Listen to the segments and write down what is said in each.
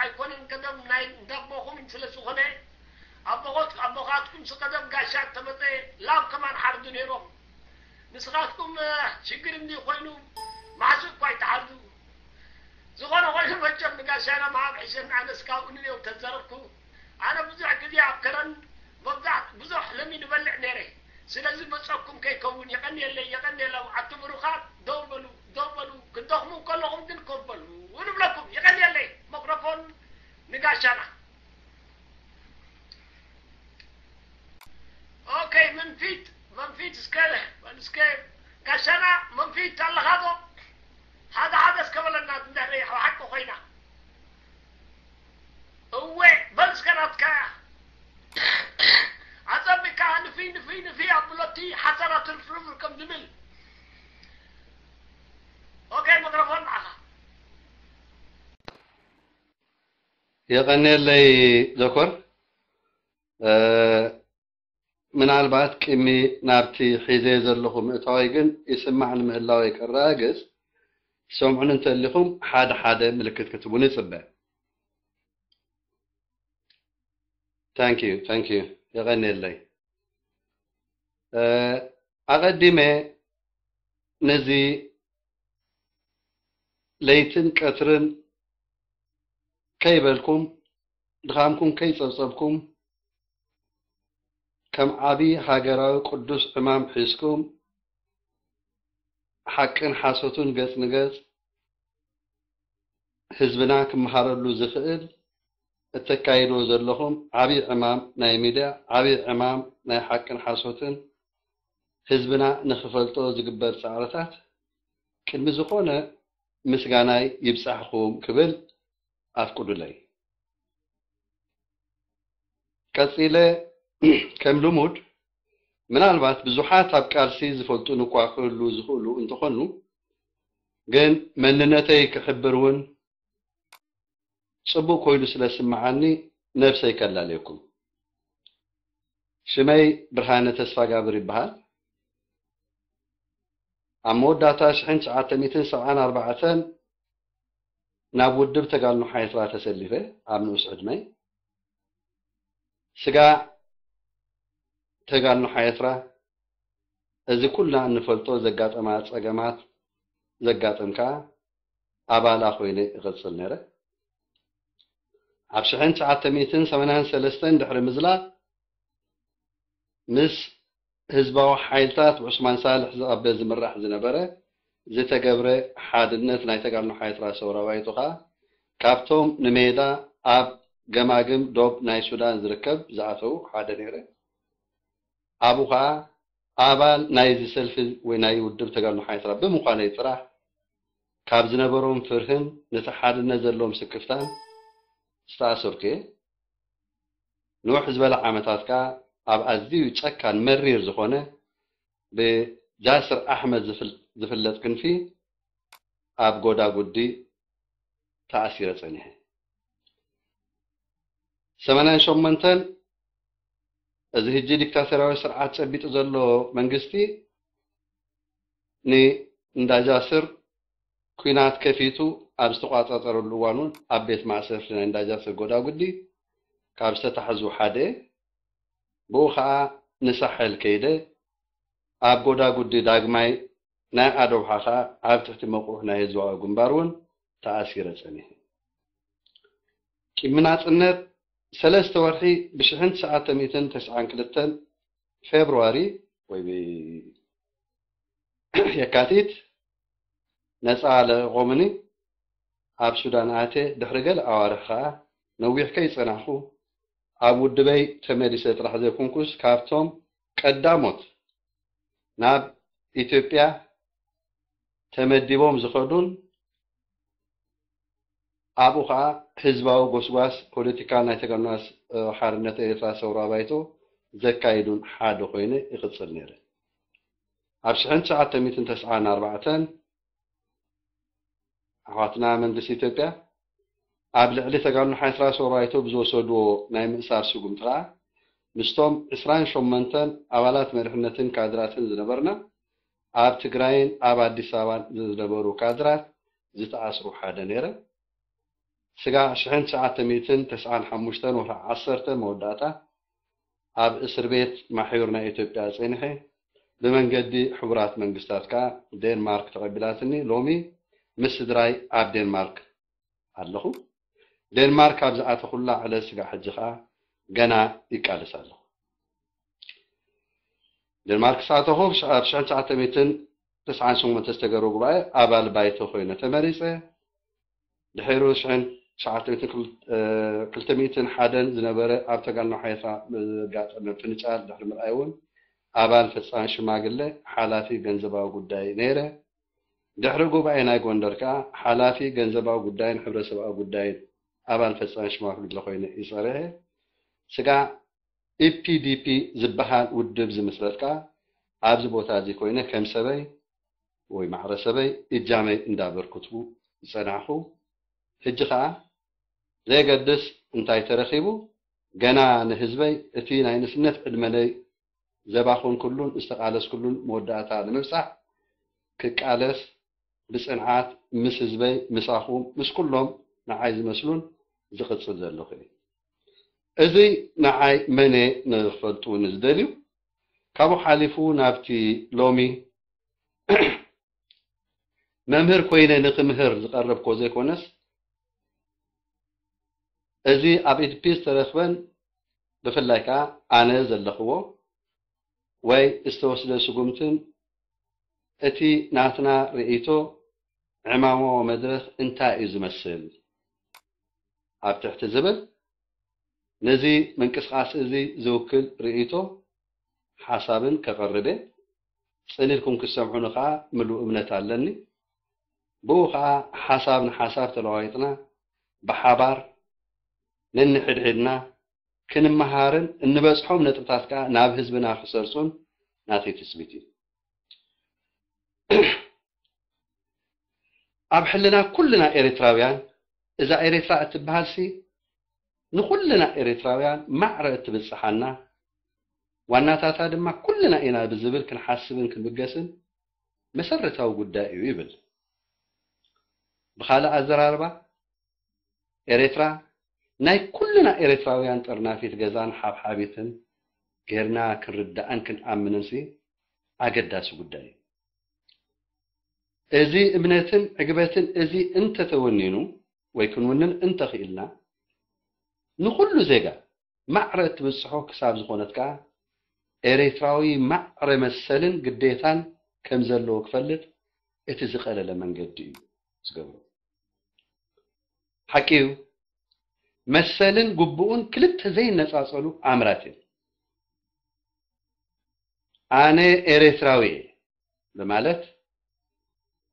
ኣይኮነን፣ ቀደም ናይ እንዳቦኹም ስለ ዝኾነ፣ ኣቦኻት ኣቦኻትኩም ሲ ቀደም ጋሻ እንተመጸ ላም ከማን ሓርዱ ነይሮም። ንስኻትኩም ሽግር እንዲ ኮይኑ ማዕሱ እኳ ኣይትሓርዱ። ዝኾነ ኮይኑ መቸም ንጋሻና መዓብ ሕሸን ኣነስ ካብኡ ንኔው ተዘረብኩ። ኣነ ብዙሕ ግዜ ኣብ ከረን መብዛሕ ብዙሕ ለሚ ንበልዕ ነይረ። ስለዚ መጸኩም ከይከውን የቐንየለይ፣ የቐንየሎም። ኣቲ ብሩኻት ደው በሉ፣ ደው በሉ። ክንደኽሙ ከለኹም ግን ኮፍ በሉ ንብለኩም። የቐንየለይ። መክሮፎን ንጋሻና። ኦኬ፣ መንፊት መንፊት እስከ እስከ ጋሻና መንፊት ኣለኻ ዶ? ሓደ ሓደ እስከ በለና እንድሕሪ ሓቂ ኮይና። እወ፣ በል እስከ ናትካ እያ። ኣጸቢካ ንፍይ ንፍይ ንፍይ ኣብሎቲ ሓሰራ ትርፍርፍር ከም ዝብል። ኦኬ፣ መክሮፎን ንዓኻ። የቐንየለይ ዶኮር። ምናልባት ቅድሚ ናብቲ ሒዘ ዘለኹ ምእታወይ ግን ይስማዕ ንምህላወይ ከረጋግጽ፣ ትሰምዑኒ እንተሊኹም ሓደ ሓደ ምልክት ክትቡኒ ይጽበ። ታንኪዩ ታንኪዩ። የቐንየለይ። ኣቐዲመ ነዚ ለይትን ቀትርን ከይበልኩም፣ ድኻምኩም ከይጸብጸብኩም፣ ከም ዓቢ ሃገራዊ ቅዱስ ዕማም ሒዝኩም፣ ሓቅን ሓሶትን ገጽ ንገጽ ህዝብና ክመሃረሉ ዝኽእል እተካይድዎ ዘለኹም ዓቢ ዕማም ናይ ሚድያ፣ ዓቢ ዕማም ናይ ሓቅን ሓሶትን ህዝብና ንኽፈልጦ ዝግበር ጻዕርታት ቅድሚ ዝኾነ ምስጋናይ ይብጻሕኹም ክብል ኣፍቅዱለይ። ቀጺለ ከም ልሙድ ምናልባት ብዙሓት ኣብ ቃልሲ ዝፈልጡኒ እኳ ክህልዉ ዝኽእሉ እንተኾኑ ግን መንነተይ ክሕብር እውን ጽቡቕ ኮይኑ ስለ ዝስምዓኒ ነብሰይ ከላልየኩም። ሽመይ ብርሃነ ተስፋጋብር ይበሃል። ኣብ መወዳእታ ሽሕን ትሽዓተ ሚእትን ሰብዓን ኣርባዕተን ናብ ውድብ ተጋድሎ ሓይትራ ተሰሊፈ ኣብ ንኡስ ዕድመይ። ስጋ ተጋድሎ ሓይትራ እዚ ኩልና እንፈልጦ ዘጋጠማ ጸገማት ዘጋጥም ከኣ ኣባላ ኮይነ እቕጽል ነይረ። ኣብ ሽሕን ትሽዓተ ሚእትን ሰማንያን ሰለስተን ድሕሪ ምዝላቕ ምስ ህዝባዊ ሓይልታት ብዑስማን ሳልሕ ዝቐበ ዝምራሕ ዝነበረ ዝተገብረ ሓድነት ናይ ተጋድሎ ሓይትራ ሰውራ ባይቶ ከኣ ካብቶም ንሜዳ ኣብ ገማግም ዶብ ናይ ሱዳን ዝርከብ ዝኣተዉ ሓደ ነይረ። ኣብኡ ከኣ ኣባል ናይዚ ሰልፊ ወይ ናይ ውድብ ተጋድሎ ሓይትራ ብምዃነይ ጥራሕ ካብ ዝነበሮም ፍርህን ነቲ ሓድነት ዘለዎም ስክፍታን ዝተኣሰርኩ እየ። ንውሕ ዝበለ ዓመታት ከኣ ኣብ ኣዝዩ ጨካን መሪር ዝኾነ ብጃስር ኣሕመድ ዝፍለጥ ክንፊ ኣብ ጎዳጉዲ ተኣሲረ ጸኒሐ። ሰማንያን ሸሞንተን እዚ ሕጂ ዲክታቶርያዊ ስርዓት ጨቢጡ ዘሎ መንግስቲ ንእንዳጃስር ኲናት ከፊቱ ኣብ ዝተቋጻጸረሉ እዋን እውን ኣብ ቤት ማእሰርቲ ናይ እንዳጃስር ጎዳጉዲ ካብ ዝተታሕዙ ሓደ፣ ብኡ ኸኣ ንሳሕል ከይደ፣ ኣብ ጎዳጉዲ ዳግማይ ናይ ኣዶብሓ ኸኣ ኣብ ትሕቲ መቑሕ ናይ ህዝባዊ ግንባር እውን ተኣሲረ ጸኒሐ። ቅድሚ ናጽነት ሰለስተ ወርሒ ብሽሕን ትሽዓተ ሚእትን ተስዓን ክልተን ፌብርዋሪ ወይ የካቲት ነጻ ለቒቖምኒ ኣብ ሱዳን ኣትየ ድሕሪ ገለ ኣዋርሕ ከኣ ነዊሕ ከይጸናሕኩ ኣብ ውድበይ ተመሊሰ ጥራሕ ዘይኮንኩስ ካብቶም ቀዳሞት ናብ ኢትዮጵያ ተመዲቦም ዝኸዱን ኣብኡ ከኣ ህዝባዊ ጎስጓስ ፖለቲካ ናይ ተጋድሎ ሓርነት ኤርትራ ሰውራ ባይቶ ዘካይዱን ሓደ ኮይነ ይቕጽል ነይረ። ኣብ ሽሕን ትሽዓተ ሚእትን ተስዓን ኣርባዕተን ኣሕዋትና መንግስቲ ኢትዮጵያ ኣብ ልዕሊ ተጋድሎ ሓይትራ ሰውራ ባይቶ ብዝወሰድዎ ናይ ምእሳር ስጉምቲ ከኣ ምስቶም ዕስራን ሸሞንተን ኣባላት መሪሕነትን ካድራትን ዝነበርና ኣብ ትግራይን ኣብ ኣዲስ ኣበባን ዝነበሩ ካድራት ዝተኣስሩ ሓደ ነይረ። ስጋዕ ሽሕን ትሽዓተ ሚእትን ተስዓን ሓሙሽተን ወርሒ ዓሰርተ መወዳእታ ኣብ እስር ቤት ማሕዩር ናይ ኢትዮጵያ ጸኒሐ፣ ብመንገዲ ሕቡራት መንግስታት ከኣ ዴንማርክ ተቐቢላትኒ። ሎሚ ምስ ስድራይ ኣብ ዴንማርክ ኣለኹ። ዴንማርክ ኣብ ዝኣተኹላ ዕለት ስጋዕ ሕጂ ከኣ ገና ይቃለስ ኣለኹ። ዴንማርክ ዝኣተኹ ኣብ ሽሕን ትሽዓተ ሚእትን ተስዓን ሸሞንተን ዝተገብረ ጉባኤ ኣባል ባይቶ ኮይነ ተመሪጸ። ድሒሩ ሽሕን ትሽዓተ ሚእትን ክልተ ሚእትን ሓደን ዝነበረ ኣብ ተጋድሎ ሓይፋ ዘጋጠመ ምፍንጫል ድሕሪ ምርኣይ እውን ኣባል ፈጻሚ ሽማግለ ሓላፊ ገንዘባዊ ጉዳይ ነይረ። ድሕሪ ጉባኤ ናይ ጎንደር ከኣ ሓላፊ ገንዘባዊ ጉዳይን ሕብረተሰባዊ ጉዳይን ኣባል ፈጻሚ ሽማግለ ኮይነ ይጸርሐ። ስጋዕ ኢፒዲፒ ዝበሃል ውድብ ዝምስረት ከኣ ኣብዚ ቦታ እዚ ኮይነ ከም ሰበይ ወይ ማዕረ ሰበይ እጃመይ እንዳበርክቱ ዝጸናሕኩ። ሕጂ ከኣ ዘየገድስ እንታይ ተረኺቡ፣ ገና ንህዝበይ እቲ ናይ ንእስነት ዕድመነይ ዘባኹንኩሉን ዝተቓለስኩሉን መወዳእታ ንምብጻሕ ክቃለስ ብጽንዓት ምስ ህዝበይ፣ ምሳኹም፣ ምስ ኩሎም ንዓይ ዝመስሉን ዝቕጽል ዘለኹ እዩ። እዚ ንዓይ መን እየ ንኽፈልጡ ንዝደልዩ፣ ካብኡ ሓሊፉ ናብቲ ሎሚ መምህር ኮይነ ንክምህር ዝቐረብኮ ዘይኮነስ፣ እዚ ኣብ ኢድፒ ዝተረኽበን ብፍላይ ከኣ ኣነ ዘለኽዎ ወይ ዝተወስደ ስጉምትን እቲ ናትና ርእይቶ ዕማማዊ መድረኽ እንታይ እዩ ዝመስል ኣብ ትሕቲ ዝብል ነዚ ምንቅስቓስ እዚ ዝውክል ርእይቶ ሓሳብን ከቕርብ እየ። ጽን ኢልኩም ክትሰምዑኒ ከኣ ምሉእ እምነት ኣለኒ። ብኡ ከኣ ሓሳብ ንሓሳብ ተለዋዊጥና ብሓባር ነንሕድሕድና ክንመሃርን እንበጽሖም ነጥብታት ከኣ ናብ ህዝብና ክሰርጹን ናተይ ትጽቢት እዩ። ኣብ ሕልና ኩልና ኤርትራውያን እዛ ኤርትራ እትበሃልሲ ንኹልና ኤርትራውያን ማዕረ እትብጽሓና፣ ዋናታታ ድማ ኩልና ኢና ብዝብል ክንሓስብን ክንብገስን መሰረታዊ ጉዳይ እዩ ይብል። ብኻልእ ኣዘራርባ፣ ኤርትራ ናይ ኩልና ኤርትራውያን ጥርናፊት ገዛን ሓብሓቢትን ጌርና ክንርዳእን ክንኣምንንሲ ኣገዳሲ ጉዳይ እዩ። እዚ እምነትን ዕግበትን እዚ እንተተወኒኑ ወይ ክንውንን እንተኽኢልና፣ ንኹሉ ዜጋ ማዕረ እትብጽሖ ክሳብ ዝኾነት ከኣ ኤርትራዊ ማዕረ መሰልን ግዴታን ከም ዘለዎ ክፈልጥ እቲ ዝቐለለ መንገዲ እዩ ዝገብሮ። ሓቂ እዩ፣ መሰልን ግቡኡን ክልተ ዘይነጻጸሉ ኣምራት እዮም። ኣነ ኤርትራዊ እየ ብማለት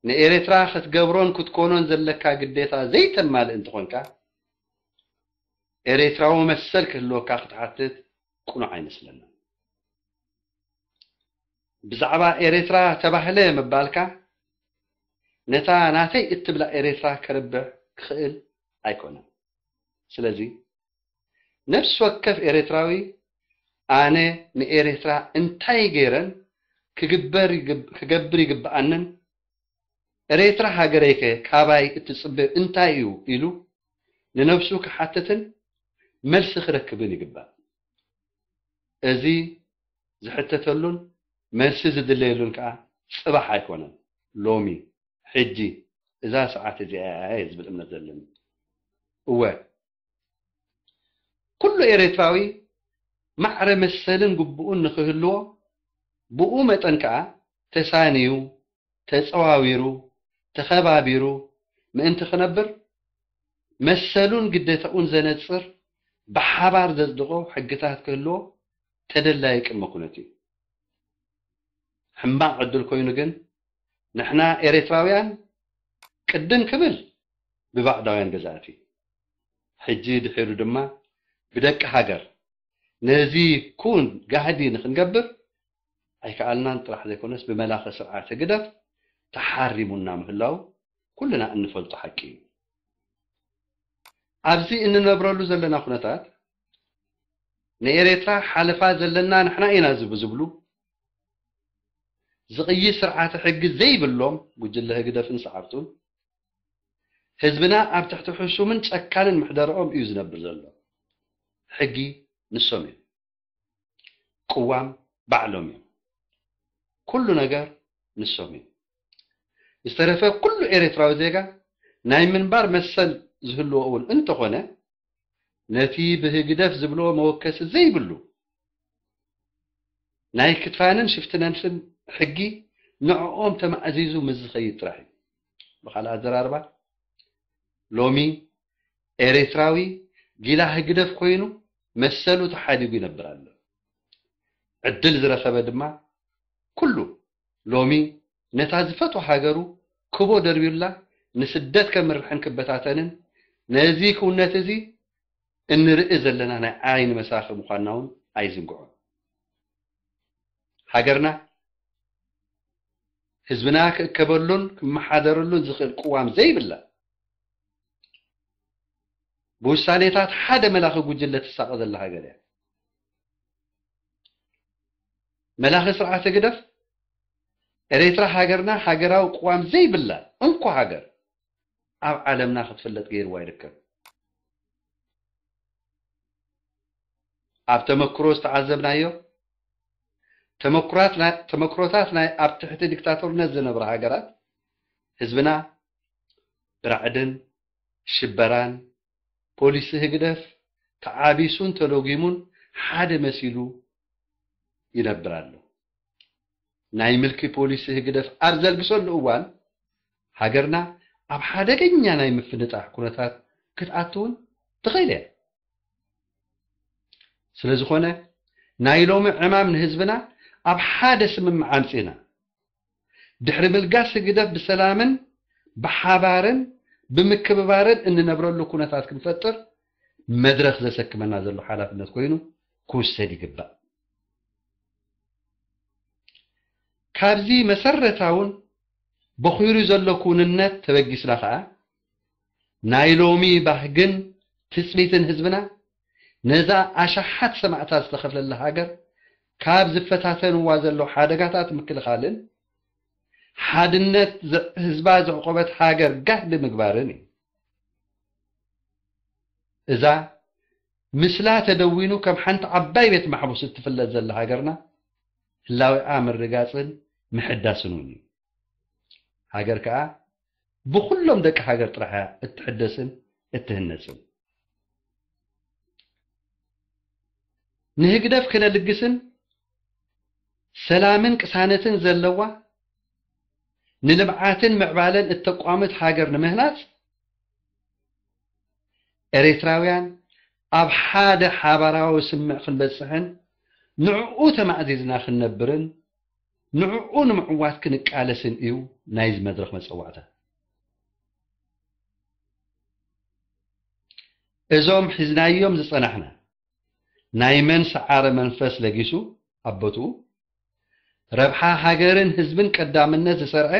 ንኤርትራ ክትገብሮን ክትኮኖን ዘለካ ግዴታ ዘይተማልእ እንተኾንካ፣ ኤርትራዊ መሰል ክህልወካ ክትሓትት ቅኑዕ ኣይመስለንን። ብዛዕባ ኤርትራ ተባህለ ምባልካ ነታ ናተይ እትብላ ኤርትራ ከርብሕ ክኽእል ኣይኮነን። ስለዚ ነፍሲ ወከፍ ኤርትራዊ ኣነ ንኤርትራ እንታይ ገይረን ክግበር ይግብ-፣ ክገብር ይግብኣንን፣ ኤርትራ ሃገረይከ ካባይ እትጽበ እንታይ እዩ ኢሉ ንነብሱ ክሓትትን መልሲ ክረክብን ይግባእ። እዚ ዝሕተተሉን መልሲ ዝድለየሉን ከኣ ጽባሕ ኣይኮነን፣ ሎሚ፣ ሕጂ፣ እዛ ሰዓት እዚኣ እየ ዝብል እምነት ዘለኒ። እወ፣ ኩሉ ኤርትራዊ ማዕረ መሰልን ግቡኡን ንኽህልዎ፣ ብኡ መጠን ከኣ ተሳንዩ፣ ተጸዋዊሩ፣ ተኸባቢሩ ምእንቲ ክነብር፣ መሰሉን ግዴታኡን ዘነጽር ብሓባር ዘጽድቖ ሕግታት ክህልዎ ተደላዪ ቅድመ ኩነት እዩ። ሕማቕ ዕድል ኮይኑ ግን ንሕና ኤርትራውያን ቅድም ክብል ብባዕዳውያን ገዛእቲ፣ ሕጂ ድሒሩ ድማ ብደቂ ሃገር ነዚ ኩን ጋህዲ ንኽንገብር ኣይከኣልናን ጥራሕ ዘይኮነስ ብመላኺ ስርዓት ህግደፍ ተሓሪሙና ምህላው ኩልና እንፈልጦ ሓቂ እዩ። ኣብዚ እንነብረሉ ዘለና ኩነታት ንኤርትራ ሓለፋ ዘለና ንሕና ኢና ዝብ-፣ ዝብሉ ዝቕይስ ስርዓተ ሕጊ ዘይብሎም ጉጅለ ህግደፍን ሰዓብቱን ህዝብና ኣብ ትሕቲ ሕሱምን ጨካንን ምሕደርኦም እዩ ዝነብር ዘሎ። ሕጊ ንሶም እዮም። ቅዋም ባዕሎም እዮም። ኩሉ ነገር ንሶም እዮም። ዝተረፈ ኩሉ ኤርትራዊ ዜጋ ናይ ምንባር መሰል ዝህልዎ እውን እንተኾነ፣ ነቲ ብህግደፍ ዝብልዎ መወከሲ ዘይብሉ ናይ ክትፋንን ሽፍትነትን ሕጊ ንዕኦም ተማእዚዙ ምስ ዝኸይድ ጥራሕ እዩ። ብኻልእ ኣዘራርባ፣ ሎሚ ኤርትራዊ ጊላ ህግደፍ ኮይኑ መሰሉ ተሓዲጉ ይነብር ኣሎ። ዕድል ዝረኸበ ድማ ኩሉ ሎሚ ነታ ዝፈትዋ ሃገሩ ክቦ ደርብዩላ ንስደት ከምርሕን ክበታተንን፣ ነዚ ክውነት እዚ እንርኢ ዘለና ናይ ዓይኒ መሳኺ ምዃንና እውን ኣይዝንግዖን። ሃገርና ህዝብና ክእከበሉን ክመሓደረሉን ዝኽእል ቅዋም ዘይብላ፣ ብውሳኔታት ሓደ መላኺ ጉጅለ ትሳቐ ዘላ ሃገር እያ። መላኺ ስርዓት ህግደፍ፣ ኤርትራ ሃገርና ሃገራዊ ቅዋም ዘይብላ እንኮ ሃገር ኣብ ዓለምና ክትፍለጥ ገይርዋ ይርከብ። ኣብ ተመክሮ ዝተዓዘብናዮ፣ ተመኩራት ናይ-፣ ተመክሮታት ናይ ኣብ ትሕቲ ዲክታቶርነት ዝነብራ ሃገራት፣ ህዝብና ብራዕድን ሽበራን ፖሊሲ ህግደፍ ተዓቢሱን ተሎጊሙን ሓደ መሲሉ ይነብር ኣሎ። ናይ ምልኪ ፖሊሲ ህግደፍ ኣብ ዘልግሰሉ እዋን፣ ሃገርና ኣብ ሓደገኛ ናይ ምፍንጣሕ ኩነታት ክትኣቱ እውን ትኽእል እያ። ስለ ዝኾነ፣ ናይ ሎሚ ዕማም ንህዝብና ኣብ ሓደ ስምምዕ ኣምጺእና፣ ድሕሪ ምልጋስ ህግደፍ ብሰላምን ብሓባርን ብምክብባርን እንነብረሉ ኩነታት ክንፈጥር መድረኽ ዘሰክመና ዘሎ ሓላፍነት ኮይኑ ክውሰድ ይግባእ። ካብዚ መሰረታውን በኺሩ ዘሎ ክውንነት ተበጊስና ኸኣ፣ ናይ ሎሚ ባህግን ትጽቢትን ህዝብና፣ ነዛ ኣሽሓት ሰማእታት ዝተኸፍለላ ሃገር ካብ ዝፈታተንዋ ዘለዉ ሓደጋታት ምክልኻልን፣ ሓድነት ዝ-፣ ህዝባ ዘዕቆበት ሃገር ጋህዲ ምግባርን እዩ። እዛ ምስላ ተደዊኑ ከም ሓንቲ ዓባይ ቤት ማሕቡስ እትፍለጥ ዘላ ሃገርና፣ ህላዌኣ ምርጋጽን ምሕዳስን እውን እዩ። ሃገር ከኣ ብኹሎም ደቂ ሃገር ጥራሕ እያ እትሕደስን እትህነጽን። ንህግደፍ ክነልግስን ሰላምን ቅሳነትን ዘለዋ፣ ንልምዓትን ምዕባለን እተቋምት ሃገር ንምህናጽ፣ ኤርትራውያን ኣብ ሓደ ሓባራዊ ስምምዕ ክንበጽሕን ንዕኡ ተማእዚዝና ክንነብርን ንዕኡ ንምዕዋት ክንቃለስን እዩ ናይዚ መድረኽ መጸዋዕታ። እዞም ሒዝናዮም ዝጸናሕና ናይ መን ሰዓረ መንፈስ ለጊሱ ኣብ ቦትኡ፣ ረብሓ ሃገርን ህዝብን ቀዳምነት ዝሰርዐ፣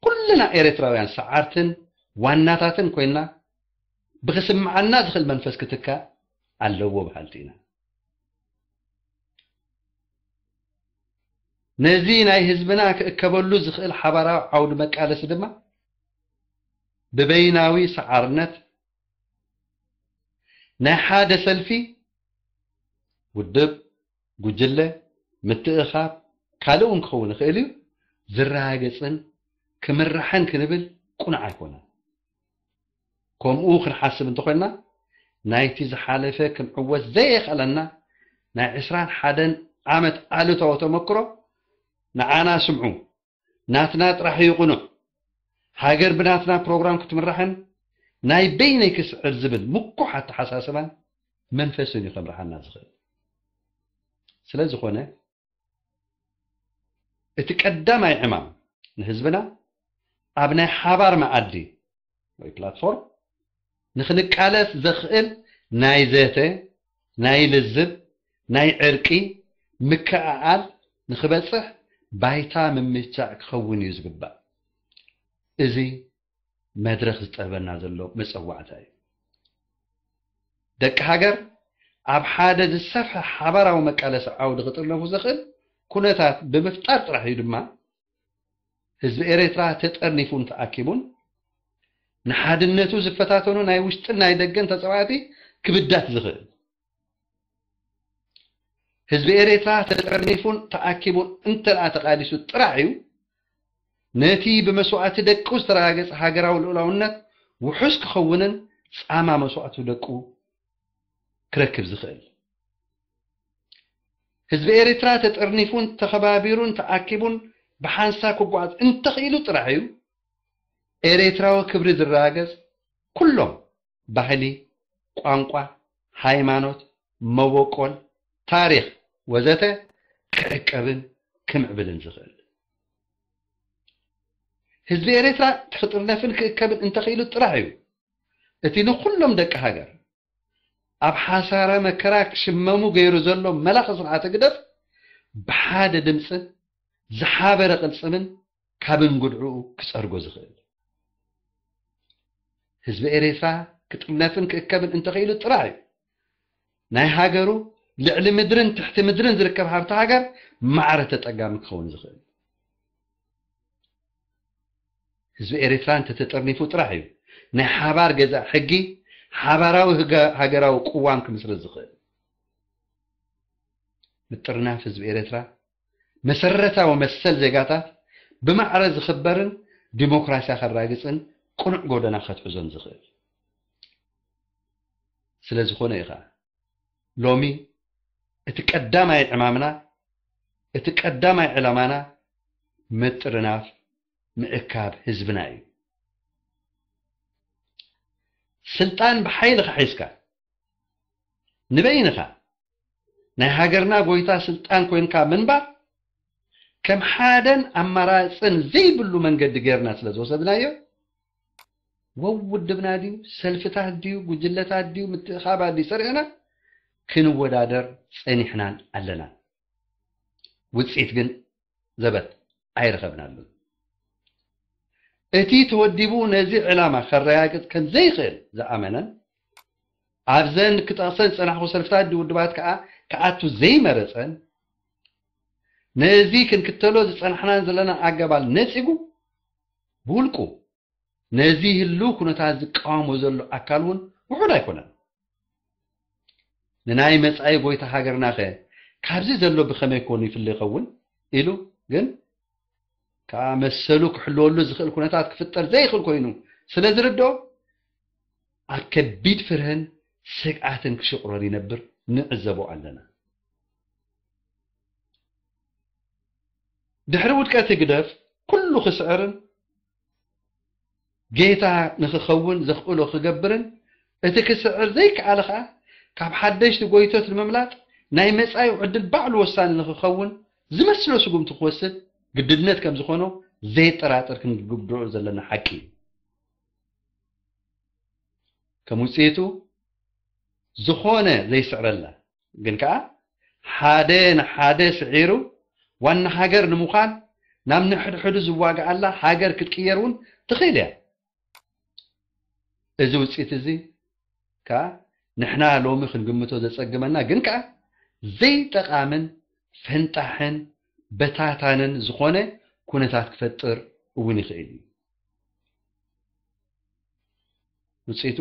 ኩልና ኤርትራውያን ሰዓርትን ዋናታትን ኮይንና ብኽስምዓና ዝኽእል መንፈስ ክትካእ ኣለዎ በሃልቲ ኢና። ነዚ ናይ ህዝብና ክእከበሉ ዝኽእል ሓባራዊ ዓውዲ መቃለሲ ድማ ብበይናዊ ሰዓርነት ናይ ሓደ ሰልፊ፣ ውድብ፣ ጉጅለ፣ ምትእኻብ፣ ካልእ እውን ክኸውን ይኽእል እዩ፣ ዝረጋገጽን ክምራሕን ክንብል ቁኑዕ ኣይኮነን። ከምኡ ክንሓስብ እንተኾይንና፣ ናይቲ ዝሓለፈ ክንዕወት ዘየኽኣለና ናይ ዕስራን ሓደን ዓመት ኣሉታዊ ተመክሮ ንዓና ስምዑ፣ ናትና ጥራሕ እዩ ቅኑዕ፣ ሃገር ብናትና ፕሮግራም ክትምራሕን ናይ በይነይ ክስዕር ዝብል ምኩሕ ኣተሓሳስባን መንፈስን እዩ ከምርሓና ዝኽእል። ስለ ዝኾነ፣ እቲ ቀዳማይ ዕማም ንህዝብና ኣብ ናይ ሓባር መኣዲ ወይ ፕላትፎርም ንኽንቃለስ ዘኽእል ናይ ዘተ፣ ናይ ልዝብ፣ ናይ ዕርቂ፣ ምክእኣል ንኽበጽሕ ባይታ ምምቻእ ክኸውን እዩ ዝግባእ። እዚ መድረኽ ዝጠልበና ዘሎ መጸዋዕታ እዩ። ደቂ ሃገር ኣብ ሓደ ዝሰፍሐ ሓባራዊ መቃለሲ ዓውዲ ክጥርነፉ ዘኽእል ኩነታት ብምፍጣር ጥራሕ እዩ ድማ ህዝቢ ኤርትራ ተጠርኒፉን ተኣኪቡን ንሓድነቱ ዝፈታተኑ ናይ ውሽጥን ናይ ደገን ተጻባእቲ ክብዳት ዝኽእል። ህዝቢ ኤርትራ ተጠርኒፉን ተኣኪቡን እንተደኣ ተቓሊሱ ጥራሕ እዩ ነቲ ብመስዋእቲ ደቁ ዝተረጋገጸ ሃገራዊ ልኡላውነት ውሑስ ክኸውንን ጻማ መስዋእቱ ደቁ ክረክብ ዝኽእል። ህዝቢ ኤርትራ ተጠርኒፉን ተኸባቢሩን ተኣኪቡን ብሓንሳብ ክጓዓዝ እንተኽኢሉ ጥራሕ እዩ ኤርትራዊ ክብሪ ዝረጋገጽ። ኩሎም ባህሊ፣ ቋንቋ፣ ሃይማኖት፣ መበቆል፣ ታሪኽ ወዘተ ክዕቀብን ክምዕብልን ዝኽእል። ህዝቢ ኤርትራ ክጥርነፍን ክእከብን እንተኽኢሉ ጥራሕ እዩ እቲ ንኹሎም ደቂ ሃገር ኣብ ሓሳረ መከራ ክሽመሙ ገይሩ ዘሎ መላኺ ስርዓት ህግደፍ ብሓደ ድምጽን ዝሓበረ ቅልጽምን ካብ እንጉድዕኡ ክጸርጎ ዝኽእል። ህዝቢ ኤርትራ ክጥርነፍን ክእከብን እንተኽኢሉ ጥራሕ እዩ ናይ ሃገሩ ልዕሊ ምድርን ትሕቲ ምድርን ዝርከብ ሃብቲ ሃገር ማዕረ ተጠቃሚ ክኸውን ዝኽእል። ህዝቢ ኤርትራ እንተተጠርኒፉ ጥራሕ እዩ ናይ ሓባር ገዛእ ሕጊ፣ ሓባራዊ ህገ-፣ ሃገራዊ ቅዋም ክምስረት ዝኽእል። ምጥርናፍ ህዝቢ ኤርትራ መሰረታዊ መሰል ዜጋታት ብማዕረ ዝኽበርን ዲሞክራስያ ከራግጽን ቅኑዕ ጎደና ከትሕዞን ዝኽእል። ስለ ዝኾነ እዩ ኸኣ ሎሚ እቲ ቀዳማይ ዕማምና፣ እቲ ቀዳማይ ዕላማና ምጥርናፍ ምእካብ ህዝብና እዩ። ስልጣን ብሓይልኻ ሒዝካ ንበይንኻ ናይ ሃገርና ጎይታ ስልጣን ኮይንካ ምንባር ከም ሓደን ኣማራጽን ዘይብሉ መንገዲ ጌርና ስለ ዝወሰድናዮ፣ ወው ውድብና ድዩ፣ ሰልፍታት ድዩ፣ ጉጅለታት ድዩ፣ ምትእኻባት ድዩ ሰሪሕና ክንወዳደር ጸኒሕናን ኣለናን። ውጽኢት ግን ዘበት ኣይረኸብናሉን። እቲ ተወዲቡ ነዚ ዕላማ ከረጋግጽ ከም ዘይኽእል ዝኣመነን ኣብዘን ክጠቕሰን ዝጸናሕኩ ሰልፍታት ድዩ ውድባት ከኣ ክኣቱ ዘይመረጸን ነዚ ክንክተሎ ዝጸናሕናን ዘለናን ኣገባል ነጺጉ ብውልቁ ነዚ ህልው ኩነታት ዝቃወሞ ዘሎ ኣካል እውን ውሑድ ኣይኮነን። ንናይ መጻኢ ጎይታ ሃገርናኸ ካብዚ ዘሎ ብኸመይ ኮን ይፍለ ይኸውን ኢሉ ግን ከኣ መሰሉ ክሕልወሉ ዝኽእል ኩነታት ክፍጠር ዘይኽእል ኮይኑ ስለ ዝርድኦ ኣብ ከቢድ ፍርህን ስግኣትን ክሽቑረር ይነብር ንዕዘቦ ኣለና። ድሕሪ ውድቀት ህግደፍ ኩሉ ክስዕርን ጌታ ንኽኸውን ዘኽእሎ ክገብርን እቲ ክስዕር ዘይከኣለ ኸኣ ካብ ሓደሽቲ ጎይቶት ንምምላጥ ናይ መጻኢ ዕድል ባዕሉ ወሳኒ ንኽኸውን ዝመስሎ ስጉምቲ ክወስድ ግድነት ከም ዝኾኖ ዘየጠራጥር ክንግብድዑ ዘለና ሓቂ እዩ። ከም ውጽኢቱ ዝኾነ ዘይስዕረላ ግን ከኣ ሓደ ንሓደ ስዒሩ ዋና ሃገር ንምዃን ናብ ንሕድሕዱ ዝዋግኣላ ሃገር ክትቅየር እውን ትኽእል እያ። እዚ ውጽኢት እዚ ከኣ ንሕና ሎሚ ክንግምቶ ዘጸግመና ግን ከኣ ዘይጠቓምን ፈንጣሕን በታታንን ዝኾነ ኩነታት ክፈጥር እውን ይኽእል እዩ። ውጽኢቱ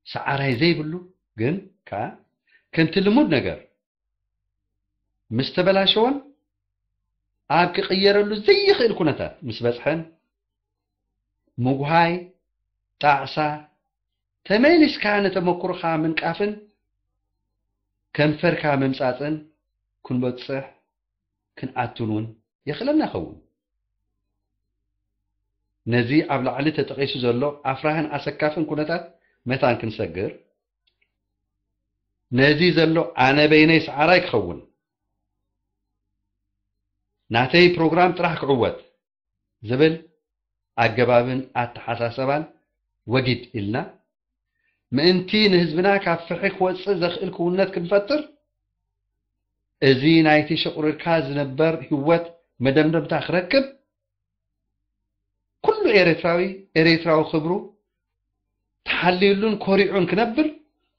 ሰዓራይ ዘይብሉ ግን ከኣ ከምቲ ልሙድ ነገር ምስ ተበላሸወን ኣብ ክቕየረሉ ዘይኽእል ኩነታት ምስ በጽሐን ምጉሃይ፣ ጣዕሳ፣ ተመሊስካ ንተመኩሮኻ ምንቃፍን ከንፈርካ ምምጻጽን ክንበጽሕ ክንኣቱን እውን የኽእለና ይኸውን። ነዚ ኣብ ላዕሊ ተጠቒሱ ዘሎ ኣፍራህን ኣሰካፍን ኩነታት መታን ክንሰግር፣ ነዚ ዘሎ ኣነ በይነይ ሰዓራይ ክኸውን፣ ናተይ ፕሮግራም ጥራሕ ክዕወት ዝብል ኣገባብን ኣተሓሳሰባን ወጊድ ኢልና ምእንቲ ንህዝብና ካብ ፍርሒ ክወጽእ ዘኽእል ክውነት ክንፈጥር፣ እዚ ናይቲ ሸቑሪርካ ዝነበር ህይወት መደምደምታ ክረክብ፣ ኩሉ ኤርትራዊ ኤርትራዊ ክብሩ ተሓልዩሉን ኮሪዑን ክነብር፣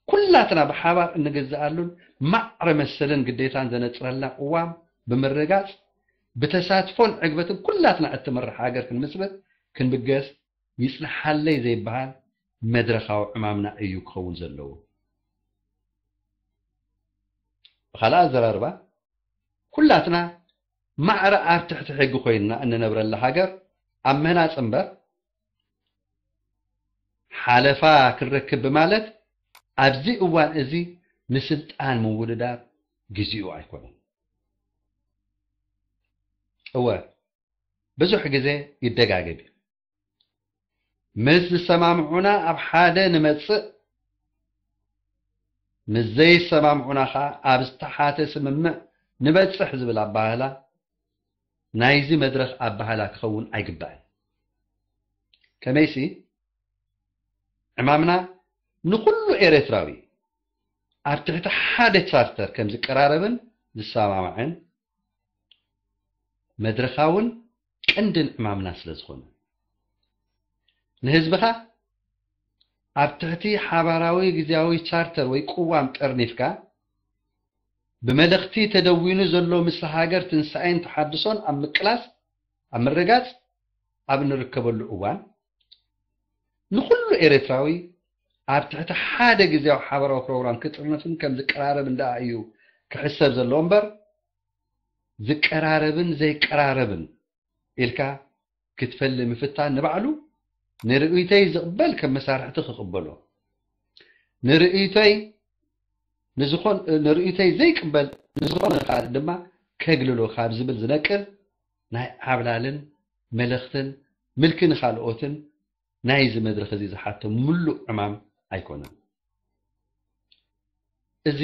ኩላትና ብሓባር እንግዝኣሉን ማዕረ መሰልን ግዴታን ዘነጽረልና ቅዋም ብምርጋጽ፣ ብተሳትፎን ዕግበትን ኩላትና እትመርሕ ሃገር ክንምስርት ክንብገስ ይጽንሓለይ ዘይበሃል መድረኻዊ ዕማምና እዩ ክኸውን ዘለዎ። ብኻልእ ኣዘራርባ፣ ኩላትና ማዕረ ኣብ ትሕቲ ሕጊ ኮይንና እንነብረላ ሃገር ኣብ ምህናጽ እምበር፣ ሓለፋ ክንረክብ ብማለት ኣብዚ እዋን እዚ ንስልጣን ምውድዳር ግዜኡ ኣይኮነን። እወ፣ ብዙሕ ግዜ ይደጋገም እዩ። ምስ ዝሰማምዑና ኣብ ሓደ ንመጽእ፣ ምስ ዘይሰማምዑና ኸኣ ኣብ ዝተሓተ ስምምዕ ንበጽሕ ዝብል ኣባህላ ናይዚ መድረኽ ኣባህላ ክኸውን ኣይግባእን። ከመይሲ፣ ዕማምና ንኹሉ ኤርትራዊ ኣብ ትሕቲ ሓደ ቻርተር ከም ዝቀራረብን ዝሰማማዕን መድረኻውን ቀንድን ዕማምና ስለ ዝኾነ፣ ንህዝብኻ ኣብ ትሕቲ ሓባራዊ ግዝያዊ ቻርተር ወይ ቅዋም ጠርኒፍካ፣ ብመለኽቲ ተደዊኑ ዘሎ ምስሊ ሃገር ትንሳኤን ተሓድሶን ኣብ ምቅላስ፣ ኣብ ምርጋጽ ኣብ እንርከበሉ እዋን፣ ንኹሉ ኤርትራዊ ኣብ ትሕቲ ሓደ ግዝያዊ ሓባራዊ ፕሮግራም ክጥርንፍን ከም ዝቀራረብን ደኣ እዩ ክሕሰብ ዘለዎ እምበር፣ ዝቀራረብን ዘይቀራረብን ኢልካ ክትፈሊ ምፍታን ንባዕሉ ንርእይቶይ ዝቕበል ከም መሳርሕቲ ክቕበሎ፣ ንርእይቶይ ንዝኾን-፣ ንርእይቶይ ዘይቅበል ንዝኾነ ካልእ ድማ ከግልሎ ካብ ዝብል ዝነቅል ናይ ዓብላልን መለኽትን ምልኪ ንኻልኦትን ናይዚ መድረኽ እዚ ዝሓቶ ምሉእ ዕማም ኣይኮነን። እዚ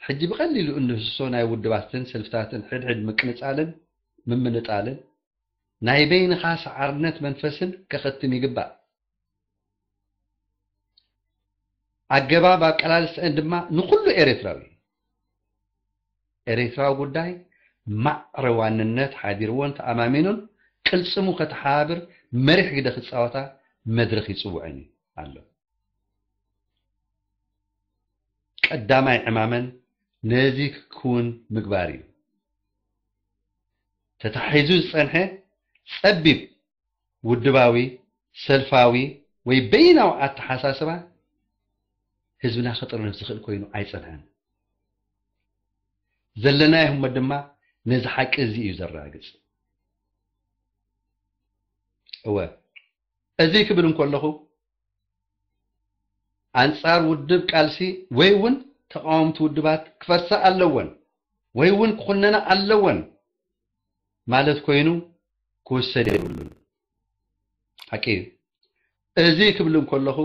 ሕጂ ብቐሊሉ እንህስሶ ናይ ውድባትን ሰልፍታትን ሕድሕድ ምቅንጻልን ምምንጣልን ናይ በይንኻ ሰዓርነት መንፈስን ከኸትም ይግባእ። ኣገባብ ኣቀላልስአን ድማ ንኹሉ ኤርትራዊ፣ ኤርትራዊ ጉዳይ ማዕረ ዋንነት ሓዲርዎን ተኣማሚኑን ቅልጽሙ ከተሓባብር መሪሕ ግደ ክጻወታ መድረኽ ይጽውዐን እዩ ኣሎ። ቀዳማይ ዕማመን ነዚ ክውን ምግባር እዩ። ተታሒዙ ዝጸንሐ ጸቢብ ውድባዊ፣ ሰልፋዊ ወይ በይናዊ ኣተሓሳስባ ህዝብና ክጥርንፍ ዝኽእል ኮይኑ ኣይጸንሐን። ዘለናዮ ህሞት ድማ ነዚ ሓቂ እዚ እዩ ዘረጋግጽ። እወ፣ እዚ ክብል እንከለኹ ኣንጻር ውድብ ቃልሲ ወይ እውን ተቃወምቲ ውድባት ክፈርሳ ኣለወን ወይ እውን ክኹነና ኣለወን ማለት ኮይኑ ክውሰድ የብሉን። ሓቂ እዩ። እዚ ክብል እንከለኹ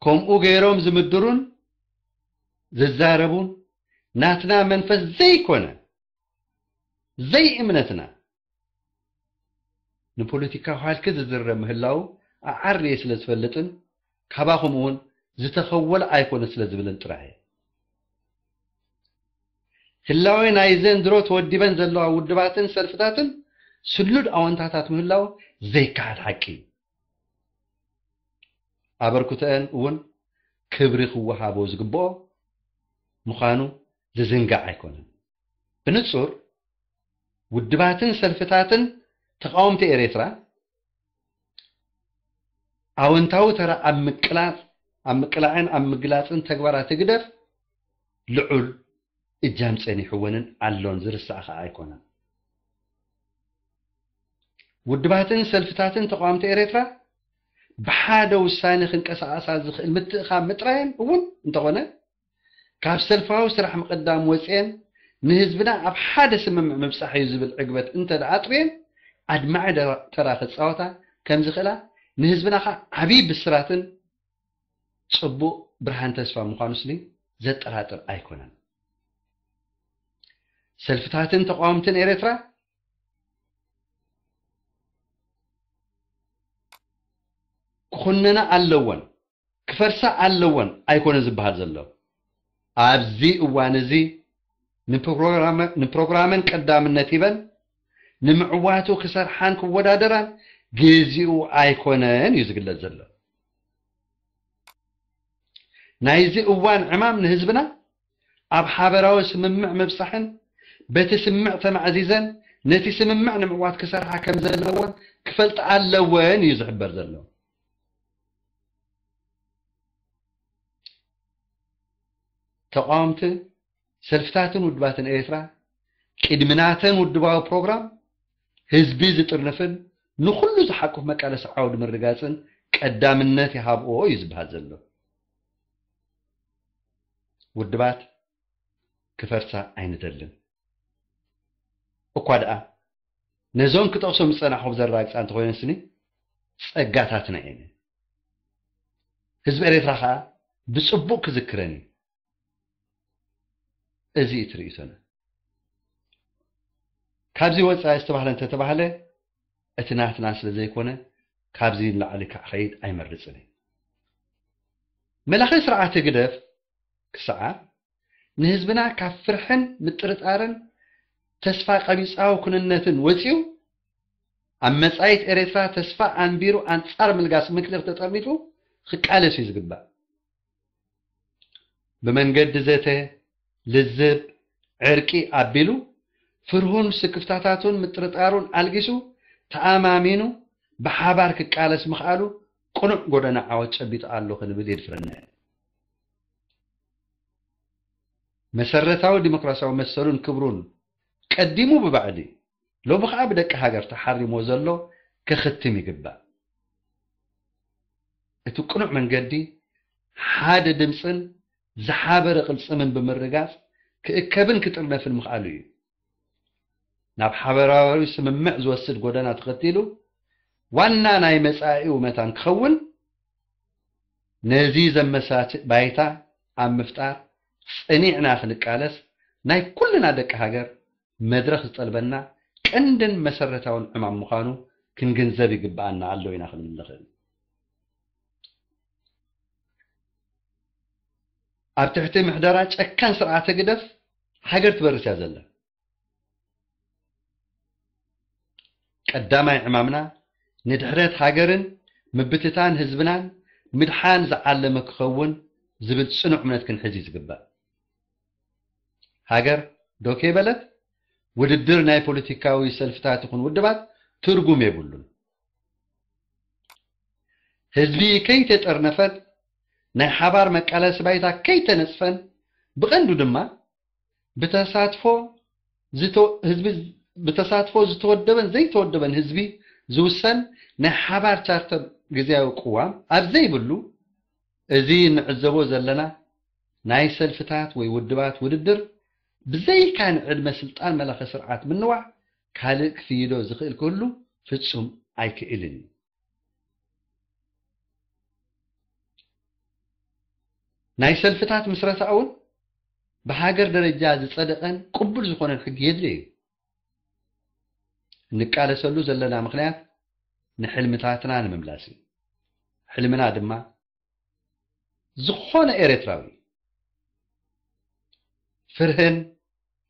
ከምኡ ገይሮም ዝምድሩን ዝዛረቡን ናትና መንፈስ ዘይኮነ ዘይእምነትና ንፖለቲካ ኳልኪ ዝዝረ ምህላው ኣዓርየ ስለ ዝፈልጥን ካባኹም እውን ዝተኸወለ ኣይኮነ ስለ ዝብልን ጥራሕ እየ። ህላዌ ናይዘን ድሮ ተወዲበን ዘለዋ ውድባትን ሰልፍታትን ስሉድ ኣወንታታት ምህላው ዘይከሓድ ሓቂ እዩ። ኣበርክቶአን እውን ክብሪ ክወሃቦ ዝግብኦ ምዃኑ ዝዝንጋዕ ኣይኮነን። ብንጹር ውድባትን ሰልፍታትን ተቃወምቲ ኤርትራ ኣወንታዊ ተራ ኣብ ምቅላዕ፣ ኣብ ምቅላዕን ኣብ ምግላጽን ተግባራት ህግደፍ ልዑል እጃም ጸኒሕወንን ኣሎን ዝርሳዕ ከኣ ኣይኮነን። ውድባትን ሰልፍታትን ተቃወምቲ ኤርትራ ብሓደ ውሳኔ ክንቀሳቐሳ ዝኽእል ምትእኻብ ምጥራየን እውን እንተኾነ፣ ካብ ሰልፋዊ ስራሕ ምቕዳም ወጽኤን ንህዝብና ኣብ ሓደ ስምምዕ ምብጻሕ እዩ ዝብል ዕግበት እንተ ደኣ ኣጥርየን፣ ኣድማዒ ደራ-፣ ተራ ክጻወታ ከም ዝኽእላ ንህዝብና ኸኣ ዓብዪ ብስራትን ጽቡቕ ብርሃን ተስፋ ምዃኑ ስሊ ዘጠራጥር ኣይኮነን። ሰልፍታትን ተቃወምትን ኤርትራ ክኹነና ኣለወን፣ ክፈርሳ ኣለወን ኣይኮነ ዝበሃል ዘሎ። ኣብዚ እዋን እዚ ንፕሮግራመ-፣ ንፕሮግራመን ቀዳምነት ሂበን ንምዕዋቱ ክሰርሓን ክወዳደራን ግዜኡ ኣይኮነን እዩ ዝግለጽ ዘሎ። ናይዚ እዋን ዕማም ንህዝብና ኣብ ሓበራዊ ስምምዕ ምብጻሕን በቲ ስምምዕ ተማእዚዘን ነቲ ስምምዕ ንምዕዋት ክሰርሓ ከም ዘለወን ክፈልጣ ኣለወን እዩ ዝሕበር ዘሎ። ተቓወምቲ ሰልፍታትን ውድባትን ኤርትራ ቅድሚ ናተን ውድባዊ ፕሮግራም ህዝቢ ዝጥርንፍን ንኹሉ ዝሓቁፍ መቃለሲ ዓውዲ ምርግጋጽን ቀዳምነት ይሃብኦ እዩ ዝበሃል ዘሎ። ውድባት ክፈርሳ ኣይንደልን። እኳ ደኣ ነዞን ክጠቕሶም ዝጸናሕኹም ዘረጋግጻ እንተኾይነስኒ ጸጋታትና እየን። ህዝቢ ኤርትራ ኸኣ ብጽቡቕ ክዝክረን እዩ። እዚ እዩ ትርኢቶና። ካብዚ ወጻኢ ዝተባህለ እንተተባህለ እቲ ናትና ስለ ዘይኮነ ካብዚ ንላዕሊ ክኸይድ ኣይመርጽን እየ። መላኺ ስርዓት ህግደፍ ክሰዓር ንህዝብና ካብ ፍርሕን ምጥርጣርን ተስፋ ቀቢጻዊ ኩንነትን ወጺኡ ኣብ መጻኢት ኤርትራ ተስፋ ኣንቢሩ ኣንጻር ምልጋስ ምክልኽ ተጠርኒፉ ክቃለስ እዩ ዝግባእ። ብመንገዲ ዘተ፣ ልዝብ፣ ዕርቂ ኣቢሉ ፍርሁን ስክፍታታቱን ምጥርጣሩን ኣልጊሱ ተኣማሚኑ ብሓባር ክቃለስ ምኽኣሉ ቅኑዕ ጎደና ዓወት ጨቢጡ ኣሎ ክንብል የድፍረና እዩ። መሰረታዊ ዲሞክራሲያዊ መሰሉን ክብሩን ቀዲሙ ብባዕዲ ሎሚ ኸኣ ብደቂ ሃገር ተሓሪሞ ዘሎ ክኽትም ይግባእ። እቲ ቅኑዕ መንገዲ ሓደ ድምፅን ዝሓበረ ቅልፅምን ብምርጋፅ ክእከብን ክጥርነፍን ምኽኣሉ እዩ። ናብ ሓበራዊ ስምምዕ ዝወስድ ጎደና ተኸቲሉ ዋና ናይ መጻኢኡ መታን ክኸውን ነዚ ዘመሳቲ ባይታ ኣብ ምፍጣር ጸኒዕና ክንቃለስ ናይ ኩልና ደቂ ሃገር መድረኽ ዝጠልበና ቀንድን መሰረታውን ዕማም ምዃኑ ክንግንዘብ ይግብኣና ኣሎ ኢና ክንብል ንኽእል። ኣብ ትሕቲ ምሕደራ ጨካን ስርዓት ህግደፍ ሃገር ትበርስ እያ ዘላ። ቀዳማይ ዕማምና ንድሕረት ሃገርን ምብትታን ህዝብናን ምድሓን ዝዓለመ ክኸውን ዝብል ጽኑዕ እምነት ክንሕዝ እዩ ዝግባእ። ሃገር ዶ ከይበለት ውድድር ናይ ፖለቲካዊ ሰልፍታት ይኹን ውድባት ትርጉም የብሉን። ህዝቢ ከይተጠርነፈን ናይ ሓባር መቃለሲ ባይታ ከይተነጽፈን ብቐንዱ ድማ ብተሳትፎ ዝተ- ህዝቢ ብተሳትፎ ዝተወደበን ዘይተወደበን ህዝቢ ዝውሰን ናይ ሓባር ቻርተር ግዝያዊ ቅዋም ኣብ ዘይብሉ እዚ እንዕዘቦ ዘለና ናይ ሰልፍታት ወይ ውድባት ውድድር ብዘይካ ንዕድመ ስልጣን መላኺ ስርዓት ምንዋሕ ካልእ ክፍይዶ ዝኽእል ክህሉ ፍጹም ኣይክእልን እዩ። ናይ ሰልፍታት ምስረታ እውን ብሃገር ደረጃ ዝጸደቐን ቅቡል ዝኾነን ሕጊ የድልዮ እዩ። እንቃለሰሉ ዘለና ምኽንያት ንሕልምታትና ንምምላስ እዩ። ሕልምና ድማ ዝኾነ ኤርትራዊ ፍርህን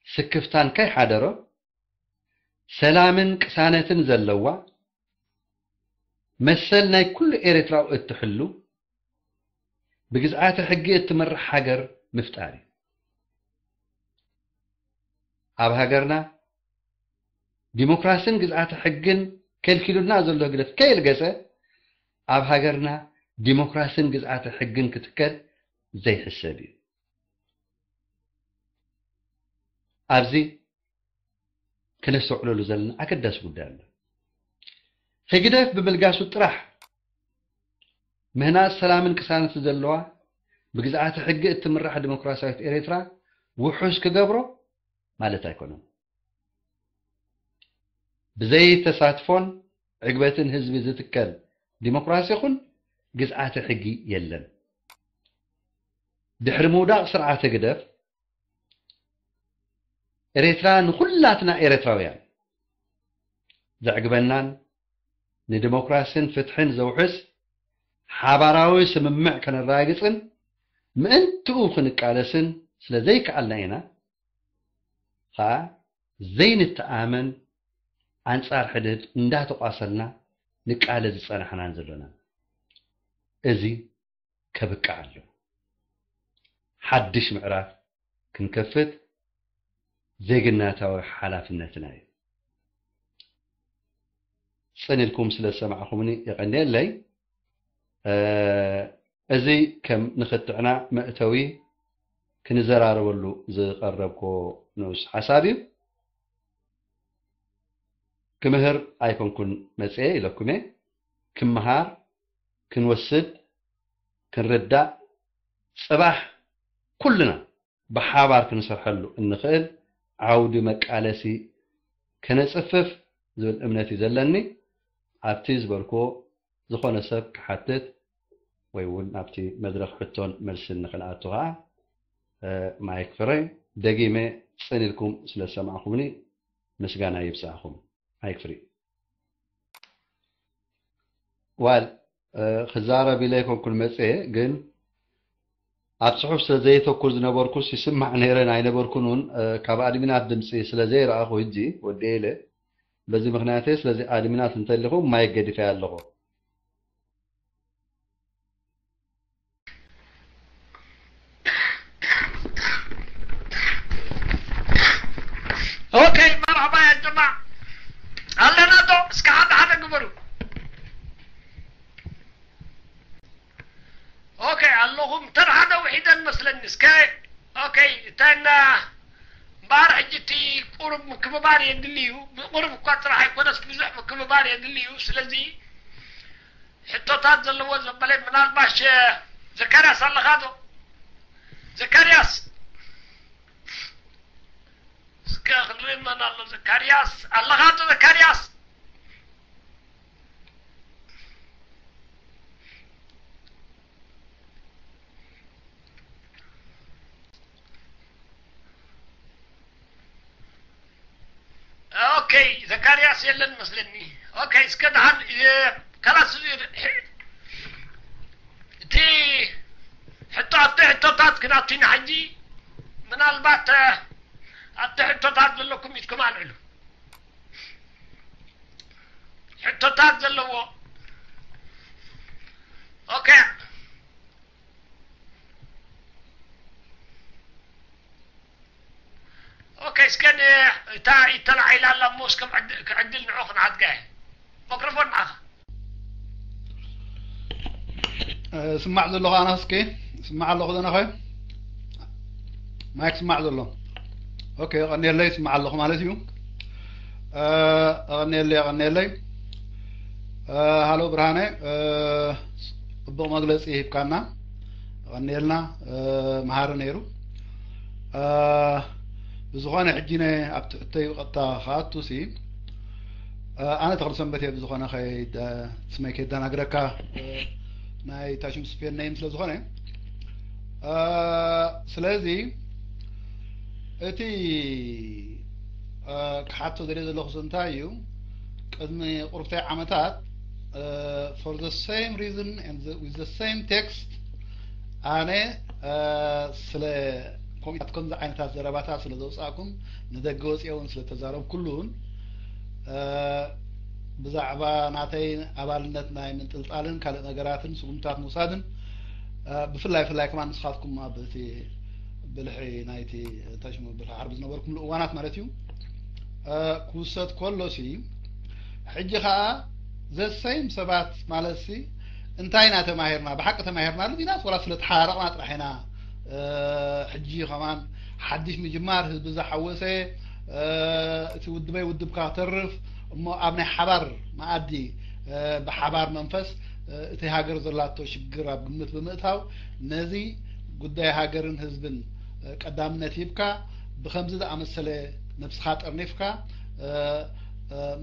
ስክፍታን ከይሓደሮ ሰላምን ቅሳነትን ዘለዋ መሰል ናይ ኩሉ ኤርትራዊ እትሕሉ ብግዝኣተ ሕጊ እትመርሕ ሃገር ምፍጣር እዩ። ኣብ ሃገርና ዲሞክራስን ግዝኣተ ሕግን ከልኪሉና ዘሎ ህግደፍ ከየልገሰ ኣብ ሃገርና ዲሞክራስን ግዝኣተ ሕግን ክትከል ዘይሕሰብ እዩ። ኣብዚ ክነስተውዕለሉ ዘለና ኣገዳሲ ጉዳይ ኣሎ። ህግደፍ ብምልጋሱ ጥራሕ ምህናጽ ሰላምን ቅሳነትን ዘለዋ ብግዝኣተ ሕጊ እትምራሕ ዲሞክራሲያዊት ኤርትራ ውሑስ ክገብሮ ማለት ኣይኮነን። ብዘይ ተሳትፎን ዕግበትን ህዝቢ ዝትከል ዲሞክራሲ ይኹን ግዝኣተ ሕጊ የለን። ድሕሪ ምውዳቕ ስርዓት ህግደፍ ኤርትራ ንኹላትና ኤርትራውያን ዘዕግበናን ንዲሞክራስን ፍትሕን ዘውሕስ ሓባራዊ ስምምዕ ከነረጋግጽን ምእንትኡ ክንቃለስን ስለ ዘይከኣልና ኢና ኸኣ ዘይንተኣመን ኣንጻር ሕድህድ እንዳተቋሰልና ንቃለስ ዝጸናሕናን ዘሎናን። እዚ ከብቅዕ ኣለዎ። ሓድሽ ምዕራፍ ክንከፍት ዜግነታዊ ሓላፍነትና እዩ። ጽን ኢልኩም ስለ ዝሰማዕኹምኒ የቐንየለይ። እዚ ከም ንኽትዕና መእተዊ ክንዘራረበሉ ዝቐረብኮ ንኡስ ሓሳብ እዩ። ክምህር ኣይኮንኩን መጽየ ኢለኩም እየ። ክመሃር፣ ክንወስድ፣ ክንርዳእ፣ ጽባሕ ኩልና ብሓባር ክንሰርሐሉ እንኽእል ዓውዲ መቃለሲ ከነጽፍፍ ዝብል እምነት እዩ ዘለኒ። ኣብቲ ዝበልክዎ ዝኾነ ሰብ ክሓትት ወይ እውን ኣብቲ መድረኽ ሕቶን መልስን ንኽንኣቱ ኸዓ ማይክ ፍረይ ደጊመ ጽን ኢልኩም ስለ ዝሰማዕኹምኒ ምስጋና ይብጻእኹም። ማይክ ፍሪ ዋል ክዛረብ ኢለ ኣይኮንኩን መጽየ፣ ግን ኣብ ጽሑፍ ስለ ዘየተኩር ዝነበርኩስ ይስማዕ ነይረን ኣይነበርኩን እውን ካብ ኣድሚናት ድምፂ ስለ ዘይረኣኹ ህጂ ወዲኤ ኢለ በዚ ምክንያት እየ። ስለዚ ኣድሚናት እንተሊኹም ማይክ ገዲፈ ኣለኹ። ኦኬ መርሓባ ያ ጀማ ኣለና ዶ? እስከ ሓደ ሓደ ግበሩ። ኦኬ ኣለኹም። ተን ሓደ ውሒደን መስለኒ። እስከ ኦኬ እተን እምበኣር ሕጂ እቲ ቁሩብ ምክብባር የድሊ እዩ። ብቁሩብ እኳ ጥራሕ ኣይኮነስ ብዙሕ ምክብባር የድሊ እዩ። ስለዚ ሕቶታት ዘለዎ ዘበለ ምናልባሽ ዘካርያስ ኣለኻ ዶ? ዘካርያስ እስከ ክንርኢ መን ኣሎ። ዘካርያስ ኣለኻ ዶ? ዘካርያስ ኦኬ ዘካርያስ የለን መስለኒ። ኦኬ እስከ ደሓን ከላስ እቲ ሕቶ ኣብቲ ሕቶታት ክናቱ ኢና ሕጂ ምናልባት ኣብቲ ሕቶታት ዘለኩም ኢድኩም ኣልዕሉ። ሕቶታት ዘለዎ ኦኬ ኦኬ እስከ እታ ይተላዒላ ኣላ እሞ እስከ ክዕድል ንዑ ክንዓድጋ እየ መክሮፎን ንዓኻ ስማዕ ዘለኹ ኣና እስኪ ስማዕ ኣለኹ ዘነኸ ማይክ ስማዕ ዘሎ ኦኬ ቀኒየለይ ስማዕ ኣለኹ ማለት እዩ ቀኒየለይ ቀኒየለይ ሃሎ ብርሃነ ጽቡቕ መግለፂ ሂብካና ቀኒየልና መሃሪ ነይሩ ብዝኾነ ሕጂ ነ ኣብቲ ሕቶይ ብቐጥታ ክኣቱ ሲ ኣነ ተኽለ ሰንበት እየ ብዝኾነ ከይደ ስመይ ከይደናግረካ ናይ ታሽም ስፔን ነይም ስለ ዝኾነ ስለዚ እቲ ክሓቶ ዘለ ዘለኹ እንታይ እዩ ቅድሚ ቁርብተይ ዓመታት for the same reason and the, with the same text ኣነ ስለ ኮሚታት ከምዚ ዓይነታት ዘረባታት ስለ ዘውፃእኩም ንደገ ወፅኦ እውን ስለ ተዛረብኩሉን ብዛዕባ ናተይ ኣባልነት ናይ ምንጥልጣልን ካልእ ነገራትን ስጉምታት ምውሳድን ብፍላይ ፍላይ ከማን ንስኻትኩም ኣብ እቲ ብልሒ ናይቲ እንታይ ሽሙ ብልሒ ዓርቢ ዝነበርኩምሉ እዋናት ማለት እዩ ክውሰድ ከሎ ሲ ሕጂ ከዓ ዘሰይም ሰባት ማለት ሲ እንታይ ኢና ተማሂርና ብሓቂ ተማሂርናሉ ዲናስ ወላ ስለ ተሓራረቕና ጥራሕ ኢና ሕጂ ከማን ሓድሽ ምጅማር ህዝቢ ዝሓወሰ እቲ ውድበይ ውድብካ ከተርፍ እሞ ኣብ ናይ ሓባር መኣዲ ብሓባር መንፈስ እቲ ሃገር ዘላቶ ሽግር ኣብ ግምት ብምእታው ነዚ ጉዳይ ሃገርን ህዝብን ቀዳምነት ሂብካ ብከምዚ ዝኣመሰለ ነብስኻ ጠርኒፍካ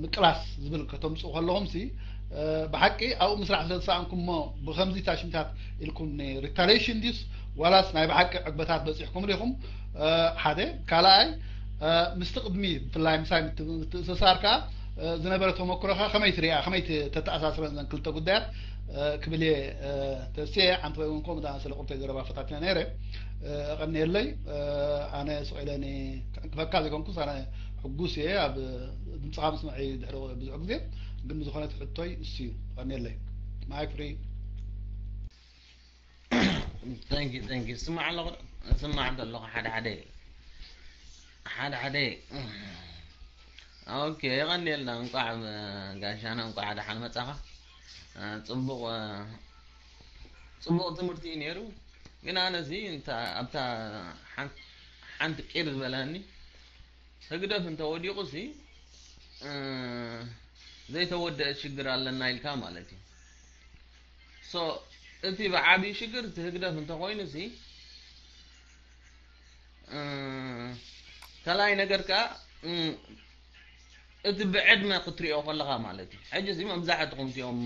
ምቅላስ ዝብል ከተምፅኡ ከለኹም ሲ ብሓቂ ኣብኡ ምስራሕ ስለ ዝሰኣንኩም እሞ ብከምዚ ታሽምታት ኢልኩም ሪታሌሽን ድዩስ ዋላስ ናይ ብሓቂ ዕግበታት በፂሕኩም ዲኹም ሓደ ካልኣይ ምስቲ ቅድሚ ብፍላይ ምሳይ ምትእስሳር ከዓ ዝነበረ ተመክሮኻ ከመይ ትሪኣ ከመይ ተተኣሳስረን ዘን ክልተ ጉዳያት ክብል እየ ተስየ ሓንቲ ወይ እውን ከምኡ ዝኣመሰለ ቁርተይ ዘረባ ፈታቲና ነይረ እቐንየለይ ኣነ ስቕ ኢለ ክዕንቅፈካ ዘይኮንኩስ ኣነ ሕጉስ እየ ኣብ ድምፅኻ ምስምዐይ ድሕሪ ብዙሕ ግዜ ግን ዝኾነት ሕቶይ እሱ እዩ እቐንየለይ ማይክ ፍሪ thank you thank you ስማዕ ኣለኹ ስማዕ ኣለኹ ሓደ ሓደ ሓደ ሓደ ኦኬ፣ የቐንየልና። እንቋዕ፣ እ፣ ጋሻና እንቋዕ ደሓን መጻኻ። እ፣ ጽቡቕ፣ እ፣ ጽቡቕ ትምህርቲ እዩ ነይሩ። ግን ኣነ እዚ እንታ-፣ ኣብታ ሓን-፣ ሓንቲ ቂር ዝበላኒ፣ ህግደፍ እንተወዲቑ ሲ፣ እ፣ ዘይተወደአ ሽግር ኣለና ኢልካ ማለት እዩ። ሶ፣ እቲ ብዓብዪ ሽግር እቲ ህግደፍ እንተኾይኑ ሲ፣ እ፣ ካልኣይ ነገር ከኣ፣ እ፣ እቲ ብዕድመ ክትሪኦ ከለኻ ማለት እዩ። ሕጂ እዚ መብዛሕትኹም እቲኦም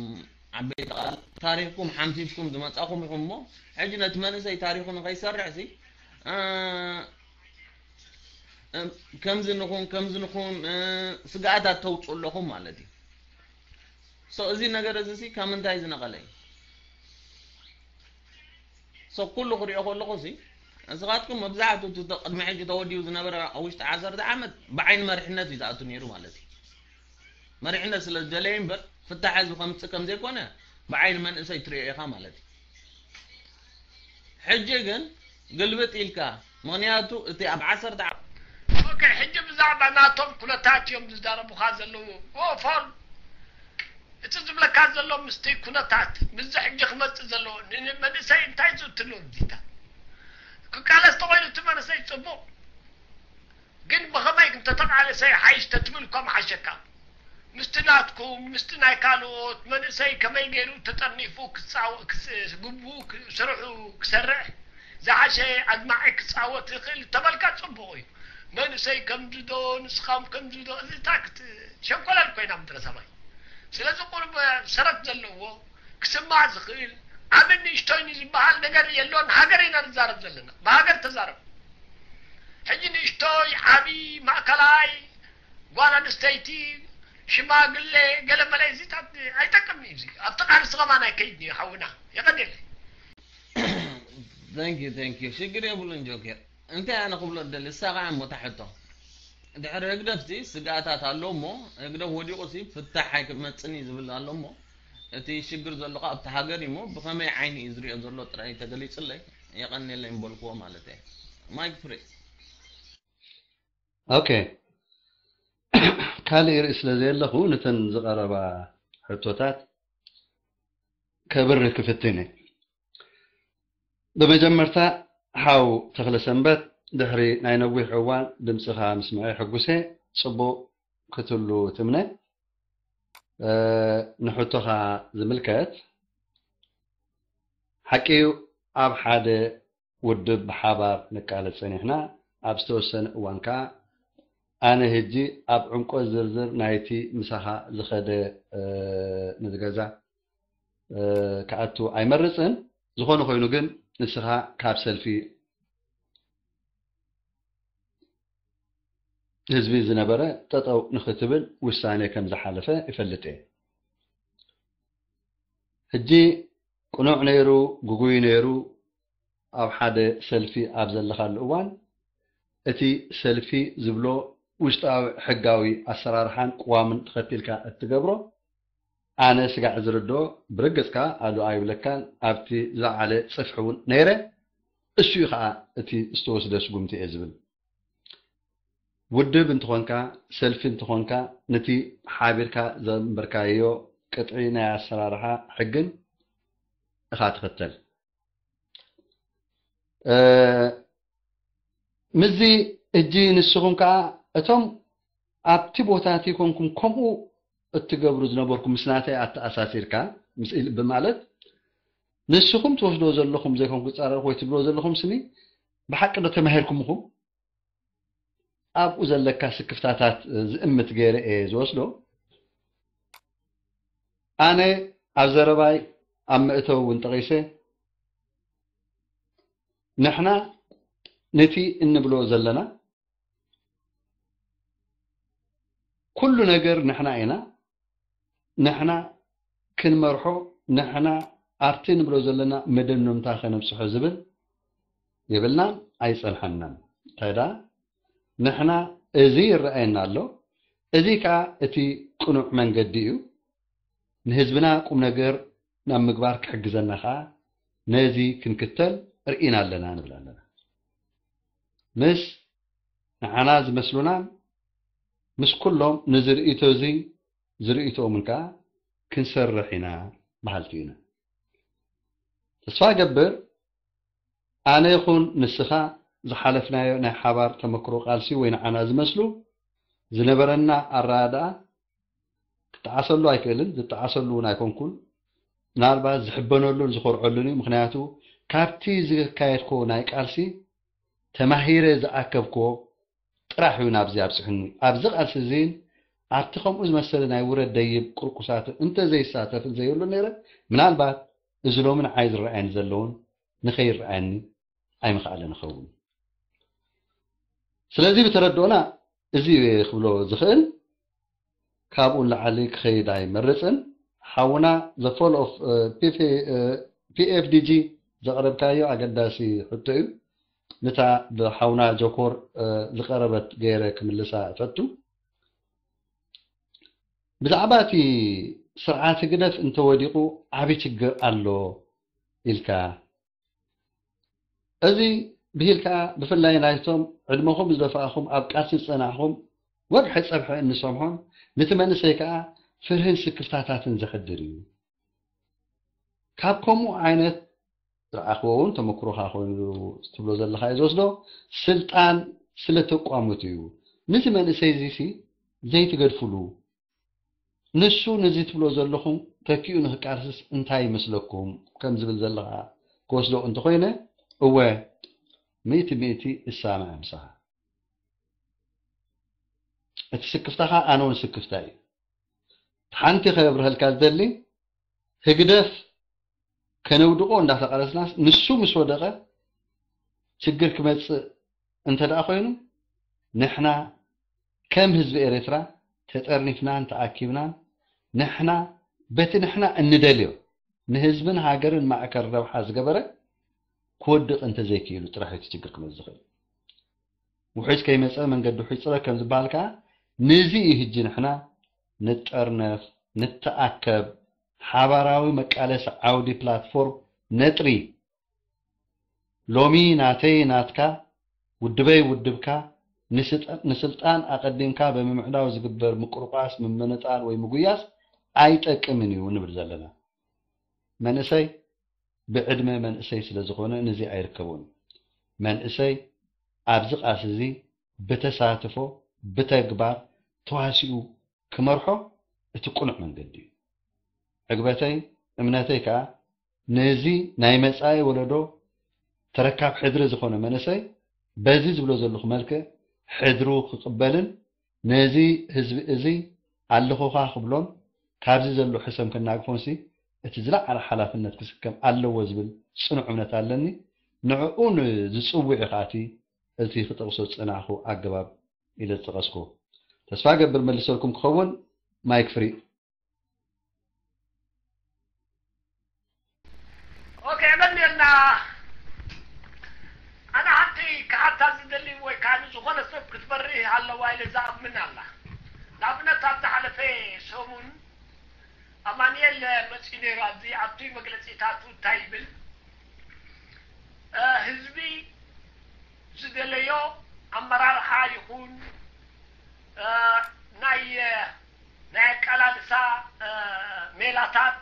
ዓበይቲ ቃል ታሪኽኩም ሓምሲስኩም ዝመጻኹም ኢኹም እሞ፣ ሕጂ ነቲ መንእሰይ ታሪኹ ንኸይሰርሕ ሲ፣ እ፣ እ፣ ከምዚ ንኹን፣ ከምዚ ንኹን፣ እ፣ ስግኣታት ተውፅኡ ኣለኹም ማለት እዩ። ሶ፣ እዚ ነገር እዚ ሲ ካብ ምንታይ ዝነቐለ እዩ? ሶ፣ ኩሉ ክሪኦ ከለኹ ሲ፣ ንስኻትኩም መብዛሕትኡ እቲ ተ-፣ ቅድሚ ሕጂ ተወዲኡ ዝነበረ ኣብ ውሽጢ ዓሰርተ ዓመት ብዓይኒ መሪሕነት እዩ ዝኣቱ ነይሩ ማለት እዩ። መሪሕነት ስለ ዝደለየ እምበር፣ ፍታሕ ህዝቢ ከምጽእ ከም ዘይኮነ ብዓይኒ መንእሰይ ትሪኦ ኢኻ ማለት እዩ። ሕጂ ግን ግልብጥ ኢልካ፣ ምኽንያቱ እቲ ኣብ ዓሰርተ ዓመት ኦኬ፣ ሕጂ ብዛዕባ ናቶም ኩነታት እዮም ዝዛረቡኻ ዘለዉ። ኦፎን፣ እቲ ዝብለካ ዘሎ ምስቲ ኩነታት፣ ምስዚ ሕጂ ክመጽእ ዘለዎ፣ ን-፣ ንመንእሰይ እንታይ ዝእትሉ እዚታት? ክቃለስ ተኾይኑ እቲ መንእሰይ ጽቡቕ፣ ግን ብኸመይ እንተተቃለሰ ይሓይሽ ተትብል እኳ ምሓሸካ። ምስቲ ናትኩም፣ ምስቲ ናይ ካልኦት መንእሰይ ከመይ ገይሩ ተጠርኒፉ ክጻወ-፣ ክስ-፣ ግቡኡ ክ-፣ ስርሑ ክሰርሕ ዝሓሸ ኣድማዒ ክጻወት ይኽእል ተበልካ ጽቡቕ እዩ። መንእሰይ ከምዚ ዶ፣ ንስኻም ከምዚ ዶ፣ እዚ እንታይ ክት-፣ ሸንኮለል ኮይና ምድረ ሰማይ። ስለዚ ቁሩብ ሰረት ዘለዎ ክስማዕ ዝኽእል ዓብን ንእሽቶይን ዝበሃል ነገር የሎን። ሃገር ኢና ንዛረብ ዘለና። ብሃገር ተዛረብ። ሕጂ ንእሽቶይ፣ ዓቢ፣ ማእከላይ፣ ጓል ኣንስተይቲ፣ ሽማግለ፣ ገለ መለ እዚታት ኣይጠቅምን እዩ። እዚ ኣብቲ ቃልሲ ከማን ኣይከይድን እዩ ሓውና። የቐንየለይ። Thank you, thank you። ሽግር የብሉን ጆኬር። እንታይ ኣነ ክብሎ ደሊ፣ ንሳ ኸዓ እሞ እታ ሕቶ። ድሕሪ ህግደፍሲ ስግኣታት ኣሎ እሞ፣ ህግደፍ ወዲቑሲ ፍታሕ ኣይክመጽን እዩ ዝብል ኣሎ እሞ፣ እቲ ሽግር ዘሎ ኸዓ ኣብቲ ሃገር እዩ እሞ፣ ብኸመይ ዓይኒ እዩ ዝሪኦ ዘሎ ጥራይ ተገሊጹለይ፣ የቐንየለይ ምበልክዎ ማለት እየ። ማይክ ፍሪ። ኦኬ። ካልእ ርእይ ስለ ዘየለኹ፣ ነተን ዝቐረባ ሕቶታት ከብርህ ክፍትን እየ። ብመጀመርታ፣ ሓው ተኽለ ሰንበት፣ ድሕሪ ናይ ነዊሕ እዋን ድምጽኻ ምስምዐይ ሕጉሰ፣ ጽቡቕ ክትህሉ ትምነ። እ፣ ንሕቶኻ ዝምልከት፣ ሓቂ እዩ፣ ኣብ ሓደ ውድብ ብሓባር ንቃለስ ጸኒሕና፣ ኣብ ዝተወሰነ እዋን ከኣ ኣነ ሕጂ ኣብ ዕምቆት ዝርዝር ናይቲ ምሳኻ ዝኸደ፣ እ፣ ነዚ ገዛ፣ እ፣ ክኣቱ ኣይመርጽን። ዝኾነ ኮይኑ ግን ንስኻ ካብ ሰልፊ ህዝቢ ዝነበረ ጠጠው ንኽትብል ውሳኔ ከም ዝሓለፈ ይፈልጥ እየ። ሕጂ ቅኑዕ ነይሩ፣ ግጉይ ነይሩ፣ ኣብ ሓደ ሰልፊ ኣብ ዘለኻሉ እዋን እቲ ሰልፊ ዝብሎ ውሽጣዊ ሕጋዊ ኣሰራርሓን ቅዋምን ተኸቲልካ እትገብሮ፣ ኣነ ስጋዕ ዝርድኦ ብርግጽ ከኣ ኣሉ ኣይብለካን፣ ኣብቲ ዝለዓለ ጽፍሒ እውን ነይረ። እሱ እዩ ከኣ እቲ ዝተወስደ ስጉምቲ እየ ዝብል። ውድብ እንተኾንካ፣ ሰልፊ እንተኾንካ፣ ነቲ ሓቢርካ ዘንበርካዮ ቅጥዒ ናይ ኣሰራርሓ ሕግን ኢኻ ትኽተል። እ፣ ምስዚ ሕጂ ንስኹም ከኣ እቶም ኣብቲ ቦታ እቲ ኮንኩም ከምኡ እትገብሩ ዝነበርኩም ምስ ናተይ ኣተኣሳሲርካ፣ ምስ ኢል-፣ ብማለት ንስኹም ትወስዶ ዘለኹም ዘይኮንኩ ዝጻረርኩ ወይ ትብሎ ዘለኹም ስኒ ብሓቂ ዶ ተማሂርኩም ኢኹም? ኣብኡ ዘለካ ስክፍታታት ዝእምት ገይረ እየ ዝወስዶ። ኣነ ኣብ ዘረባይ ኣብ መእተዊ እውን ጠቒሰ፣ ንሕና ነቲ እንብሎ ዘለና ኩሉ ነገር ንሕና ኢና፣ ንሕና ክንመርሖ፣ ንሕና ኣብቲ ንብሎ ዘለና መደምደምታ ከነብጽሖ ዝብል የብልናን ኣይጸንሐናን። እንታይ ደኣ ንሕና እዚ ይረኣየና ኣሎ፣ እዚ ከኣ እቲ ቅኑዕ መንገዲ እዩ። ንህዝብና ቁም ነገር ናብ ምግባር ክሕግዘና ከኣ ነዚ ክንክተል ርኢና ኣለና ንብል ኣለና። ምስ ንዓና ዝመስሉናን ምስ ኩሎም ንዝርእቶ እዚ ዝርእቶምን ከዓ ክንሰርሕ ኢና በሃልቲ ኢና። ተስፋ ገብር ኣነ ይኹን ንስኻ ዝሓለፍናዮ ናይ ሓባር ተመክሮ ቃልሲ ወይ ንዓና ዝመስሉ ዝነበረና ኣረዳድኣ ክጠዓሰሉ ኣይክእልን፣ ዝጠዓሰሉ እውን ኣይኮንኩን። ምናልባት ዝሕበነሉን ዝኾርዐሉን እዩ። ምክንያቱ ካብቲ ዝካየድኮ ናይ ቃልሲ ተማሂረ ዝኣከብኮ ጥራሕ እዩ ናብዚ ኣብፅሑኒ። ኣብዚ ቃልሲ እዚን ኣብቲ ከምኡ ዝመሰለ ናይ ውረድ ደይብ ቁርቁሳት እንተዘይሳተፍን ዘይብሉ ነይረ፣ ምናልባት እዚ ሎሚ ንዓይ ዝረኣየኒ ዘለውን ንኸይረኣየኒ ኣይምኽኣለን ይኸውን። ስለዚ ብተረድኦና እዚ ክብሎ ዝኽእል ካብኡ ንላዕሊ ክኸይድ ኣይመርፅን። ሓውና the fall of ፒኤፍዲጂ ዘቕረብካዮ ኣገዳሲ ሕቶ እዩ። ንታ ብሓውና ጆኮር ዝቐረበት ገይረ ክምልሳ እፈቱ። ብዛዕባ እቲ ስርዓት ህግደፍ እንተወዲቑ ዓቢ ችግር ኣሎ ኢልካ እዚ ብሂል ከዓ ብፍላይ ናይቶም ዕድመኹም ዝደፋእኹም ኣብ ቃልሲ ዝፀናሕኹም ወግሐ ፀብሐ እንሰምዖን ንቲ መንእሰይ ከዓ ፍርህን ስክፍታታትን ዘሕድር እዩ። ካብ ከምኡ ዓይነት ዝረኣኽዎ እውን ተመክሮኻ ኮይኑ ትብሎ ዘለኻ እዩ ዝወስዶ። ስልጣን ስለተቋሙት እዩ። ንቲ መንእሰይ እዚሲ ዘይትገድፍሉ። ንሱ ነዚ ትብሎ ዘለኹም ተኪኡ ንክቃርስስ እንታይ ይመስለኩም ከም ዝብል ዘለኻ ክወስዶ እንተኾይነ፣ እወ፣ ሚእቲ ሚእቲ እሳማዕ ምሳኻ። እቲ ስክፍታኻ ኣነ እውን ስክፍታ እዩ። ሓንቲ ከብርሀልካ ዝደሊ፣ ህግደፍ ከነውድቆ እንዳተቃለስናስ ንሱ ምስ ወደቀ ችግር ክመጽእ እንተ ደኣ ኮይኑ፣ ንሕና ከም ህዝቢ ኤርትራ ተጠርኒፍናን ተኣኪብናን ንሕና በቲ ንሕና እንደልዮ ንህዝብን ሃገርን ማእከል ረብሓ ዝገበረ ክወድቕ እንተዘይክኢሉ ጥራሕ እቲ ችግር ክመጽእ ዝኽእል። ውሑጅ ከይመጸ መንገዲ ውሑጅ ጽረግ ከም ዝበሃል ከኣ፣ ነዚ እዩ ሕጂ ንሕና ንጠርነፍ፣ ንተኣከብ፣ ሓባራዊ መቃለሲ ዓውዲ ፕላትፎርም ነጥሪ። ሎሚ ናተይ ናትካ፣ ውድበይ ውድብካ፣ ንስጠ-፣ ንስልጣን ኣቐዲምካ ብምምዕዳው ዝግበር ምቁርቋስ፣ ምምንጣል ወይ ምጉያስ ኣይጠቅምን እዩ ንብል ዘለና። መንእሰይ ብዕድመ መንእሰይ ስለ ዝኾነ ነዚ ኣይርከቦን። መንእሰይ ኣብዚ ቃልሲ እዚ ብተሳትፎ፣ ብተግባር ተዋሲኡ ክመርሖ እቲ ቅኑዕ መንገዲ እዩ። ዕግበተይ፣ እምነተይ ከኣ ነዚ ናይ መጻኢ ወለዶ ተረካብ ሕድሪ ዝኾነ መንእሰይ በዚ ዝብሎ ዘለኹ መልክዕ ሕድሩ ክቕበልን ነዚ ህዝቢ እዚ ኣለኹኻ ክብሎን ካብዚ ዘሎ ሕሰም ከናግፎንሲ እቲ ዝለዓለ ሓላፍነት ክስከም ኣለዎ ዝብል ጽኑዕ እምነት ኣለኒ። ንዕኡ ንዝጽውዕ እዩ ከኣቲ እቲ ክጠቕሶ ዝጸናሕኩ ኣገባብ ኢለ ዝጠቐስኩ። ተስፋ ገብር መልሰልኩም ክኸውን። ማይክ ፍሪ። ኦኬ፣ የቐንየልና። ኣነ ሓንቲ ክሓታ ዝደሊ ወይ ከዓ ንዝኾነ ሰብ ክትበርህ ኣለዋ ኢለ ዝኣምን ኣላ። ንኣብነት ኣብ ዝሓለፈ ሰሙን ኣማኑኤል መፂኡ ነይሩ። ኣብዚ ኣብቲ መግለፂታቱ እንታይ ይብል? እ፣ ህዝቢ ዝደለዮ ኣመራርሓ ይኹን፣ እ፣ ናይ ናይ ኣቀላልሳ ሜላታት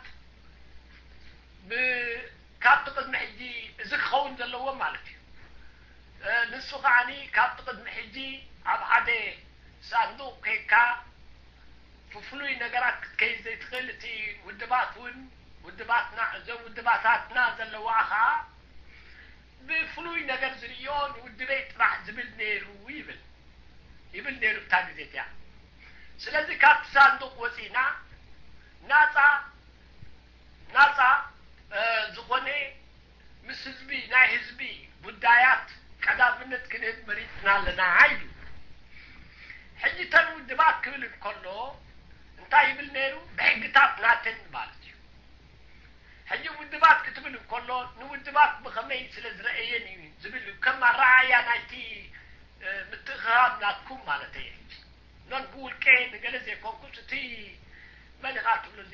ካብቲ ቅድሚ ሕጂ እዚ ክኸውን ዘለዎ ማለት እዩ። ንሱ ከዓኒ ካብቲ ቅድሚ ሕጂ ኣብ ሓደ ሳንዱቕ ኮይንካ ብፍሉይ ነገራት ክትከይድ ዘይትኽእል፣ እቲ ውድባት እውን ውድባትና፣ እዞም ውድባታትና ዘለዋ ከዓ ብፍሉይ ነገር ዝርእዮ ንውድበይ ጥራሕ ዝብል ነይሩ ይብል ይብል ነይሩ እታ ግዜ እቲኣ። ስለዚ ካብቲ ሳንዱቕ ወፂእና ናፃ ናፃ ዝኾነ ምስ ህዝቢ ናይ ህዝቢ ጉዳያት ቀዳምነት ክንህብ መሪፅና ኣለና ኢሉ። ሕጂ እተን ውድባት ክብል እንከሎ እንታይ ይብል ነይሩ? ብሕግታት ናተን ማለት እዩ። ሕጂ ውድባት ክትብል እንከሎ ንውድባት ብኸመይ ስለ ዝረኣየን እዩ ዝብል እዩ፣ ከም ኣረኣእያ ናይቲ ምትእኽኻብ ናትኩም ማለት እየ። ኖን ብውልቀ ንገለ ዘይኮንኩስ እቲ መን ኢኻ ትብሎ እዚ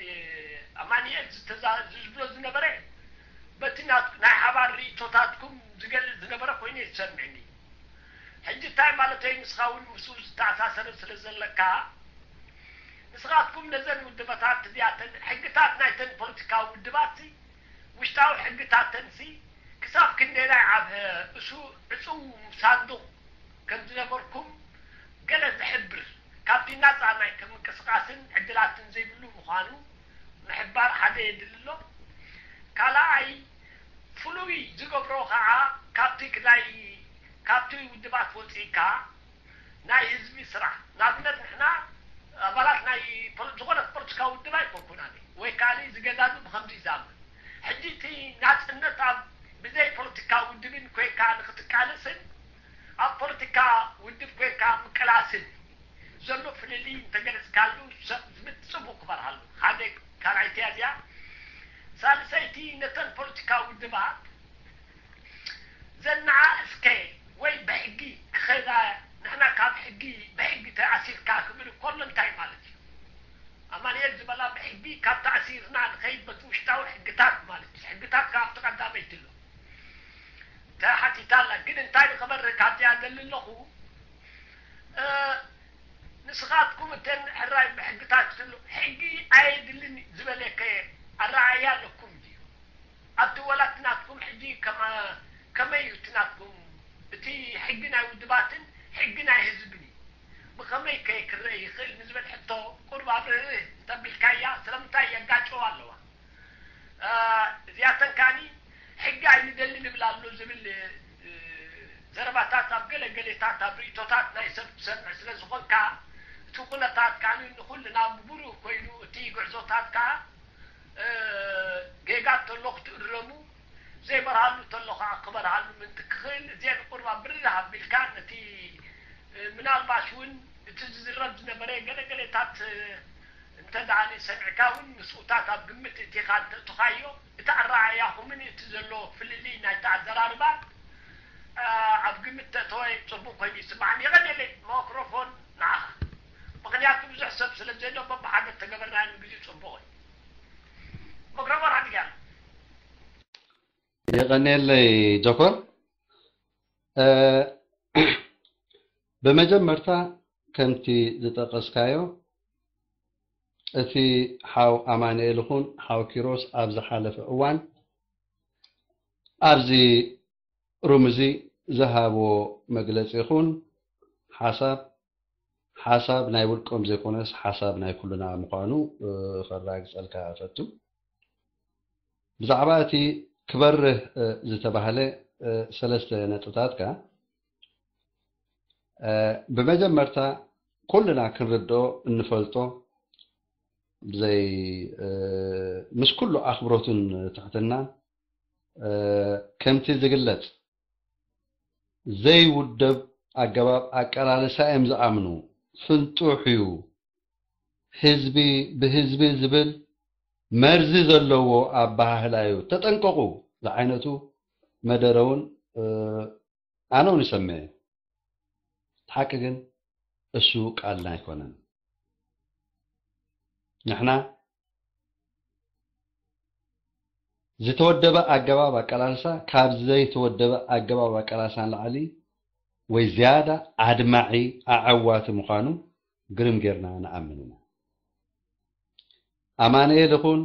ኣማኒኤል ዝተዛ- ዝብሎ ዝነበረ በቲ ናት- ናይ ሓባር ርእይቶታትኩም ዝገልጽ ዝነበረ ኮይኑ እዩ ዝሰምዕኒ። ሕጂ እንታይ ማለተይ? ንስኻ እውን ምስኡ ዝተኣሳሰረ ስለ ዘለካ፣ ንስኻትኩም ነዘን ውድበታት እዚኣተን፣ ሕግታት ናይተን ፖለቲካዊ ውድባት፣ ውሽጣዊ ሕግታተንሲ ክሳብ ክንደየናይ ዓብ እሱ ዕፁው ሳንዱቕ ከም ዝነበርኩም ገለ ዝሕብር፣ ካብቲ ናፃ ናይ ምንቅስቃስን ዕድላትን ዘይብሉ ምዃኑ ምሕባር ሓደ የድሊ ኣሎ። ካልኣይ፣ ፍሉይ ዝገብሮ ከዓ ካብቲ ናይ፣ ካብቲ ውድባት ወፂእካ ናይ ህዝቢ ስራሕ፣ ንኣብነት ንሕና ኣባላት ናይ ፖለ-፣ ዝኾነት ፖለቲካዊ ውድብ ኣይኮንኩን ኣነ፣ ወይ ከዓ ዝገዛዙ ብኸምዚ ይዛመ። ሕጂ እቲ ናፅነት ኣብ ብዘይ ፖለቲካ ውድብን ኮይንካ ንክትቃለስን ኣብ ፖለቲካ ውድብ ኮይንካ ምቅላስን ዘሎ ፍልልይ እንተገለፅካሉ ሰብ ዝብት ፅቡቅ ክበርሃሉ ሓደ ካልኣይቲ እያ እዚኣ። ሳልሰይቲ ነተን ፖለቲካ ውድባት ዘናዓ እስከ ወይ ብሕጊ ክኸዳ ንሕና ካብ ሕጊ ብሕጊ ተኣሲርካ ክብል ከሎ እንታይ ማለት እዩ? ኣማንኤል ዝበላ ብሕጊ ካብ ተኣሲርና ንኸይድ በቲ ውሽጣዊ ሕግታት ማለት እዩ። ሕግታት ካብ ቀዳመይቲ ኣሎ ተሓቲታ ኣላ። ግን እንታይ ንኸበርህ ካብዚኣ ዘሊ ኣለኹ ንስኻትኩም እተን ሕራይ ብሕግታት ክትሉ ሕጊ ኣየድልን ዝበለከ ኣረኣያ ኣለኩም ድዩ? ኣብቲ ወላ እቲ ናትኩም ሕጂ ከመ-፣ ከመይ እዩ እቲ ናትኩም? እቲ ሕጊ ናይ ውድባትን ሕጊ ናይ ህዝብን እዩ። ብኸመይ ከ ክረአ ይኽእል ንዝብል ሕቶ ቁሩብ ኣብርህርህ እንተቢልካያ ስለምንታይ የጋጨዋ ኣለዋ? እ፣ እዚኣተን ከኣኒ ሕጊ ኣይንደልን ይብል ኣሎ ዝብል፣ እ፣ ዘረባታት ኣብ ገለ ገሌታት ኣብ ርእይቶታት ናይ ሰብ ትሰምዕ ስለ ዝኾንካ፣ እቲ ኩነታት ከኣኒ ንኹልና ብሩህ ኮይኑ፣ እቲ ጉዕዞታት ከኣ፣ እ፣ ጌጋ እንተሎ ክትእረሙ፣ ዘይበርሃሉ እንተሎ ከኣ ክበርሃሉ ምእንቲ ክኽእል፣ እዚአን ቁሩብ ኣብርህ ኣቢልካ ነቲ፣ እ፣ ምናልባሽ እውን እቲ ዝዝረብ ዝነበረ ገለ ገሌታት፣ እ፣ እንተ ደኣ ሰሚዕካ እውን ምስኡታት ኣብ ግምት እቲኻ እንተእትኻዮ፣ እቲ ኣረኣእያኹምን እቲ ዘሎ ፍልልይ ናይቲ ኣዘራርባ፣ እ፣ ኣብ ግምት ተእተወ ጽቡቕ ኮይኑ ይስማዓኒ። የቐንየለይ፣ ማይክሮፎን ንዓኻ። ምኽንያቱ ብዙሕ ሰብ ስለ ዘሎ በብሓደ እተገበርናዮ ንግዜኡ ጽቡቕ እዩ። ማይክሮፎን ሓዲጋ። የቐንየለይ ጆኮር። እ፣ ብመጀመርታ ከምቲ ዝጠቐስካዮ፣ እቲ ሓው ኣማኑኤል ይኹን ሓው ኪሮስ ኣብ ዝሓለፈ እዋን ኣብዚ ሩም እዚ ዝሃብዎ መግለጺ ይኹን ሓሳብ፣ ሓሳብ ናይ ውልቆም ዘይኮነስ ሓሳብ ናይ ኩልና ምዃኑ፣ እ፣ ከረጋግጸልካ እፈቱ። ብዛዕባ እቲ ክበርህ፣ እ፣ ዝተባህለ፣ እ፣ ሰለስተ ነጥብታት ከኣ፣ እ፣ ብመጀመርታ ኩልና ክንርድኦ እንፈልጦ ብዘይ፣ እ፣ ምስ ኩሉ ኣኽብሮትን ትሕትናን፣ እ፣ ከምቲ ዝግለጽ ዘይውደብ ኣገባብ ኣቀላልሳ እዮም ዝኣምኑ። ፍንጡሕ እዩ። ህዝቢ ብህዝቢ ዝብል መርዚ ዘለዎ ኣበሃህላ እዩ። ተጠንቀቑ ዝዓይነቱ መደረ እውን፣ እ፣ ኣነ እውን ይሰምዕ እየ። እቲ ሓቂ ግን እሱ ቃልና ኣይኮነን። ንሕና ዝተወደበ ኣገባብ ኣቀላልሳ ካብ ዘይተወደበ ኣገባብ ኣቀላልሳ ንላዕሊ ወይ ዝያዳ ኣድማዒ፣ ኣዐዋቲ ምዃኑ ግርም ጌርና ንኣምን ኢና። ኣማኑኤል ይኹን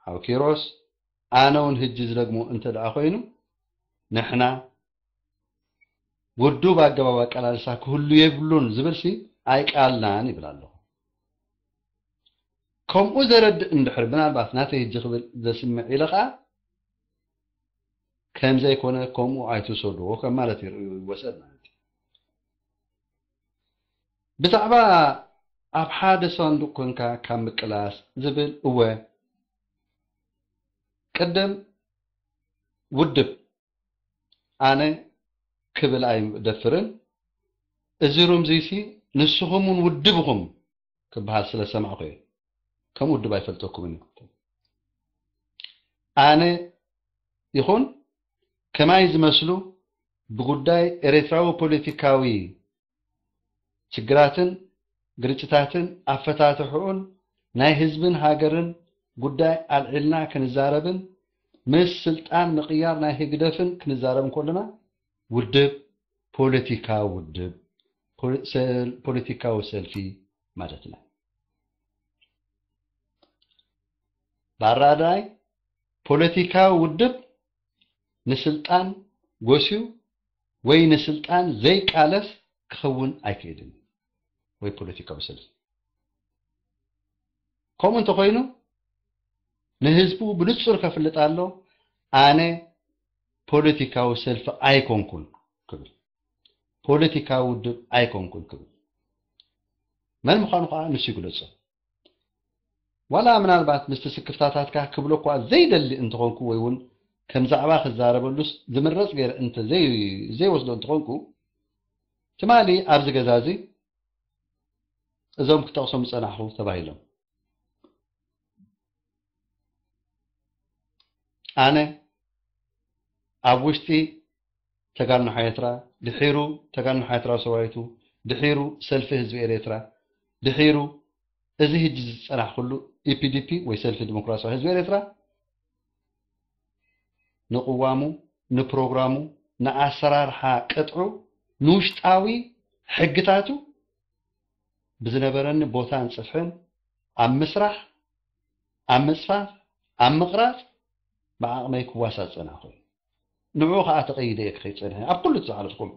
ሓው ኪሮስ፣ ኣነ እውን ህጂ ዝደግሞ እንተ ደኣ ኮይኑ፣ ንሕና ውዱብ ኣገባብ ኣቀላልሳ ክህሉ የብሉን ዝብልሲ ኣይቃልናን ይብል ኣለኹ። ከምኡ ዘረድእ እንድሕር ምናልባት ናተይ ህጂ ክብል ዘስምዕ ኢለ ኸኣ ከም ዘይኮነ ከምኡ ኣይትውሰድዎ ከም ማለት ይር-፣ ይወሰድ ማለት እዩ። ብዛዕባ ኣብ ሓደ ሳንዱቕ ኮንካ ካብ ምቅላስ ዝብል እወ ቅድም ውድብ ኣነ ክብል ኣይደፍርን። እዚ ሩምዚሲ ንስኹም እውን ውድብ ኢኹም ክበሃል ስለ ዝሰማዕኩ እየ። ከም ውድብ ኣይፈልጠኩምን እየ። ኣነ ይኹን ከማይ ዝመስሉ ብጉዳይ ኤርትራዊ ፖለቲካዊ ችግራትን ግርጭታትን ኣፈታትሕኡን ናይ ህዝብን ሃገርን ጉዳይ ኣልዒልና ክንዛረብን ምስ ስልጣን ምቕያር ናይ ህግደፍን ክንዛረብ እንከለና ውድብ፣ ፖለቲካዊ ውድብ፣ ፖለ-፣ ሰል-፣ ፖለቲካዊ ሰልፊ ማለትና። ብኣረኣእያይ ፖለቲካዊ ውድብ ንስልጣን ጎስዩ ወይ ንስልጣን ዘይቃለስ ክኸውን ኣይክእልን፣ ወይ ፖለቲካዊ ሰልፊ። ከምኡ እንተኾይኑ ንህዝቡ ብንጹር ከፍልጥ ኣሎ፣ ኣነ ፖለቲካዊ ሰልፊ ኣይኮንኩን ክብል፣ ፖለቲካዊ ውድብ ኣይኮንኩን ክብል። መን ምዃኑ ከዓ ንሱ ይግለጾ። ዋላ ምናልባት ምስቲ ስክፍታታትካ ክብሎ እኳ ዘይደሊ እንተኾንኩ ወይ እውን ከም ዛዕባ ክዛረበሉስ ዝምረጽ ገይረ እንተ ዘይ-፣ ዘይወስዶ እንተኾንኩ፣ ትማሊ ኣብዚ ገዛ እዚ እዞም ክጠቕሶም ዝጸናሕኹ ተባሂሎም። ኣነ ኣብ ውሽጢ ተጋድሎ ሓ ኤርትራ፣ ድሒሩ ተጋድሎ ሓ ኤርትራዊ ሰራዊቱ፣ ድሒሩ ሰልፊ ህዝቢ ኤርትራ፣ ድሒሩ እዚ ሕጂ ዝጸናሕኩሉ ኢ ፒ ዲ ፒ ወይ ሰልፊ ዲሞክራሲያዊ ህዝቢ ኤርትራ ንቅዋሙ፣ ንፕሮግራሙ፣ ንኣሰራርሓ ቅጥዑ፣ ንውሽጣዊ ሕግታቱ ብዝነበረኒ ቦታን ጽፍሕን ኣብ ምስራሕ፣ ኣብ ምጽፋፍ፣ ኣብ ምቕራጽ ብዓቕመይ ክዋሳእ ዝጸናሕኩ እየ። ንዕኡ ከኣ ተቐይደ እየ ክኸይድ ጸኒሐ ኣብ ኩሉ እቲ ዝሓለፍኩም።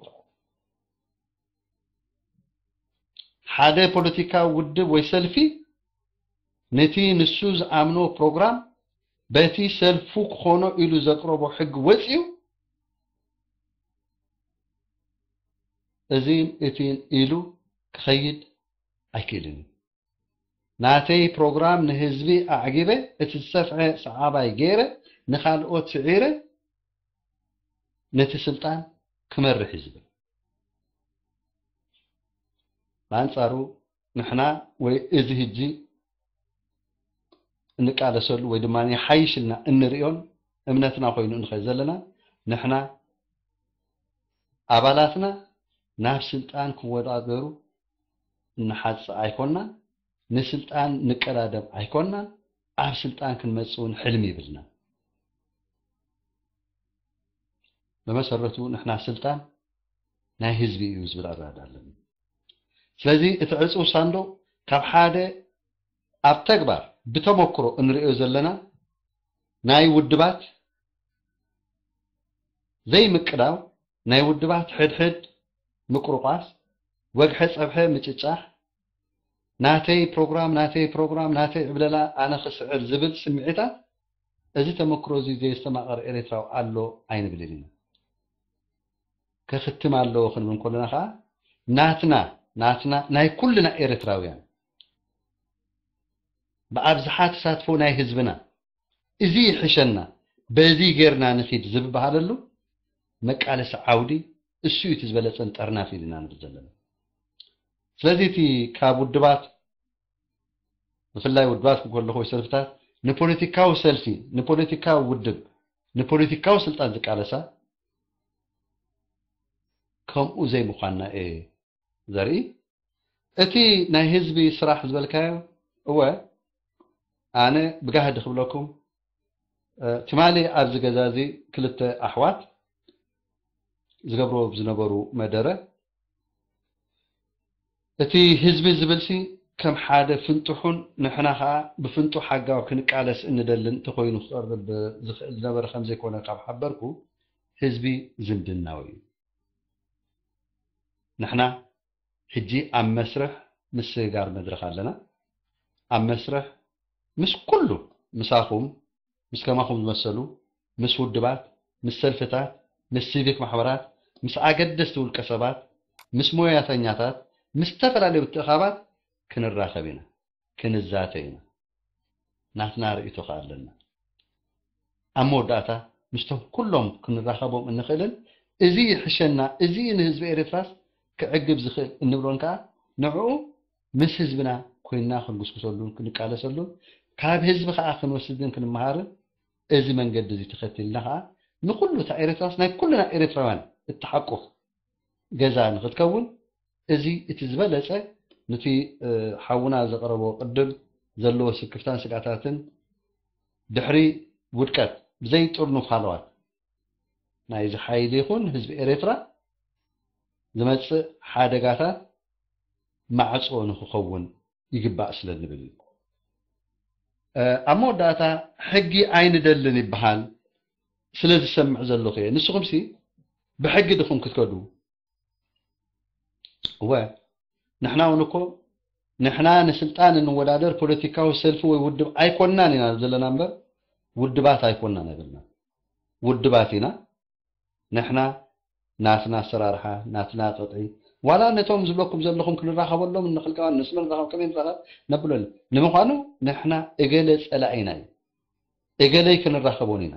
ሓደ ፖለቲካዊ ውድብ ወይ ሰልፊ ነቲ ንሱ ዝኣምኖ ፕሮግራም በቲ ሰልፉ ክኾኖ ኢሉ ዘቅረቦ ሕጊ ወጺኡ እዚን እቲን ኢሉ ክኸይድ ኣይክእልን እዩ። ናተይ ፕሮግራም ንህዝቢ ኣዕጊበ፣ እቲ ዝሰፍሐ ሰዓባይ ገይረ፣ ንኻልኦት ስዒረ፣ ነቲ ስልጣን ክመርሕ እዩ ዝብል። ብኣንጻሩ ንሕና ወይ እዚ ሕጂ እንቃለሰሉ ወይ ድማ ይሓይሽ ኢልና እንርእዮን እምነትና ኮይኑ እንኸይድ ዘለና፣ ንሕና ኣባላትና ናብ ስልጣን ክወዳደሩ እንሓጽእ ኣይኮንናን፣ ንስልጣን ንቀዳደም ኣይኮንናን፣ ኣብ ስልጣን ክንመጽእ እውን ሕልሚ ይብልናን። ብመሰረቱ ንሕና ስልጣን ናይ ህዝቢ እዩ ዝብል ኣረዳድኣ ኣለኒ። ስለዚ እቲ ዕጹው ሳንዱቕ ካብ ሓደ ኣብ ተግባር ብተመክሮ እንርእዮ ዘለና ናይ ውድባት ዘይምቅዳው፣ ናይ ውድባት ሕድሕድ ምቁርቋስ፣ ወግሐ ጸብሐ ምጭጫሕ፣ ናተይ ፕሮግራም፣ ናተይ ፕሮግራም፣ ናተይ ዕብለላ፣ ኣነ ክስዕር ዝብል ስምዒታት፣ እዚ ተመክሮ እዚ ዘየስተማቐር ኤርትራዊ ኣሎ ኣይንብልን ኢና። ከኽትም ኣለዎ ክንብል እንከለና ከኣ ናትና፣ ናትና ናይ ኩልና ኤርትራውያን ብኣብዝሓ ተሳትፎ ናይ ህዝብና፣ እዚ ይሕሸና፣ በዚ ጌርና ንኺድ ዝብበሃለሉ መቃለሲ ዓውዲ እሱ እዩ እቲ ዝበለጸን ጠርናፊ ኢልና ንብል ዘለና። ስለዚ እቲ ካብ ውድባት፣ ብፍላይ ውድባት ክብሎ ከለኹ ወይ ሰልፍታት ንፖለቲካዊ ሰልፊ፣ ንፖለቲካዊ ውድብ፣ ንፖለቲካዊ ስልጣን ዝቃለሳ ከምኡ ዘይምዃንና እየ ዘርኢ። እቲ ናይ ህዝቢ ስራሕ ዝበልካዮ፣ እወ፣ ኣነ ብጋህዲ ክብለኩም፣ እ፣ ትማሊ ኣብዚ ገዛ እዚ ክልተ ኣሕዋት ዝገብርዎ ብዝነበሩ መደረ፣ እቲ ህዝቢ ዝብልሲ ከም ሓደ ፍንጡሑን ንሕና ኸኣ ብፍንጡሕ ኣገባብ ክንቃለስ እንደልን እንተኾይኑ ክቐርብ ዝኽእል ዝነበረ ከም ዘይኮነ ካብ ሓበርኩ፣ ህዝቢ ዝምድናዊ እዩ። ንሕና ሕጂ ኣብ መስርሕ ምስግጋር መድረኽ ኣለና። ኣብ መስርሕ ምስ ኩሉ፣ ምሳኹም፣ ምስ ከማኹም ዝመሰሉ፣ ምስ ውድባት፣ ምስ ሰልፍታት፣ ምስ ሲቪክ ማሕበራት፣ ምስ ኣገደስቲ ውልቀ ሰባት፣ ምስ ሞያተኛታት፣ ምስ ዝተፈላለዩ ምትእኻባት ክንራኸብ ኢና፣ ክንዛተ ኢና። ናትና ርእይቶ ከኣ ኣለና። ኣብ መወዳእታ ምስቶም ኩሎም ክንራኸቦም እንኽእልን እዚ ይሕሸና፣ እዚ ንህዝቢ ኤርትራስ ክዕግብ ዝኽእል እንብሎን ከኣ ንዕኡ ምስ ህዝብና ኮይንና ክንጉስጉሰሉን ክንቃለሰሉን ካብ ህዝቢ ከኣ ክንወስድን ክንመሃርን እዚ መንገዲ እዚ ተኸቲልና ከኣ ንኹሉ እታ ኤርትራስ ናይ ኩልና ኤርትራውያን እትሓቁፍ ገዛ ንኽትከውን እዚ እቲ ዝበለጸ ነቲ፣ እ፣ ሓውና ዘቕረቦ ቅድም ዘለዎ ስክፍታን ስግኣታትን ድሕሪ ውድቀት ብዘይ ጥርኑፍ ሃለዋት ናይዚ ሓይሊ ይኹን ህዝቢ ኤርትራ ዝመጽእ ሓደጋታት ማዕጾ ንክኸውን ይግባእ ስለ ንብል እዩ። ኣብ መወዳእታ ሕጊ ኣይንደልን ይበሃል ስለ ዝሰምዕ ዘለኹ እየ። ንስኹምሲ ብሕጊ ድኹም ክትከዱ? እወ፣ ንሕና እውን እኮ ንሕና ንስልጣን እንወዳደር ፖለቲካዊ ሰልፊ ወይ ውድብ ኣይኮናን ኢና ዘለና እምበር ውድባት ኣይኮናን ኣይበልናን። ውድባት ኢና ንሕና። ናትና ኣሰራርሓ፣ ናትና ቅጥዒ፣ ዋላ ነቶም ዝብለኩም ዘለኹም ክንራኸበሎም ንኽልቀዋን ንስመ ንራኸብ ከመይ ንራኸብ ነብለሉ። ንምዃኑ ንሕና እገለ ጸላኢና እዩ፣ እገለይ ክንራኸቦን ኢና፣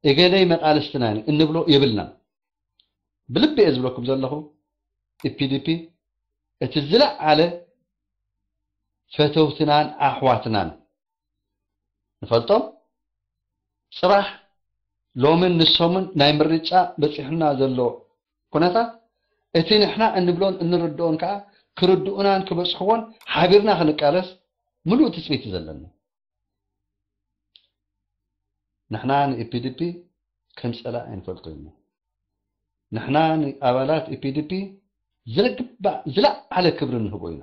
እገለይ መቃልስትና እዩ እንብሎ የብልና። ብልቢ እየ ዝብለኩም ዘለኹ፣ ኢፒዲፒ እቲ ዝለዓለ ፈተውትናን ኣሕዋትናን ንፈልጦም። ጽባሕ ሎምን ንሶምን ናይ ምርጫ በጺሑና ዘሎ ኩነታት፣ እቲ ንሕና እንብሎን እንርድኦን ከኣ ክርድኡናን ክበጽሕዎን ሓቢርና ክንቃለስ ምሉእ ትጽቢት እዩ ዘለና። ንሕና ንኢፒዲፒ ከም ጸላኢ ኣይንፈልጦ ኢና። ንሕና ንኣባላት ኢፒዲፒ ዝግባእ ዝለዓለ ክብሪ ንህቦ ኢና።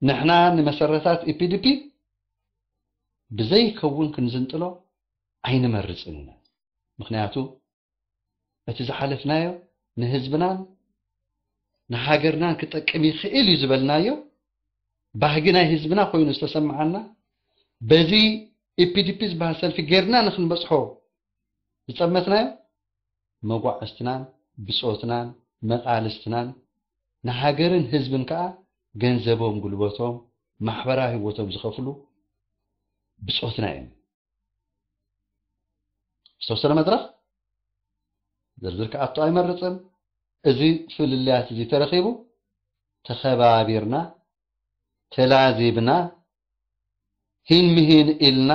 ንሕና ንመሰረታት ኢፒዲፒ ብዘይከውን ክንዝንጥሎ ኣይንመርጽን ኢና። ምኽንያቱ እቲ ዝሓለፍናዮ ንህዝብናን ንሃገርናን ክጠቅም ይኽእል እዩ ዝበልናዮ ባህጊ ናይ ህዝብና ኮይኑ ዝተሰምዓና፣ በዚ ኢፒዲፒ ዝበሃል ሰልፊ ጌርና ንክንበጽሖ ዝጠመትናዮ መጓዕዝትናን ብጾትናን መቃልስትናን ንሃገርን ህዝብን ከኣ ገንዘቦም፣ ጉልበቶም፣ ማሕበራዊ ህይወቶም ዝኸፍሉ ብጾትና እዮም። ዝተወሰነ መድረኽ ዝርዝር ክኣቱ ኣይመርጽን። እዚ ፍልልያት እዚ ተረኺቡ ተኸባቢርና፣ ተላዚብና፣ ሂን ምሂን ኢልና፣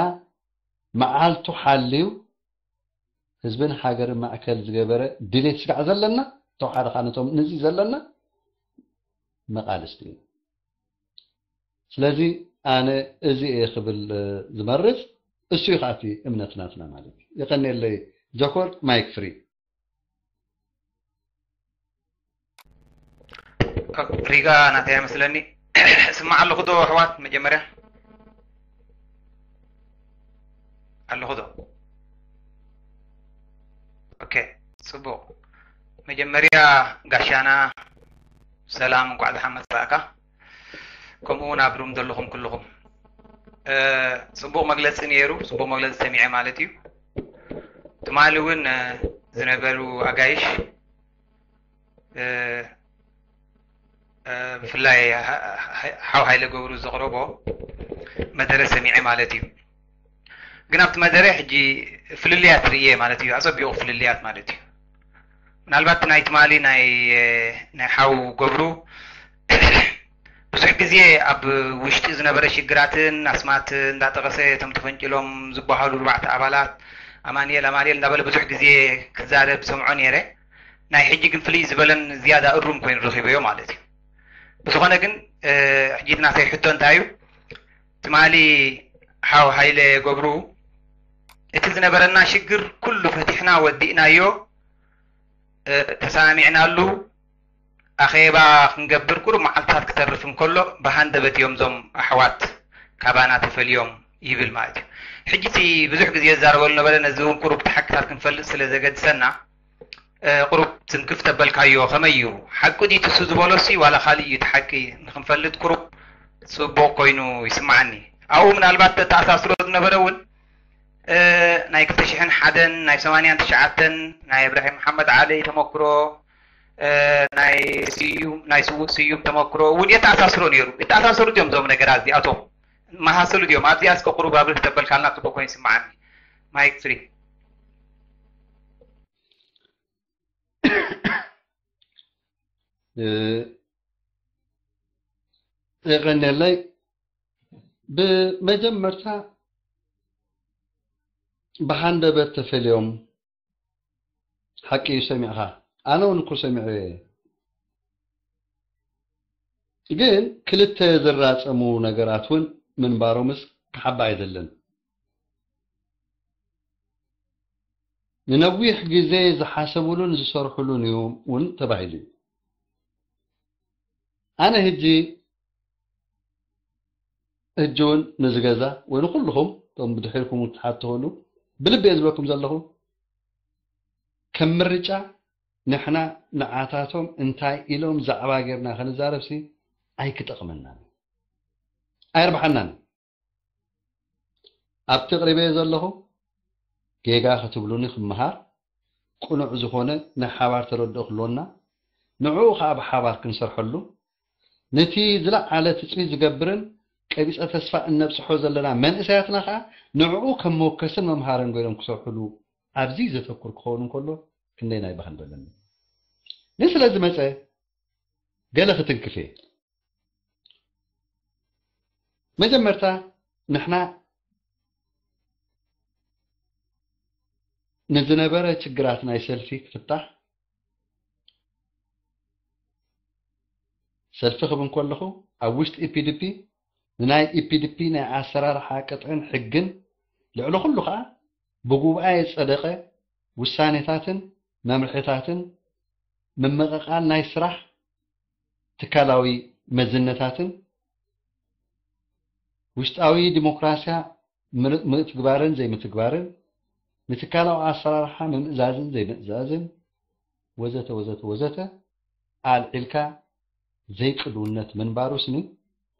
መዓልቱ ሓልዩ ህዝብን ሃገርን ማእከል ዝገበረ ድሌት ስጋዕ ዘለና፣ ተወሓደ ኻነቶም ንዚ ዘለና መቃልስቲ እዩ። ስለዚ ኣነ እዚ እየ ክብል ዝመርጽ፣ እሱ እዩ ከኣቲ እምነት ናትና ማለት እዩ። የቐንየለይ ጆኮር፣ ማይክ ፍሪ። ሪጋ ናተይ ኣይመስለኒ። እስማዕ ኣለኹ ዶ ኣሕዋት? መጀመርያ ኣለኹ ዶ? ኦኬ፣ ጽቡቕ። መጀመርያ ጋሻና ሰላም፣ እንኳዕ ደሓን መጻእካ። ከምኡ እውን ኣብ ሩም ዘለኹም ኩልኹም ጽቡቕ መግለጺ ነይሩ። ጽቡቕ መግለጺ ሰሚዐ ማለት እዩ። ትማሊ እውን ዝነበሩ ኣጋይሽ ብፍላይ ሓው ሃይለ ገብሩ ዘቕረቦ መደረ ሰሚዐ ማለት እዩ። ግን ኣብቲ መደረ ሕጂ ፍልልያት ርእየ ማለት እዩ። ኣጸቢቑ ፍልልያት ማለት እዩ። ምናልባት ናይ ትማሊ ናይ ናይ ሓው ገብሩ ብዙሕ ግዜ ኣብ ውሽጢ ዝነበረ ሽግራትን ኣስማት እንዳጠቐሰ እቶም ተፈንጭሎም ዝበሃሉ ኣርባዕተ ኣባላት ኣማንኤል ኣማንኤል እንዳበለ ብዙሕ ግዜ ክዛረብ ሰምዖ ነይረ። ናይ ሕጂ ግን ፍልይ ዝበለን ዝያዳ እሩም ኮይኑ ረኺበዮ ማለት እዩ። ብዝኾነ ግን ሕጂ እቲ ናተይ ሕቶ እንታይ እዩ? ትማሊ ሓው ሃይለ ገብሩ እቲ ዝነበረና ሽግር ኩሉ ፈቲሕና ወዲእናዮ፣ ተሰማሚዕናሉ ኣኼባ ክንገብር ቁሩብ መዓልታት ክተርፍ እንከሎ ብሃንደበት እዮም እዞም ኣሕዋት ካባና ተፈልዮም ይብል ማለት እዩ። ሕጂ እቲ ብዙሕ ግዜ ዝዛረበሉ ነበረ፣ ነዚ እውን ቁሩብ እቲ ሓቅታት ክንፈልጥ ስለ ዘገድሰና ቁሩብ ትንክፍ ተበልካዮ ከመይ እዩ? ሓቂ ድዩ ትሱ ዝበሎሲ ዋላ ካልእ እዩ እቲ ሓቂ ንክንፈልጥ ቁሩብ ጽቡቕ ኮይኑ ይስምዓኒ። ኣብኡ ምናልባት ተተኣሳስሮ ዝነበረ እውን ናይ ክልተ ሽሕን ሓደን ናይ ሰማንያን ትሽዓተን ናይ እብራሂም መሓመድ ዓሊ ተመክሮ ናይ ስዩም ናይ ስዉእ ስዩም ተመክሮ እውን የተኣሳስሮ ነይሩ። የተኣሳሰሩ ድዮም እዞም ነገራት እዚኣቶም? መሳሰሉ ድዮም? ኣብዚኣ እስከ ቁሩብ ኣብርህ ተበልካልና ጽቡቕ ኮይኑ ይስምዓኒ። ማይክ ፍሪ። የቐንየለይ። ብመጀመርታ ብሃንደበት ተፈልዮም ሓቂ እዩ ሰሚዕኻ። ኣነ እውን እኮ ሰሚዐ እየ። ግን ክልተ ዝራጸሙ ነገራት እውን ምንባሮምስ ክሓባ ኣይደልን። ንነዊሕ ግዜ ዝሓሰብሉን ዝሰርሕሉን እዩ እውን ተባሂሉ እዩ። ኣነ ሕጂ ሕጂ እውን ነዚ ገዛ ወይ ንኩልኹም እቶም ብድሕርኩም ትሓትኹሉ ብልቢ እየ ዝብለኩም ዘለኹ፣ ከም ምርጫ ንሕና ንዓታቶም እንታይ ኢሎም ዛዕባ ጌርና ክንዛረብሲ ኣይክጠቕመናን ኣይርብሓናን። ኣብቲ ኣቕሪበዮ ዘለኹ ጌጋ ክትብሉኒ ክመሃር፣ ቅኑዕ ዝኾነ ናይ ሓባር ተረድኦ ክህልወና፣ ንዕኡ ኸኣ ብሓባር ክንሰርሐሉ፣ ነቲ ዝለዓለ ትጽቢት ዝገብርን ቀቢጸ ተስፋ እነብጽሖ ዘለና መንእሰያትና ኸኣ ንዕኡ ከም መወከስን መምሃርን ገይሮም ክሰርሕሉ ኣብዚ ዘተኩር ክኸውን እንከሎ ክንደይ ናይ ባህን በለኒ። ንስለ ዝመጸ ገለ ክትንክፍ እየ። መጀመርታ ንሕና ንዝነበረ ችግራት ናይ ሰልፊ ክፍታሕ ሰልፊ ክብል ከለኹ ኣብ ውሽጢ ኢፒዲፒ ንናይ ኢፒዲፒ ናይ ኣሰራርሓ ቅጥዕን ሕግን ልዕሊ ኩሉ ኸዓ ብጉባኤ ዝጸደቐ ውሳኔታትን መምርሕታትን ምምቕቓል ናይ ስራሕ ትካላዊ መዝነታትን ውሽጣዊ ዲሞክራሲያ ምር- ምትግባርን ዘይምትግባርን ንትካላዊ ኣሰራርሓ ምምእዛዝን ዘይምእዛዝን ወዘተ ወዘተ ወዘተ ኣልዒልካ ዘይቅድውነት ምንባሩ ስኒ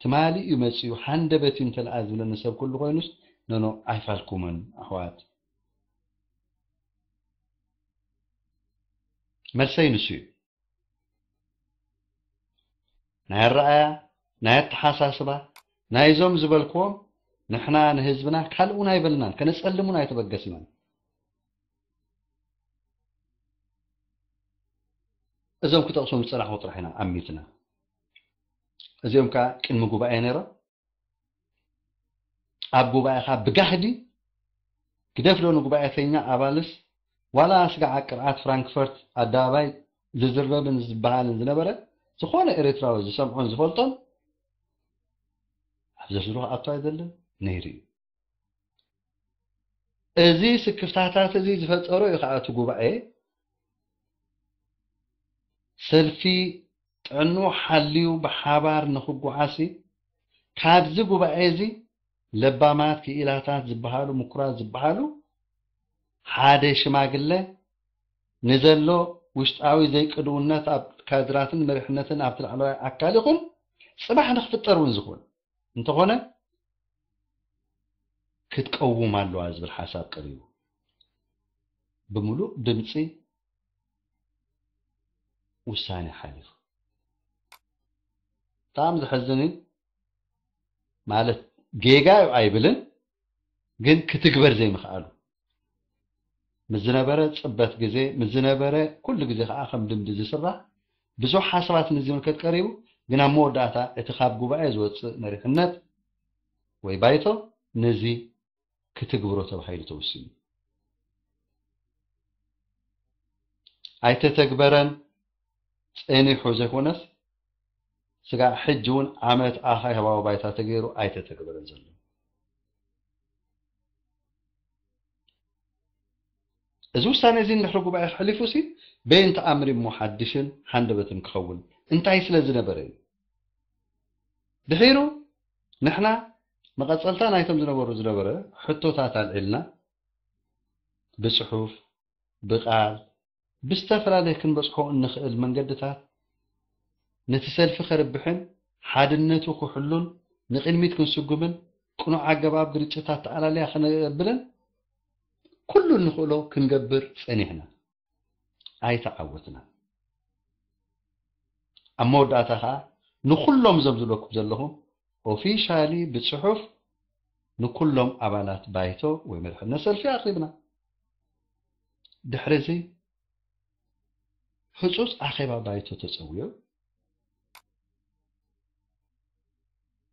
ትማሊ እዩ መፅኡ ሃንደበት እዩ እንተለኣ ዝብለኒ ሰብ ኩሉ ኮይኑስ ኖኖ ኣይፋልኩምን ኣሕዋት። መልሰይ ንሱ እዩ። ናይ ኣረኣያ ናይ ኣተሓሳስባ ናይዞም ዝበልክዎም ንሕና ንህዝብና ካልእ እውን ኣይበልናን፣ ከነፀልም እውን ኣይተበገስናን። እዞም ክጠቕሶም ዝፀናሕኩ ጥራሕ ኢና ኣሚትና። እዚኦም ከዓ ቅድሚ ጉባኤ ነይሮም። ኣብ ጉባኤኻ ብጋህዲ ግደፍ ዶ ንጉባኤተኛ ኣባልስ ዋላ ስጋዕ ቅርዓት ፍራንክፈርት ኣደባባይ ዝዝረብን ዝበሃልን ዝነበረ ዝኾነ ኤርትራዊ ዝሰምዖን ዝፈልጦን ኣብ ዝርዝሩ ክኣቱ ኣይደልን ነይሩ እዩ። እዚ ስክፍታታት እዚ ዝፈጠሮ እዩ ከዓ እቲ ጉባኤ ሰልፊ ጥዕንኡ ሓልዩ ብሓባር ንኽጓዓሲ ካብዚ ጉባኤ እዚ ለባማት ክኢላታት ዝበሃሉ ምኩራት ዝበሃሉ ሓደ ሽማግለ ንዘሎ ውሽጣዊ ዘይቅድውነት ኣብ ካድራትን መሪሕነትን ኣብቲ ላዕለዋይ ኣካል ይኹን ፅባሕ ንክፍጠር እውን ዝኽእል እንተኾነ ክትቀውም ኣለዋ ዝብል ሓሳብ ቀሪቡ ብምሉእ ድምፂ ውሳኔ ሓሊፉ። ብጣዕሚ ዘሕዝን እዩ። ማለት ጌጋ እዩ ኣይብልን፣ ግን ክትግበር ዘይምኽኣሉ ምስ ዝነበረ ፅበት ግዜ ምስ ዝነበረ ኩሉ ግዜ ከዓ ከም ልምዲ ዝስራሕ ብዙሕ ሓሳባት ንዝምልከት ቀሪቡ፣ ግን ኣብ መወዳእታ እቲ ካብ ጉባኤ ዝወፅእ መሪሕነት ወይ ባይቶ ነዚ ክትግብሮ ተባሂሉ ተወሲኑ። ኣይተተግበረን ጸኒሑ ዘይኮነስ ስጋዕ ሕጂ እውን ዓመት ኣኼባዊ ባይታ ተገይሩ ኣይተተግበረን ዘሎ። እዚ ውሳነ እዚ እንድሕሪ ጉባኤ ክሕሊፉ ሲ በየን ተኣምር እሞ ሓድሽን ሓንደበትን ክኸውን እንታይ ስለ ዝነበረ እዩ? ድሒሩ ንሕና መቐጸልታ ናይቶም ዝነበሩ ዝነበረ ሕቶታት ኣልዒልና ብጽሑፍ ብቃል ብዝተፈላለየ ክንበጽሖ እንኽእል መንገድታት ነቲ ሰልፊ ከርብሕን ሓድነቱ ክሕሉን ንቕድሚት ክንስጉምን ቅኑዕ ኣገባብ ግርጭታት ተኣላልያ ከነብልን ኩሉ እንኽእሎ ክንገብር ጸኒሕና ኣይተዓወትናን። ኣብ መወዳእታ ከዓ ንኩሎም እዞም ዝብለኩም ዘለኹ ኦፊሻሊ ብፅሑፍ ንኩሎም ኣባላት ባይቶ ወይ መሪሕነት ሰልፊ ኣቕሪብና። ድሕሪ እዚ ህፁፅ ኣኼባ ባይቶ ተፀውዩ።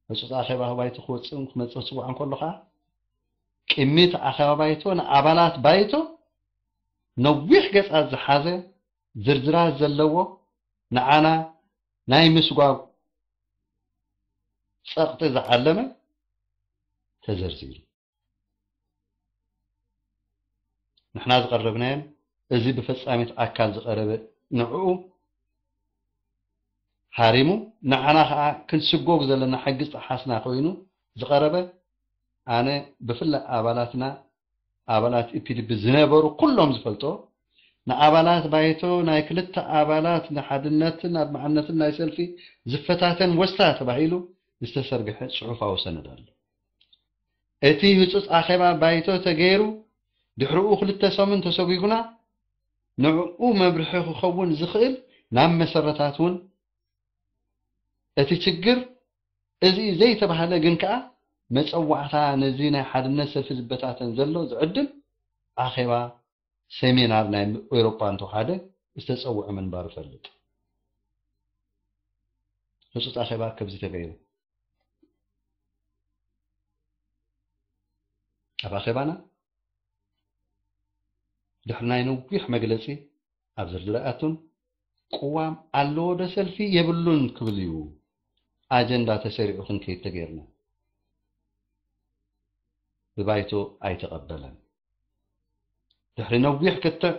ህፁፅ ኣኼባ ባይቶ ክወፅእን ክመፅእ ክፅዋዕ እንከሎ ከዓ ቅድሚ እቲ ኣኼባ ባይቶ ንኣባላት ባይቶ ነዊሕ ገፃት ዝሓዘ ዝርዝራት ዘለዎ ንዓና ናይ ምስጓግ ፀቕጢ ዝዓለመ ተዘርዚሩ። ንሕና ዝቐረብናዮም፣ እዚ ብፈጻሚት ኣካል ዝቐረበ ንዕኡ ሃሪሙ፣ ንዓና ኸኣ ክንስጎግ ዘለና ሕጊ ዝጠሓስና ኮይኑ ዝቐረበ፣ ኣነ ብፍላይ ኣባላትና፣ ኣባላት ኢፒዲቢ ዝነበሩ ኩሎም ዝፈልጦ፣ ንኣባላት ባይቶ ናይ ክልተ ኣባላት ንሓድነትን ኣድማዕነትን ናይ ሰልፊ ዝፈታተን ወስታ ተባሂሉ ዝተሰርግሐ ጽሑፋዊ ሰነድ ኣሎ። እቲ ህጹጽ ኣኼባ ባይቶ ተገይሩ፣ ድሕሪኡ ክልተ ሰሙን ተሰጒጉና፣ ንዕኡ መብርሒ ክኸውን ዝኽእል ናብ መሰረታት እውን እቲ ችግር እዚ ዘይተባህለ ግን ከኣ መጸዋዕታ ነዚ ናይ ሓድነት ሰልፊ ዝበታተን ዘሎ ዝዕድም ኣኼባ ሰሚናር ናይ ኤውሮጳ እንተወሓደ ዝተጸውዐ ምንባሩ እፈልጥ። ህጹጽ ኣኼባ ከምዚ ተገይሩ። ኣብ ኣኼባና ድሕሪ ናይ ነዊሕ መግለጺ ኣብ ዝርዝር ኣይኣቱን። ቅዋም ኣለዎ ዶ ሰልፊ የብሉን ክብል እዩ ኣጀንዳ ተሰሪዑ ክንከይድ ተገይርና። ብባይቶ ኣይተቐበለን። ድሕሪ ነዊሕ ክትዕ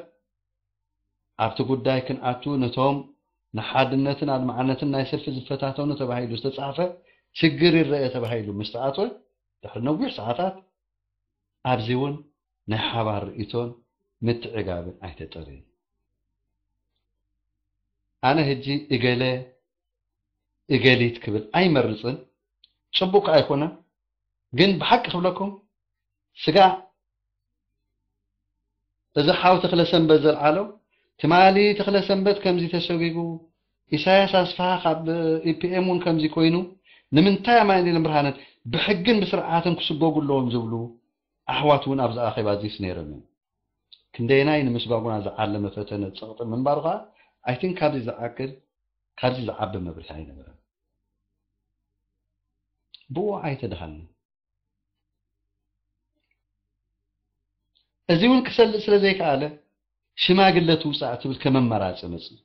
ኣብቲ ጉዳይ ክንኣቱ ነቶም ንሓድነትን ኣድማዕነትን ናይ ሰልፊ ዝፈታተኑ ተባሂሉ ዝተጻሕፈ ችግር ይረአ ተባሂሉ ምስ ተኣትወ ድሕሪ ነዊሕ ሰዓታት ኣብዚ እውን ናይ ሓባር ርእይቶን ምትዕጋብን ኣይተጠርየን። ኣነ ሕጂ እገለ እገሊት ክብል ኣይመርጽን፣ ጽቡቅ ኣይኮነን። ግን ብሓቂ ክብለኩም ስጋዕ እዚ ሓው ተኽለ ሰንበት ዘልዓሎ ትማሊ ተኽለ ሰንበት ከምዚ ተሰጒጉ ኢሳያስ ኣስፍሃ ካብ ኢፒኤም እውን ከምዚ ኮይኑ ንምንታይ ኣማኑኤልን ብርሃንን ብሕግን ብስርዓትን ክስጎጉ ኣለዎም ዝብሉ ኣሕዋት እውን ኣብዚ ኣኼባ እዚስ ነይሮም እዮም። ክንደየናይ ንምስጓጉና ዝዓለመ ፈተነ ጸቕጢ ምንባሩ ከኣ ኣይቲን ካብዚ ዝዓቅል ካብዚ ዝዓቢ መብርሂ ኣይነበረን። ብኡ ኣይተደሃልንን። እዚ እውን ክሰልጥ ስለ ዘይከኣለ ሽማግለ ትውጻእ ትብል ከም ኣማራጺ መጽእ።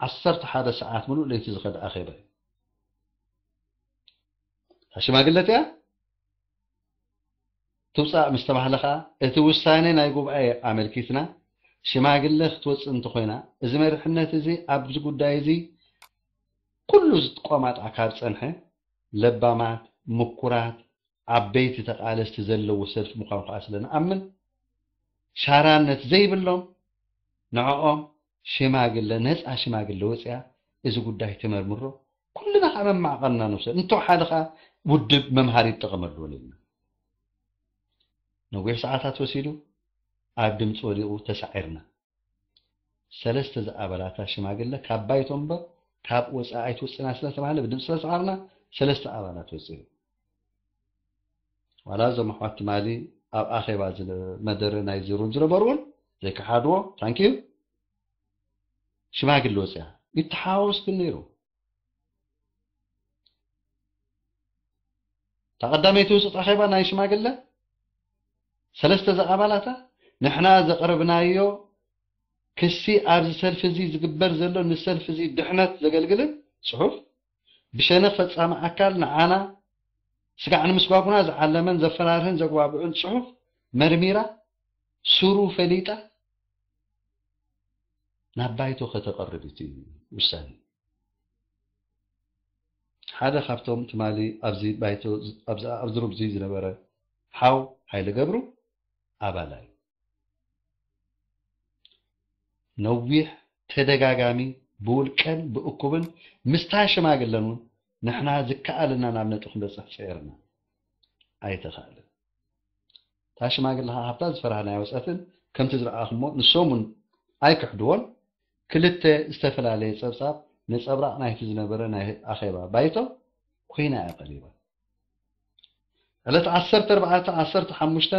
ዓሰርተ ሓደ ሰዓት ምሉእ ለይቲ ዝኸደ ኣኼባ እዩ። እታ ሽማግለ እቲኣ ትውጻእ ምስ ተባህለ ከኣ እቲ ውሳኔ ናይ ጉባኤ ኣመልኪትና ሽማግለ ክትወጽእ እንተኾይና እዚ መሪሕነት እዚ ኣብዚ ጉዳይ እዚ ኩሉ ዝቆማጣ ካብ ጸንሐ ለባማት፣ ምኩራት፣ ዓበይቲ ተቓለስቲ ዘለዎ ሰልፊ ምዃኑ ከኣ ስለ ንኣምን ሻራነት ዘይብሎም ንዕኦም ሽማግለ ነጻ ሽማግለ ወጽያ እዚ ጉዳይ ትመርምሮ ኩልና ከኣ መማዕቐልና ንውሰድ እንተወሓደ ከኣ ውድብ መምሃሪ ይጠቐመሉ እውን ኢልና ነዊሕ ሰዓታት ወሲዱ ኣብ ድምፂ ወዲቑ ተሳዒርና ሰለስተ ዝኣባላታ ሽማግለ ካብ ባይቶ እምበር ካብ ወፃኢ ኣይትወፅእና ስለተባህለ ብድምፂ ስለሰዓርና ሰለስተ ኣባላት ወፂኡ ዋላ እዞም ኣሕዋት ትማሊ ኣብ ኣኼባ መደረ ናይ ዝሩን ዝነበሩ እውን ዘይከሓድዎ ታንኪዩ ሽማግለ ወፅያ ይተሓዋወስ ግን ነይሩ እታ ቀዳመይቲ ውፅጥ ኣኼባ ናይ ሽማግለ ሰለስተ ዝኣባላታ ንሕና ዘቕረብናዮ ክሲ ኣብዚ ሰልፊ እዚ ዝግበር ዘሎ ንሰልፊ እዚ ድሕነት ዘገልግልን ፅሑፍ ብሸነኽ ፈፃሚ ኣካል ንዓና ስጋዕ ንምስጓጉና ዝዓለመን ዘፈራርህን ዘግባብዕን ፅሑፍ መርሚራ ሱሩ ፈሊጣ ናብ ባይቶ ከተቐርብ እቲ ውሳኔ ሓደ ካብቶም ትማሊ ኣብዚ ባይቶ ኣብዚ ሩም እዚ ዝነበረ ሓው ሃይለ ገብሩ ኣባላ እዩ። ነዊሕ ተደጋጋሚ ብውልቀን ብእኩብን ምስታ ሽማግለን እውን ንሕና ዝከኣለና ናብ ነጥቢ ክንበፅሕ ፀይርና ኣይተኻእለን። እታ ሽማግለ ከዓ ካብታ ዝፈራህናያ ወፃትን ከምቲ ዝረኣኹሞ ንሶም እውን ኣይክሕድዎን ክልተ ዝተፈላለየ ፀብፃብ ነፀብራቕ ናይቲ ዝነበረ ናይ ኣኼባ ባይቶ ኮይና እያ ቀሪባ። ዕለት ዓሰርተ ኣርባዕተ ዓሰርተ ሓሙሽተ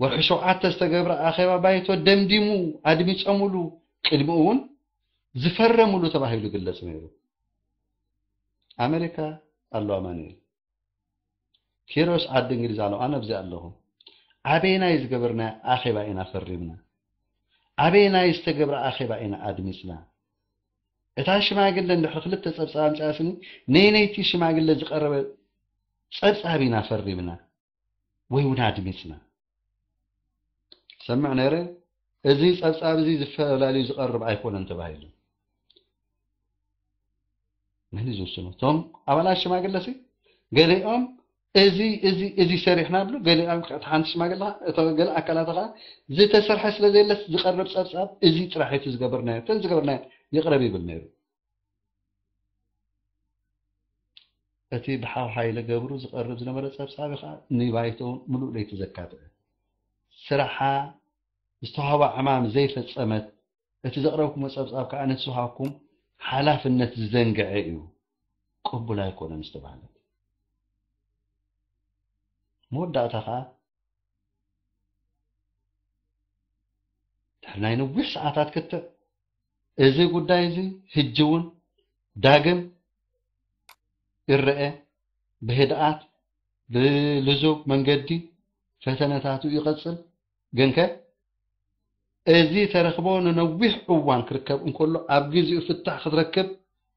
ወርሒ ሸውዓተ ዝተገብረ ኣኼባ ባይቶ ደምዲሙ ኣድሚፀሙሉ ቅድሚኡ እውን ዝፈረሙሉ ተባሂሉ ይግለፅ ነይሩ። ኣሜሪካ ኣሎ ኣማኑኤል ኪሮስ ዓዲ እንግሊዝ ኣሎ ኣነ ኣብዚ ኣለኹ ኣበየናይ ዝገበርና ኣኼባ ኢና ፈሪምና ኣበየናይ ዝተገብረ ኣኼባ ኢና ኣድሚፅና እታ ሽማግለ እንድሕር ክልተ ፀብፃብ ኣምፅኣስኒ ነይነይቲ ሽማግለ ዝቀረበ ፀብፃብ ኢና ፈሪምና ወይ እውን ኣድሚፅና ሰምዕ ነይረ። እዚ ጸብጻብ እዚ ዝፈላልዩ ዝቐርብ ኣይኮነን ተባሂሉ። መን እዩ ዝውስኖ? እቶም ኣባላት ሽማግለሲ ገሊኦም እዚ እዚ እዚ ሰሪሕና ብሉ፣ ገሊኦም ከ-፣ እቲ ሓንቲ ሽማግለ እቶ ገለ ኣካላት ከኣ ዝተሰርሐ ስለ ዘየለስ ዝቐርብ ጸብጻብ እዚ ጥራሕ እቲ ዝገበርናዮ፣ እተን ዝገበርናዮ ይቕረብ ይብል ነይሩ። እቲ ብሓው ሓይለ ገብሩ ዝቐርብ ዝነበረ ጸብጻብ ከኣ ንባይቶ ምሉእ ለይቲ ዘካትዐ ስራሓ ዝተዋህባ ዕማም ዘይፈጸመት፣ እቲ ዘቕረብኩሞ ጸብጻብ ከኣ ነቲ ዝወሃብኩም ሓላፍነት ዝዘንግዐ እዩ፣ ቅቡል ኣይኮነን ዝተባህለት። መወዳእታ ከኣ ድሕሪ ናይ ነዊሕ ሰዓታት ክትዕ፣ እዚ ጉዳይ እዚ ሕጂ እውን ዳግም ይረአ፣ ብህድኣት፣ ብልዙብ መንገዲ ፈተነታቱ ይቐጽል። ግንከ እዚ ተረኽቦ ንነዊሕ እዋን ክርከብ እንከሎ፣ ኣብ ግዜኡ ፍታሕ ክትረክብ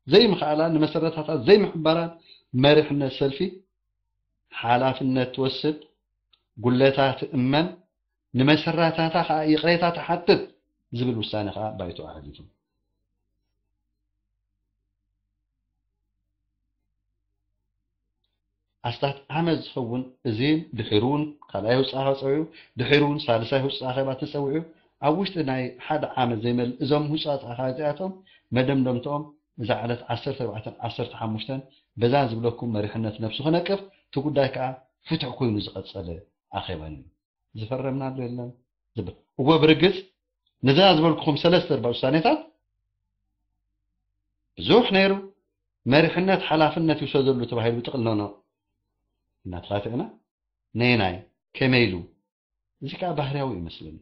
ዘይምኽኣላን ንመሰረታታት ዘይምሕባራን መሪሕነት ሰልፊ ሓላፍነት ትወስድ፣ ጉለታ ትእመን፣ ንመሰረታታ ከኣ ይቕሬታ ትሓትት ዝብል ውሳነ ከኣ ባይቶ ኣሕሊፉ። ኣስታት ዓመት ዝኸውን እዚ ድሒሩ እውን ካልኣይ ውፅኣ ከፀውዑ፣ ድሒሩ እውን ሳልሳይ ውፅኣ ኣኼባ ተፀዊዑ፣ ኣብ ውሽጢ ናይ ሓደ ዓመት ዘይመልእ እዞም ውፅኣት ኣኼባ እዚኣቶም መደምደምትኦም እዛ ዕለት ዓሰርተ ኣርባዕተን ዓሰርተ ሓሙሽተን በዛ ዝብለኩም መሪሕነት ነብሱ ክነቅፍ፣ እቲ ጉዳይ ከዓ ፍቱሕ ኮይኑ ዝቐፀለ ኣኼባን እዩ። ዝፈረምናሉ የለን ዝብል። እወ፣ ብርግፅ ነዛ ዝበልኩኹም ሰለስተ እርባ ውሳኔታት ብዙሕ ነይሩ። መሪሕነት ሓላፍነት ይውሰደሉ ተባሂሉ ብጥቕልኖኖ እናተኻትዕና ነየናይ ከመይ ኢሉ? እዚ ከዓ ባህርያዊ ይመስለኒ።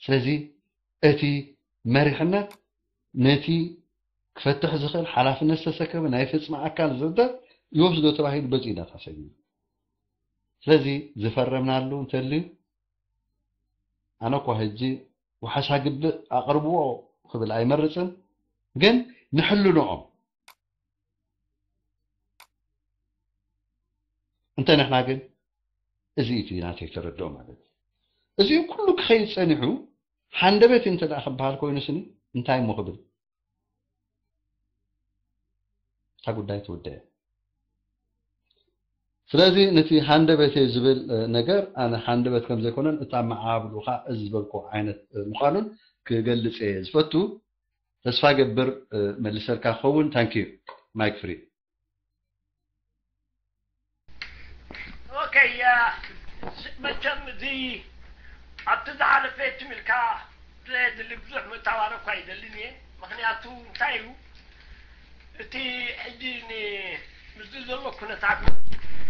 ስለዚ እቲ መሪሕነት ነቲ ክፈትሕ ዝኽእል ሓላፍነት ዝተሰከመ ናይ ፍጽሚ ኣካል ዝርደር ይወስዶ ተባሂሉ በዚ ኢና ተሓሰብና። ስለዚ ዝፈረምናሉ እንተልዩ ኣነ እኳ ሕጂ ወሓሳ ግብእ ኣቕርብዎ ክብል ኣይመርጽን፣ ግን ንሕልንኦም እንተ ንሕና ግን እዚ እቲ ናተይ ተረድኦ ማለት እዩ። እዚ ኩሉ ክኸይድ ጸኒሑ ሃንደበት እንተ ደኣ ክበሃል ኮይኑ ስኒ እንታይ እሞ ክብል? እታ ጉዳይ ትውደእ። ስለዚ ነቲ ሃንደበተይ ዝብል ነገር ኣነ ሃንደበት ከም ዘይኮነን እታ መዓብሉ ኸኣ እዚ ዝበልኩ ዓይነት ምዃኑን ክገልጽ እየ ዝፈቱ። ተስፋ ገብር መሊሰልካ ክኸውን። ታንኪዩ ማይክ ፍሪ። ኦኬ፣ መቸም እዚ ኣብቲ ዝሓለፈ ትም ኢልካ ዘየድሊ ብዙሕ ምእታዋር እኳ ይደልን እየ። ምክንያቱ እንታይ እዩ እቲ ሕጂ ምስዚ ዘሎ ኩነታት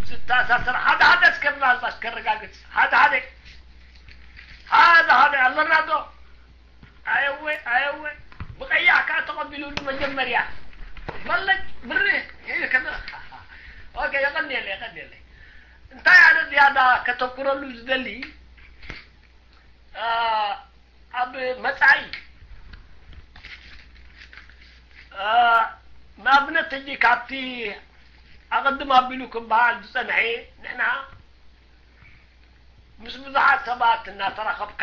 ዝተኣሳሰር ሓደ ሓደ እስከ ምናልባት ከረጋግፅ ሓደ ሓደ ሓደ ሓደ ኣለና ዶ? ኣየወ ኣየወ ብቀያሕ ከዓ ተቐቢሉ ንመጀመርያ መለጭ ብርህ ከ ኦኬ የቐንየለ የቐንየለ እንታይ ኣነ ዝያዳ ከተኩረሉ ዝደሊ ኣብ መፃኢ ንኣብነት ሕጂ ካብቲ ኣቐድም ኣቢሉ ክበሃል ዝፀንሐ ንሕና ምስ ብዙሓት ሰባት እናተራኸብካ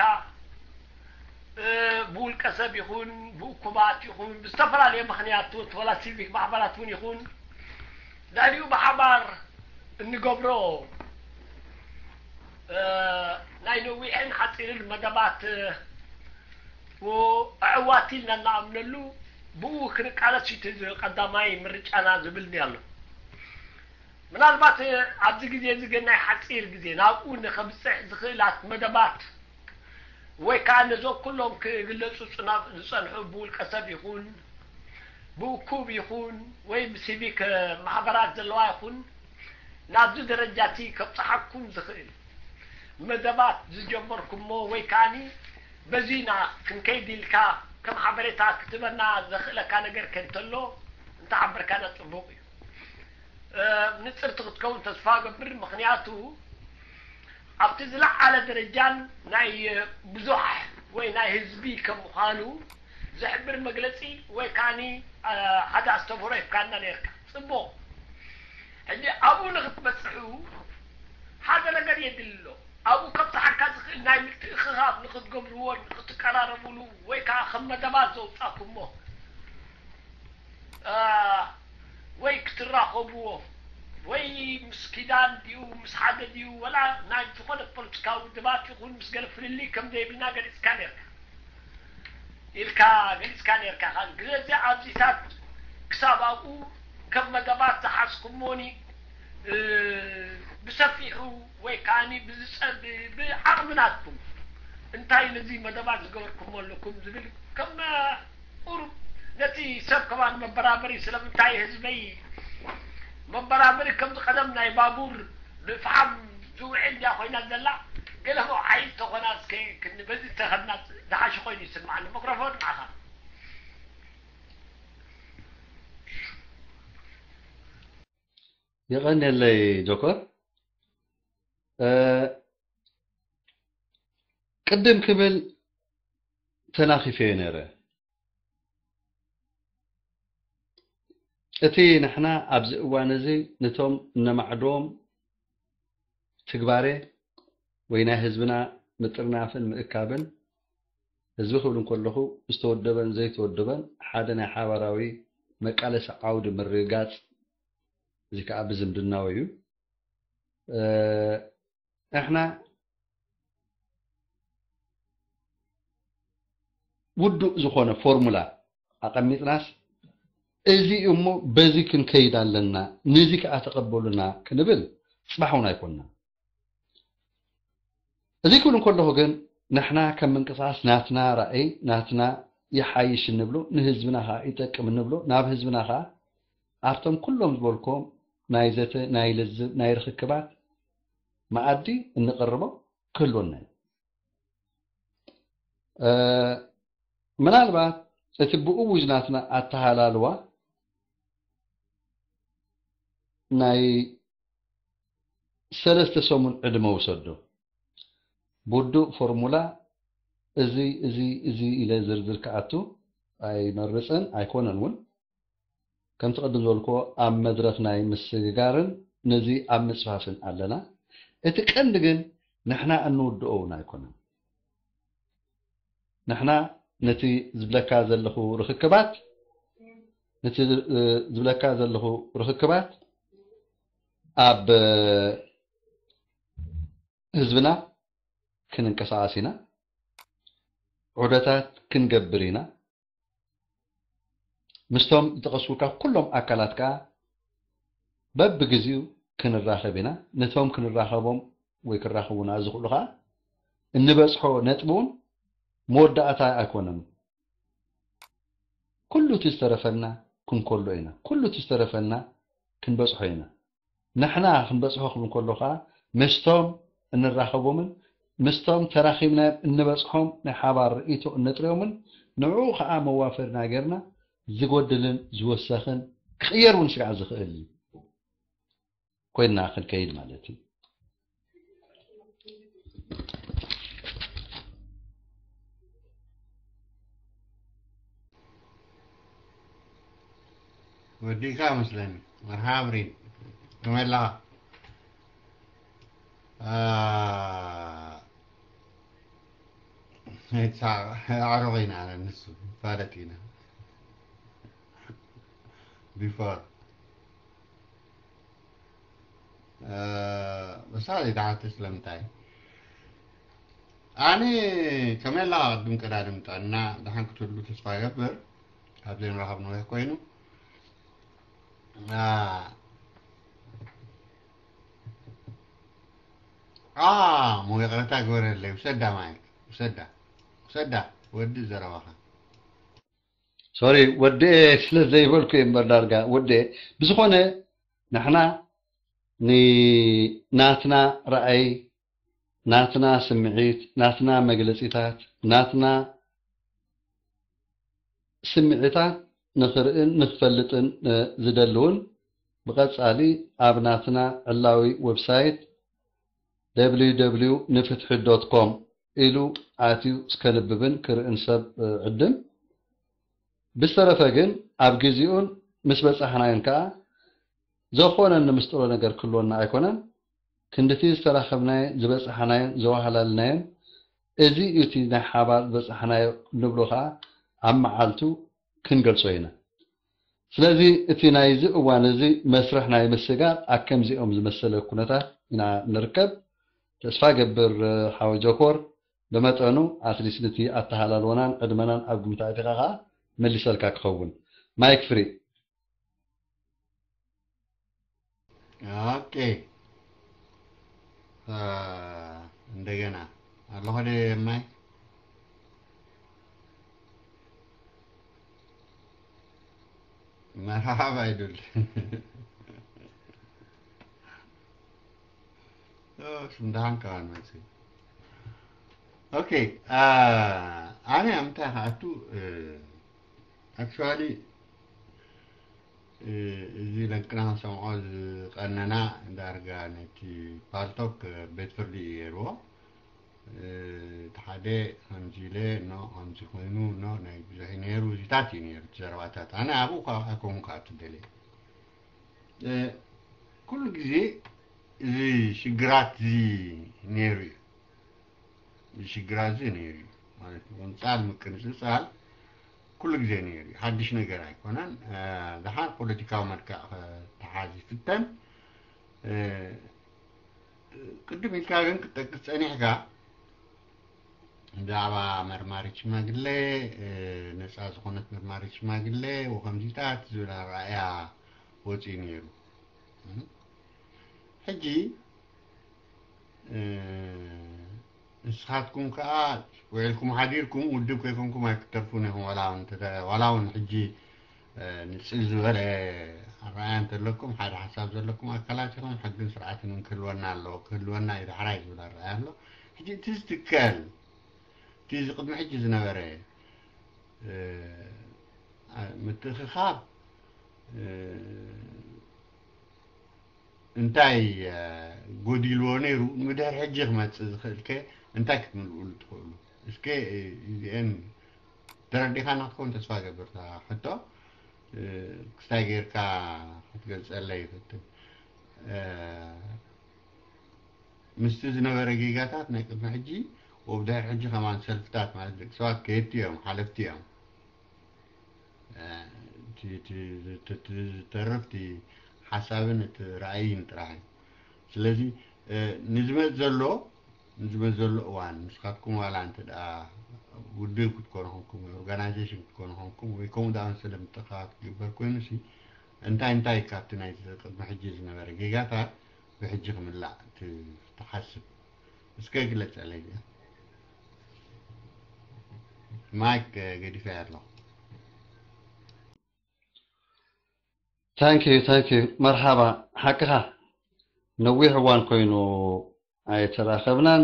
ብውልቀ ሰብ ይኹን ብእኩባት ይኹን ብዝተፈላለየ ምኽንያት ወላ ሲቪክ ማሕበራት እውን ይኹን ድሕሪኡ ብሓባር እንገብሮ ናይ ነዊሕን ሓፂርን መደባት ኣዕዋት ኢልና እናኣምነሉ ብኡ ክንቃለስ እዩ እቲ ቀዳማይ ምርጫና ዝብል ኣሎ። ምናልባት ኣብዚ ግዜ እዚ ግን ናይ ሓፂር ግዜ ናብኡ ንኸብፅሕ ዝኽእላት መደባት ወይ ከዓ ነዞም ኩሎም ክግለፁ ዝፀንሑ ብውልቀ ሰብ ይኹን ብእኩብ ይኹን ወይ ብሲቪክ ማሕበራት ዘለዋ ይኹን ናብዚ ደረጃ እቲ ከብፅሓኩም ዝኽእል መደባት ዝጀመርኩሞ ወይ ከዓኒ በዚና ክንከይድ ኢልካ ከም ሓበሬታ ክትበና ዘኽእለካ ነገር ከንተሎ እንተሓበርካና ፅቡቕ እዩ። ንፅርቲ ክትከውን ተስፋ ገብር። ምኽንያቱ ኣብቲ ዝለዓለ ደረጃን ናይ ብዙሕ ወይ ናይ ህዝቢ ከም ምዃኑ ዝሕብር መግለፂ ወይ ከዓኒ ሓደ ኣስተምህሮ ሂብካና ነርካ። ፅቡቕ። ሕጂ ኣብኡ ንክትበፅሑ ሓደ ነገር የድሊ ኣሎ። ኣብኡ ከብጽሓካ ዝኽእል ናይ ምትእኽኻብ ንኽትገብርዎ፣ ንኽትቀራረብሉ፣ ወይ ከኣ ከም መደባት ዘውጻእኩሞ፣ አ፣ ወይ ክትራኸብዎ፣ ወይ ምስ ኪዳን ድዩ፣ ምስ ሓደ ድዩ፣ ወላ ናይ ዝኾነ ፖለቲካዊ ውድባት ይኹን ምስ ገለ ፍልልይ ከም ዘይብልና ገሊጽካ ነርካ። ኢልካ ገሊጽካ ነርካ። ካልእ ግዜ እዚ ኣብዚታት ክሳብ ኣብኡ ከም መደባት ዝሓዝኩሞኒ፣ እ፣ ብሰፊሑ ወይ ከኣኒ ብዝጸ-፣ ብ-፣ ብዓቕሚ ናትኩም እንታይ ነዚ መደባት ዝገበርኩሞ ኣለኩም ዝብል ከም ቁሩብ ነቲ ሰብ ከማን መበራበሪ፣ ስለምንታይ ህዝበይ መበራበሪ ከምዚ ቀደም ናይ ባቡር ብፍሓም ዝውዕል ድያ ኮይና ዘላ? ገለ መውዓዪ እንተኾና እስከ ክን-፣ በዚ እንተኸድና ዝሓሸ ኮይኑ ይስምዓኒ። መክሮፎን ንዓኻ። የቐንየለይ ጆከር። እ፣ ቅድም ክብል ተናኺፈዮ ነይረ። እቲ ንሕና ኣብዚ እዋን እዚ ነቶም እነማዕድዎም ትግባሬ ወይ ናይ ህዝብና ምጥርናፍን ምእካብን፣ ህዝቢ ክብል እንከለኹ ዝተወደበን ዘይተወደበን ሓደ ናይ ሓባራዊ መቃለሲ ዓውዲ ምርግጋጽ፣ እዚ ከኣ ብዝምድናዊ እዩ። እ፣ ንሕና ውዱእ ዝኾነ ፎርሙላ ኣቐሚጥናስ፣ እዚ እሞ በዚ ክንከይድ ኣለና፣ ነዚ ከኣ ተቐበሉና ክንብል ጽባሕ እውን ኣይኮንና። እዚ ክብል እንከለኹ ግን፣ ንሕና ከም ምንቅስቓስ ናትና ራእይ፣ ናትና ይሓይሽ እንብሎ፣ ንህዝብና ከኣ ይጠቅም እንብሎ፣ ናብ ህዝብና ከኣ ኣብቶም ኩሎም ዝበልኩም ናይ ዘተ፣ ናይ ልዝብ፣ ናይ ርኽክባት መኣዲ እንቕርቦ ክህልወና እዩ። እ፣ ምናልባት እቲ ብእውጅ ናትና ኣተሃላልዋ ናይ ሰለስተ ሰሙን ዕድመ ውሰዶ። ብውዱእ ፎርሙላ እዚ፣ እዚ፣ እዚ ኢለ ዝርዝር ክኣቱ ኣይመርጽን ኣይኮነን እውን። ከምቲ ቅድም ዝበልክዎ ኣብ መድረኽ ናይ ምስግጋርን ነዚ ኣብ ምጽፋፍን ኣለና። እቲ ቀንዲ ግን ንሕና እንውድኦ እውን ኣይኮነን። ንሕና ነቲ ዝብለካ ዘለኹ ርኽክባት፣ ነቲ ዝ-፣ ዝብለካ ዘለኹ ርኽክባት ኣብ ህዝብና ክንንቀሳቐስ ኢና፣ ዑደታት ክንገብር ኢና። ምስቶም ዝጠቐስኩልካ ኩሎም ኣካላት ከኣ በብግዜኡ ክንራኸብ ኢና። ነቶም ክንራኸቦም ወይ ክራኸቡና ዝኽእሉ ከኣ እንበጽሖ ነጥቢ እውን መወዳእታ ኣይኮነን። ኩሉ እቲ ዝተረፈና ክንከሎ ኢና። ኩሉ እቲ ዝተረፈና ክንበጽሖ ኢና። ንሕና ክንበጽሖ ክብል እንከሎ ከኣ ምስቶም እንራኸቦምን ምስቶም ተራኺብና እንበጽሖም ናይ ሓባር ርእይቶ እነጥርዮምን ንዕኡ ከኣ መዋፈርና ጌርና ዝጎድልን ዝወሰኽን ክቕየር እውን ስጋዕ ዝኽእል እዩ ኮይንና ክንከይድ ማለት እዩ። ወዲእካ መስለኒ። መርሓባ ብሪን፣ ከመይ ኣለኻ? አ፣ ኣዕሩኽ ኢና ኣነ ንሱ ንፋለጥ ኢና። ቢፎር፣ አ፣ በሳ ዘይተሓተ ስለምንታይ? ኣነ ከመይ ኣለኻ? ቅድም ቀዳድም ጥዕና ደሓን ክትህሉ ተስፋ እገብር። ካብ ዘይንራኸብ ነዊሕ ኮይኑ። አ፣ አ፣ ሞ ይቕረታ ግበረለይ። ውሰዳ ማይክ፣ ውሰዳ፣ ውሰዳ፣ ወዲ ዘረባኻ። ሶሪ፣ ወድኤ ስለ ዘይበልኩ እየ እምበር ዳርጋ ወድኤ። ብዝኾነ ንሕና ንናትና ራእይ፣ ናትና ስምዒት፣ ናትና መግለጺታት፣ ናትና ስምዒታት ንኽርእን ንኽፈልጥን፣ እ፣ ዝደሊ እውን ብቐጻሊ ኣብ ናትና ዕላዊ ዌብሳይት ደብሊው ደብሊው ንፍትሒ ዶት ኮም ኢሉ ኣትዩ ከንብብን ክርእን ሰብ፣ እ፣ ዕድም። ብዝተረፈ ግን ኣብ ግዜኡን ምስ በጻሕናዮን ከኣ ዘኾነ ንምስጥሮ ነገር ክህልወና ኣይኮነን። ክንድቲ ዝተራኸብናዮ ዝበጻሕናዮን ዘዋህላልናዮን እዚ እዩ እቲ ናይ ሓባር ዝበጻሕናዮ ንብሎ ከኣ ኣብ መዓልቱ ክንገልጾ ኢና። ስለዚ እቲ ናይዚ እዋን እዚ መስርሕ ናይ ምስጋር ኣብ ከምዚኦም ዝመሰለ ኩነታት ኢና ንርከብ። ተስፋ ገብር ሓወ ጆኮር ብመጠኑ ኣትሊስት ነቲ ኣተሃላልወናን ዕድመናን ኣብ ግምት ኣእቲኻ ከኣ መሊሰልካ ክኸውን። ማይክ ፍሪ። Okay. እንደገና ኣለኹ ደ ማይ መርሓባ ይዱል ሽምዳሃን ከማን መሲ okay. ኣነ ኣምታይ ከኣቱ actually እዚ ለንቅና ክንሰምዖ ዝቐነና ዳርጋ ነቲ ፓልቶክ ቤት ፍርዲ እዩ ገይርዎ። እቲ ሓደ ከምዚ ኢለ ኖ ከምዚ ኮይኑ ኖ ናይ ብዙሕ እዩ ነይሩ እዚታት እዩ ነይሩ እቲ ዘረባታት ኣነ ኣብኡ ኣይኮንኩ ክኣቱ ደልየ። ኩሉ ግዜ እዚ ሽግራት እዚ ነይሩ እዩ። እዚ ሽግራት እዚ ነይሩ እዩ ማለት ምቕንፃል ምቅንፅፃል ኩሉ ግዜ ነይሩ እዩ። ሓድሽ ነገር ኣይኮነን። ደሓር ፖለቲካዊ መልክዕ ከተሓዝ ይፍተን። ቅድም ኢልካ ግን ክትጠቅስ ፀኒሕካ ብዛዕባ መርማሪት ሽማግለ ነፃ ዝኾነት መርማሪት ሽማግለ ወከምዚታት ዝብል ኣረኣእያ ወፂኡ ነይሩ። ሕጂ ንስኻትኩም ከዓ ውዒልኩም ሓዲርኩም ውድብ ከይኮንኩም ኣይክተርፉን ኢኹም። ዋላ እውን ሕጂ ንፅል ዝበለ ኣረኣያ እንተለኩም ሓደ ሓሳብ ዘለኩም ኣካላት ኢኹም። ሕግን ስርዓትን እውን ክህልወና ኣለዎ ክህልወና እዩ ዳሕራይ ዝብል ኣረኣያ ኣሎ። ሕጂ እቲ ዝትከል እቲ እዚ ቅድሚ ሕጂ ዝነበረ ምትእኽኻብ እንታይ ጎዲልዎ ነይሩ? ንድሕሪ ሕጂ ክመፅእ ዝኽእል ከ እንታይ ክትምልእሉ ትኽእሉ? እስከ እዚአን ተረዲኻና ክትከውን ተስፋ ገብር እታ ሕቶ ክስታይ ጌርካ ክትገልፀለይ ይፈትን። ምስቲ ዝነበረ ጌጋታት ናይ ቅድሚ ሕጂ ወብድሕሪ ሕጂ ከማን ሰልፍታት ማለት ደቂ ሰባት ከየድቲ እዮም ሓለፍቲ እዮም። ዝተርፍ እቲ ሓሳብን እቲ ራእይን ጥራሕ እዩ። ስለዚ ንዝመፅ ዘሎ ንዝመፅ ዘሎ እዋን ንስኻትኩም ዋላ እንተ ደኣ ውድብ ክትኮኑ ኮንኩም ወይ ኦርጋናይዜሽን ክትኮኑ ኮንኩም ወይ ከምኡ ደኣ መሰለ ምጥኻባት ክግበር ኮይኑ ሲ እንታይ እንታይ ካብቲ ናይ ቅድሚ ሕጂ ዝነበረ ጌጋታት ብሕጂ ክምላእ ትሓስብ እስከ ግለፀለይ። ማይክ ገዲፈ ኣለኹ። Thank you, thank you. መርሓባ፣ ሓቅኻ ነዊሕ እዋን ኮይኑ ኣይተራኸብናን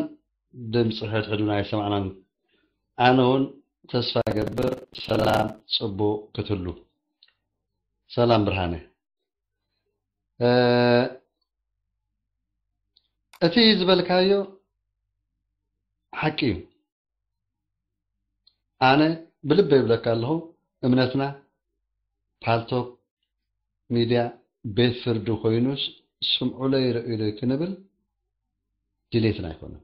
ድምፂ ሕድሕድ እውን ኣይሰማዕናን። ኣነ እውን ተስፋ ገብር ሰላም ፅቡቕ ክትህሉ። ሰላም ብርሃነ። እቲ ዝበልካዮ ሓቂ እዩ። ኣነ ብልበ ይብለካ ኣለኹ፣ እምነትና ፓልቶክ ሚድያ ቤት ፍርዲ ኮይኑስ ስምዑለይ ረእዩለይ ክንብል ድሌትና ኣይኮነን።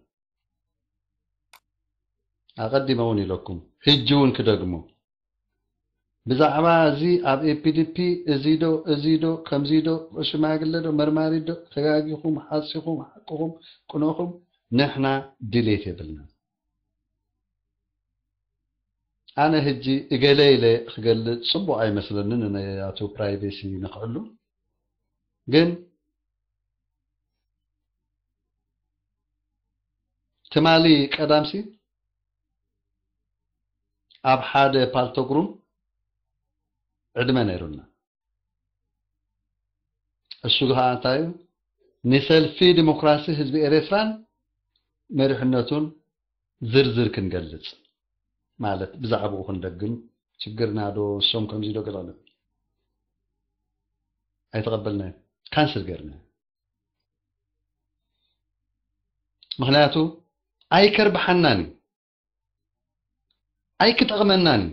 ኣቐዲመ እውን ኢለኩም፣ ሕጂ እውን ክደግሞ። ብዛዕባ እዚ ኣብ ኤፒዲፒ እዚ ዶ እዚ ዶ ከምዚ ዶ ሽማግለ ዶ መርማሪ ዶ ተጋጊኹም ሓሲኹም ሓቅኹም ቅኖኹም ንሕና ድሌት የብልና። ኣነ ሕጂ እገለ ኢለ ክገልጽ ጽቡቕ ኣይመስለንን፣ ናቱ ፕራይቬሲ ንኽሕሉ። ግን ትማሊ ቀዳምሲ ኣብ ሓደ ፓልቶክ ሩም ዕድመ ነይሩና። እሱ ከዓ እንታይ እዩ? ንሰልፊ ዲሞክራሲ ህዝቢ ኤርትራን መሪሕነቱን ዝርዝር ክንገልጽ ማለት ብዛዕባኡ ክንደግም ችግርና ዶ እሶም ከምዚ ዶ ገለ ክንብል ኣይተቐበልናዮ። ካንስል ገርና። ምኽንያቱ ኣይከርብሓናን እዩ። ኣይክጠቕመናን እዩ።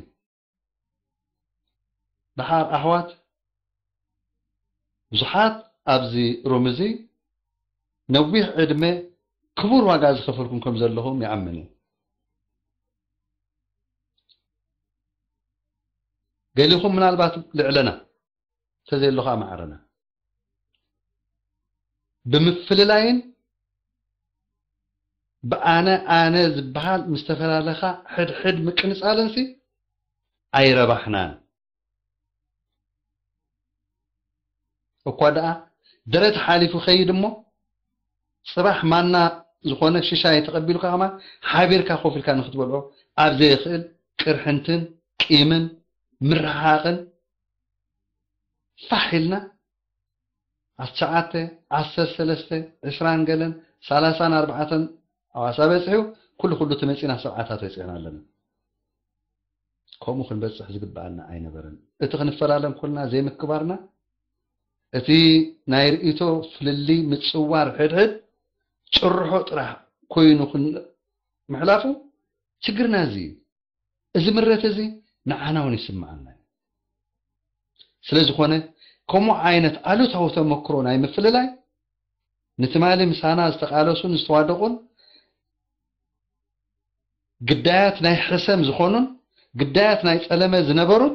ደሓር ኣሕዋት ብዙሓት ኣብዚ ሩም እዚ ነዊሕ ዕድመ ክቡር ዋጋ ዝኸፈልኩም ከም ዘለኹም ይኣምን እየ። ገሊኹም ምናልባት ልዕለና፣ እንተዘየሎ ከዓ ማዕረና። ብምፍልላይን ብኣነ ኣነ ዝበሃል ምስ ተፈላለኻ ሕድሕድ ምቅንጻልንሲ ኣይረባሕናን። እኳ ደኣ ደረት ሓሊፉ ኸይድ እሞ፣ ጽባሕ ማና ዝኾነ ሽሻይ ተቐቢሉካ ከማ ሓቢርካ ኮፍ ኢልካ ንክትበልዖ ኣብ ዘየኽእል ቅርሕንትን ቂምን ምርሕሓቕን ፋሕ ኢልና ኣብ ትሽዓተ፣ ዓሰርተ ሰለስተ፣ ዕስራን ገለን፣ ሰላሳን ኣርባዕተን ኣዋሳ በጺሑ፣ ኩሉ ኩሉ ተመጺና ሰብዓታት በጺሕና ኣለና። ከምኡ ክንበጽሕ ዝግብኣና ኣይነበረን። እቲ ክንፈላለን ኮልና ዘይምክባርና፣ እቲ ናይ ርእይቶ ፍልልይ ምጽዋር ሕድሕድ ጭርሖ ጥራሕ ኮይኑ ክን-፣ ምሕላፉ ችግርና እዚ እዩ። እዚ ምረት እዚ ንዓና እውን ይስምዓና እዩ። ስለ ዝኾነ፣ ከምኡ ዓይነት ኣሉታዊ ተመክሮ ናይ ምፍልላይ ንትማሊ ምሳና ዝተቓለሱን ዝተዋደቑን ግዳያት ናይ ሕሰም ዝኾኑን ግዳያት ናይ ጸለመ ዝነበሩን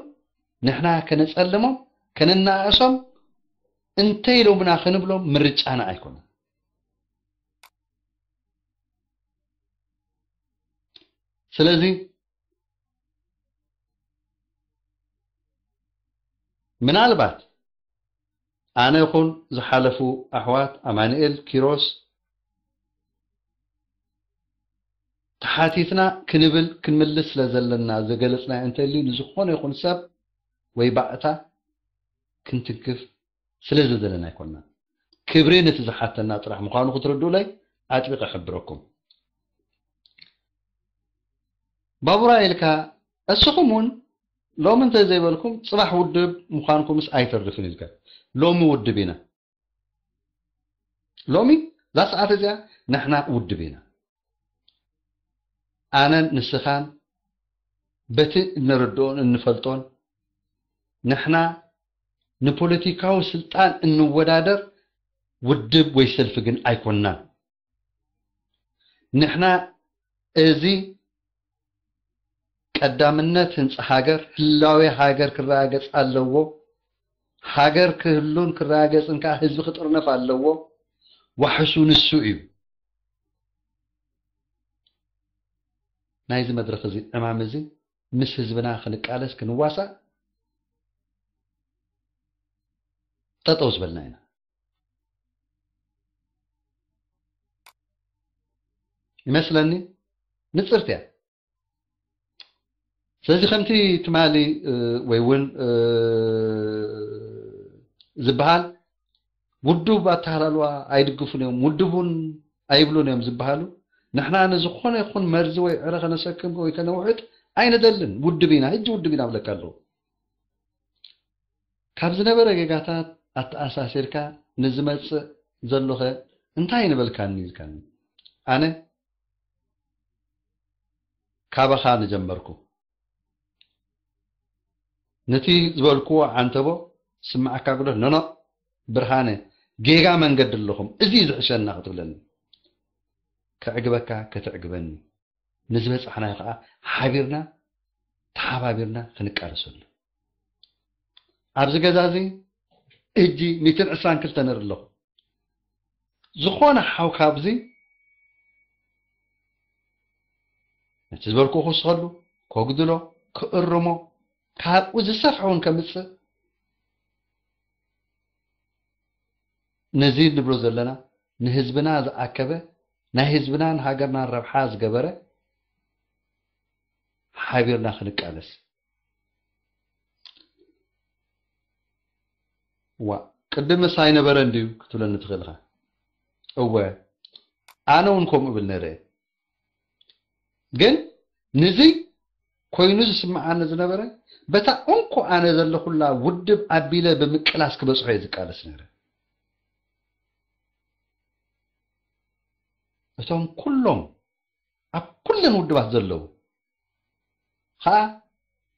ንሕና ከነጸልሞም ከነናእሶም እንተ ኢሎምና ክንብሎም ምርጫና ኣይኮነን። ስለዚ ምናልባት ኣነ ይኹን ዝሓለፉ ኣሕዋት ኣማኑኤል፣ ኪሮስ፣ ተሓቲትና ክንብል ክንምልስ ስለ ዘለና ዘገለጽናዮ እንተልዩ ንዝኾነ ይኹን ሰብ ወይ ባእታ ክንትንክፍ ስለ ዝደለና ኣይኮንና። ክብሪ ነቲ ዝሓተና ጥራሕ ምዃኑ ክትርድኡለይ ኣጥቢቐ እሕብረኩም። ባቡራ ኢልካ እስኹም እውን ሎሚ እንተ ዘይበልኩም ጽባሕ ውድብ ምዃንኩምስ ኣይተርፍን ኢልካ። ሎሚ ውድብ ኢና። ሎሚ እዛ ሰዓት እዚኣ ንሕና ውድብ ኢና። ኣነን ንስኻን በቲ እንርድኦን እንፈልጦን ንሕና ንፖለቲካዊ ስልጣን እንወዳደር ውድብ ወይ ሰልፊ ግን ኣይኮንናን። ንሕና እዚ ቀዳምነት ህንጻ ሃገር፣ ህላዌ ሃገር ክረጋገጽ ኣለዎ። ሃገር ክህሉን ክረጋገጽን ከኣ ህዝቢ ክጥርነፍ ኣለዎ። ዋሕሱ ንሱ እዩ። ናይዚ መድረኽ እዚ ዕማም እዚ ምስ ህዝብና ክንቃለስ ክንዋሳእ ጠጠው ዝበልና ኢና። ይመስለኒ ንጽርቲ እያ። ስለዚ ከምቲ ትማሊ፣ እ፣ ወይ እውን፣ እ፣ ዝበሃል ውዱብ ኣተሃላልዋ ኣይድግፉን እዮም፣ ውዱብ እውን ኣይብሉን እዮም ዝበሃሉ፣ ንሕና ንዝኾነ ይኹን መርዚ ወይ ዕረ ከነሰክም ወይ ከነውሕጥ ኣይንደልን። ውድብ ኢና፣ ሕጂ ውድብ ኢና እብለካ ኣለኹ። ካብ ዝነበረ ጌጋታት ኣተኣሳሲርካ ንዝመጽእ ዘሎኸ እንታይ ንበልካኒ ኢልካኒ። ኣነ ካባኻ ንጀመርኩ። ነቲ ዝበልክዎ ዓንተቦ ስምዓካ ግዶ፣ ኖኖ ብርሃነ፣ ጌጋ መንገዲ ኣለኹም፣ እዚ እዩ ዝሕሸና ክትብለኒ። ከዕግበካ፣ ከተዕግበኒ። ንዝበጻሕናዮ ከኣ ሓቢርና፣ ተሓባቢርና ክንቃለሰሉ። ኣብዚ ገዛ እዚ ሕጂ ሚእትን ዕስራን ክልተ ነር ኣለኹ። ዝኾነ ሓው ካብዚ ነቲ ዝበልኩ ክውስኸሉ፣ ከጉድሎ፣ ክእርሞ፣ ካብኡ ዝሰፍሐ እውን ከምጽእ፣ ነዚ ንብሎ ዘለና ንህዝብና ዝኣከበ፣ ናይ ህዝብናን ሃገርናን ረብሓ ዝገበረ ሓቢርና ክንቃለስ። ዋ፣ ቅድምስ ኣይነበረን ድዩ ክትብለኒ ትኽእል ኢኻ። እወ፣ ኣነ እውን ከምኡ እብል ነይረ። ግን ንዚ ኮይኑ ዝስምዓኒ ዝነበረ፣ በታ እንኮ ኣነ ዘለኹላ ውድብ ኣቢለ ብምቅላስ ክበጽሖ እየ ዝቃለስ ነይረ። እቶም ኩሎም ኣብ ኩለን ውድባት ዘለዉ ኸኣ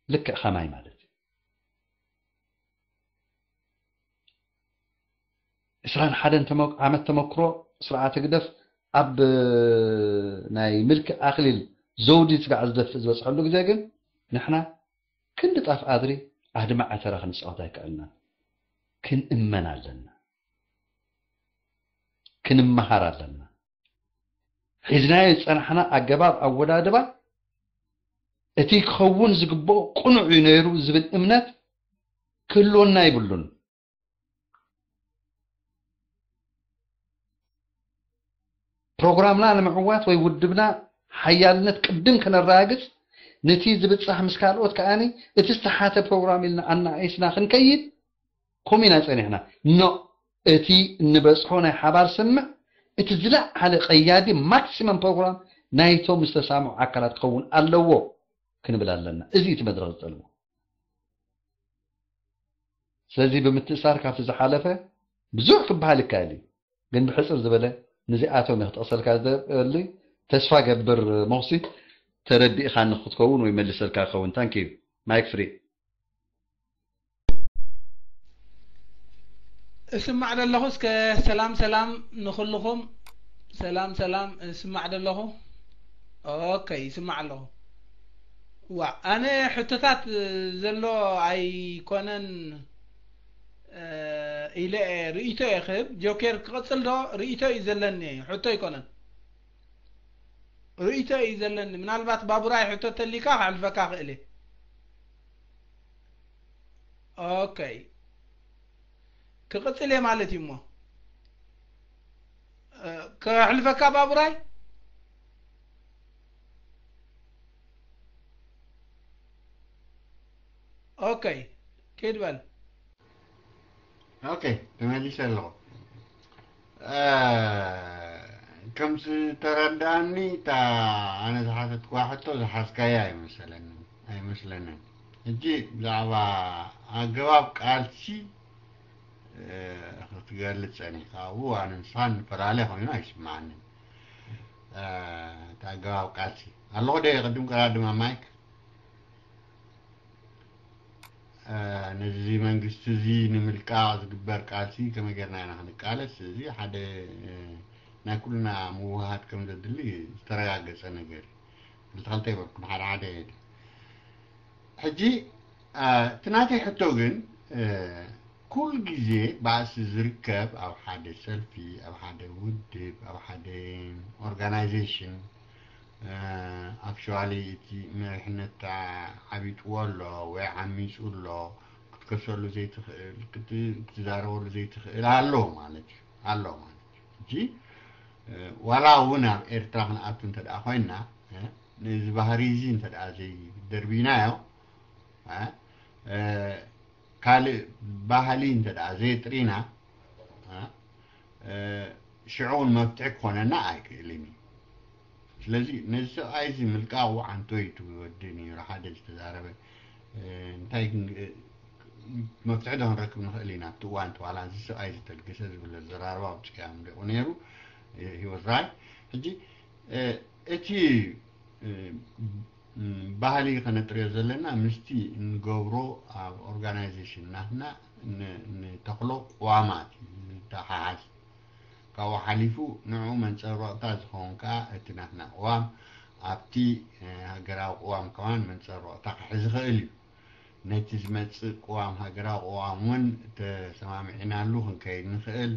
ልክዕ ኸማይ ማለት እዩ። ዕስራን ሓደን ተመ-፣ ዓመት ተመክሮ ስርዓት ህግደፍ ኣብ ናይ ምልኪ ኣኽሊል ዘውዲ ስጋዕ ዝደፍእ ዝበጽሐሉ ግዜ ግን ንሕና ክንዲ ጣፍ ኣድሪ ኣድማዕ ዕተራ ክንጻወት ኣይከኣልናን። ክንእመን ኣለና። ክንመሃር ኣለና። ሒዝናዮ ዝጸናሕና ኣገባብ ኣወዳድባ እቲ ክኸውን ዝግብኦ ቅኑዕ እዩ ነይሩ ዝብል እምነት ክህልወና ይብሉን። ፕሮግራምና ንምዕዋት ወይ ውድብና ሓያልነት ቅድም ከነረጋግጽ፣ ነቲ ዝብጻሕ ምስ ካልኦት ከኣ እቲ ዝተሓተ ፕሮግራም ኢልና ኣናኣኢስና ክንከይድ ኮሚና ጸኒሕና። ኖ፣ እቲ እንበጽሖ ናይ ሓባር ስምዕ እቲ ዝለዓለ ቀያዲ ማክሲመም ፕሮግራም ናይቶም ዝተሳምዑ ኣካላት ክኸውን ኣለዎ ክንብል ኣለና። እዚ እቲ መድረኽ ዝጠልቦ። ስለዚ ብምትእሳር ካብቲ ዝሓለፈ ብዙሕ ክበሃል ይከኣል እዩ፣ ግን ብሕፅር ዝበለ ነዚኣቶም እየ ክጠቕሰልካ ዝደሊ። ተስፋ ገብር ሞኽሲ ተረዲእኻኒ ክትከውን ወይ መልሰልካ ክኸውን። ታንኪዩ። ማይክ ፍሪ። እስማዕ ደለኹ። እስከ ሰላም ሰላም ንኹልኹም። ሰላም ሰላም፣ እስማዕ ደለኹ። ኦኬ፣ ይስማዕ ኣለኹ። ዋ፣ ኣነ ሕቶታት ዘሎ ኣይኮነን ኢለ ርእይቶ እየ ክህብ። ጆኬር ክቕጽል ዶ? ርእይቶ እዩ ዘለኒ፣ ሕቶ ኣይኮነን። ርእይቶ እዩ ዘለኒ። ምናልባት ባቡራይ ሕቶ ተሊካ ክሕልፈካ ክእል እየ። ኦኬ፣ ክቕጽል እየ ማለት እዩ እሞ። እ፣ ከሕልፈካ ባቡራይ። ኦኬ፣ ኪድ በል። ኦኬ፣ ተመሊሰ ኣለኹ። እ፣ ከም ዝተረዳእኒ፣ እታ ኣነ ዝሓተትኩዋ ሕቶ ዝሓዝካያ ኣይመሰለንን፣ ኣይመስለንን። ሕጂ ብዛዕባ ኣገባብ ቃልሲ፣ እ፣ ክትገልጽ ጸኒሕካ፣ ኣብኡ ኣነ ንስኻን ንፈላለ ኮይኑ ኣይስምዓንን። እ፣ እቲ ኣገባብ ቃልሲ ኣለኹ ዶ ቅድም ቀዳድም ኣብ ማይክ? እ፣ ነዚ መንግስቲ እዚ ንምልቃቕ ዝግበር ቃልሲ ከመይ ጌርና ኢና ክንቃለስ? እዚ ሓደ፣ እ፣ ናይ ኩልና ምውህሃድ ከም ዘድሊ ዝተረጋገጸ ነገር እዩ። ክልተ ክልተ ይበልኩም፣ ሓደ ሓደ ይሄድ። ሕጂ፣ እ፣ እቲ ናተይ ሕቶ ግን፣ እ፣ ኩሉ ግዜ ባእሲ ዝርከብ ኣብ ሓደ ሰልፊ፣ ኣብ ሓደ ውድብ፣ ኣብ ሓደ ኦርጋናይዜሽን፣ እ፣ ኣክቹዋሊ እቲ መሪሕነት ዓቢጥዎ ኣሎ ወይ ዓሚጹ ኣሎ፣ ክትከሰሉ ዘይትኽእል፣ ክት-፣ ክትዛረበሉ ዘይትኽእል ኣሎ ማለት እዩ። ኣሎ ማለት እዩ። ሕጂ፣ እ፣ ዋላ እውን ኣብ ኤርትራ ክንኣቱ እንተ ደኣ ኮይንና፣ እ፣ ነዚ ባህሪ እዚ እንተ ደኣ ዘይደርቢናዮ፣ እ፣ እ፣ ካልእ ባህሊ እንተ ደኣ ዘየጥሪና፣ እ፣ እ፣ ሽዑ እውን መፍትሒ ክኾነና ኣይክእልን እዩ። ስለዚ ነዚ ሰብኣይ እዚ ምልቃቑ ዓንቶ እዩ፣ እቲ ወዲ ነይሩ ሓደ ዝተዛረበ፣ እ፣ እንታይ ግን፣ እ፣ መፍትሒ ዶ ክንረክብ ንኽእል ኢና ኣብቲ እዋን እቲ ዋላ እዚ ሰብኣይ ዝተልገሰ ዝብል ኣዘራርባ ኣብ ጽያም ሪቑ ነይሩ። እ፣ ሂወት ራይ። ሕጂ፣ እ፣ እቲ፣ እ፣ ም፣ ባህሊ ከነጥርዮ ዘለና ምስቲ እንገብሮ ኣብ ኦርጋናይዜሽን ናትና ን-፣ ንተኽሎ ቅዋማት እዩ ዝተሓሓዝ። ካብኡ ሓሊፉ ንዕኡ መንጸባረቕታ ዝኸውን ከኣ እቲ ናትና ቅዋም ኣብቲ፣ እ፣ ሃገራዊ ቅዋም ከማን መንጸባረቕታ ክሕዝ ይኽእል እዩ። ነቲ ዝመጽእ ቅዋም፣ ሃገራዊ ቅዋም እውን ተሰማሚዕናሉ ክንከይድ ንኽእል፣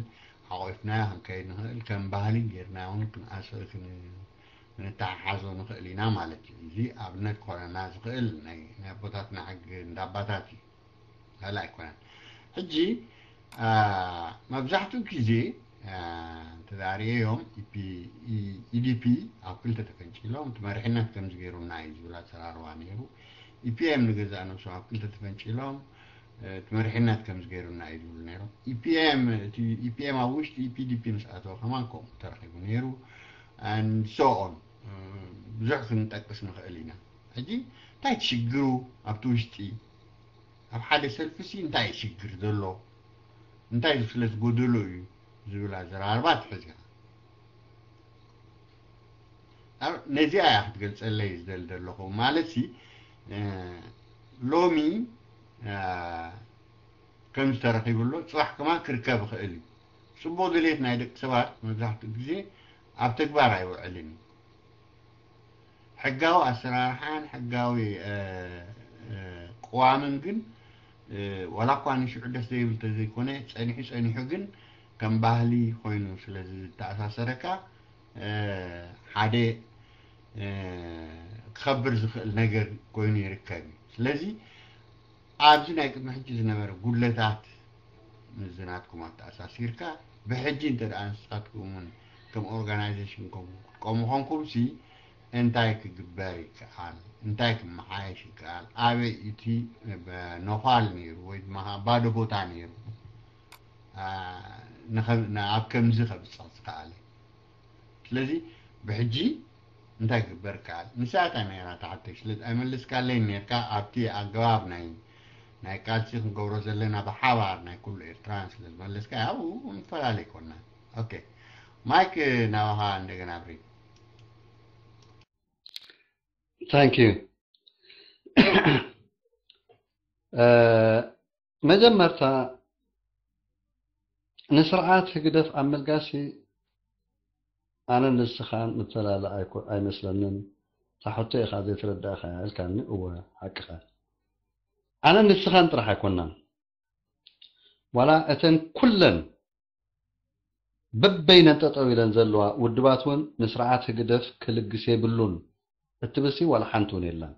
ሓቒፍናዮ ክንከይድ ንኽእል፣ ከም ባህሊ ጌርና እውን ክንኣስ-፣ ክን-፣ ክንተሓሓዞ ንኽእል ኢና ማለት እዩ። እዚ ኣብነት ክኾነና ዝኽእል ናይ፣ ናይ ኣቦታትና ሕጊ እንዳ ኣባታት እዩ። ካልእ ኣይኮነን። ሕጂ፣ አ፣ መብዛሕትኡ ግዜ፣ አ፣ እንተዳርእዮም፣ ኢፒ፣ ኢ-፣ ኢዲፒ ኣብ ክልተ ተፈንጪሎም፣ እቲ መሪሕነት ከምዚ ገይሩና እዩ ዝብል ኣዘራርባ ነይሩ። ኢፒኤም ንገዛእ ነብሶም ኣብ ክልተ ተፈንጪሎም፣ እ፣ እቲ መሪሕነት ከምዚ ገይሩና እዩ ዝብሉ ነይሮም። ኢፒኤም፣ እቲ ኢፒኤም ኣብ ውሽጢ ኢፒዲፒ ምስ ኣተወ ከማን ከምኡ ተረኺቡ ነይሩ። And so on። እ፣ ብዙሕ ክንጠቅስ ንኽእል ኢና። ሕጂ እንታይ እቲ ሽግሩ ኣብቲ ውሽጢ? ኣብ ሓደ ሰልፊ ሲ እንታይ እዩ ሽግር ዘሎ? እንታይ ስለ ዝጎደሎ እዩ ዝብል ኣዘራርባ ትሕዝ ኢኻ። ኣብ ነዚኣ እያ ክትገልጸለይ ዝደሊ ዘለኹ። ማለት ሲ፣ እ፣ ሎሚ፣ እ፣ ከምዚ ተረኺቡ ኣሎ፣ ጽባሕ ከማን ክርከብ ይኽእል እዩ። ጽቡቕ ድሌት ናይ ደቂ ሰባት መብዛሕትኡ ግዜ ኣብ ተግባር ኣይውዕልን እዩ። ሕጋዊ ኣሰራርሓን ሕጋዊ ቅዋምን ግን ዋላ እኳ ንሽዑ ደስ ዘይብል ተዘይኮነ፣ ጸኒሑ ጸኒሑ ግን ከም ባህሊ ኮይኑ ስለ ዝተኣሳሰረካ ሓደ ክኸብር ዝኽእል ነገር ኮይኑ ይርከብ እዩ። ስለዚ ኣብዚ ናይ ቅድሚ ሕጂ ዝነበረ ጉድለታት ምስዚ ናትኩም ኣተኣሳሲርካ ብሕጂ እንተ ደኣ ንስኻትኩም እውን ከም ኦርጋናይዜሽን ክትቆሙ ኮንኩም ሲ እንታይ ክግበር ይከኣል? እንታይ ክመሓየሽ ይከኣል? ኣበይ እቲ ነዃል ነይሩ ወይ ድማ ባዶ ቦታ ነይሩ ኣብ ከምዚ ከብፅሕ ዝከኣለ? ስለዚ ብሕጂ እንታይ ክግበር ይከኣል? ንሳ እታ ነይራ ትሓተሽ ስለ ኣይመለስካለይን ነርካ ኣብቲ ኣገባብ ናይ ናይ ቃልሲ ክንገብሮ ዘለና ብሓባር ናይ ኩሉ ኤርትራን ስለ ዝመለስካ ኣብኡ ንፈላለ ይኮና። ኦኬ ማይክ ናባኻ እንደገና ኣብሪ። Thank you። መጀመርታ ንስርዓት ህግደፍ ኣብ ምልጋሲ ኣነ ንስኻን ንፈላለ ኣይመስለንን። ታሕቶ ኢኻ ዘይተረዳእካ ኢልካኒ። እወ ሓቅኻ። ኣነ ንስኻን ጥራሕ ኣይኮናን፣ ዋላ እተን ኩለን በበይነን ጠጠው ኢለን ዘለዋ ውድባት እውን ንስርዓት ህግደፍ ክልግስ የብሉን እትብልሲ ዋላ ሓንቲ እውን የለን።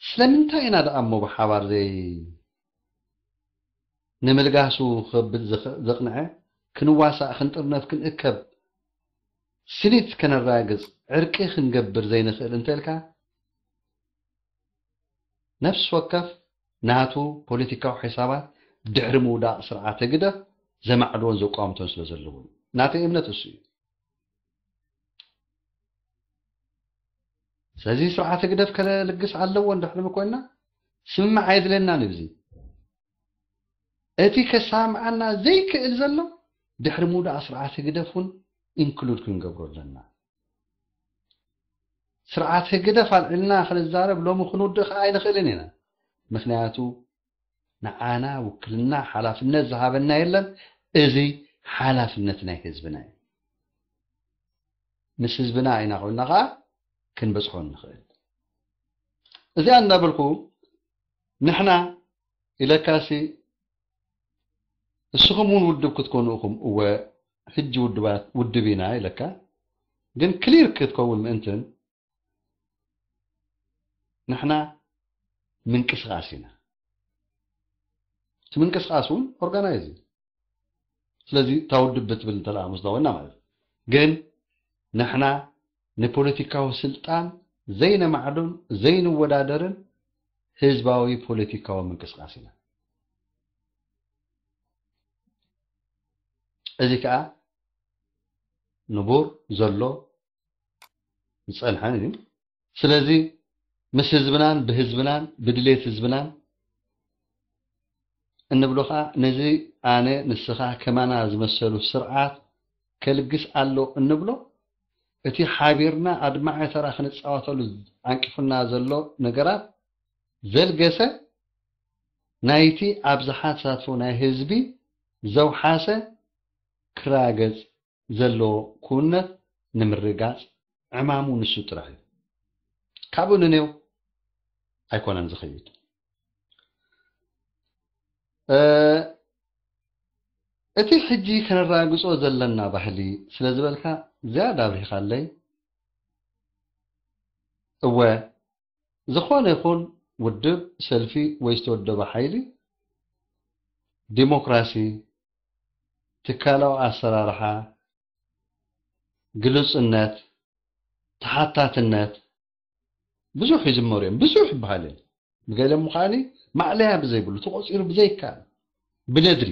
ስለምንታይ ኢና ደኣ እሞ ብሓባር ዘይ ንምልጋሱ ከብል ዘቕንዐ ክንዋሳእ ክንጥርነፍ ክንእከብ ስኒት ከነራግጽ ዕርቂ ክንገብር ዘይንኽእል እንተልካ ነፍሲ ወከፍ ናቱ ፖለቲካዊ ሕሳባት ድሕሪ ምውዳቕ ስርዓት ህግደፍ ዘማዕድዎን ዘቋምቶን ስለ ዘለዎ እዩ። ናተይ እምነት እሱ እዩ። ስለዚ ስርዓት ህግደፍ ከልግስ ኣለዎ እንድሕር ኮይና ስምምዕ ኣየድልየናን እዩ። እዚ እቲ ከሳምዓና ዘይክእል ዘሎ ድሕሪ ምውዳቕ ስርዓት ህግደፍ እውን ኢንክሉድ ክንገብሮ ኣለና። ስርዓት ህግደፍ ኣልዒልና ክንዛረብ ሎሚ ክንውድእ ከዓ ኣይንኽእልን ኢና። ምክንያቱ ንዓና ውክልና ሓላፍነት ዝሃበና የለን። እዚ ሓላፍነት ናይ ህዝብና እዩ። ምስ ህዝብና ኢና ኮይና ከዓ ክንበፅሖ ንኽእል። እዚኣ እንዳበልኩ ንሕና ኢለካሲ እስኹም እውን ውድብ ክትኮኑ ኢኹም። እወ ሕጂ ውድባት ውድብ ኢና ኢለካ፣ ግን ክሊር ክትከውን ምእንትን ንሕና ምንቅስቃስ ኢና። እቲ ምንቅስቃስ እውን ኦርጋናይዝ እዩ። ስለዚ እታ ውድብ ብትብል እንተለኣ ምስ ደወና ማለት እዩ። ግን ንሕና ንፖለቲካዊ ስልጣን ዘይነማዕዶን ዘይንወዳደርን ህዝባዊ ፖለቲካዊ ምንቅስቃስ ኢና። እዚ ከዓ ንቡር ዘሎ ዝፀንሐን እዩ። ስለዚ ምስ ህዝብናን ብህዝብናን ብድሌት ህዝብናን እንብሎ ከዓ ነዚ ኣነ ንስኻ ከማና ዝመሰሉ ስርዓት ከልግስ ኣሎ እንብሎ እቲ ሓቢርና ኣድማዒ ተራ ክንፃወተሉ ዓንቂፉና ዘሎ ነገራት ዘልገሰ ናይቲ ኣብዝሓ ተሳትፎ ናይ ህዝቢ ዘውሓሰ ክረጋገፅ ዘለዎ ክውንነት ንምርግጋፅ ዕማሙ ንሱ ጥራሕ እዩ። ካብኡ ንኔው ኣይኮነን ዝኸይድ። እቲ ሕጂ ከነራግጾ ዘለና ባህሊ ስለ ዝበልካ ዝያዳ ኣብሪህኻለይ። እወ ዝኾነ ይኹን ውድብ፣ ሰልፊ ወይ ዝተወደበ ሓይሊ ዲሞክራሲ፣ ትካላዊ ኣሰራርሓ፣ ግሉጽነት፣ ተሓታትነት ብዙሕ ይዝመሩ እዮም፣ ብዙሕ ይበሃል እዮም። ብገለ ምዃኒ ማዕለያ ብዘይብሉ ተቖጺሩ ብዘይከኣል ብነድሪ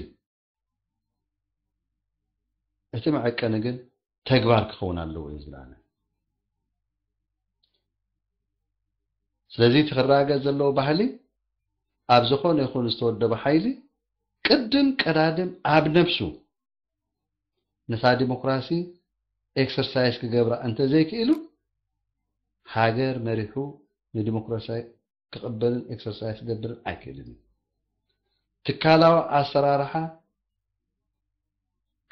እቲ መዐቀኒ ግን ተግባር ክኸውን ኣለዎ እዩ ዝብል ኣነ። ስለዚ እቲ ክረጋገጽ ዘለዎ ባህሊ ኣብ ዝኾነ ይኹን ዝተወደበ ሓይሊ ቅድም ቀዳድም ኣብ ነብሱ ነታ ዲሞክራሲ ኤክሰርሳይዝ ክገብራ እንተዘይክኢሉ ሃገር መሪሑ ንዲሞክራሲ ክቕበልን ኤክሰርሳይዝ ክገብርን ኣይክእልን እዩ። ትካላዊ ኣሰራርሓ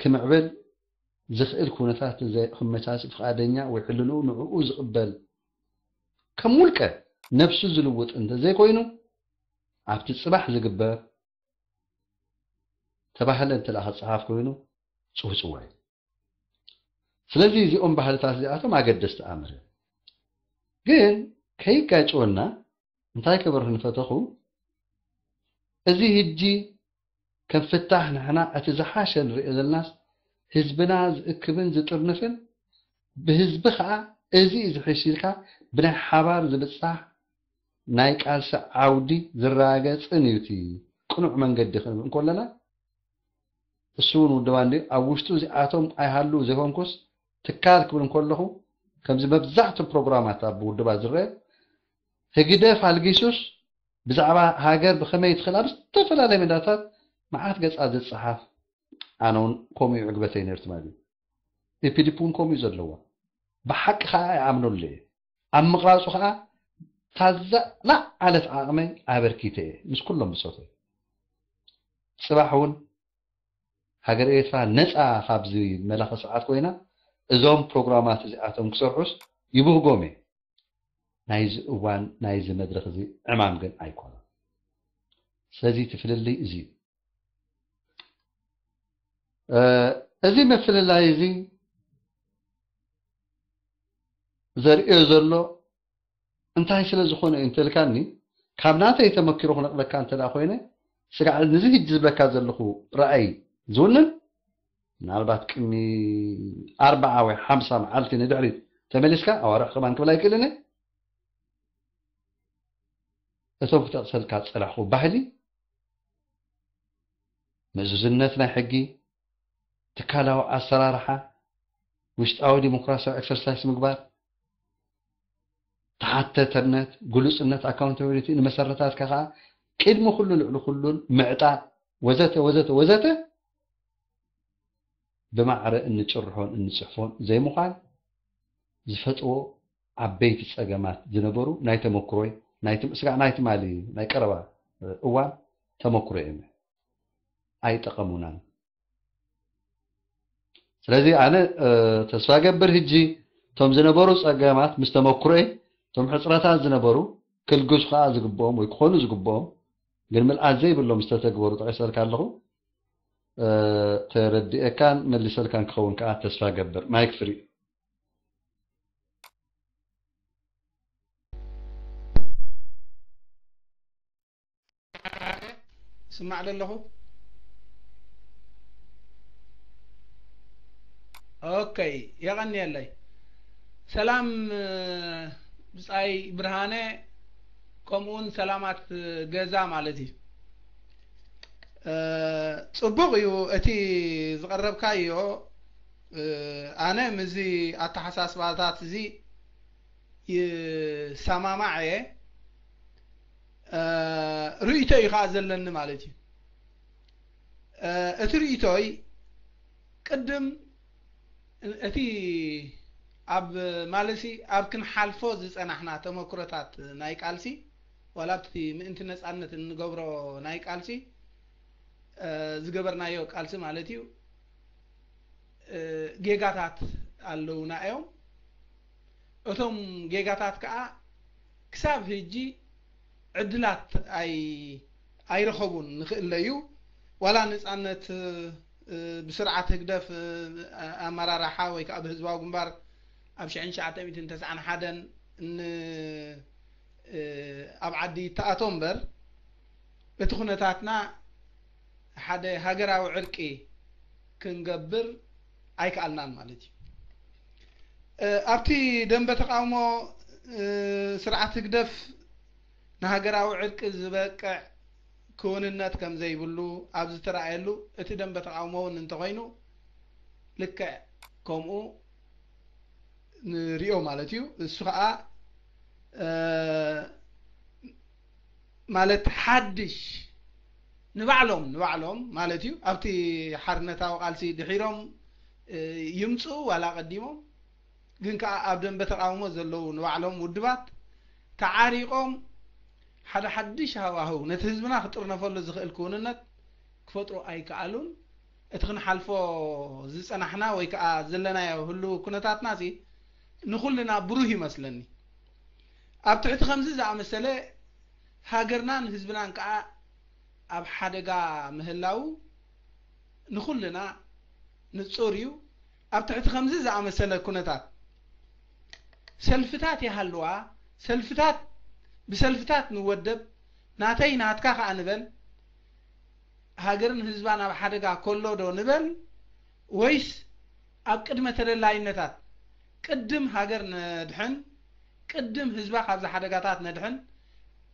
ክምዕብል ዝኽእል ኩነታት ክመቻች ፍቓደኛ ወይ ሕልንኡ ንዕኡ ዝቕበል ከም ውልቀ ነብሱ ዝልውጥ እንተዘይኮይኑ፣ ኣብቲ ጽባሕ ዝግበር ተባህለ እንተ ደኣ ክጸሓፍ ኮይኑ ጽውጽዋይ እዩ። ስለዚ እዚኦም ባህልታት እዚኣቶም ኣገደስቲ ኣምር ግን ከይጋጭወና እንታይ ክብርህ ንፈተኹ፣ እዚ ህጂ ከም ፍታሕ ንሕና እቲ ዝሓሸ ንሪኦ ዘለናስ ህዝብና ዝእክብን ዝጥርንፍን ብህዝቢ ከዓ እዚ እዩ ዝሕሽ ኢልካ ብናይ ሓባር ዝብፃሕ ናይ ቃልሲ ዓውዲ ዝረጋገፅን እዩ እቲ ቅኑዕ መንገዲ ክንብል እንከለና እሱ እውን ውድባ እንዲ ኣብ ውሽጡ እዚኣቶም ኣይሃሉ ዘይኮንኩስ ትካል ክብል እንከለኹ ከምዚ መብዛሕቱ ፕሮግራማት ኣብ ውድባት ዝረአ ህግደፍ ኣልጊሱስ ብዛዕባ ሃገር ብኸመይ ትኽእል ኣብ ዝተፈላለየ ሜዳታት መዓት ገጻት ዝጸሓፍ ኣነ እውን ከምኡ እዩ ዕግበተይ ነርት ማለት እዩ። ኢፒዲፒ እውን ከምኡ እዩ ዘለዋ። ብሓቂ ከዓ ይኣምነሉ እየ። ኣብ ምቕራፁ ከዓ ታዛ ላዓለት ዓቕመይ ኣበርኪተ እየ ምስ ኩሎም ብፆተይ። ፅባሕ እውን ሃገር ኤርትራ ነፃ ካብዚ መላኺ ስርዓት ኮይና እዞም ፕሮግራማት እዚኣቶም ክሰርሑስ ይብህጎም እየ። ናይዚ እዋን ናይዚ መድረኽ እዚ ዕማም ግን ኣይኮነን። ስለዚ እቲ ፍልልይ እዚ እዩ። እዚ ምፍልላይ እዚ ዘርእዮ ዘሎ እንታይ ስለ ዝኾነ እዩ እንተልካኒ፣ ካብ ናተይ ተመኪሮ ክነቕለካ እንተ ደኣ ኮይነ፣ ስጋዕ ንዚ ህጂ ዝብለካ ዘለኹ ራእይ ዝውንን ምናልባት ቅድሚ ኣርብዓ ወይ ሓምሳ መዓልቲ ንድሕሪት ተመሊስካ ኣዋርሕ ከማን ክብል ኣይክእልን እየ። እቶም ክጠቕሰልካ ዝጸናሕኹ ባህሊ፣ ምእዙዝነት ናይ ሕጊ፣ ትካላዊ ኣሰራርሓ፣ ውሽጣዊ ዲሞክራሲያዊ ኤክሰርሳይስ ምግባር፣ ተሓተተነት፣ ግሉጽነት፣ ኣካውንታቢሊቲ ንመሰረታትካ ከኣ ቅድሚ ኩሉ ልዕሊ ኩሉን ምዕጣ ወዘተ ወዘተ ወዘተ ብማዕረ እንጭርሖን እንጽሕፎን ዘይምዃን ዝፈጥዎ ዓበይቲ ጸገማት ዝነበሩ ናይ ተመክሮይ ናይ ትም- ስጋዕ ናይ ትማሊ ናይ ቀረባ እዋን ተመክሮ እዮም። ኣይጠቐሙናን። ስለዚ ኣነ ተስፋ ገብር ህጂ እቶም ዝነበሩ ጸገማት ምስ ተመክሮይ እቶም ሕጽረታት ዝነበሩ ክልግሱ ከዓ ዝግብኦም ወይ ክኾኑ ዝግብኦም ግን ምልኣት ዘይብሎም ዝተተግበሩ ጠቂሰልካ ኣለኹ። ተረዲኤካን መሊሰልካን ክኸውን ከዓ ተስፋ ገብር። ማይክ ፍሪ። ስማዕ ዘለኹ። ኦከይ፣ የቐንየለይ። ሰላም ብጻይ ብርሃነ፣ ከምኡውን ሰላማት ገዛ ማለት እዩ። ጽቡቕ እዩ እቲ ዝቐረብካዮ። ኣነ ምስዚ ኣተሓሳስባታት እዚ ይሰማማዕ እየ። ርእይቶ እዩ ከዓ ዘለኒ ማለት እዩ። እቲ ርእይቶይ ቅድም እቲ ኣብ ማለሲ ኣብ ክንሓልፎ ዝጸናሕና ተመክሮታት ናይ ቃልሲ ዋላ ኣብቲ ምእንቲ ነጻነት እንገብሮ ናይ ቃልሲ ዝገበርናዮ ቃልሲ ማለት እዩ። ጌጋታት ኣለውና እዮም። እቶም ጌጋታት ከዓ ክሳብ ህጂ ዕድላት ኣይ ኣይረኸቡን። ንኽእለ እዩ ዋላ ነጻነት ብስርዓት ህግደፍ ኣመራርሓ ወይ ከዓ ብህዝባዊ ግንባር ኣብ ሽሕን ትሽዓተ ሚእትን ተስዓን ሓደን ን ኣብ ዓዲ ይተኣቶ እምበር እቲ ኩነታትና ሓደ ሃገራዊ ዕርቂ ክንገብር ኣይከኣልናን ማለት እዩ። ኣብቲ ደንበ ተቃውሞ ስርዓት ህግደፍ ንሃገራዊ ዕርቂ ዝበቅዕ ክውንነት ከም ዘይብሉ ኣብ ዝተራእየሉ እቲ ደንበ ተቃውሞ እውን እንተኾይኑ ልክዕ ከምኡ ንሪኦ ማለት እዩ። እሱ ከዓ ማለት ሓድሽ ንባዕሎም ንባዕሎም ማለት እዩ ኣብቲ ሓርነታዊ ቃልሲ ድሒሮም ይምፅኡ ዋላ ቀዲሞም ግን ከዓ ኣብ ደንበ ተቃውሞ ዘለዉ ንባዕሎም ውድባት ተዓሪቆም ሓደ ሓድሽ ሃዋህው ነቲ ህዝብና ክጥርነፈሉ ዝኽእል ክውንነት ክፈጥሩ ኣይከኣሉን። እቲ ክንሓልፎ ዝጸናሕና ወይ ከዓ ዘለናዮ ህሉ ኩነታትና ሲ ንኹልና ብሩህ ይመስለኒ። ኣብ ትሕቲ ከምዚ ዝኣመሰለ ሃገርናን ህዝብናን ከዓ ኣብ ሓደጋ ምህላው ንኹልና ንጹር እዩ። ኣብ ትሕቲ ከምዚ ዝኣመሰለ ኩነታት ሰልፍታት ይሃልዋ፣ ሰልፍታት ብሰልፍታት ንወደብ፣ ናተይ ናትካ ከዓ ንበል፣ ሃገርን ህዝባን ኣብ ሓደጋ ከሎ ዶ ንበል ወይስ ኣብ ቅድመ ተደላይነታት ቅድም ሃገር ነድሕን፣ ቅድም ህዝባ ካብዚ ሓደጋታት ነድሕን፣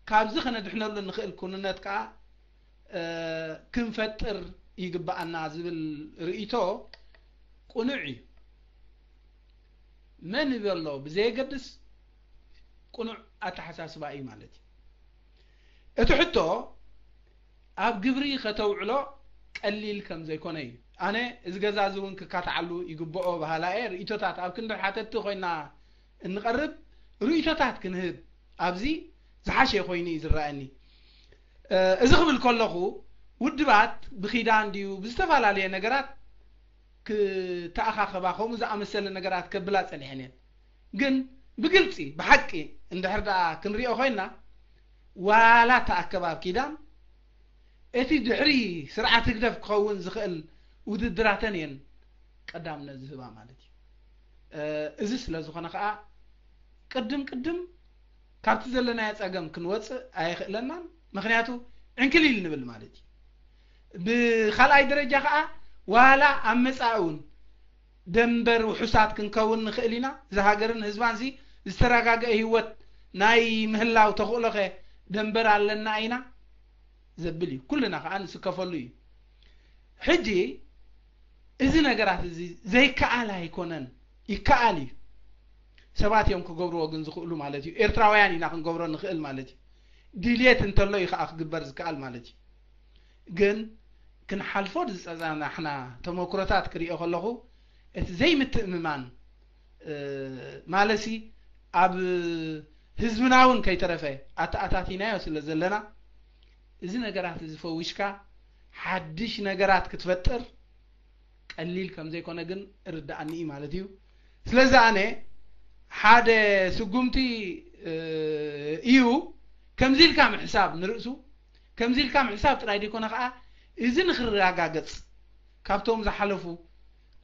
ካብዚ ከነድሕነሉ ንኽእል ኩንነት ከዓ ክንፈጥር ይግብኣና ዝብል ርእይቶ ቅኑዕ እዩ። መን ይበሎ ብዘየገድስ ቅኑዕ ኣተሓሳስባ እዩ ማለት እዩ። እቲ ሕቶ ኣብ ግብሪ ከተውዕሎ ቀሊል ከም ዘይኮነ እዩ። ኣነ እዚ ገዛ እዚ እውን ክካትዓሉ ይግብኦ በሃላ እየ። ርእይቶታት ኣብ ክንዲ ሓተትቲ ኮይና እንቐርብ ርእይቶታት ክንህብ ኣብዚ ዝሓሸ ኮይኑ እዩ ዝረኣየኒ። እዚ ክብል ከለኹ ውድባት ብኺዳን ድዩ ብዝተፈላለየ ነገራት ክተኣኻኸባ ከምኡ ዝኣመሰለ ነገራት ከብላ ጸኒሐን እየን። ግን ብግልጺ ብሓቂ እንድሕር ደኣ ክንሪኦ ኮይና ዋላ ተኣከብ ኣብ ኪዳን እቲ ድሕሪ ስርዓት ህግደፍ ክኸውን ዝኽእል ውድድራተን እየን ቀዳምነት ዝህባ ማለት እዩ። እዚ ስለ ዝኾነ ከዓ ቅድም ቅድም ካብቲ ዘለናዮ ጸገም ክንወጽእ ኣየኽእለናን። ምኽንያቱ ዕንክሊል ንብል ማለት እዩ። ብኻልኣይ ደረጃ ከዓ ዋላ ኣብ መጻኢ እውን ደንበር ውሑሳት ክንከውን ንኽእል ኢና። እዚ ሃገርን ህዝባን ሲ ዝተረጋገአ ህይወት ናይ ምህላው ተኽእሎኸ ደንበር ኣለና ኢና ዘብል እዩ። ኩልና ከዓ ንስከፈሉ እዩ። ሕጂ እዚ ነገራት እዚ ዘይከኣል ኣይኮነን፣ ይከኣል እዩ። ሰባት እዮም ክገብርዎ ግን ዝኽእሉ ማለት እዩ። ኤርትራውያን ኢና ክንገብሮ ንኽእል ማለት እዩ። ድልየት እንተሎ እዩ ከዓ ክግበር ዝከኣል ማለት እዩ። ግን ክንሓልፎ ዝጸናሕና ተመክሮታት ክሪኦ ከለኹ እቲ ዘይምትእምማን ማለሲ ኣብ ህዝብና እውን ከይተረፈ ኣተኣታቲናዮ ስለ ዘለና እዚ ነገራት እዚ ፈዊሽካ ሓድሽ ነገራት ክትፈጥር ቀሊል ከም ዘይኮነ ግን እርዳኣኒ እዩ ማለት እዩ። ስለዚ ኣነ ሓደ ስጉምቲ እዩ ከምዚ ኢልካ ምሕሳብ ንርእሱ ከምዚ ኢልካ ምሕሳብ ጥራይ ዘይኮነ ከዓ እዚ ንክረጋገጽ ካብቶም ዝሓለፉ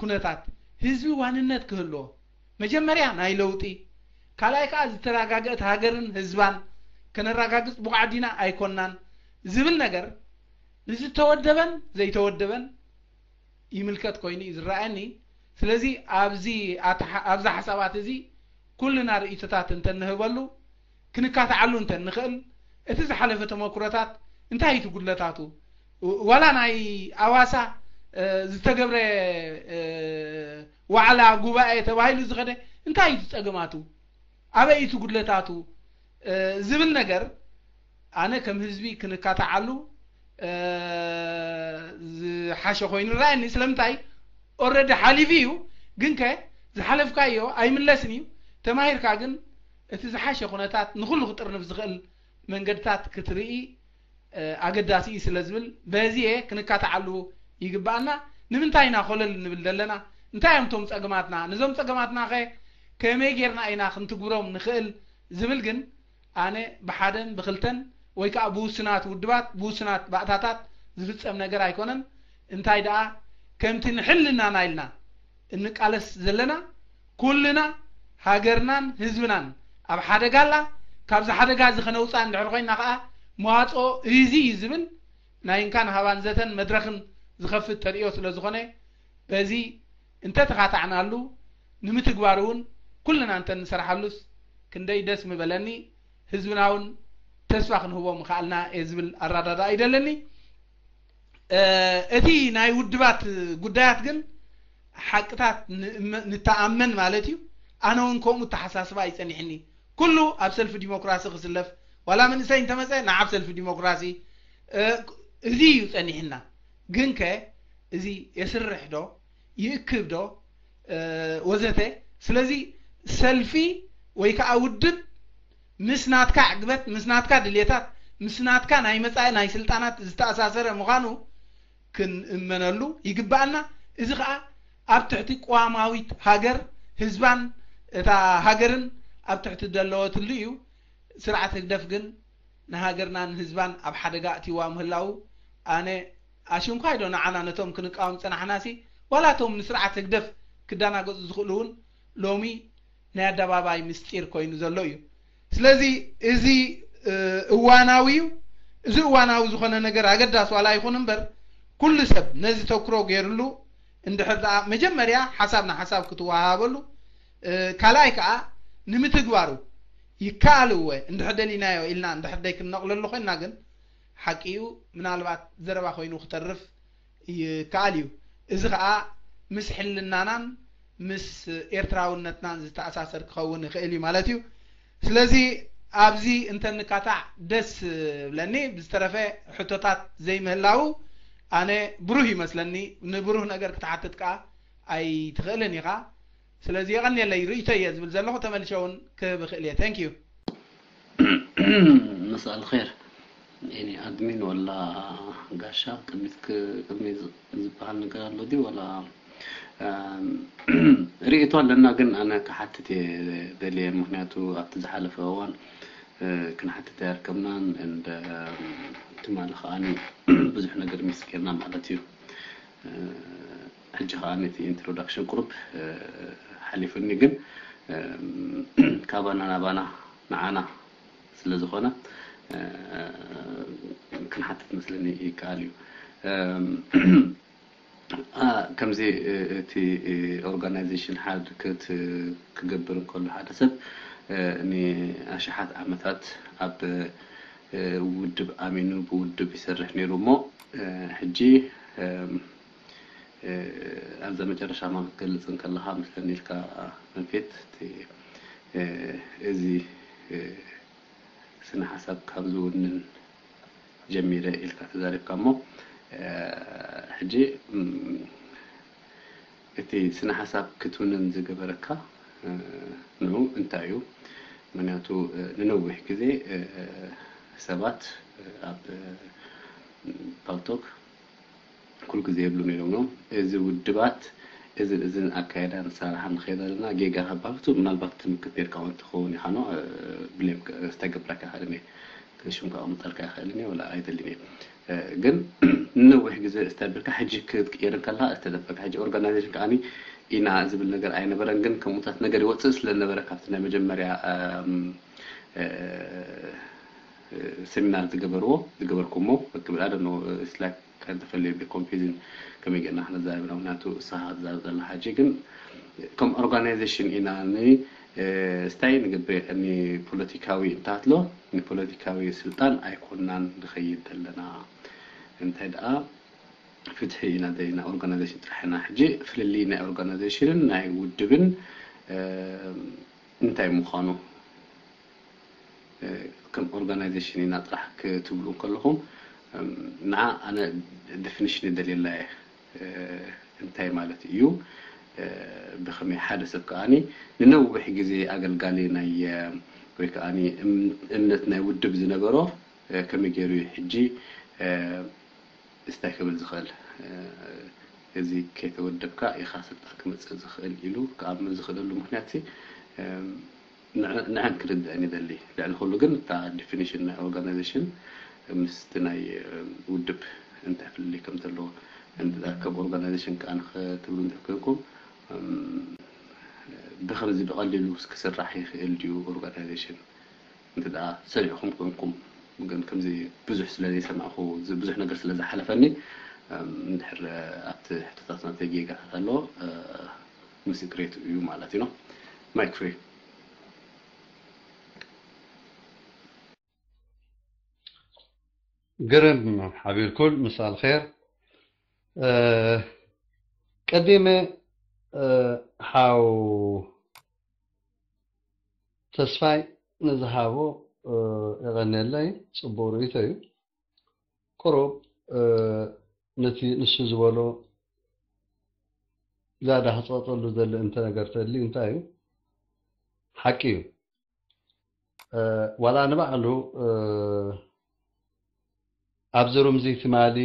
ኩነታት ህዝቢ ዋንነት ክህልዎ መጀመርያ ናይ ለውጢ ካልኣይ ከዓ ዝተረጋገእት ሃገርን ህዝባን ከነረጋግጽ ብቑዓት ዲና ኣይኮናን ዝብል ነገር ንዝተወደበን ዘይተወደበን ይምልከት ኮይኑ እዩ ዝረኣየኒ። ስለዚ ኣብዚ ኣተሓ- ኣብዚ ሓሳባት እዚ ኩልና ርእይቶታት እንተንህበሉ ክንካትዓሉ እንተንኽእል እቲ ዝሓለፈ ተመክሮታት እንታይ እዩ እቲ ጉድለታቱ ዋላ ናይ ኣዋሳ ዝተገብረ ዋዕላ ጉባኤ ተባሂሉ ዝኸደ እንታይ እዩ እቲ ጸገማቱ ኣበይ እዩ እቲ ጉድለታቱ ዝብል ነገር ኣነ ከም ህዝቢ ክንካትዓሉ ዝሓሸ ኮይኑ ይረኣየኒ። ስለምንታይ ኦረዲ ሓሊፉ እዩ፣ ግን ከ ዝሓለፍካዮ ኣይምለስን እዩ። ተማሂርካ ግን እቲ ዝሓሸ ኩነታት ንኹሉ ክጥርንፍ ዝኽእል መንገድታት ክትርኢ ኣገዳሲ እዩ ስለ ዝብል በዚ እየ ክንካትዓሉ ይግባኣና። ንምንታይ ኢና ኮለል ንብል ዘለና? እንታይ እዮም እቶም ጸገማትና? ነዞም ጸገማትና ከ ከመይ ጌርና ኢና ክንትግብሮም ንኽእል ዝብል ግን ኣነ ብሓደን ብክልተን ወይ ከዓ ብውሱናት ውድባት ብውሱናት ባእታታት ዝፍጸም ነገር ኣይኮነን። እንታይ ደኣ ከምቲ ንሕልናና ኢልና እንቃለስ ዘለና ኩልና ሃገርናን ህዝብናን ኣብ ሓደጋ ኣላ። ካብዚ ሓደጋ እዚ ከነውፅኣ እንድሕር ኮይና ከዓ መዋፅኦ እዚ እዩ ዝብል ናይ እንካን ሃባን ዘተን መድረኽን ዝኸፍት ተርእዮ ስለ ዝኾነ በዚ እንተተኻታዕናሉ ንምትግባር እውን ኩልና እንተንሰርሓሉስ ክንደይ ደስ ምበለኒ። ህዝብና እውን ተስፋ ክንህቦ ምኽኣልና እየ ዝብል ኣረዳድኣ ይደለኒ። እቲ ናይ ውድባት ጉዳያት ግን ሓቅታት ንእመ- ንተኣመን ማለት እዩ። ኣነ እውን ከምኡ ተሓሳስባ ይጸኒሕኒ። ኩሉ ኣብ ሰልፊ ዲሞክራሲ ክስለፍ ዋላ መንእሰይ እንተመጸ ንዓብ ሰልፊ ዲሞክራሲ እዚ እዩ ጸኒሕና። ግን ከ እዚ የስርሕ ዶ ይእክብ ዶ ወዘተ። ስለዚ ሰልፊ ወይ ከዓ ውድብ ምስ ናትካ ዕግበት ምስ ናትካ ድልየታት ምስ ናትካ ናይ መፃኢ ናይ ስልጣናት ዝተኣሳሰረ ምዃኑ ክንእመነሉ ይግባኣና። እዚ ከዓ ኣብ ትሕቲ ቅዋማዊት ሃገር ህዝባን እታ ሃገርን ኣብ ትሕቲ ዘለወትሉ እዩ። ስርዓት ህግደፍ ግን ንሃገርናን ህዝባን ኣብ ሓደጋ ኣእትይዋ ምህላዉ ኣነ ኣሽንኳይ ዶ ንዓና ነቶም ክንቃወም ዝጸናሕናሲ ዋላ እቶም ንስርዓት ህግደፍ ክደናገጹ ዝኽእሉ እውን ሎሚ ናይ ኣደባባይ ምስጢር ኮይኑ ዘሎ እዩ። ስለዚ እዚ እዋናዊ እዩ። እዚ እዋናዊ ዝኾነ ነገር ኣገዳሲ ዋላ ይኹን እምበር ኩሉ ሰብ ነዚ ተክሮ ገይርሉ እንድሕር ደኣ መጀመርያ ሓሳብ ንሓሳብ ክትወሃሃበሉ ካልኣይ ከዓ ንምትግባሩ ይከኣል እወ እንድሕር ደሊናዮ ኢልና እንድሕር ደይ ክንነቕለሉ ኮይንና ግን ሓቂ እዩ ምናልባት ዘረባ ኮይኑ ክተርፍ ይከኣል እዩ። እዚ ከዓ ምስ ሕልናናን ምስ ኤርትራውነትናን ዝተኣሳሰር ክኸውን ይኽእል እዩ ማለት እዩ። ስለዚ ኣብዚ እንተንካታዕ ደስ ብለኒ። ብዝተረፈ ሕቶታት ዘይምህላው ኣነ ብሩህ ይመስለኒ። ንብሩህ ነገር ክትሓትት ከዓ ኣይትኽእልን ኢኻ። ስለዚ የቐንየለይ ርእይቶ እየ ዝብል ዘለኹ ተመልሸ እውን ክህብ እኽእል እየ። Thank you። مساء الخير. يعني أدمين ولا قاشا قميت قميت ዝበሃል ነገር ኣሎ ድዩ ወላ ርእይቶ ኣለና ግን ኣነ ክሓትት እየ ደልየ ምክንያቱ ኣብቲ ዝሓለፈ እዋን ክንሓትት ኣይርከብናን እንደ ትማሊ ከዓኒ ብዙሕ ነገር ሚስ ጌርና ማለት እዩ ሕጂ ከዓኒ እቲ ኢንትሮዳክሽን ቁሩብ ሓሊፉኒ ግን ካባና ናባና ንዓና ስለ ዝኾነ ክንሓትት መስለኒ ይከኣል እዩ ከምዚ እቲ ኦርጋናይዜሽን ሓድ ክገብር እንከሎ ሓደ ሰብ ንኣሽሓት ዓመታት ኣብ ውድብ ኣሚኑ ብውድብ ይሰርሕ ነይሩ እሞ ሕጂ ኣብዛ መጨረሻ ማ ክትገልፅ እንከለካ መስለኒ ኢልካ መንፌት እዚ ስነ ሓሳብ ካብ ዝውንን ጀሚረ ኢልካ ተዛሪብካ እሞ ሕጂ እቲ ስነ ሓሳብ ክትውንን ዝገበረካ ንዑ እንታይ እዩ ምክንያቱ ንነዊሕ ግዜ ሰባት ኣብ ፓልቶክ ኩሉ ግዜ የብሉ ነይሮም እዮም እዚ ውድባት እዝን እዝን ኣካየዳ ንሳርሓ ንኸይድ ኣለና ጌጋ ካብ ባልቱ ምናልባት ትምክት ነርካ እውን ትኸውን ኢኻ ኖ ብሌም ክስተገብረካ ይኽእል እየ ሽም ከቐምጠልካ ይኽእል እየ ወላ ኣይደልን እየ ግን ንነዊሕ ግዜ ዝተብልካ ሕጂ ክትቅየር እንከላ ዝተደፈካ ሕጂ ኦርጋናይዜሽን ከዓኒ ኢና ዝብል ነገር ኣይነበረን ግን ከምኡታት ነገር ይወፅእ ስለነበረ ካብቲ ናይ መጀመርያ ሰሚናር ዝገበርዎ ዝገበርኩሞ ክብል ኣደ ነው ስላክ ከንተፈለየ ኮንፊዝን ከመይ ገና ክነዛረብ ኢና ምክንያቱ እሳኻ ትዛረብ ዘላ ሓጂ ግን ከም ኦርጋናይዜሽን ኢና ን ስታይ ንገብር ኒ ፖለቲካዊ እንታትሎ ንፖለቲካዊ ስልጣን ኣይኮናን ንኸይድ ዘለና እንታይ ደኣ ፍትሒ ኢና ደሊና ኦርጋናይዜሽን ጥራሕ ኢና ሕጂ ፍልልይ ናይ ኦርጋናይዜሽንን ናይ ውድብን እንታይ ምዃኑ ከም ኦርጋናይዜሽን ኢና ጥራሕ ክትብሉ ከለኹም ንዓ ኣነ ዴፊኒሽን ይደልየላ እየ እንታይ ማለት እዩ ብኸመይ ሓደ ሰብ ከዓኒ ንነዊሕ ግዜ ኣገልጋሊ ናይ ወይ ከዓኒ እምነት ናይ ውድብ ዝነበሮ ከመይ ገይሩ እዩ ሕጂ እንታይ ክብል ዝኽእል እዚ ከይተወደብካ ኢኻ ስልጣን ክመፅእ ዝኽእል ኢሉ ክኣምን ዝኽእለሉ ምክንያት ንዐን ክርድአን ይደሊ ልዕሊ ኩሉ ግን እታ ዲፊኒሽን ናይ ኦርጋናይዜሽን ምስቲ ናይ ውድብ እንታይ ፍልልይ ከም ዘለዎ እንተ ከም ኦርጋናይዜሽን ከዓ ንክትብሉ እንተ ኮይንኩም ብከምዚ ብቐሊሉ ክስራሕ ይኽእል ድዩ ኦርጋናይዜሽን እንተ ደኣ ሰሪዕኹም ኮንኩም ግን ከምዚ ብዙሕ ስለ ዘይሰማዕኹ ብዙሕ ነገር ስለ ዝሓለፈኒ እንድሕር ኣብቲ ሕቶታት ናተይ ጌጋታት ኣሎ ምስክሬቱ እዩ ማለት እዩ ማይክ ፍሪ ግርም ሓቢርኩል ምሳል ኸር ቀዲመ ሓው ተስፋይ ንዝሃቦ የቐንየለይ። ጽቡቕ ርእይቶ እዩ። ቁሩብ ነቲ ንሱ ዝበሎ ዝያዳ ክጸቕጠሉ ዘለ እንተ ነገር ተልዩ እንታይ እዩ? ሓቂ እዩ። ዋላ ንባዕሉ ኣብዚ ሩምዚ ትማሊ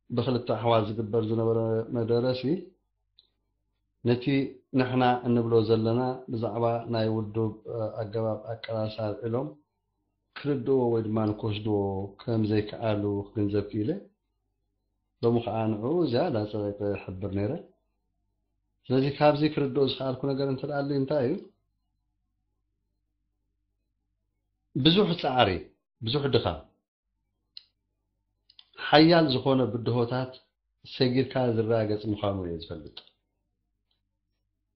ብክልተ ኣሕዋት ዝግበር ዝነበረ መደረሲ ነቲ ንሕና እንብሎ ዘለና ብዛዕባ ናይ ውድብ ኣገባብ ኣቀላልሳ ኣልዒሎም ክርድእዎ ወይ ድማ ንክወስድዎ ከም ዘይከኣሉ ክግንዘብ ክኢለ። ሎሚ ከዓ ንዕኡ ዝያዳ ፀቂጠ ይሕብር ነይረ። ስለዚ ካብዚ ክርድኦ ዝከኣልኩ ነገር እንተ ደኣ ኣልዩ እንታይ እዩ? ብዙሕ ፃዕሪ፣ ብዙሕ ድኻም፣ ሓያል ዝኾነ ብድሆታት ሰጊርካ ዝረጋገፅ ምዃኑ እየ ዝፈልጥ።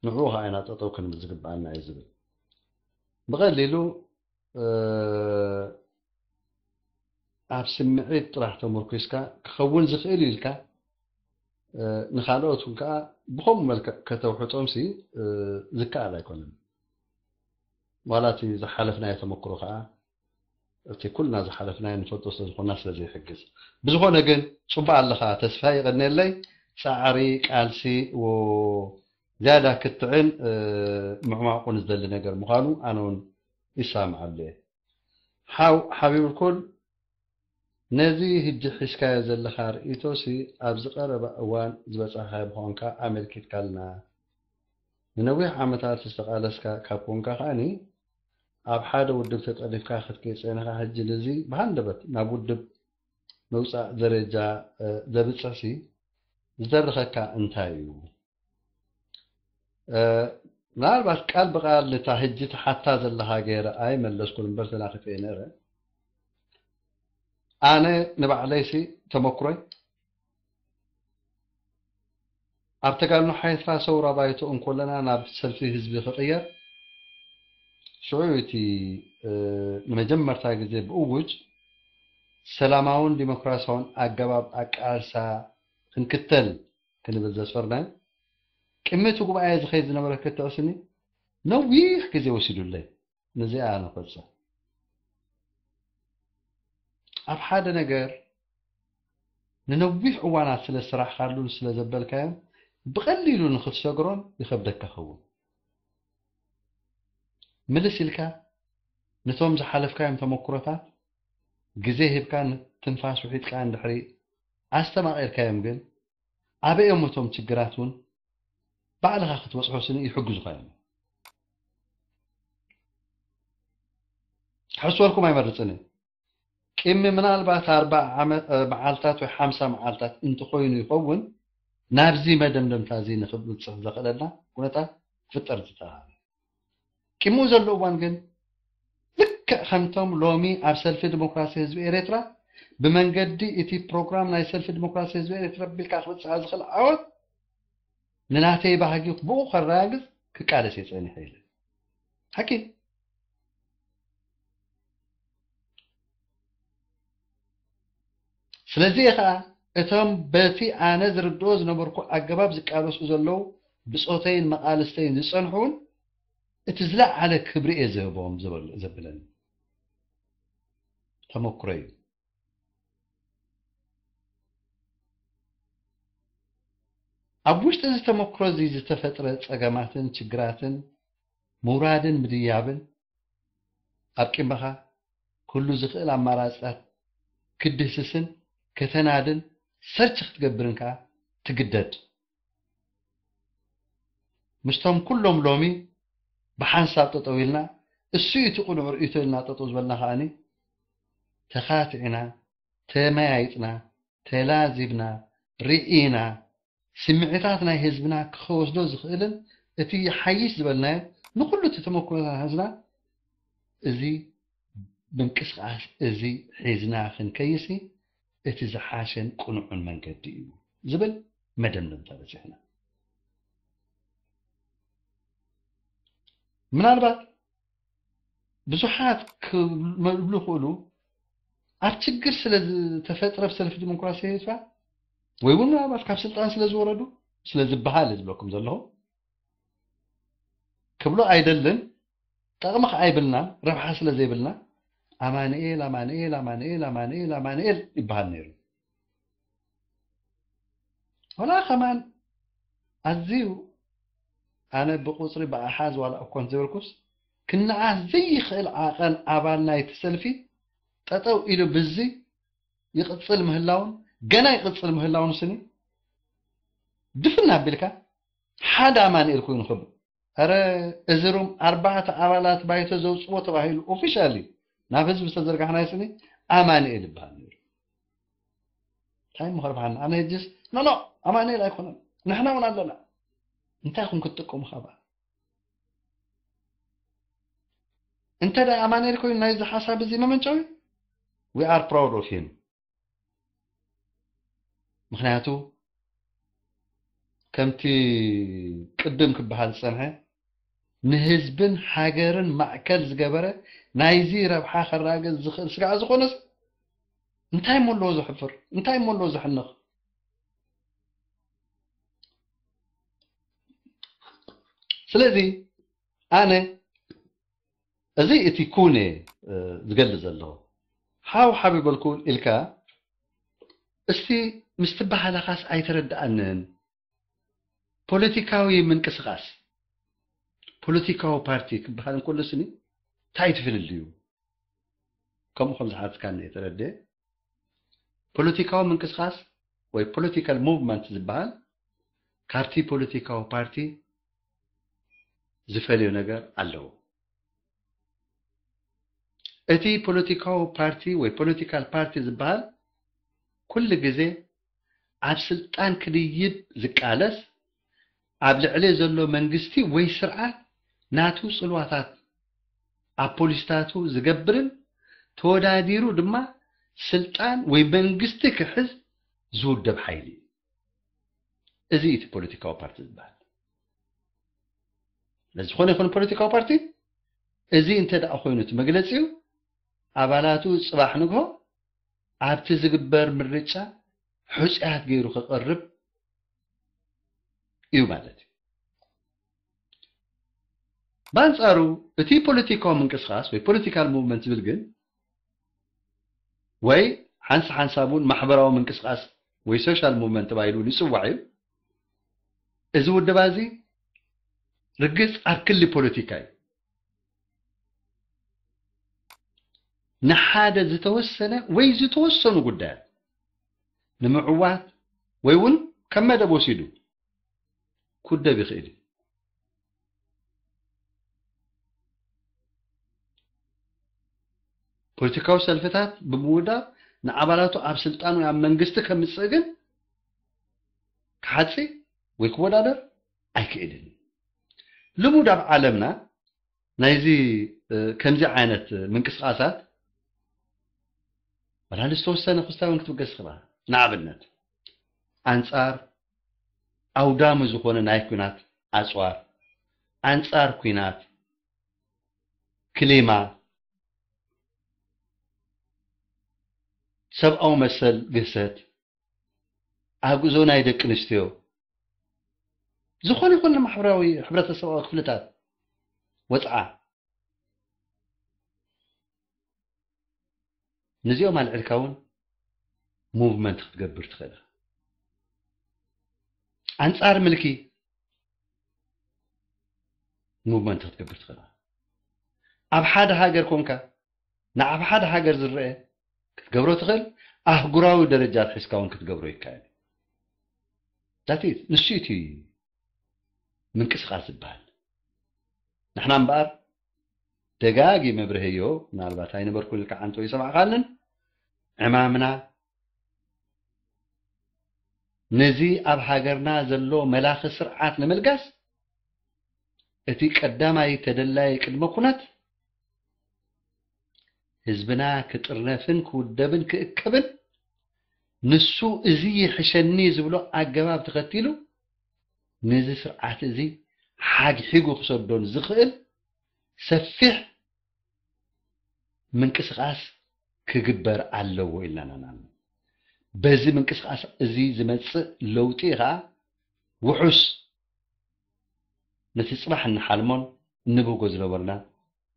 ንዕኡ ከዓ ኢና ጠጠው ክንብል ዝግበኣና እዩ ዝብል። ብቐሊሉ ኣብ ስምዒት ጥራሕ ተመርኩስካ ክኸውን ዝኽእል ኢልካ ንኻልኦት እውን ከዓ ብኸምኡ መልክዕ ከተውሕጦምሲ ዝከኣል ኣይኮነን። ዋላ እቲ ዝሓለፍናዮ ተመክሮ ከዓ እቲ ኩልና ዝሓለፍናዮ ንፈልጦ ስለዝኾና ስለዘይሕግዝ። ብዝኾነ ግን ፅቡቅ ኣለኻ፣ ተስፋ ይቐንየለይ። ፃዕሪ ቃልሲ ዝያዳ ክትዕን ምዕማቑን ዝደሊ ነገር ምዃኑ ኣነ እውን ይሳምዓሉ እየ። ሓው ሓቢብልኩል ነዚ ህጂ ሒዝካዮ ዘለኻ ርእይቶሲ ኣብዚ ቀረባ እዋን ዝበጻሕካዮ ምዃንካ ኣመልኪትካልና። ንነዊሕ ዓመታት ዝተቓለስካ ካብ ኮንካ ከኣኒ ኣብ ሓደ ውድብ ተጠሊፍካ ክትከይ ጸኒኻ፣ ሕጂ ነዚ ብሃንደበት ናብ ውድብ ምውጻእ ደረጃ ዘብጽሕሲ ዝደርኸካ እንታይ እዩ? ምናልባት ቃል ብቃል ነታ ህጂ ትሓታ ዘለኻ ገይረ ኣይመለስኩን እምበር ተላኺፈ ነረ። ኣነ ንባዕለይሲ ተመክሮይ ኣብ ተጋድሎ ሓይልታት ሰውራ ባይቶ እንኮለና ናብ ሰልፊ ህዝቢ ክቕየር ሽዑ እቲ ንመጀመርታ ግዜ ብእውጅ ሰላማውን ዲሞክራሲያውን ኣገባብ ኣቃልሳ ክንክተል ክንብል ዘስፈርናዮ ቅድሚ እቲ ጉባኤ ዝኸይድ ዝነበረ ክትዕ ስኒ ነዊሕ ግዜ ወሲዱለይ። ነዚኣ ንፈጽም። ኣብ ሓደ ነገር ንነዊሕ እዋናት ስለ ዝሰራሕካሉን ስለ ዘበልካዮን ብቐሊሉ ንክትሰግሮን ይኸብደካ ኸውን። ምልስ ኢልካ ነቶም ዝሓለፍካዮም ተመክሮታት ግዜ ሂብካ ትንፋስ ውሒጥካ እንድሕሪ ኣስተማቒርካዮም ግን ኣበዮም እቶም ችግራት እውን ባዕልኻ ክትበፅሖ ስኒ ይሕግዙኻ እዮም። ክሕስወልኩም ኣይመርፅን እየ። ቅድሚ ምናልባት ኣርባዓ ዓመ- እ፣ መዓልታት ወይ ሓምሳ መዓልታት እንተኾይኑ ይኸውን ናብዚ መደምደምታ እዚ ንክብፅሕ ዘኽእለና ኩነታት ክፍጠር ዝተኻእለ። ቅድሚኡ ዘሎ እዋን ግን ልክዕ ከምቶም ሎሚ ኣብ ሰልፊ ዲሞክራሲ ህዝቢ ኤርትራ ብመንገዲ እቲ ፕሮግራም ናይ ሰልፊ ዲሞክራሲ ህዝቢ ኤርትራ ቢልካ ክበጽሓ ዝኽእል ዓወት ንናተይ ባህጊ ብኡ ከረጋግጽ ክቃለስ እየ ጸኒሐ ኢለ። ሓቂ። ስለዚ እየ ኸኣ እቶም በቲ ኣነ ዝርድኦ ዝነበርኩ ኣገባብ ዝቃለሱ ዘለዉ ብጾተይን መቓልስተይን ዝጸንሑ እውን እቲ ዝለዓለ ክብሪ እየ ዝህቦም ዝበል- ዘብለኒ ተመክሮ እዩ። ኣብ ውሽጢ እዚ ተመክሮ እዚ ዝተፈጥረ ጸገማትን ችግራትን ምውራድን ምድያብን ኣብ ቅድመኻ ኩሉ ዝኽእል ኣማራፅታት ክትድህስስን ከተናድን ሰርች ክትገብርን ከኣ ትግደድ። ምስቶም ኩሎም ሎሚ ብሓንሳብ ጠጠው ኢልና እሱ እቲ ቅኑዕ ርእይቶ ኢልና ጠጠው ዝበልና ከኣኒ ተኻቲዕና፣ ተመያይጥና፣ ተላዚብና፣ ርኢና፣ ስምዒታት ናይ ህዝብና ክኸወስዶ ዝኽእልን እቲ ይሓይሽ ዝበልናዮ ንኹሉ እቲ ተመክሮታት ህዝብና እዚ ምንቅስቃስ እዚ ሒዝና ክንከይሲ እቲ ዝሓሸን ቅኑዕን መንገዲ እዩ ዝብል መደምደምታ በፂሕና። ምናልባት ብዙሓት ክብሉ ይኽእሉ ኣብ ችግር ስለ ዝተፈጥረ ብሰልፊ ዲሞክራሲ ኤርትራ ወይ እውን ምናልባት ካብ ስልጣን ስለ ዝወረዱ ስለ ዝበሃል ዝብለኩም ዘለኹ ክብሎ ኣይደልን። ጠቕሚ ከዓ ኣይብልናን፣ ረብሓ ስለ ዘይብልና ኣማንኤል ኣማንኤል ኣማንኤል ኣማንኤል ኣማንኤል ይበሃል ነይሩ። ወላ ከማን ኣዝዩ ኣነ ብቁፅሪ ብኣሓዝ ዋላ እኮ እንተዘይበልኩስ ክነኣስ ዘይኽእል ዓቐን ኣባል ናይቲ ሰልፊ ጠጠው ኢሉ ብዚ ይቕፅል ምህላውን ገና ይቕጽል ምህላው ንስኒ ድፍን ኣቢልካ ሓደ ኣማኑኤል ኮይኑ ክብ ኣረ እዚ ሩም ኣርባዕተ ኣባላት ባይቶ ዘውፅዎ ተባሂሉ ኦፊሻሊ ናብ ህዝቢ ዝተዘርጋሕናዮ ስኒ ኣማኑኤል ይበሃል ነይሩ። እንታይ ምኸርብሓና ኣነ ህጅስ ኖኖ ኣማኑኤል ኣይኮነን ንሕና እውን ኣለና። እንታይ ኹም ክትጥቀሙ ካባ እንተ ደኣ ኣማኑኤል ኮይኑ ናይዚ ሓሳብ እዚ መመንጨዊ we are proud of him። ምኽንያቱ ከምቲ ቅድም ክበሃል ዝጸንሐ ንህዝብን ሃገርን ማእከል ዝገበረ ናይዚ ረብሓ ከራግጽ ዝኽእል ስጋዕ ዝኾነስ እንታይ እሞ ኣለዎ ዘሕፍር እንታይ እሞ ኣለዎ ዘሕንኽ። ስለዚ ኣነ እዚ እቲ ኩነ ዝገልጽ ዘለኹ ሓው ሓቢበልኩ ኢልካ እስቲ ምስ ትበሃለኻስ ኣይተረድኣንን። ፖለቲካዊ ምንቅስቃስ ፖለቲካዊ ፓርቲ ክበሃል እንከሎ ስኒ እንታይ ትፍልልዩ? ከምኡ ከም ዝሓትካኒ እየ ተረድየ። ፖለቲካዊ ምንቅስቃስ ወይ ፖለቲካል ሙቭመንት ዝበሃል ካብቲ ፖለቲካዊ ፓርቲ ዝፈልዮ ነገር ኣለዎ። እቲ ፖለቲካዊ ፓርቲ ወይ ፖለቲካል ፓርቲ ዝበሃል ኩሉ ግዜ ኣብ ስልጣን ክድይብ ዝቃለስ ኣብ ልዕሊ ዘሎ መንግስቲ ወይ ስርዓት ናቱ ጽልዋታት ኣብ ፖሊስታቱ ዝገብርን ተወዳዲሩ ድማ ስልጣን ወይ መንግስቲ ክሕዝ ዝውደብ ሓይሊ እዩ። እዚ እቲ ፖለቲካዊ ፓርቲ ዝበሃል። ስለዝኾነ ይኹን ፖለቲካዊ ፓርቲ እዚ እንተ ደኣ ኮይኑ እቲ መግለጺኡ ኣባላቱ ጽባሕ ንግሆ ኣብቲ ዝግበር ምርጫ ሕጹያት ገይሩ ክቐርብ እዩ ማለት እዩ። ብኣንጻሩ እቲ ፖለቲካዊ ምንቅስቃስ ወይ ፖለቲካል ሙቭመንት ዝብል ግን ወይ ሓንሳ ሓንሳብ እውን ማሕበራዊ ምንቅስቃስ ወይ ሶሻል ሙቭመንት ተባሂሉ እውን ይጽዋዕ እዩ። እዚ ውድባ እዚ ርግጽ ኣብ ክሊ ፖለቲካ እዩ። ንሓደ ዝተወሰነ ወይ ዝተወሰኑ ጉዳያት ንምዕዋት ወይ እውን ከም መደብ ወሲዱ ክውደብ ይኽእል እዩ። ፖለቲካዊ ሰልፍታት ብምውዳብ ንኣባላቱ ኣብ ስልጣን ወይ ኣብ መንግስቲ ከምፅእ ግን ክሓፂ ወይ ክወዳደር ኣይክእልን። ልሙድ ኣብ ዓለምና ናይዚ ከምዚ ዓይነት ምንቅስቃሳት ወላ ዝተወሰነ ክስታይ እውን ክትብገስ ይኽእላ። ንኣብነት ኣንፃር ኣውዳሚ ዝኾነ ናይ ኲናት ኣፅዋር፣ ኣንፃር ኲናት፣ ክሌማ፣ ሰብኣዊ መሰል ግህሰት፣ ኣግዞ ናይ ደቂ ኣንስትዮ፣ ዝኾነ ይኹን ማሕበራዊ ሕብረተሰባዊ ክፍልታት ወፅዓ። ነዚኦም ኣልዕልካ እውን ሙቭመንት ክትገብር ትኽእል ኢኻ። ኣንጻር ምልኪ ሙቭመንት ክትገብር ትኽእል ኢኻ። ኣብ ሓደ ሃገር ኮንካ ንዓብ ሓደ ሃገር ዝረአ ክትገብሮ ትኽእል፣ ኣህጉራዊ ደረጃ ሒዝካ እውን ክትገብሮ ይካኣል። ዳት ኢዝ ንሱ እቲ ምንቅስቃስ ዝበሃል። ንሕና እምበኣር ደጋጊመ ብርሀዮ ምናልባት ኣይነበርኩን ኢልካ ሓንቲ ወይ ሰማዕካንን ዕማምና ነዚ ኣብ ሃገርና ዘሎ መላኺ ስርዓት ንምልጋስ እቲ ቀዳማይ ተደላዪ ቅድመ ኩነት ህዝብና ክጥርነፍን ክውደብን ክእከብን ንሱ እዚ ይሕሸኒ ዝብሎ ኣገባብ ተኸቲሉ ነዚ ስርዓት እዚ ሓግሒጉ ክሰዶን ዝኽእል ሰፊሕ ምንቅስቃስ ክግበር ኣለዎ ኢልና ኢና ንኣምን። በዚ ምንቅስቃስ እዚ ዝመፅእ ለውጢ ከዓ ውሑስ ነቲ ፅባሕ እንሓልሞን እንብህጎ ዝነበርና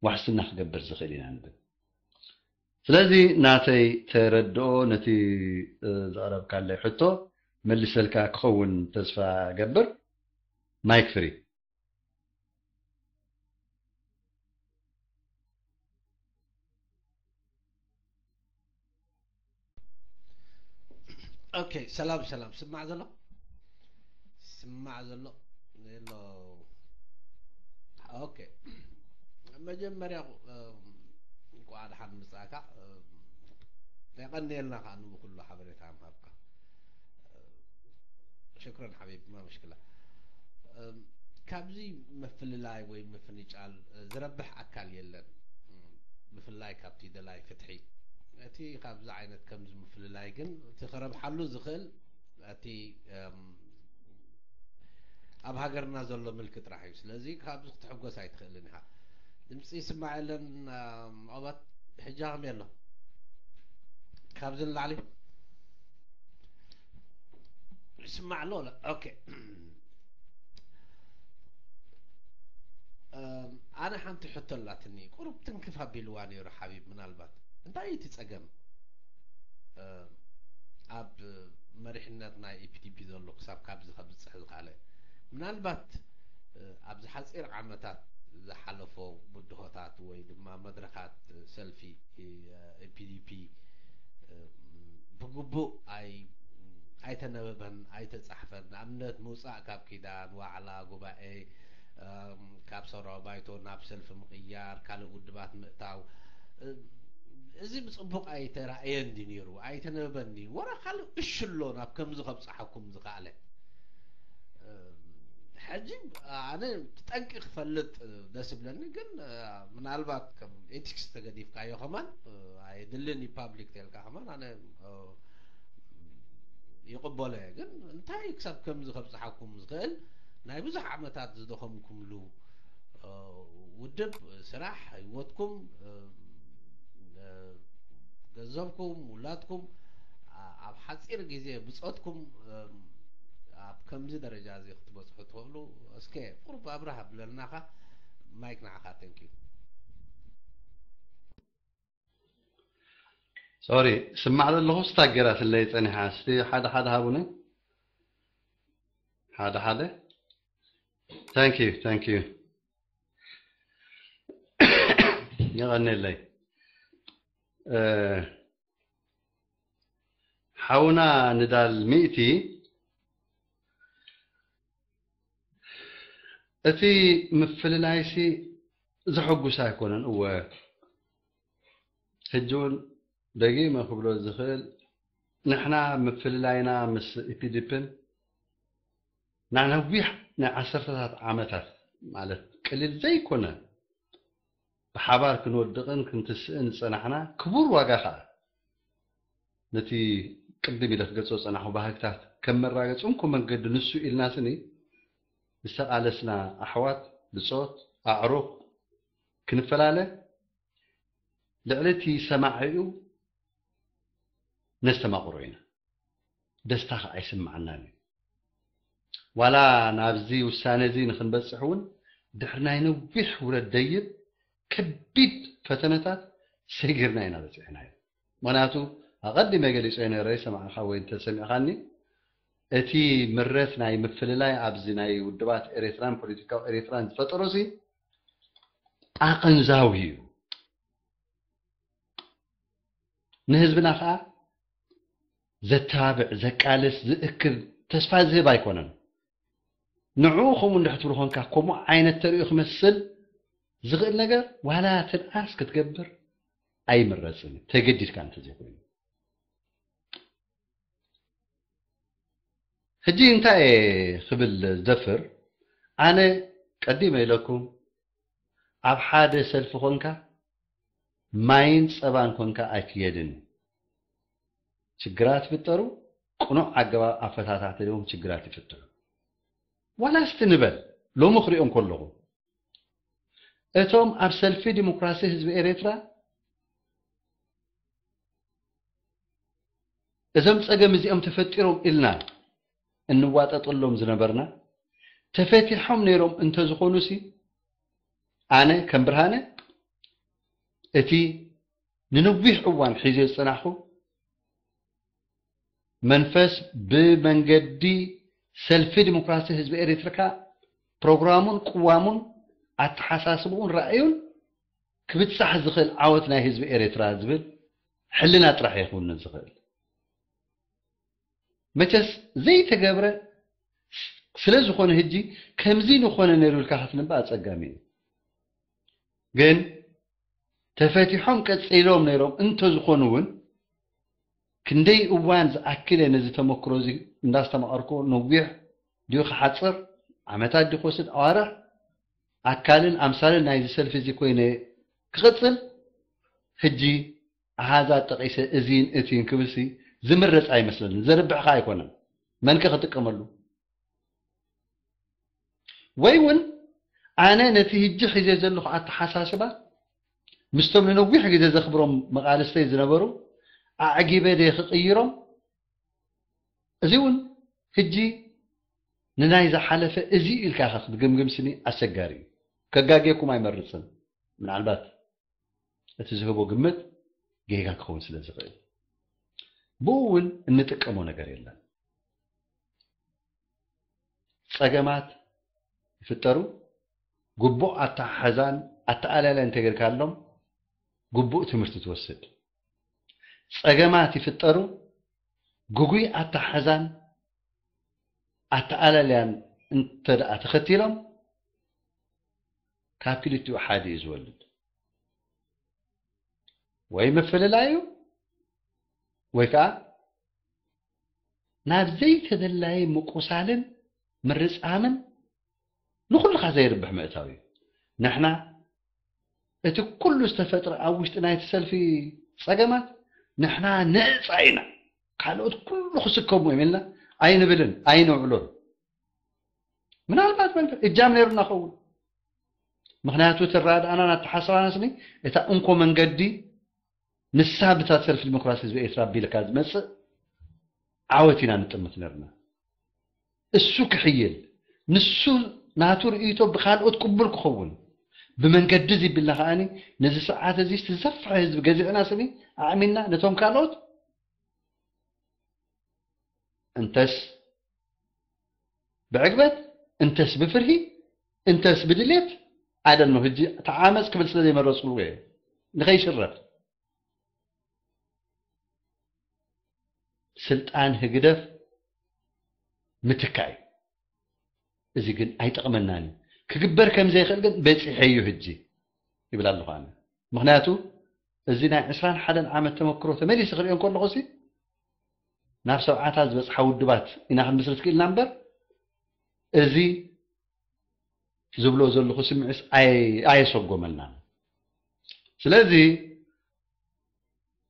ዋሕስና ክገብር ዝኽእል ኢና ንብል። ስለዚ ናተይ ተረድኦ ነቲ ዘቕረብካለይ ሕቶ መሊሰልካ ክኸውን ተስፋ ገብር። ማይክ ፍሪ። ኦኬ፣ ሰላም ሰላም። ስማዕ ዘሎ ስማዕ ዘሎ የሎ። ኦኬ፣ መጀመርያ እንቋዕ ደሓን ምጻእካ። የቐንየልና ከዓ ንብኩሉ ሓበሬታ ምሃብካ። ሽክረን ሓቢብ፣ ማ ምሽክላ። ካብዚ ምፍልላይ ወይ ምፍንጫል ዝረብሕ ኣካል የለን፣ ብፍላይ ካብቲ ደላይ ፍትሒ። እቲ ካብዚ ዓይነት ከምዚ ምፍልላይ ግን እቲ ክረብሓሉ ዝኽእል እቲ ኣብ ሃገርና ዘሎ ምልኪ ጥራሕ እዩ። ስለዚ ካብዚ ክትሕጎስ ኣይትኽእልን ኢኻ። ድምፂ ይስማዕ የለን። ኣባት ሕጃ ከመይ ኣሎ? ካብዚ ንላዕሊ ይስማዕ ኣሎ? ኦኬ። ኣነ ሓንቲ ሕቶ ኣላትኒ፣ ቁሩብ ትንክፍ ኣቢልዋ ነይሩ ሓቢብ። ምናልባት እንታይ እዩ እቲ ጸገም ኣብ መሪሕነት ናይ ኢፒዲፒ ዘሎ ክሳብ ካብዚ ከብጽሕ ዝኸኣለ? ምናልባት ኣብዚ ሓጺር ዓመታት ዝሓለፎ ብድሆታት ወይ ድማ መድረኻት ሰልፊ ኢፒዲፒ ብግቡእ ኣይ ኣይተነበበን፣ ኣይተጻሕፈን። ንኣብነት ምውጻእ ካብ ኪዳን፣ ዋዕላ፣ ጉባኤ፣ ካብ ሰራዊ ባይቶ ናብ ሰልፊ ምቕያር፣ ካልእ ውድባት ምእታው፣ እዚ ብጽቡቕ ኣይተራእየን ድዩ ነይሩ? ኣይተነበበን ድዩ? ወላ ካልእ እሽሎ ናብ ከምዚ ከብጽሓኩም ዝኸኣለ? ሕጂ ኣነ ብጠንቂ ክፈልጥ ደስ ይብለኒ፣ ግን ምናልባት ከም ኤቲክስ ተገዲፍካዮ ከማን ኣየድልን እዩ፣ ፓብሊክ ተልካ ከማን ኣነ ይቕበሎ እየ። ግን እንታይ ክሳብ ከምዚ ከብጽሓኩም ዝኽእል ናይ ብዙሕ ዓመታት ዝደኸምኩምሉ ውድብ፣ ስራሕ፣ ህይወትኩም፣ ገንዘብኩም፣ ውላድኩም ኣብ ሓጺር ግዜ ብጾትኩም ኣብ ከምዚ ደረጃ እዚ ክትበጽሑ ትኽእሉ? እስከ ቁሩብ ኣብርህ ኣብለናኻ። ማይክ ንዓኻ። Thank you። ሶሪ፣ ስማዕ ዘለኹ ስታክ ገይራትለይ ጸኒሓ። እስቲ ሓደ ሓደ ሃቡኒ። ሓደ ሓደ። Thank you, thank you። የቐኔለይ። ሓውና ንዳል ሚእቲ፣ እቲ ምፍልላይሲ ዘሐጉስ ኣይኮነን። እወ፣ ሕጂ እውን ደጊመ ክብሎ ዝኽእል፣ ንሕና ምፍልላይና ምስ ኢፒዲፕን ንነዊሕ ናይ ዓሰርተታት ዓመታት፣ ማለት ቀሊል ዘይኮነ፣ ብሓባር ክንወድቕን ክንትስእን ዝጸናሕና ክቡር ዋጋ ከኣ፣ ነቲ ቅድም ኢለ ክገልጾ ዝጸናሕኩ ባህግታት ከም መራገጺ እንኮ መንገዲ ንሱ ኢልና ስኒ ዝተቓለስና ኣሕዋት፣ ብጾት፣ ኣዕሩኽ ክንፈላለ ልዕሊ እቲ ሰማዒኡ ነስተማቕሮ ኢና። ደስታ ከኣ ኣይስምዓናን እዩ። ዋላ ናብዚ ውሳነ እዚ ንኽንበጽሕ እውን ድሕሪ ናይ ነዊሕ ውረድ ደይብ ከቢድ ፈተነታት ሰጊርና ኢና በጺሕናዮ። ምኽንያቱ ኣቐዲመ ገሊጸዮ ነይረ፣ ይሰማዕካ ወይ እንተሰሚዕካኒ፣ እቲ ምረት ናይ ምፍልላይ ኣብዚ ናይ ውድባት ኤርትራን ፖለቲካዊ ኤርትራን ዝፈጠሮሲ ኣቐንዛዊ እዩ። ንህዝብና ከኣ ዘተባብዕ፣ ዘቃልስ፣ ዝእክብ፣ ተስፋ ዝህብ ኣይኮነን። ንዕኡ ከምኡ እንድሕር ትብሎ ኮንካ፣ ከምኡ ዓይነት ተርእዩ ክመስል ዝኽእል ነገር ዋላ ትንኣስ ክትገብር ኣይምረጽን፣ ተገዲድካ እንተዘይኮይኑ። ሕጂ እንታይ እየ ክብል ዝደፍር? ኣነ ቀዲመ ኢለኩም፣ ኣብ ሓደ ሰልፊ ኮንካ ማይን ጸባን ኮንካ ኣይክየድን። ችግራት ይፍጠሩ፣ ቅኑዕ ኣገባብ ኣፈታታትልዎም ችግራት ይፍትሑ። ዋላ እስቲ ንበል፣ ሎሚ ክሪኦም ከለኹ፣ እቶም ኣብ ሰልፊ ዲሞክራሲ ህዝቢ ኤርትራ እዞም ጸገም እዚኦም ተፈጢሮም ኢልና እንዋጠጠሎም ዝነበርና፣ ተፈቲሖም ነይሮም እንተዝኾኑሲ፣ ኣነ ከም ብርሃነ እቲ ንነዊሕ እዋን ሒዘ ዝጸናሕኩ መንፈስ ብመንገዲ ሰልፊ ዲሞክራሲ ህዝቢ ኤርትራ ፕሮግራሙን ቅዋሙን ኣተሓሳስብኡን ራእዩን ክብጻሕ ዝኽእል ዓወት ናይ ህዝቢ ኤርትራ ዝብል ሕልና ጥራሕ እዩ ክውንን ዝኽእል። መቸስ ዘይተገብረ ስለ ዝኾነ፣ ሕጂ ከምዚ ንኾነ ነይሩ ኢልካ ክትንብእ ኣጸጋሚ እዩ። ግን ተፈቲሖም ቀጺሎም ነይሮም እንተዝኾኑ እውን፣ ክንደይ እዋን ዝኣክል እየ ነዚ ተመክሮ እዚ እንዳስተማቐርኩ፣ ነዊሕ ድዩ ክሓጽር፣ ዓመታት ድዩ ክወስድ፣ ኣዋርሕ፣ ኣካልን ኣምሳልን ናይዚ ሰልፊ እዚ ኮይነ ክቕጽል፣ ሕጂ ኣሃዛት ጠቒሰ እዚን እቲን ክብልሲ ዝምረጽ ኣይመስለንን። ዘርብሕ ከኣ ኣይኮነን። መንከ ክጥቀመሉ? ወይ እውን ኣነ ነቲ ሕጂ ሒዘ ዘለኹ ኣተሓሳስባ ምስቶም ንነዊሕ ግዜ ዘኽብሮም መቓልስተይ ዝነበሩ ኣዕጊበ ድየ ክቕይሮም? እዚ እውን ሕጂ ንናይ ዝሓለፈ እዚ ኢልካ ኢኻ ክትግምግም ስኒ ኣስቸጋሪ እዩ። ከጋግየኩም ኣይመርጽን። ምናልባት እቲ ዝህቦ ግምት ጌጋ ክኸውን ስለ ዝኽእል፣ ብኡ እውን እንጥቀሞ ነገር የለን። ጸገማት ይፍጠሩ፣ ግቡእ ኣተሓሕዛን ኣተኣላልያን እንተጌርካሎም ግቡእ ትምህርቲ ትወስድ። ጸገማት ይፍጠሩ፣ ግጉይ ኣተሓሕዛን ኣተኣላልያን እንተ ደኣ ተኸቲሎም፣ ካብ ክልቲኡ ሓደ እዩ ዝወልድ። ወይ ምፍልላይ እዩ፣ ወይ ከኣ ናብ ዘይተደላየ ምቁሳልን ምርጻምን ንኹልኻ ዘይርብሕ ምእታው እዩ። ንሕና እቲ ኩሉ ዝተፈጥረ ኣብ ውሽጢ ናይቲ ሰልፊ ጸገማት ንሕና ነጻ ኢና፣ ካልኦት ኩሉ ክስከሙ እዮም ኢልና ኣይንብልን፣ ኣይነውዕሎን። ምናልባት መንፈ-፣ እጃም ነይሩና ኸውን። ምኽንያቱ እቲ ኣረዳድኣናን ኣተሓሳስባናን ስኒ እታ እንኮ መንገዲ ንሳ ብታ ሰልፊ ዲሞክራሲ ህዝቢ ኤርትራ ኣቢልካ ዝመጽእ ዓወት ኢና ንጥምት ነርና። እሱ ክሕይል፣ ንሱ ናቱ ርእይቶ ብኻልኦት ቅቡል ክኸውን፣ ብመንገዲ እዚ ቢልና ከኣኒ ነዚ ስርዓት እዚ ዝተዘፍሐ ህዝቢ ገዚዕና ስኒ ኣእሚንና ነቶም ካልኦት እንተስ ብዕግበት፣ እንተስ ብፍርሂ፣ እንተስ ብድሌት፣ I don't know፣ ሕጂ ተዓመጽ ክብል ስለ ዘይመረጽኩ እየ፣ ንኸይሽረፍ። ስልጣን ህግደፍ ምትካእ እዩ። እዚ ግን ኣይጠቕመናን እዩ። ክግበር ከም ዘይኽእል ግን በጺሐ እዩ ሕጂ ይብል ኣለኹ ኣነ። ምኽንያቱ እዚ ናይ ዕስራን ሓደን ዓመት ተመክሮ ተመሊሰ ክርእዮ እንከለኹ ሲ ናብ ሰብዓታት ዝበጽሓ ውድባት ኢና ክንምስርት ክኢልና እምበር፣ እዚ ዝብሎ ዘለኹ ስምዒስ ኣይ-፣ ኣየሰጎመልናን። ስለዚ፣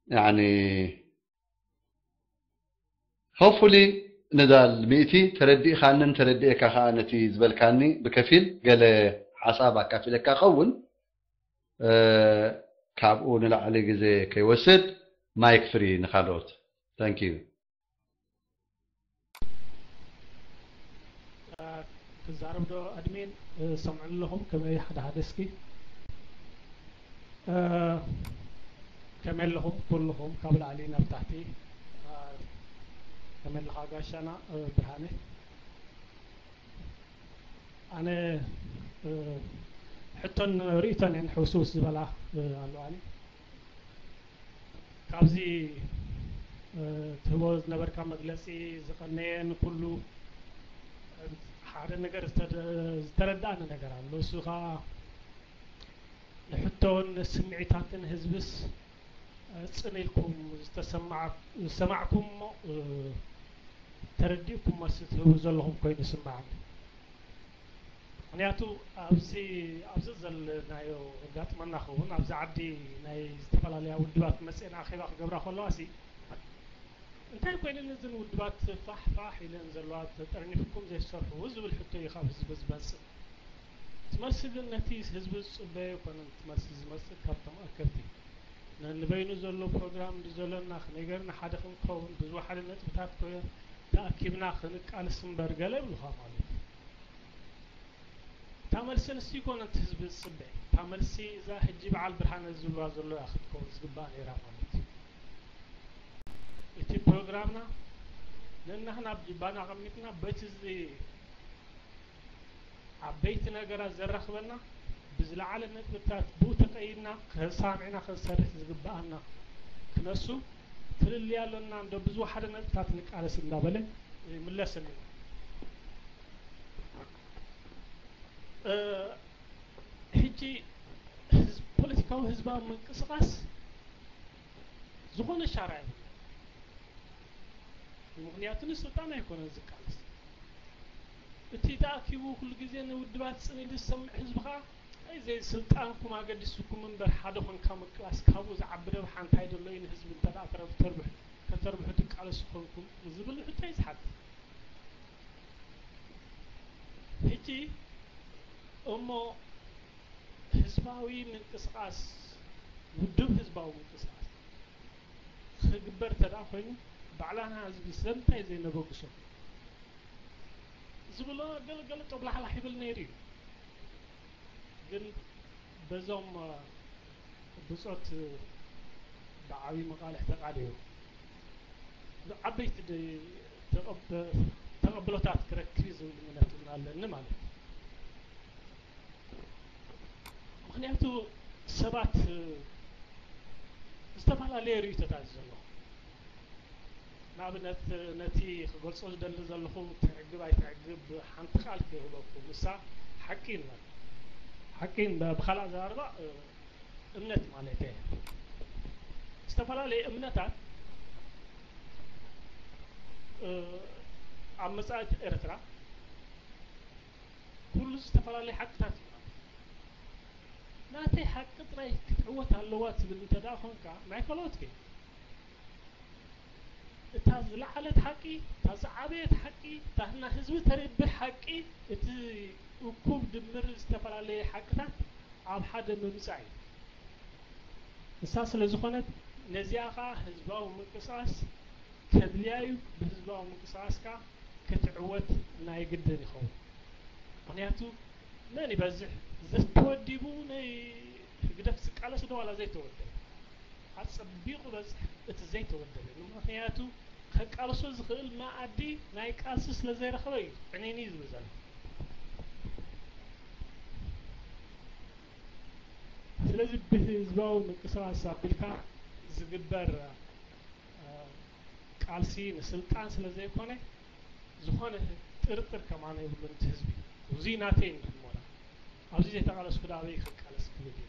ያኒ፣ ሆፕፉሊ ነዛ ሚእቲ ተረዲእኻንን ተረዲኤካ ከኣ ነቲ ዝበልካኒ ብከፊል ገለ ሓሳብ ኣካፊለካ ኸውን፣ እ፣ ካብኡ ንላዕሊ ግዜ ከይወስድ ማይክ ፍሪ ንኻልኦት። Thank you። ክዛረብ ዶ ኣድሚን? ሰምዑ ኣለኹም? ከመይ ሓደ ሓደ እስኪ። ከመይ ኣለኹም ኩልኹም ካብ ላዕሊ ናብ ታሕቲ? ከመይ ኣለኻ ጋሻና ብርሃነ? ኣነ ሕቶን ርእይቶን እየን ሕውስውስ ዝበላ ኣለዋኒ። ካብዚ ትህቦ ዝነበርካ መግለፂ ዝቐነየ ንኩሉ ሓደ ነገር ዝተረዳእኒ ነገር ኣሎ። እሱ ከዓ ንሕቶን ስምዒታትን ህዝብስ ፅን ኢልኩም ዝተሰማዕ-፣ ዝሰማዕኩም እሞ ተረዲእኩም መልሲ ትህቡ ዘለኹም ኮይኑ ይስምዓኒ። ምኽንያቱ ኣብዚ፣ ኣብዚ ዘለናዮ ኣጋጥመና ክኸውን፣ ኣብዚ ዓዲ ናይ ዝተፈላለያ ውድባት መፅኤን ኣኼባ ክገብራ ከለዋ ሲ፣ እንታይ ኮይነን እዘን ውድባት ፋሕ ፋሕ ኢለን ዘለዋ ተጠርኒፍኩም ዘይትሰርሑ ዝብል ሕቶ እዩ ካብ ህዝቢ ዝመፅእ። እቲ መልሲ ግን ነቲ ህዝቢ ዝፅበዮ ኣይኮነን። እቲ መልሲ ዝመፅእ ካብቶም ኣከብቲ። ነንበይኑ ዘሎ ፕሮግራም እንዲ ዘሎና ክንገርና ሓደ ክንከውን ብዝወሓደ ነጥብታት ኮ ተኣኪብና ክንቃልስ እምበር ገለ ይብሉኻ ማለት እዩ። እታ መልሲ ንሱ ይኮነ እቲ ህዝቢ ዝፅበ። እታ መልሲ እዛ ሕጂ በዓል ብርሃነ ዝብልዋ ዘሎ እያ ክትከውን ዝግባእ ነይራ ማለት እዩ። እቲ ፕሮግራምና ነናህና ኣብ ጅባና ኣቐሚጥና በቲ ዝ-፣ ዓበይቲ ነገራት ዘራኽበና ብዝለዓለ ነጥብታት ብኡ ተቀይድና ከሳሚዕና ክንሰርሕ ዝግበኣና ክነሱ፣ እቲ ፍልልይ ኣሎና እንዶ ብዝወሓደ ነጥብታት ንቃለስ እንዳበለ ይምለሰልና። ሕጂ ፖለቲካዊ ህዝባዊ ምንቅስቃስ ዝኾነ ሻራ የብሉ። ምክንያቱ ንስልጣን ኣይኮነን ዝቃለስ። እቲ ተኣኪቡ ኩሉ ግዜ ንውድባት ጽን ኢሉ ዝሰምዕ ህዝቢ ከዓ ኣይ ዘይ ስልጣንኩም ኣገዲስኩም እምበር ሓደ ኮንካ ምቅላስ ካብኡ ዝዓቢ ረብሓ እንታይ ደሎ እዩ ንህዝቢ እንተ ደኣ ተረብ- ተርብሕ ከተርብሑ ትቃለሱ ኮንኩም ዝብል ሕቶ እዩ ዝሓትት። ሕጂ እሞ ህዝባዊ ምንቅስቃስ ውድብ ህዝባዊ ምንቅስቃስ ክግበር ተደኣ ኮይኑ ባዕላና ህዝቢ ስለምንታይ ዘይነበግሶ ዝብሎ ገለገለ ጦብላሕላሕ ይብል ነይሩ እዩ። ግን በዞም ብጾት ብዓብዪ መቃልሕ ተቃዲሑ ዓበይቲ ተቐብሎታት ክረክብ ዝብል እምነት እውን ኣለኒ ማለት እዩ። ምክንያቱ ሰባት ዝተፈላለየ ርእይቶታት እዩ ዘለዎ። ንኣብነት ነቲ ክገልጾ ዝደሊ ዘለኹ ትዕግብ ኣይትዕግብ ሓንቲ ቃል ክህበኩም፣ ንሳ ሓቂ ይንበል። ሓቂ ይንበል፣ ብኻልእ ኣዘራርባ እምነት ማለት እየ። ዝተፈላለየ እምነታት ኣብ መጻኢት ኤርትራ ኩሉ ዝተፈላለየ ሓቅታት እዩ ማለት እዩ። ናተይ ሓቂ ጥራይ ክትዕወት ኣለዋ ትብል እንተ ደኣ ኾንካ ናይ ካልኦት ከ እታ ዝለዓለት ሓቂ፣ እታ ዝዓበየት ሓቂ፣ እታ ንህዝቢ ተርብሕ ሓቂ፣ እቲ እኩብ ድምር ዝተፈላለየ ሓቅታት ኣብ ሓደ ምምጻእ እዩ። ንሳ ስለ ዝኾነት ነዚኣ ኸኣ ህዝባዊ ምንቅስቃስ ከድልያ እዩ። ብህዝባዊ ምንቅስቃስ ከኣ ክትዕወት ናይ ግድን ይኸውን። ምኽንያቱ መን ይበዝሕ ዘተወዲቡ ናይ ህግደፍ ዝቃለስ ዶ ዋላ ዘይተወደበ ኣጸቢቑ በዝሕ እቲ ዘይተወደበ ምኽንያቱ ከቃልሶ ዝኽእል መኣዲ ናይ ቃልሲ ስለ ዘይረኸበ እዩ ዕኒኒ ዝብል ዘሎ። ስለዚ ብህዝባዊ ምንቅስቃስ ኣቢልካ ዝግበር ቃልሲ ንስልጣን ስለ ዘይኮነ ዝኾነ ጥርጥር ከማን የብሉን እቲ ህዝቢ። እዚ ናተይ እንድሞላ ኣብዚ ዘይተቃለስኩ ዳ ኣበይ ክቃለስ ክብል እዩ።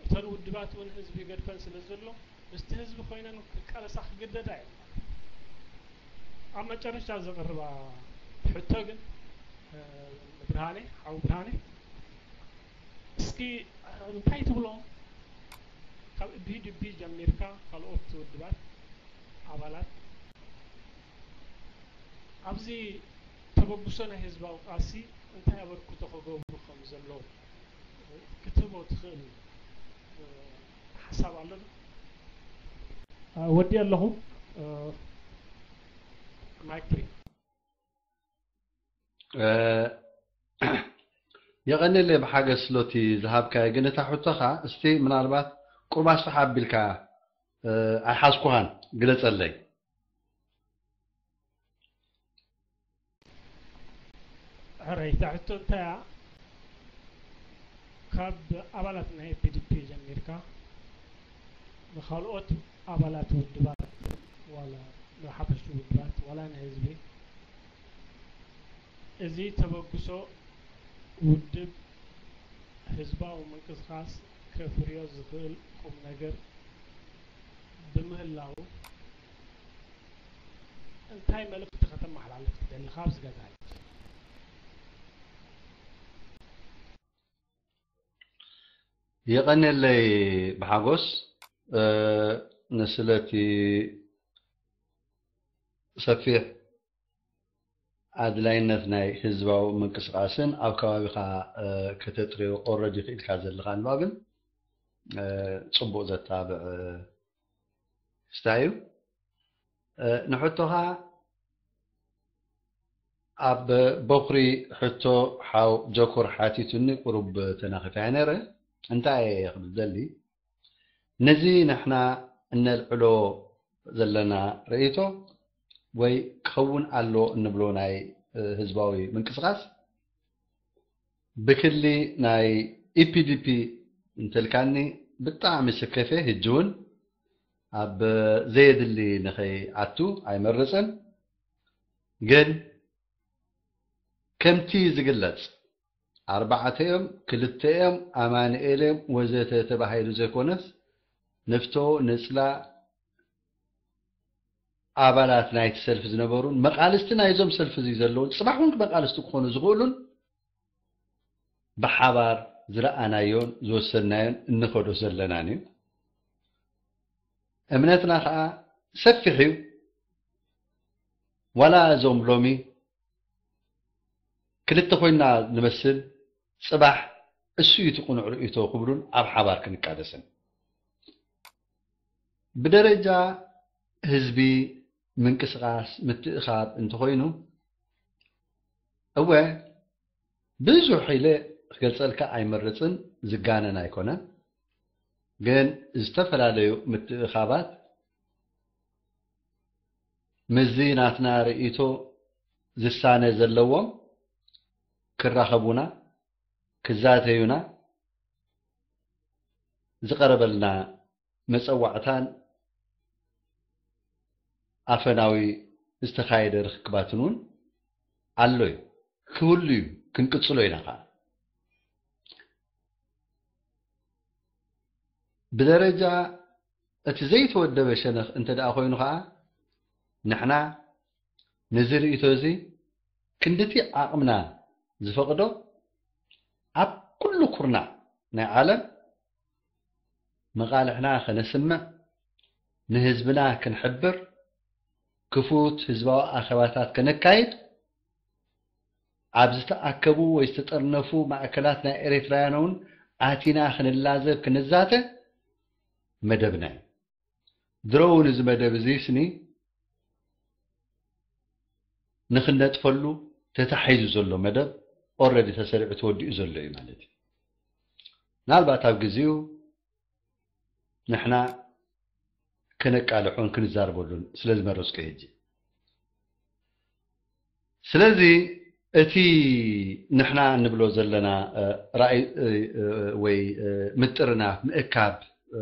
እተን ውድባት እውን ህዝቢ ይገድፈን ስለ ዘሎ ምስቲ ህዝቢ ኮይነን ክቃለሳ ክግደዳ እየን። ኣብ መጨረሽታ ዘቕርባ ሕቶ ግን ብርሃነ ሓው ብርሃነ እስኪ እንታይ ትብሎ ካብ ቢ ዲ ቢ ጀሚርካ ካልኦት ውድባት ኣባላት ኣብዚ ተበግሶ ናይ ህዝባዊ ቃልሲ እንታይ ኣበርክቶ ክገብሩ ከም ዘለዎም ክትህቦ ትኽእል ሓሳብ ኣሎ ዶ? ወዲ ኣለኹ ማይክ ፍሪ የቐንየለይ ብሓገስ ሎቲ ዝሃብካዮ ግን እታ ሕቶኻ እስቲ ምናልባት ቁርብ ኣስፍሕ ኣቢልካ ኣይሓዝኩኻን ግለፀለይ። ሕራይ እታ ሕቶ እንታይ እያ? ካብ ኣባላት ናይ ፒ ዲ ፒ ጀሚርካ ንካልኦት ኣባላት ውድባት ዋላ ንሓፈሽቲ ውድባት ዋላ ንህዝቢ እዚ ተበግሶ ውድብ ህዝባዊ ምንቅስቃስ ከፍርዮ ዝኽእል ቁም ነገር ብምህላው እንታይ መልእኽቲ ከተመሓላልፍ ትደሊ ካብዚ ገዛ ሕጂ? የቐንየለይ ብሓጎስ ስለቲ ሰፊሕ ኣድላይነት ናይ ህዝባዊ ምንቅስቃስን ኣብ ከባቢኻ ከተጥርዮ ኦረዲ ክኢልካ ዘለኻ ኣልባብን ፅቡቅ ዘታብዕ ክስታይ እዩ። ንሕቶኻ ኣብ በኩሪ ሕቶ ሓው ጆኮር ሓቲቱኒ ቁሩብ ተናኺፈያ ነረ። እንታይ እየ ክብል ደሊ ነዚ ንሕና እነልዕሎ ዘለና ርእይቶ ወይ ክኸውን ኣሎ እንብሎ ናይ ህዝባዊ ምንቅስቃስ ብክሊ ናይ ኢፒዲፒ እንተልካኒ ብጣዕሚ ስከፈ ህጂ እውን ኣብ ዘየድሊ ንኸይኣቱ ኣይመርጽን። ግን ከምቲ ዝግለጽ፣ ኣርባዕተ እዮም፣ ክልተ እዮም፣ ኣማኑኤል እዮም ወዘተ ተባሂሉ ዘይኮነስ፣ ንፍቶ፣ ንጽላ፣ ኣባላት ናይቲ ሰልፊ ዝነበሩን መቓልስቲ ናይዞም ሰልፊ እዚ ዘለውን፣ ጽባሕ እውን መቓልስቲ ክኾኑ ዝኽእሉን፣ ብሓባር ዝረኣናዮን ዝወሰንናዮን እንኸዶ ዘለናን እዩ። እምነትና ኸኣ ሰፊሕ እዩ። ዋላ እዞም ሎሚ ክልተ ኮይና ንመስል፣ ጽባሕ እሱ እዩ እቲ ቅኑዕ ርእይቶ ክብሉን ኣብ ሓባር ክንቃለስን። ብደረጃ ህዝቢ ምንቅስቓስ ምትእኻብ እንተኾይኑ፣ እወ፣ ብዙሕ ኢለ ክገልጸልካ ኣይመርጽን፣ ዝጋነን ኣይኮነን። ግን ዝተፈላለዩ ምትእኻባት ምስዚ ናትና ርእይቶ ዝሳነ ዘለዎም ክራኸቡና፣ ክዛተዩና ዝቐረበልና መጸዋዕታን ኣፈናዊ ዝተኻየደ ርክክባትን እውን ኣሎ እዩ፣ ክህሉ እዩ፣ ክንቅጽሎ ኢና ኸዓ። ብደረጃ እቲ ዘይተወደበ ሸነኽ እንተ ደኣ ኮይኑ ኸዓ፣ ንሕና ነዚ ርእይቶ እዚ ክንድቲ ዓቕምና ዝፈቕዶ ኣብ ኩሉ ኩርናዕ ናይ ዓለም መቓልሕና ከነስምዕ፣ ንህዝብና ክንሕብር፣ ክፉት ህዝባዊ ኣኼባታት ከነካይድ፣ ኣብ ዝተኣከቡ ወይ ዝተጠርነፉ ማእከላት ናይ ኤርትራውያን እውን ኣቲና ክንላዘብ፣ ክንዛተ መደብና እዩ። ድሮ እውን እዚ መደብ እዚ ስኒ ንኽነጥፈሉ ተታሒዙ ዘሎ መደብ ኦረዲ ተሰሪዑ ተወዲኡ ዘሎ እዩ ማለት እዩ። ምናልባት ኣብ ግዜኡ ንሕና ከነቃልሖን ክንዛረበሉን ስለ ዝመረጽኩ ሕጂ። ስለዚ እቲ ንሕና እንብሎ ዘለና፣ እ፣ ራእይ፣ እ፣ እ፣ ወይ፣ እ፣ ምጥርናፍ ምእካብ፣ እ፣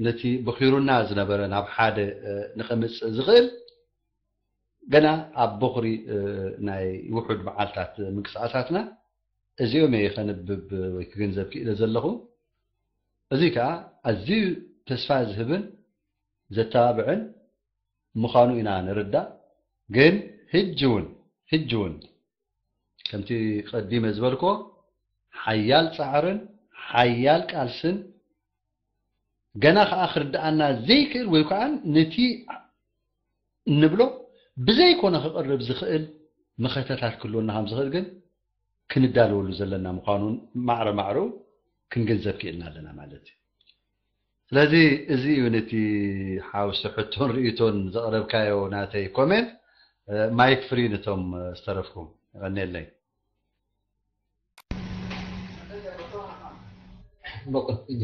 ነቲ ብኺሩና ዝነበረ ናብ ሓደ፣ እ፣ ንኸምጽእ ዝኽእል ገና ኣብ ቦኽሪ፣ እ፣ ናይ ውሑድ መዓልታት ምንቅስቓሳትና እዚኦም እየ ከንብብ ወይ ክግንዘብ ክኢለ ዘለኹ። እዚ ከኣ ኣዝዩ ተስፋ ዝህብን ዘተባብዕን ምዃኑ ኢና ንርዳእ። ግን ሕጂ እውን፣ ሕጂ እውን ከምቲ ቀዲመ ዝበልኮ ሓያል ጻዕርን ሓያል ቃልስን ገና ከኣ ክርድኣና ዘይክእል ወይ ከኣ ነቲ እንብሎ ብዘይኮነ ክቕርብ ዝኽእል መኸተታት ክህልወና ከም ዝኽእል ግን ክንዳለወሉ ዘለና ምዃኑን ማዕረ ማዕረኡ ክንግንዘብ ክኢልና ኣለና ማለት እዩ። ስለዚ እዚ እዩ ነቲ ሓውሲ ሕቶን ርእይቶን ዘቕረብካዮ ናተይ ኮሜንት። እ፣ ማይክ ፍሪ ነቶም፣ እ፣ ዝተረፍኩም። የቐንየለይ። በቁ፣ እጂ፣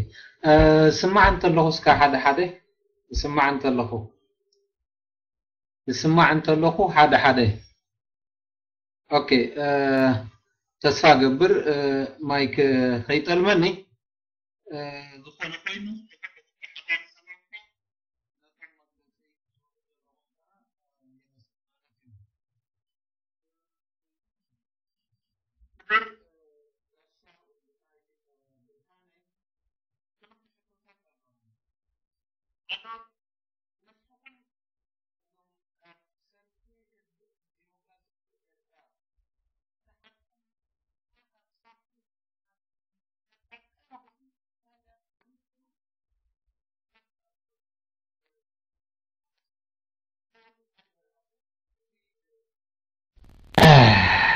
እ፣ ስማዕ እንተለኹ እስከ ሓደ ሓደ ስማዕ እንተለኹ ስማዕ እንተለኹ ሓደ ሓደ። ኦኬ፣ እ፣ ተስፋ ገብር፣ እ፣ ማይክ ከይጠልመኒ። እ፣ ዝኾነ ኮይኑ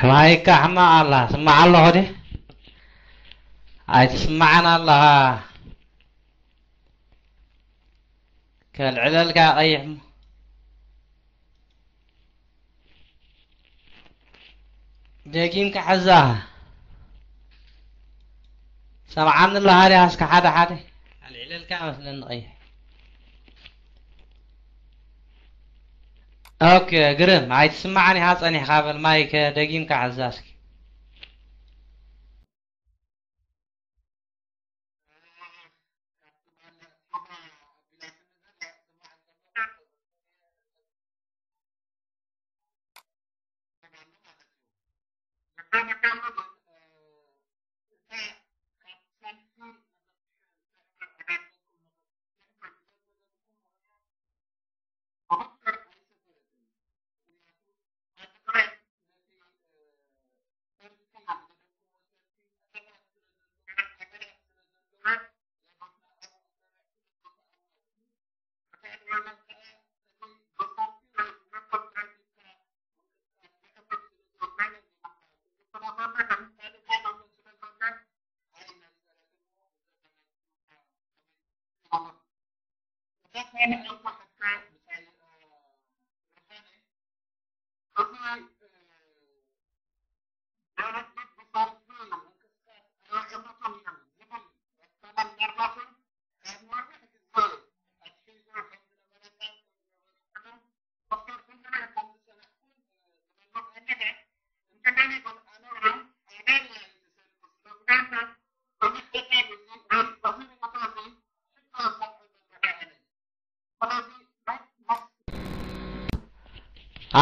ማይካ ሕማቕ ኣላ። ስማዕ ኣለኹ ዲ? ኣይትስማዕን ኣለኻ። ከልዕለልካ ቀይሕ እሞ። ደጊምካ ሕዛ። ሰምዓኒ ኣለኻ ድያ? እስከ ሓደ ሓደ ኣልዒለልካ መስለኒ ቀይሕ። ኦኬ፣ ግርም። ኣይትስማዕን ኢኻ ጸኒሕካ። በል ማይክ ደጊምካ ሕዛ እስኪ።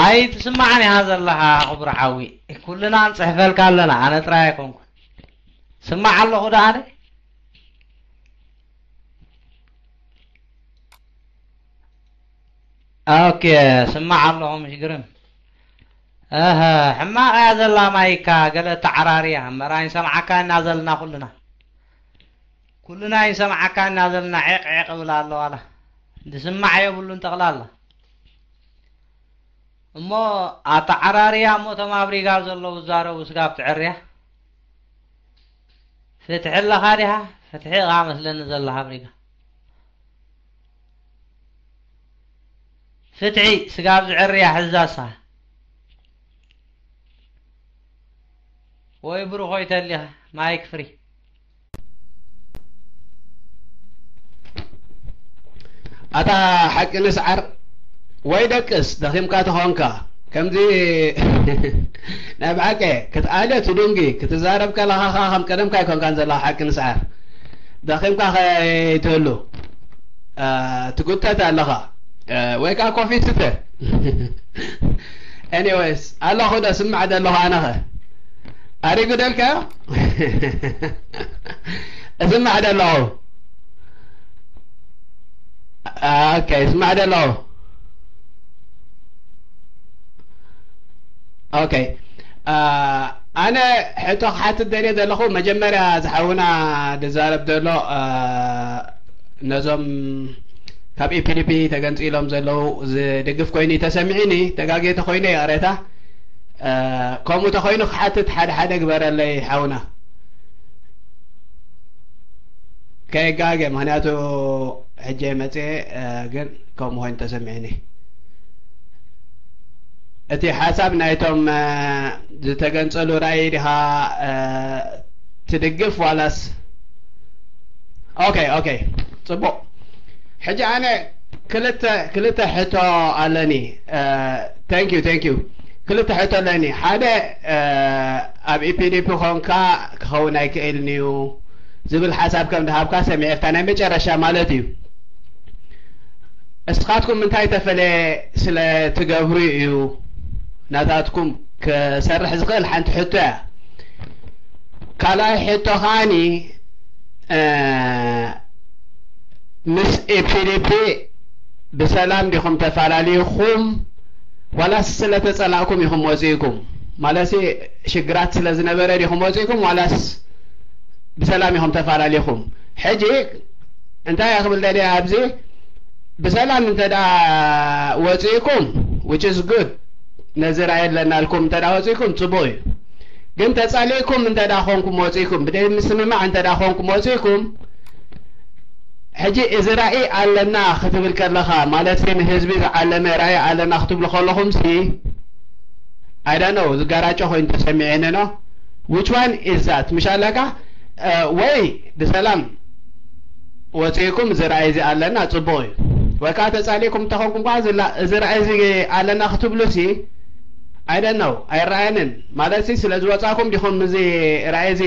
ኣይ ትስማዓኒ ኢኻ ዘለኻ ክቡር ሓዊ። ኩልና ንጽሕፈልካ ኣለና፣ ኣነ ጥራይ ኣይኮንኩን። ስማዕ ኣለኹ ደኣ ኣነ። ኦኬ፣ ስማዕ ኣለኹ ምሽ ግርም። ኣሀ፣ ሕማቕ እያ ዘላ ማይካ፣ ገለ ተዓራርያ እምበር ኣይንሰምዓካ ኢና ዘለና ኩልና። ኩልና ይንሰምዓካ ኢና ዘለና ዒቕ ዒቕ እብል ኣሎ ዋላ። ዝስማዕ የብሉን ጠቕላላ። እሞ ኣተዓራርያ እሞ እቶም ኣብ ሪጋ ዘለዉ ዝዛረቡ ስጋብ ትዕርያ። ፍትሒ ኣለኻ ዲኻ? ፍትሒ ኢኻ መስለኒ ዘለኻ ኣብ ሪጋ። ፍትሒ ስጋብ ዝዕርያ ሕዛሳ። ወይ ብሩኾይ ተሊኻ ማይክ ፍሪ። ኣታ ሓቂ ንስዓር ወይ ደቅስ ደኺምካ ተኾንካ ከምዚ ናይ ብሓቂ ክትኣለ ትዱንጊ ክትዛረብ ከለኻ ኸዓ ከም ቀደምካ ኣይኮንካን ዘለኻ ሓቂ ንስዓር ደኺምካ ከይትህሉ እ፣ ትጉተት ኣለኻ እ፣ ወይ ከዓ ኮፊ ስተ ኤኒዌይስ ኣለኹ ዶ ስማዕ ዘለኹ ኣነኸ ኣሪጉ ደልካዮ እስማዕ ደለኹ ኦኬ እስማዕ ደለኹ ኦኬ ኣነ ሕቶ ክሓትት ደልየ ዘለኹ መጀመርያ ዝሓውና ዝዛረብ ዘሎ ነዞም ካብ ኢፒዲፒ ተገንፂሎም ዘለዉ ዝድግፍ ኮይኑ ተሰሚዒኒ ተጋጌ ተኮይነ ይቕሬታ ከምኡ ተኮይኑ ክሓትት ሓደ ሓደ ግበረለይ ሓውና ከይጋገ ምክንያቱ ሕጂ መፅየ ግን ከምኡ ኮይኑ ተሰሚዕኒ እቲ ሓሳብ ናይቶም ዝተገንፀሉ ራእይ ዲኻ ትድግፍ ዋላስ ኦኬ ኦኬ ፅቡቅ ሕጂ ኣነ ክልተ ክልተ ሕቶ ኣለኒ thank you thank you ክልተ ሕቶ ኣለኒ ሓደ ኣብ ኢፒዲፒ ኮንካ ክኸውን ኣይክእልን እዩ ዝብል ሓሳብ ከም ድሃብካ ሰሚዐ እታ ናይ መጨረሻ ማለት እዩ እስኻትኩም እንታይ ተፈለየ ስለ ትገብሩ እዩ ናታትኩም ክሰርሕ ዝኽእል ሓንቲ ሕቶ እያ ካልኣይ ሕቶ ከዓኒ ምስ ኢፒዲፒ ብሰላም ዲኹም ተፈላለይኹም ዋላስ ስለ ተጸላእኩም ኢኹም ወጺእኩም? ማለትሲ ሽግራት ስለ ዝነበረ ዲኹም ወጺእኩም ዋላስ ብሰላም ኢኹም ተፈላለይኹም? ሕጂ እንታይ እየ ክብል ደልየ ኣብዚ ብሰላም እንተ ደኣ ወጺእኩም which is good ነዚ ራእይ ኣለና ኢልኩም እንተ ደኣ ወጺእኩም ጽቡቕ እዩ። ግን ተጻሊእኩም እንተ ደኣ ኾንኩም ወጺእኩም ብደይ ምስምማዕ እንተ ደኣ ኾንኩም ወጺእኩም ሕጂ እዚ ራእይ ኣለና ክትብል ከለኻ ማለት ንህዝቢ ዝዓለመ ራእይ ኣለና ክትብሉ ከለኹም ሲ I don't know ዝጋራጮ ኮይኑ ተሰሚዐኒ ነው which one is that ምሽ ኣለካ ወይ ብሰላም ወፂእኩም እዚ ራእይ እዚ ኣለና ፅቡቅ እዩ ወይ ከዓ ተፃሊእኩም እንተኾንኩም ከዓ እዚ ራእይ እዚ ኣለና ክትብሉ ሲ I don't know ኣይረኣየንን ማለት ሲ ስለ ዝወፃእኩም ዲኹም እዚ ራእይ እዚ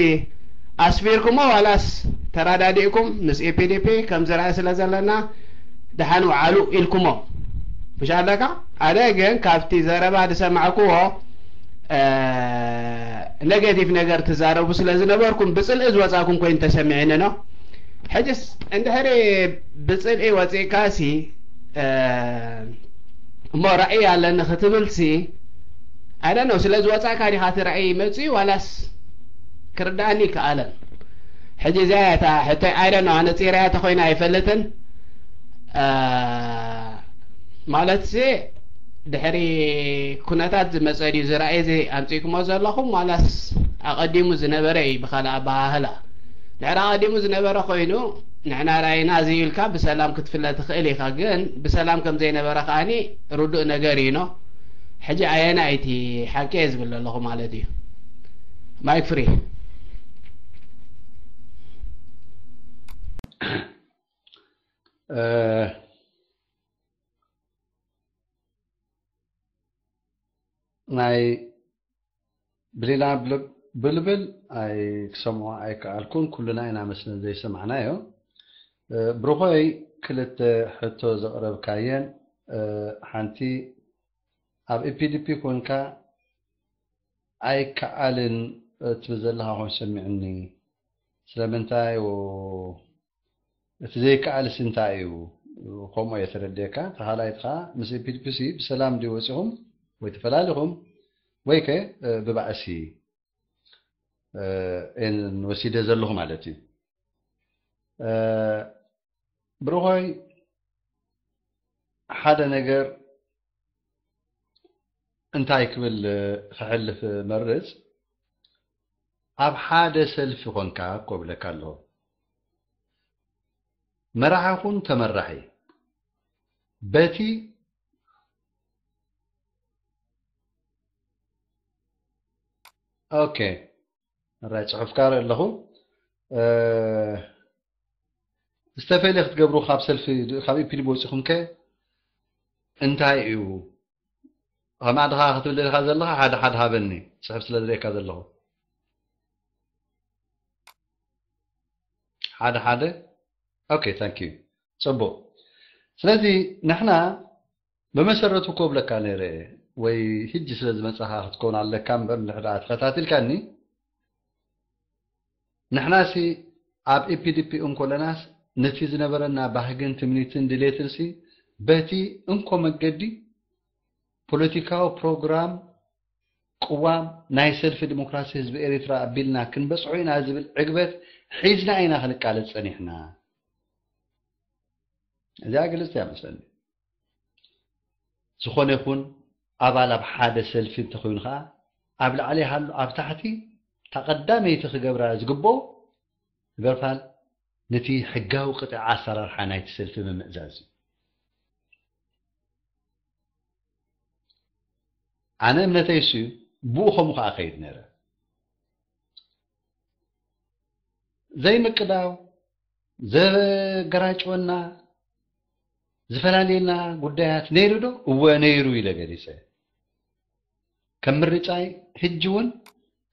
ኣስፊርኩሞ ዋላስ ተራዳዲእኩም ምስ ኢፒዲፒ ከምዚ ራእይ ስለ ዘለና ደሓን ውዓሉ ኢልኩሞ ምሽ ኣለካ ኣነ ግን ካብቲ ዘረባ ዝሰማዕኩዎ negative ነገር ትዛረቡ ስለ ዝነበርኩም ብፅልኢ ዝወፃእኩም ኮይኑ ተሰሚዕኒ ነው ሕጅስ እንድሕሪ ብፅልኢ ወፂእካ ሲ እሞ ራእይ ኣለኒ ክትብል ሲ I don't know ስለ ዝወፃእካ ዲኻ እቲ ራእይ መፅኡ ዋላስ ክርዳእኒ ይከኣለን ሕጂ እዚኣ እያ እታ ሕቶይ I don't know ኣነ ፂረያ ተኮይና ኣይፈልጥን ማለት ሲ ድሕሪ ኩነታት ዝመፀ ድዩ ዝረኣይ እዚ ኣምፂእኩሞ ዘለኹም ዋላስ ኣቐዲሙ ዝነበረ እዩ ብካልእ ኣበሃህላ ድሕሪ ኣቐዲሙ ዝነበረ ኮይኑ ንሕና ራእይና እዚ ኢልካ ብሰላም ክትፍለ ትኽእል ኢኻ፣ ግን ብሰላም ከም ዘይነበረ ከኣኒ ርዱእ ነገር እዩ። ኖ ሕጂ ኣየናይ እቲ ሓቂ እየ ዝብል ዘለኹ ማለት እዩ። ማይክ ፍሪ። ናይ ብሌና ብልብል ኣይ ክሰምዖ ኣይከኣልኩን። ኩልና ኢና መስለን ዘይሰማዕናዮ። ብሩኾይ ክልተ ሕቶ ዘቕረብካየን፣ ሓንቲ ኣብ ኢፒዲፒ ኮንካ ኣይከኣልን ትብል ዘለኻ ኮይኑ ሰሚዕኒ። ስለምንታይ እቲ ዘይከኣልስ እንታይ እዩ? ከምኡ እየ ተረዲኤካ። ተኻላይት ኸዓ ምስ ኢፒዲፒሲ ብሰላም ድዩ ወፂኹም ወይ ተፈላሊኹም ወይ ከ ብባእሲ እየን ወሲደ ዘለኹ ማለት እዩ። ብሩኾይ ሓደ ነገር እንታይ ክብል ክሕልፍ መርጽ፣ ኣብ ሓደ ሰልፊ ኾንካ እኮ ብለካ ኣለኹ። መራሒ ኹን ተመራሒ በቲ ኦኬ ራይ ጽሑፍካ ርኢ ኣለኹ። ዝተፈለየ ክትገብሩ ካብ ሰልፊ ካብ ኢፒዲ ወፂኹም ከ እንታይ እዩ? ከም ዓድኻ ክትብል ደሊኻ ዘለኻ ሓደ ሓደ ሃበኒ፣ ፅሑፍ ስለ ዝርእየካ ዘለኹ ሓደ ሓደ። ኦኬ ታንክ ዩ። ፅቡቅ። ስለዚ ንሕና ብመሰረቱ እኮ ብለካ ነይረ ወይ ህጂ ስለ ዝመፃኻ ክትከውን ኣለካ እምበር ንድሕር ደኣ ተኸታቲልካኒ ንሕናሲ ኣብ ኢፒዲፒ እንኮለናስ ነቲ ዝነበረና ባህግን ትምኒትን ድሌትንሲ በቲ እንኮ መገዲ ፖለቲካዊ ፕሮግራም ቅዋም ናይ ሰልፊ ዲሞክራሲ ህዝቢ ኤሪትራ ኣቢልና ክንበጽሖ ኢና ዝብል ዕግበት ሒዝና ኢና ክንቃለስ ጸኒሕና። እዚኣ ግልጽቲ እያ መስለኒ። ዝኾነ ይኹን ኣባል ኣብ ሓደ ሰልፊ እንተኾይኑ ኸዓ ኣብ ላዕሊ ይሃሉ ኣብ ታሕቲ እታ ቀዳመይቲ ክገብራ ዝግብኦ ይበርፋል ነቲ ሕጋዊ ቅጥዒ ኣሰራርሓ ናይቲ ሰልፊ ምምእዛዝ እዩ። ኣነ እምነተይ እሱ እዩ። ብኡ ከምኡ ከዓ ከይድ ነይረ። ዘይምቅዳው ዘገራጭወና ዝፈላልየና ጉዳያት ነይሩ ዶ? እወ ነይሩ ኢለ ገሊፀ። ከም ምርጫይ ሕጂ እውን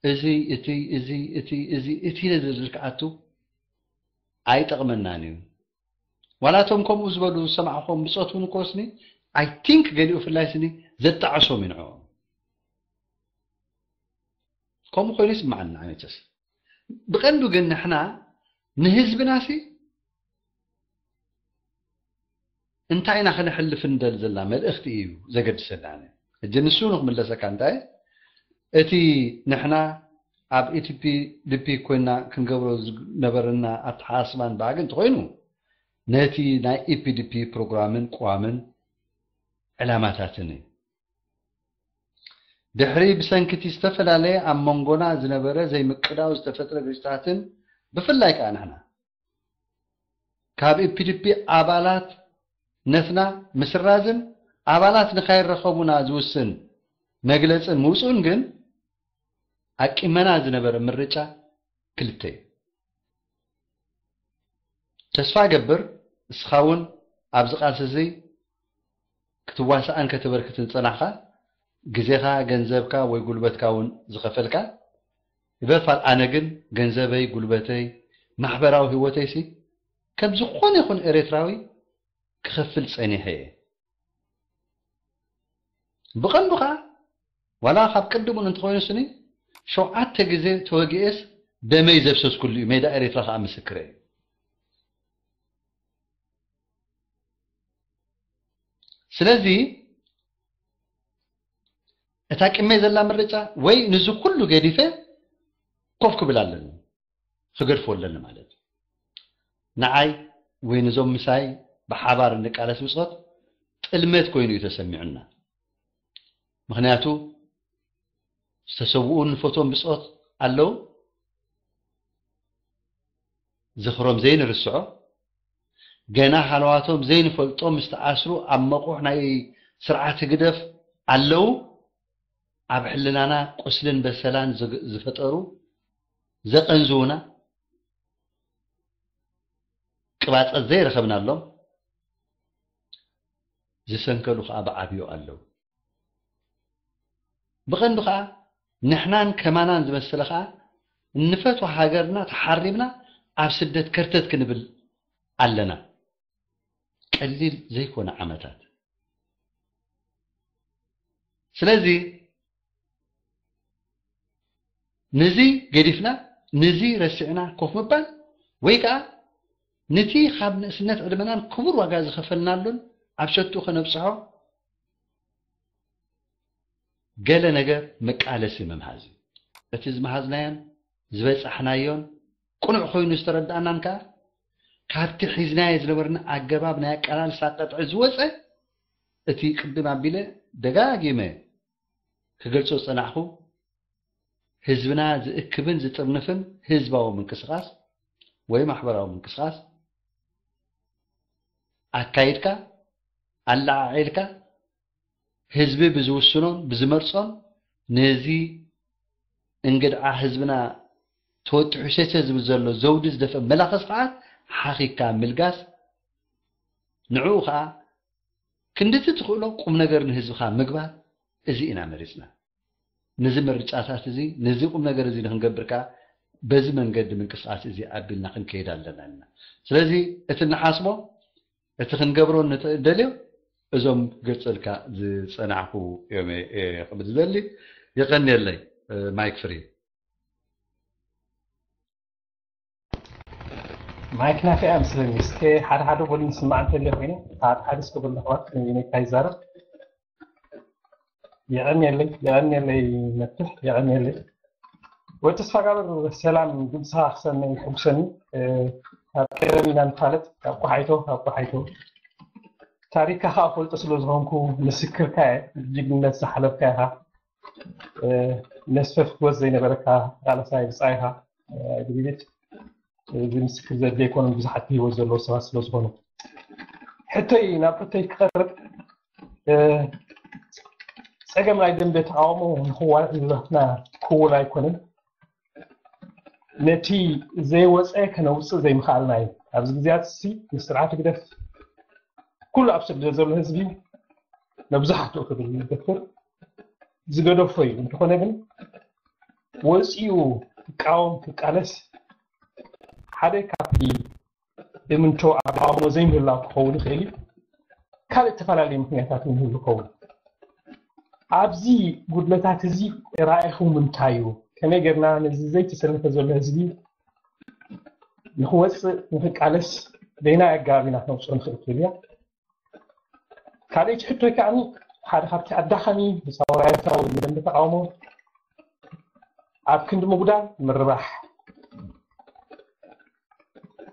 እዚ እቲ እዚ እቲ እዚ እቲ ኢለ ዝርድር ክኣቱ ኣይጠቕመናን እዩ። ዋላ እቶም ከምኡ ዝበሉ ዝሰማዕኹም ብፆት እውን እኮ ስኒ ኣይ ቲንክ ገሊኡ ፍላይ ስኒ ዘጣዕሶም እዩ ንዕኦም። ከምኡ ኮይኑ ይስምዓኒ ኣነተስ። ብቐንዱ ግን ንሕና ንህዝብናሲ እንታይ ኢና ክነሕልፍ እንደል ዘላ መልእኽቲ እዩ ዘገድሰና። ሕጂ ንሱ ንክምለሰካ እንታይ እቲ ንሕና ኣብ ኢቲፒ ድፒ ኮይና ክንገብሮ ዝነበረና ኣተሓሳስባን ባህግን እንተኮይኑ ነቲ ናይ ኢፒዲፒ ፕሮግራምን ቅዋምን ዕላማታትን እዩ። ድሕሪ ብሰንኪ እቲ ዝተፈላለየ ኣብ መንጎና ዝነበረ ዘይምቅዳው ዝተፈጥረ ግጭታትን ብፍላይ ከዓ ንሕና ካብ ኢፒዲፒ ኣባላት ነትና ምስራዝን ኣባላት ንካይረኸቡና ዝውስን መግለፅን ምውፅኡን ግን ኣቂመና ዝነበረ ምርጫ ክልተ እዩ። ተስፋ እገብር እስኻ እውን ኣብዚ ቃልሲ እዚ ክትዋሳእን ከተበርክትን ዝጸናሕካ፣ ግዜኻ፣ ገንዘብካ ወይ ጉልበትካ እውን ዝኸፈልካ፣ ይበል ፋል ኣነ ግን ገንዘበይ፣ ጉልበተይ፣ ማሕበራዊ ህይወተይሲ ከም ዝኾነ ይኹን ኤርትራዊ ክኸፍል ጸኒሐ እየ። ብቐንዱ ኸኣ ዋላ ካብ ቅድም እውን እንተኾይኑ ስኒ ሸውዓተ ግዜ ተወጊኤስ ደመይ ዘፍሰስኩሉ እዩ። ሜዳ ኤርትራ ኸኣ ምስክረ እዩ። ስለዚ እታ ቅድመይ ዘላ ምርጫ ወይ ንዚ ኩሉ ገዲፈ ኮፍ ክብል ኣለኒ፣ ክገድፎ ኣለኒ ማለት እዩ። ንዓይ ወይ ንዞም ምሳይ ብሓባር እንቃለስ ብጾት ጥልመት ኮይኑ እዩ ተሰሚዑና። ምኽንያቱ ዝተሰውኡ ንፈትዎም ብጾት ኣለዉ፣ ዝኽሮም ዘይንርስዖ፣ ገና ሃለዋቶም ዘይንፈልጦ ምስ ተኣስሩ ኣብ መቑሕ ናይ ስርዓት ህግደፍ ኣለዉ። ኣብ ሕልናና ቁስልን በሰላን ዝፈጠሩ፣ ዘቐንዝዉና፣ ቅባጸት ዘይረኸብናሎም ዝሰንከሉ ከኣ ብዓብዩ ኣለዉ። ብቐንዱ ከኣ ንሕናን ከማናን ዝመሰለ ከኣ እንፈትዋ ሃገርና ተሓሪምና ኣብ ስደት ከርተት ክንብል ኣለና። ቀሊል ዘይኮነ ዓመታት። ስለዚ ነዚ ገዲፍና፣ ነዚ ረሲዕና ኮፍ ምባል፣ ወይ ከኣ ነቲ ካብ ንእስነት ዕድመናን ክቡር ዋጋ ዝኸፈልናሉን ኣብ ሸቱ ከነብጽሖ ገለ ነገር መቃለሲ ምምሃዝ እዩ። እቲ ዝመሃዝናዮን ዝበጻሕናዮን ቅኑዕ ኮይኑ ዝተረዳእናን ከኣ ካብቲ ሒዝናዮ ዝነበርና ኣገባብ ናይ ኣቀላልሳ ቅጥዒ ዝወጸ፣ እቲ ቅድም ኣቢለ ደጋጊመ ክገልጾ ዝጸናሕኩ ህዝብና ዝእክብን ዝጥርንፍን ህዝባዊ ምንቅስቓስ ወይ ማሕበራዊ ምንቅስቓስ ኣካይድካ፣ ኣለዓዒልካ፣ ህዝቢ ብዝውስኖን ብዝመርጾን ነዚ እንግድዓ ህዝብና ተወጢሑ ሸሸ ዝብል ዘሎ ዘውዲ ዝደፍእ መላኸ ስርዓት ሓኺካ ምልጋስ፣ ንዕኡ ኸኣ ክንድቲ ትኽእሎ ቁም ነገር ንህዝብኻ ምግባር፣ እዚ ኢና መሪጽና። ነዚ ምርጫታት እዚ፣ ነዚ ቁም ነገር እዚ ንክንገብር ከኣ በዚ መንገዲ ምንቅስቓስ እዚ ኣቢልና ክንከይድ ኣለና ኢልና። ስለዚ እቲ እንሓስቦ፣ እቲ ክንገብሮ ንደልዮ፣ እዞም ክገልጸልካ ዝጸናሕኩ እዮም እየ ክብል ዝደሊ። የቐንየለይ። ማይክ ፍሪ። ማይክ ናተይ እያ መስለኒ። እስከ ሓደ ሓደ በሉ ንስማዕ እንተልዮ ኮይነ፣ ሓደ ሓደ እስከ በሉ ኣሕዋት ክንደይ ይዛረብ። የቐንየለይ፣ የቐንየለይ መፍትሕ፣ የቐንየለይ። ወዲ ተስፋጋብር ሰላም፣ ድምፅኻ ክሰምዕ ይሕጉሰኒ። ካብ ቀደም ኢና ንፋለጥ፣ ካብ ቆሓይቶ፣ ካብ ቆሓይቶ። ታሪክካ ከዓ ፈልጦ ስለ ዝኾንኩ ምስክርካ እየ፣ ጅግንነት ዝሓለፍካ ኢኻ። መስፈፍ ህይወት ዘይነበረካ ተቓላሳይ ብፃ ኢኻ። ግሪቤት እዚ ምስክር ዘድልዮ ኣይኮነን፣ ብዙሓት ብህይወት ዘለዉ ሰባት ስለ ዝኾኑ። ሕቶይ ናብ ሕቶይ ክቐርብ፣ ጸገም ናይ ደንበ ተቓውሞ ንኽዋላዕ ህዝብታትና ክውል ኣይኮነን። ነቲ ዘይወፀ ከነውፅእ ዘይምኽኣልና እዩ። ኣብዚ ግዜያት እዚ ንስርዓት ህግደፍ ኩሉ ኣብ ስደት ዘሎ ህዝቢ መብዛሕትኡ ክብል ይደፍር ዝገደፎ እዩ። እንተኾነ ግን ወፂኡ ክቃወም ክቃለስ ሓደ ካብቲ እምንቶ ኣቃውሞ ዘይምህላው ክኸውን ይኽእል እዩ። ካልእ ዝተፈላለዩ ምክንያታት እውን ይህሉ ይኸውን። ኣብዚ ጉድለታት እዚ ራእይኹም እንታይ እዩ? ከመይ ጌርና ነዚ ዘይተሰለፈ ዘሎ ህዝቢ ንኽወፅእ ንኽቃለስ በየናይ ኣገባብ ኢና ክነውፅኦ ንኽእል ትብል እያ። ካልኣይቲ ሕቶይ ከዓኒ ሓደ ካብቲ ኣዳኻሚ ህዝባዊ ራእይታ ወይ ደንበ ተቃውሞ ኣብ ክንዲ ምጉዳል ምርባሕ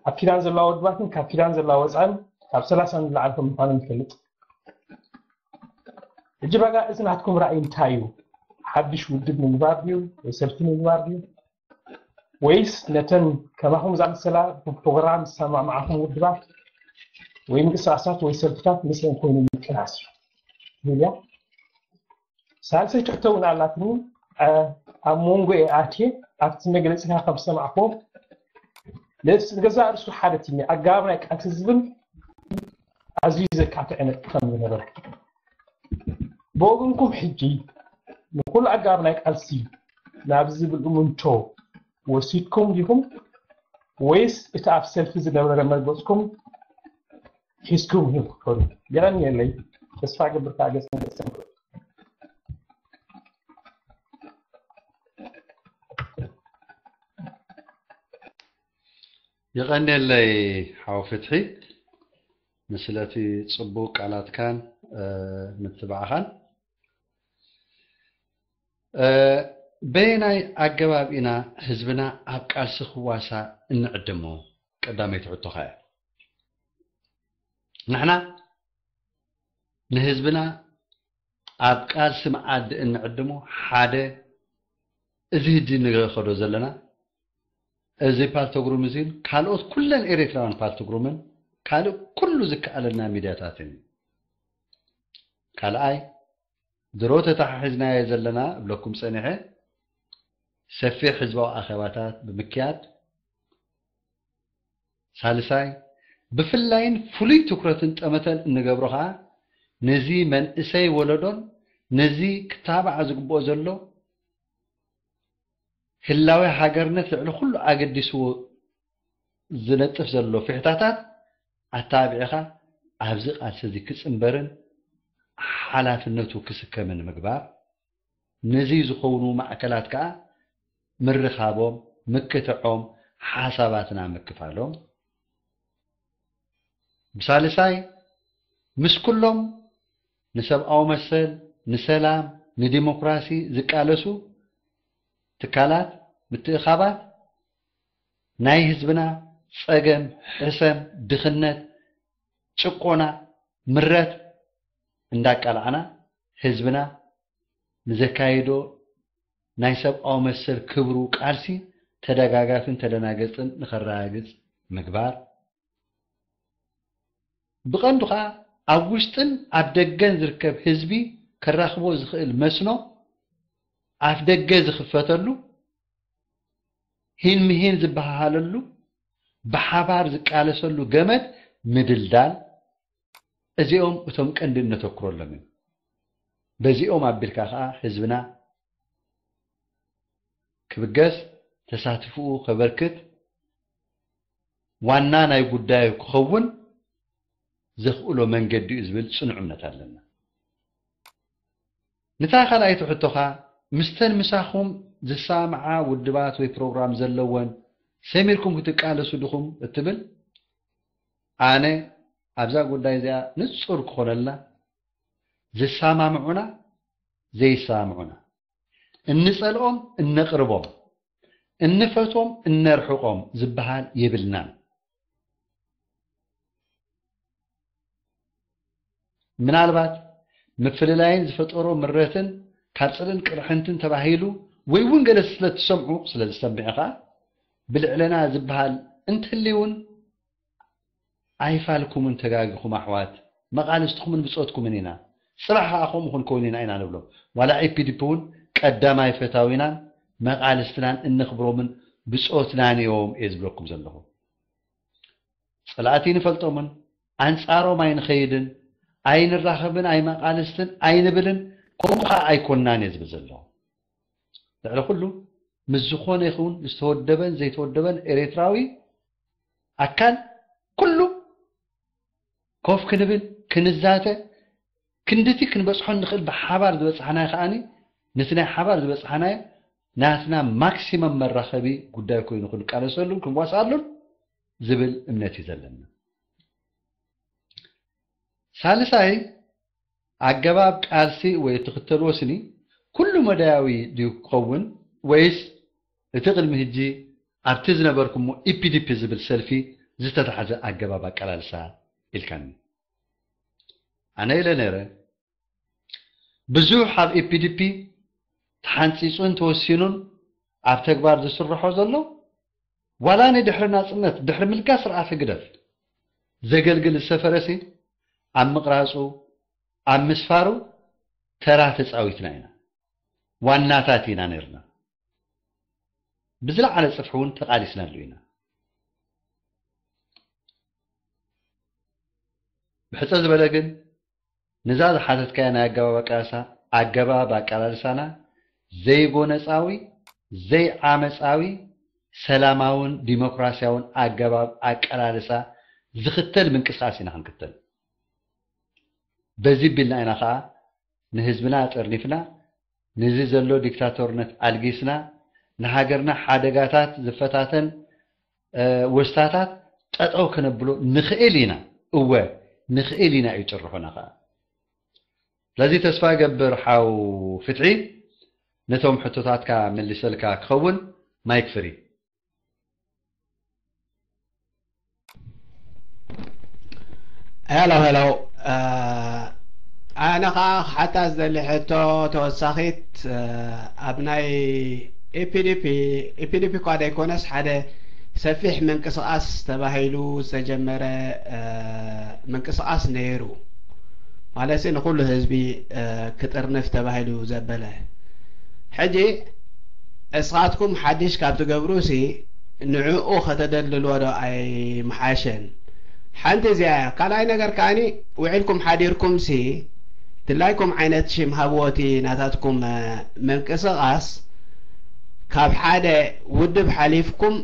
ኣብ ኪዳን ዘለዋ ውድባትን ካብ ኪዳን ዘለዋ ወፃእን ካብ ሰላሳ ንላዕሊ ከም ምዃኑ ንፈልጥ። ሕጂ ባጋ እዚ ናትኩም ራእይ እንታይ እዩ? ሓድሽ ውድብ ንምግባር ድዩ ወይ ሰልፊ ንምግባር ድዩ? ወይስ ነተን ከማኹም ዝኣመሰላ ብፕሮግራም ዝሰማማዓኹም ውድባት ወይ ምንቅስቃሳት ወይ ሰልፍታት ምስለን ኮይኑ ምቅላስ እዩ ዝብል እያ። ሳልሰይቲ ሕቶ እውን ኣላትኒ። ኣብ መንጎ እየ ኣትየ ኣብቲ መግለፂካ ከም ዝሰማዕኩዎ ንገዛእ ርእሱ ሓደ ቲም ኣገባብ ናይ ቃልሲ ዝብል ኣዝዩ ዘካትዐ ነጥቢ ከም ዝነበረ ብወገንኩም ሕጂ ንኩሉ ኣገባብ ናይ ቃልሲ ናብ ዝብል እምንቶ ወሲድኩም ዲኹም ወይስ እቲ ኣብ ሰልፊ ዝነበረ መርገፅኩም ሒዝኩም ኢኹም ክትከዱ? የቐንየለይ። ተስፋ ገብር ከዓ ገፅ ንገፅ የቐንየለይ ሓው ፍትሒ ንስለቲ ፅቡቅ ቃላትካን ምትባዕኻን። በየናይ ኣገባብ ኢና ህዝብና ኣብ ቃልሲ ክዋሳእ እንዕድሞ? ቀዳመይቲ ሕቶኻ እያ። ንሕና ንህዝብና ኣብ ቃልሲ መኣዲ እንዕድሞ ሓደ እዚ ህጂ ንኸዶ ዘለና እዚ ፓልቶግሩም እዚን ካልኦት ኩለን ኤርትራውያን ፓልቶግሩምን ካልእ ኩሉ ዝከኣለና ሚድያታትን እዩ። ካልኣይ፣ ድሮ ተተሓሒዝናዮ ዘለና እብለኩም ጸኒሐ፣ ሰፊሕ ህዝባዊ ኣኼባታት ብምክያድ፣ ሳልሳይ፣ ብፍላይን ፍሉይ ትኩረትን ጠመተን እንገብሮ ኸኣ፣ ነዚ መንእሰይ ወለዶን ነዚ ክታባዕ ዝግብኦ ዘሎ ህላዌ ሃገርነት ልዕሊ ኩሉ ኣገዲስዎ ዝነጥፍ ዘሎ ፊሕታታት ኣተባቢዕኻ ኣብዚ ቃልሲ እዚ ክጽንበርን ሓላፍነቱ ክስከምን ምግባር፣ ነዚ ዝኾኑ ማእከላት ከኣ ምርኻቦም፣ ምክትዖም፣ ሓሳባትና ምክፋሎም። ብሳልሳይ፣ ምስ ኩሎም ንሰብኣዊ መሰል፣ ንሰላም፣ ንዲሞክራሲ ዝቃለሱ ትካላት፣ ምትእኻባት ናይ ህዝብና ጸገም፣ ሕሰም፣ ድኽነት፣ ጭቆና፣ ምረት እንዳቃላዕና ህዝብና ንዘካይዶ ናይ ሰብኣዊ መሰል ክብሩ ቃልሲ ተደጋጋፍን ተደናገጽን ንኸረጋግጽ ምግባር። ብቐንዱ ኸኣ ኣብ ውሽጥን ኣብ ደገን ዝርከብ ህዝቢ ከራኽቦ ዝኽእል መስኖ ኣፍ ደገ ዝኽፈተሉ፣ ሂን ምሂን ዝበሃሃለሉ፣ ብሓባር ዝቃለሰሉ ገመድ ምድልዳል፣ እዚኦም እቶም ቀንዲ እነተኩረሎም እዮም። በዚኦም ኣቢልካ ኸኣ ህዝብና ክብገስ፣ ተሳትፍኡ ከበርክት፣ ዋና ናይ ጉዳዩ ክኸውን ዘኽእሎ መንገዲ እዩ ዝብል ጽኑዕ እምነት ኣለና። ንታ ካልኣይቲ ሕቶኻ፣ ምስተን ምሳኹም ዝሰማምዓ ውድባት ወይ ፕሮግራም ዘለወን ሰሚርኩም ክትቃለሱ ድኹም እትብል፣ ኣነ ኣብዛ ጉዳይ እዚኣ ንጹር ክኾነልና፣ ዝሰማምዑና ዘይሰማምዑና፣ እንጸልኦም እነቕርቦም፣ እንፈትዎም እነርሕቖም ዝበሃል የብልናን። ምናልባት ምፍልላይን ዝፈጠሮ ምረትን ካብ ጽልእን ቅርሕንትን ተባሂሉ ወይ እውን ገለ ስለ ትሰምዑ፣ ስለ ዝሰምዕ ኸኣ ብልዕለና ዝበሃል እንተልዩ እውን ኣይፋልኩምን ተጋጊኹም ኣሕዋት፣ መቓልስትኹምን ብጾትኩምን ኢና። ጽባሕ ኸኣ ከምኡ ክንከውን ኢና ኢና ንብሎም። ዋላ ኢፒዲፒ እውን ቀዳማይ ፈታዊናን መቓልስትናን እንኽብሮምን ብጾትናን እዮም እየ ዝብለኩም ዘለኹ። ጸላእቲ ንፈልጦምን ኣንጻሮም ኣይንኸይድን፣ ኣይንራኸብን፣ ኣይመቓልስትን፣ ኣይንብልን፣ ከምኡ ኸኣ ኣይኮንናን እየ ዝብል ዘለኹ። ልዕሊ ኩሉ ምስ ዝኾነ ይኹን ዝተወደበን ዘይተወደበን ኤርትራዊ ኣካል ኩሉ ኮፍ ክንብል፣ ክንዛተ፣ ክንድቲ ክንበጽሖ ንኽእል ብሓባር ዝበጽሓናዮ ከኣኒ፣ ነቲ ናይ ሓባር ዝበጽሓናዮ ናትና ማክሲመም መራኸቢ ጉዳይ ኮይኑ ክንቃለሰሉን ክንዋስኣሉን ዝብል እምነት እዩ ዘለና። ሳልሳይ፣ ኣገባብ ቃልሲ ወይ እትኽተልዎ ስኒ ኩሉ መዳያዊ ድዩ ክኸውን፣ ወይስ እቲ ቅድሚ ሕጂ ኣብቲ ዝነበርኩሞ ኢፒዲፒ ዝብል ሰልፊ ዝተታሕዘ ኣገባብ ኣቀላልሳ ኢልካኒ? ኣነ ኢለ ነይረ፣ ብዙሕ ኣብ ኢፒዲፒ ተሓንጺጹን ተወሲኑን ኣብ ተግባር ዝስርሖ ዘሎ፣ ዋላ ንድሕሪ ናጽነት፣ ድሕሪ ምልጋስ ስርዓት ህግደፍ ዘገልግል ዝሰፈረሲ ኣብ ምቕራጹ፣ ኣብ ምስፋሩ ተራ ተጻዊትና ኢና። ዋናታት ኢና ነርና። ብዝለዓለ ጽፍሒ እውን ተቓሊስናሉ ኢና። ብሕጽር ዝበለ ግን፣ ነዛ ዝሓተትካያ ናይ ኣገባብ ኣቃላልሳ፣ ኣገባብ ኣቃላልሳና ዘይጎነጻዊ፣ ዘይዓመጻዊ፣ ሰላማውን ዲሞክራሲያውን ኣገባብ ኣቀላልሳ ዝኽተል ምንቅስቃስ ኢና ክንክተል። በዚ ቢልና ኢና ኸኣ ንህዝብና ጠርኒፍና፣ ነዚ ዘሎ ዲክታቶርነት ኣልጊስና፣ ንሃገርና ሓደጋታት ዝፈታተን፣ እ፣ ወስታታት ጠጠው ከነብሎ ንኽእል ኢና። እወ፣ ንኽእል ኢና እዩ ጭርሖና ኸኣ። ስለዚ ተስፋ እገብር ሓው ፍትሒ፣ ነቶም ሕቶታትካ መሊሰልካ ክኸውን፣ ማይክ ፍሪ። ሄሎ፣ ሄሎ። እ፣ ኣነ ኸኣ ክሓታ ዝደሊ ሕቶ ተወሳኺት፣ እ፣ ኣብ ናይ ኢፒዲፒ፣ ኢፒዲፒ እኳ ዘይኮነስ ሓደ ሰፊሕ ምንቅስቃስ ተባሂሉ ዝተጀመረ ምንቅስቃስ ነይሩ። ማለት ንኩሉ ህዝቢ ክጥርንፍ ተባሂሉ ዘበለ። ሕጂ እስኻትኩም ሓድሽ ካብ ትገብሩ ሲ ንዕኡ ከተደልድልዎ ዶ ኣይምሓሸን? ሓንቲ እዚኣ እያ። ካልኣይ ነገር ከዓኒ ውዒልኩም ሓዲርኩም ሲ ድላይኩም ዓይነት ሽም ሃብዎ እቲ ናታትኩም ምንቅስቃስ ካብ ሓደ ውድብ ሓሊፍኩም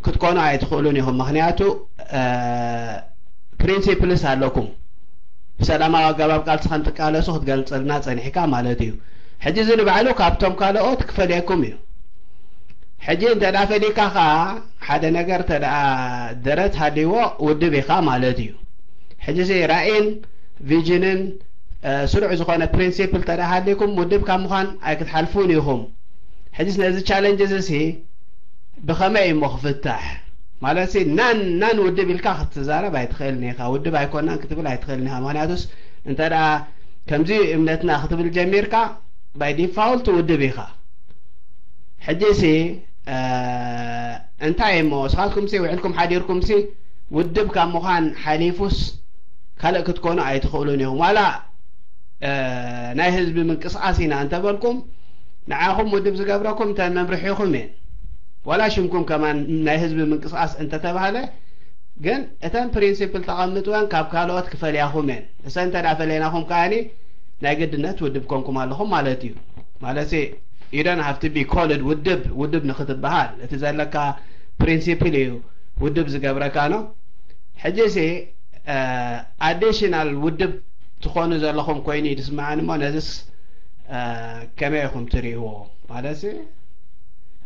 ክትኮኑ ኣይትኽእሉን ኢኹም። ምኽንያቱ ፕሪንሲፕልስ ኣለኩም። ብሰላማዊ ኣገባብ ቃልሲ ከም ትቃለሱ ክትገልጽልና ጸኒሕካ ማለት እዩ። ሕጂ እዚ ንባዕሉ ካብቶም ካልኦት ክፈልየኩም እዩ። ሕጂ እንተ ደኣ ፈሊካ ኸዓ ሓደ ነገር እንተ ደኣ ደረት ሃልይዎ ውድብ ኢኻ ማለት እዩ። ሕጂ እዚ ራእይን ቪዥንን ስሩዕ ዝኾነ ፕሪንሲፕል እንተ ደኣ ሃልይኩም ውድብ ካብ ምዃን ኣይክትሓልፉን ኢኹም። ሕጂስ ነዚ ቻለንጅ እዚ ሲ ብኸመይ እሞ ክፍታሕ? ማለት ሲ ናን ናን ውድብ ኢልካ ክትዛረብ ኣይትኽእልን ኢኻ። ውድብ ኣይኮናን ክትብል ኣይትኽእልን ኢኻ። ምኽንያቱስ እንተ ደኣ ከምዚ እምነትና ክትብል ጀሚርካ ባይ ዲፋውልት ውድብ ኢኻ። ሕጂ ሲ እንታይ እሞ እስኻትኩም ሲ ውዕልኩም ሓዲርኩም ሲ ውድብ ካብ ምዃን ሓሊፉስ ካልእ ክትኮኑ ኣይትኽእሉን ኢኹም። ዋላ ናይ ህዝቢ ምንቅስቃስ ኢና እንተበልኩም ንዓኹም ውድብ ዝገብረኩም እተን መምርሒኹም እየን። ዋላ ሽምኩም ከማን ናይ ህዝቢ ምንቅስቃስ እንተተባህለ ግን እተን ፕሪንሲፕል ተቐምጥወን ካብ ካልኦት ክፈልያኹም እየን። እሰ እንተ ደኣ ፈለይናኹም ከዓኒ ናይ ግድነት ውድብ ኮንኩም ኣለኹም ማለት እዩ። ማለት you don't have to be called ውድብ ውድብ ንክትበሃል እቲ ዘለካ ፕሪንሲፕል እዩ ውድብ ዝገብረካ ነው። ሕጂ ሲ ኣዲሽናል ውድብ ትኾኑ ዘለኹም ኮይኑ እዩ ዝስምዓኒ እሞ ነዚስ ከመይ ኢኹም ትርእይዎ? ማለት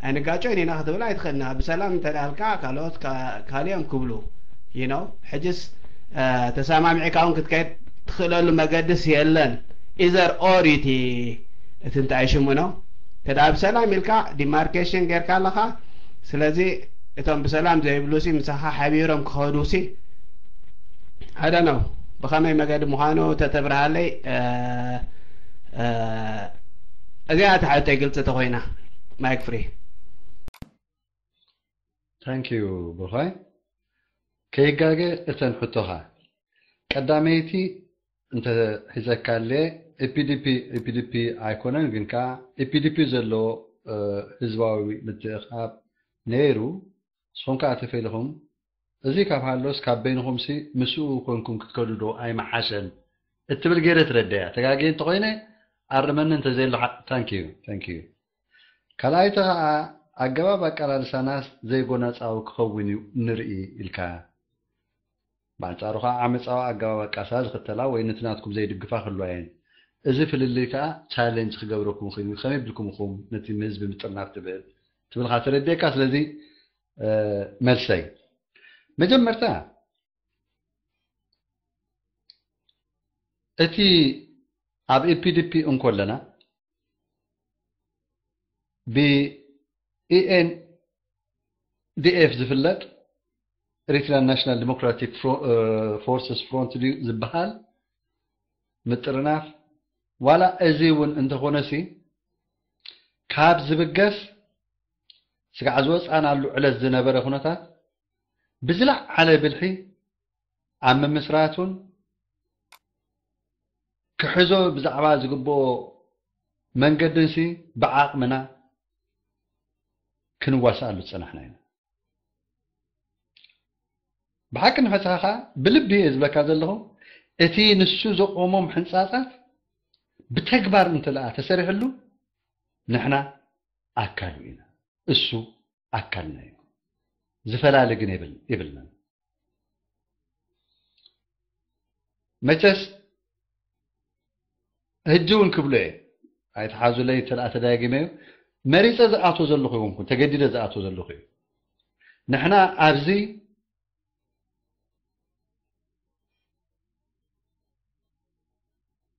ኣይንጋጮን ኢና ክትብል ኣይትኽእልና። ብሰላም እንተዳልካ ካልኦት ካልኦም ክብሉ you know ሕጅስ ተሰማሚዕካ እውን ክትከይድ ትኽእለሉ መገድስ የለን። ኢዘር ኦር እቲ እቲ እንታይ ሽሙ ነው ከዳ ብሰላም ኢልካ ዲማርኬሽን ጌርካ ኣለኻ። ስለዚ እቶም ብሰላም ዘይብሉ ሲ ምሳኻ ሓቢሮም ክኸዱ ሲ I don't know ብኸመይ መገዲ ምዃኑ ተተብርሃለይ። እዚኣ እታ ሕቶይ ግልፂ ተኾይና ማይክ ፍሪ። Thank you ብሩኻይ። ከይጋገ እተን ሕቶኻ ቀዳመይቲ እንተ ሒዘካለ ኢፒዲፒ ኢፒዲፒ ኣይኮነን ግን ከዓ ኢፒዲፒ ዘለዎ ህዝባዊ ምትእኻብ ነይሩ። ንስኹም ከዓ ተፈሊኹም እዚ ካብ ሃሎስ ካብ በይንኹምሲ ምስኡ ኮንኩም ክትከዱ ዶ ኣይምሓሸን እትብል ገይረ ትረደያ። ተጋግየ እንተኾይነ ኣርመኒ እንተዘየሎ thank you thank you። ካልኣይቲ ኸዓ ኣገባብ ኣቀላልሳናስ ዘይጎነጻዊ ክኸውን እዩ ንርኢ ኢልካ። ብኣንጻሩ ኸዓ ዓመጻዊ ኣገባብ ኣቃልሳ ዝኽተላ ወይ ነቲ ናትኩም ዘይድግፋ ክህልዋ እየን። እዚ ፍልልይ ከኣ ቻለንጅ ክገብረኩም ይኽእል እዩ። ከመይ ኣቢልኩም ኢኹም ነቲ ንህዝቢ ምጥርናፍ ትብል ትብል ኸዓ ተረዲኤካ። ስለዚ መልሰይ መጀመርታ እቲ ኣብ ኢፒዲፒ እንኮለና ብ ኢኤንዲኤፍ ዝፍለጥ Eritrean National Democratic Forces Front ድዩ ዝበሃል ምጥርናፍ ዋላ እዚ እውን እንተኾነሲ ካብ ዝብገስ ስጋዕ ዝወፃናሉ ዕለት ዝነበረ ኩነታት ብዝለዓለ ብልሒ ኣብ ምምስራቱን ክሕዞ ብዛዕባ ዝግብኦ መንገድንሲ ብዓቕምና ክንዋስኣሉ ዝፀናሕና ኢና። ብሓቂ ንፈትኻ ከዓ ብልቢ እየ ዝብለካ ዘለኹ እቲ ንሱ ዘቆሞም ሕንፃፃት ብተግባር እንተለኣ ተሰሪሕሉ ንሕና ኣካሉ ኢና እሱ ኣካልና እዩ ዝፈላሊ ግን የብልናን መቸስ ህጂ እውን ክብሎ እየ ኣይትሓዙለይ ተደኣ ተዳጊመ እዩ መሪፀ ዝኣቶ ዘለኹ ይኮንኩን ተገዲደ ዝኣቶ ዘለኹ እዩ ንሕና ኣብዚ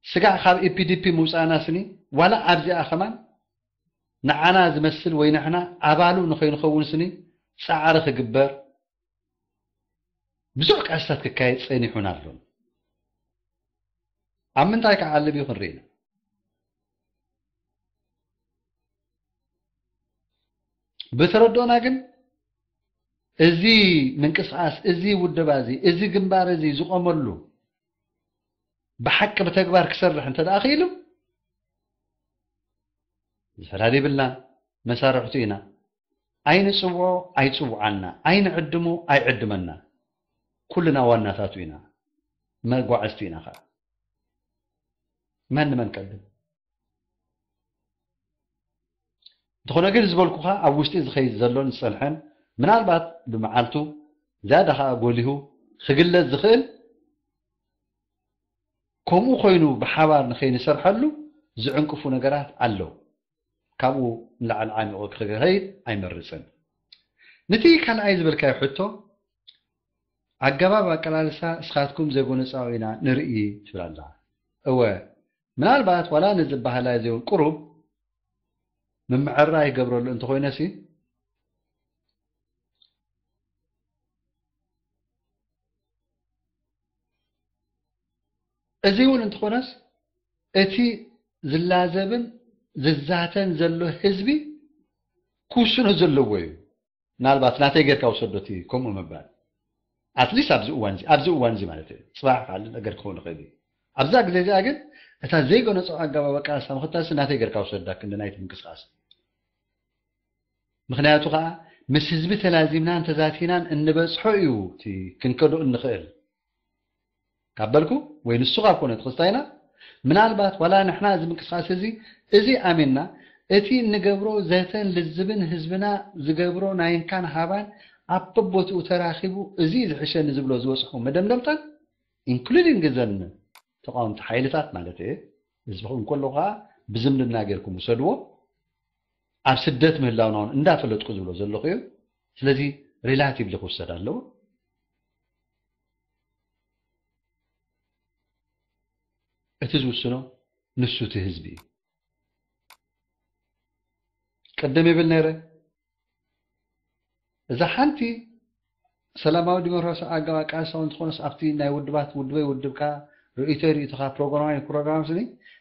ስጋዕ ካብ ኢፒዲፒ ምውፃእና ስኒ ዋላ ኣብዚኣ ከማን ንዓና ዝመስል ወይ ንሕና ኣባሉ ንኸይንኸውን ስኒ ፃዕሪ ክግበር ብዙሕ ቃልስታት ክካየድ ፀኒሑን ኣሎን ኣብ ምንታይ ክዓልብ እዩ ክንርኢ ኢና ብተረድኦና ግን እዚ ምንቅስቃስ፣ እዚ ውደባ እዚ፣ እዚ ግንባር እዚ ዝቆመሉ ብሓቂ ብተግባር ክሰርሕ እንተ ደኣ ክኢሉ፣ ዝፈላሊ ይብልና፣ መሳርሕቱ ኢና። ኣይንጽውዖ፣ ኣይጽውዓና፣ ኣይንዕድሞ፣ ኣይዕድመና። ኩልና ዋናታቱ ኢና፣ መጓዕዝቲ ኢና ኸኣ። መን ንመን ቀድም? እንተኾነ ግን ዝበልኩኻ ኣብ ውሽጢ ዝኸይድ ዘሎን ዝጸንሐን፣ ምናልባት ብመዓልቱ ዝያዳ ኸኣ ጎሊሁ ክግለጽ ዝኽእል፣ ከምኡ ኮይኑ ብሓባር ንኸይንሰርሐሉ ዝዕንቅፉ ነገራት ኣለዉ። ካብኡ ንላዕሊ ዓሚቑ ክኸይድ ኣይመርጽን። ነቲ ካልኣይ ዝበልካዮ ሕቶ፣ ኣገባብ ኣቀላልሳ እስኻትኩም ዘይጎነጻዊ ኢና ንርኢ ትብል ኣለኻ። እወ፣ ምናልባት ዋላ ነዚ ባህላይ ዘይውን ቁሩብ ምምዕራይ ይገብረሉ እንተኾይነሲ፣ እዚ እውን እንተኾነስ፣ እቲ ዝላዘብን ዝዛተን ዘሎ ህዝቢ ክውስኖ ዘለዎ እዩ። ምናልባት ናተይ ጌርካ ውሰዶ እቲ ከምኡ ምባል። ኣትሊስት ኣብዚ እዋን እዚ፣ ኣብዚ እዋን እዚ ማለት እዩ። ጽባሕ ካልእ ነገር ክኸውን ይኽእል እዩ። ኣብዛ ግዜ እዚኣ ግን፣ እታ ዘይጎነጻዊ ኣገባብ ኣቃልሳ ምኽታልሲ ናተይ ጌርካ ውሰዳ ክንዲ ናይቲ ምንቅስቃስ። ምኽንያቱ ኸኣ፣ ምስ ህዝቢ ተላዚምናን ተዛቲናን እንበጽሖ እዩ እቲ ክንከዶ እንኽእል። ካብ በልኩ፣ ወይ ንሱ ካብ ኮነ እቲ ክስታይና፣ ምናልባት ዋላ ንሕና እዚ ምንቅስቃስ እዚ፣ እዚ ኣሚንና፣ እቲ እንገብሮ ዘተን ልዝብን ህዝብና ዝገብሮ ናይ እንካን ሃባን ኣብ በቦትኡ ተራኺቡ፣ እዚ ዝሕሸኒ ዝብሎ ዝበጽሖ መደምደምታን፣ ኢንክሉዲንግ እዘን ተቃወምቲ ሓይልታት ማለት እየ፣ እዚ ክኸውን ከሎ ኸኣ ብዝምድና ጌርኩም ውሰድዎ፣ ኣብ ስደት ምህላውና እውን እንዳፈለጥኩ ዝብሎ ዘለኹ እዩ። ስለዚ ሪላቲቭሊ ክውሰድ ኣለዎ። እቲ ዝውስኖ ንሱ እቲ ህዝቢ እዩ። ቅድም ይብል ነይረ፣ እዛ ሓንቲ ሰላማዊ ዲሞክራሲያዊ ኣገባብ ቃልሲ እውን እንተኾነስ ኣብቲ ናይ ውድባት ውድበይ ውድብካ ርእይቶይ ርእይቶኻ ፕሮግራማይ ፕሮግራም ስኒ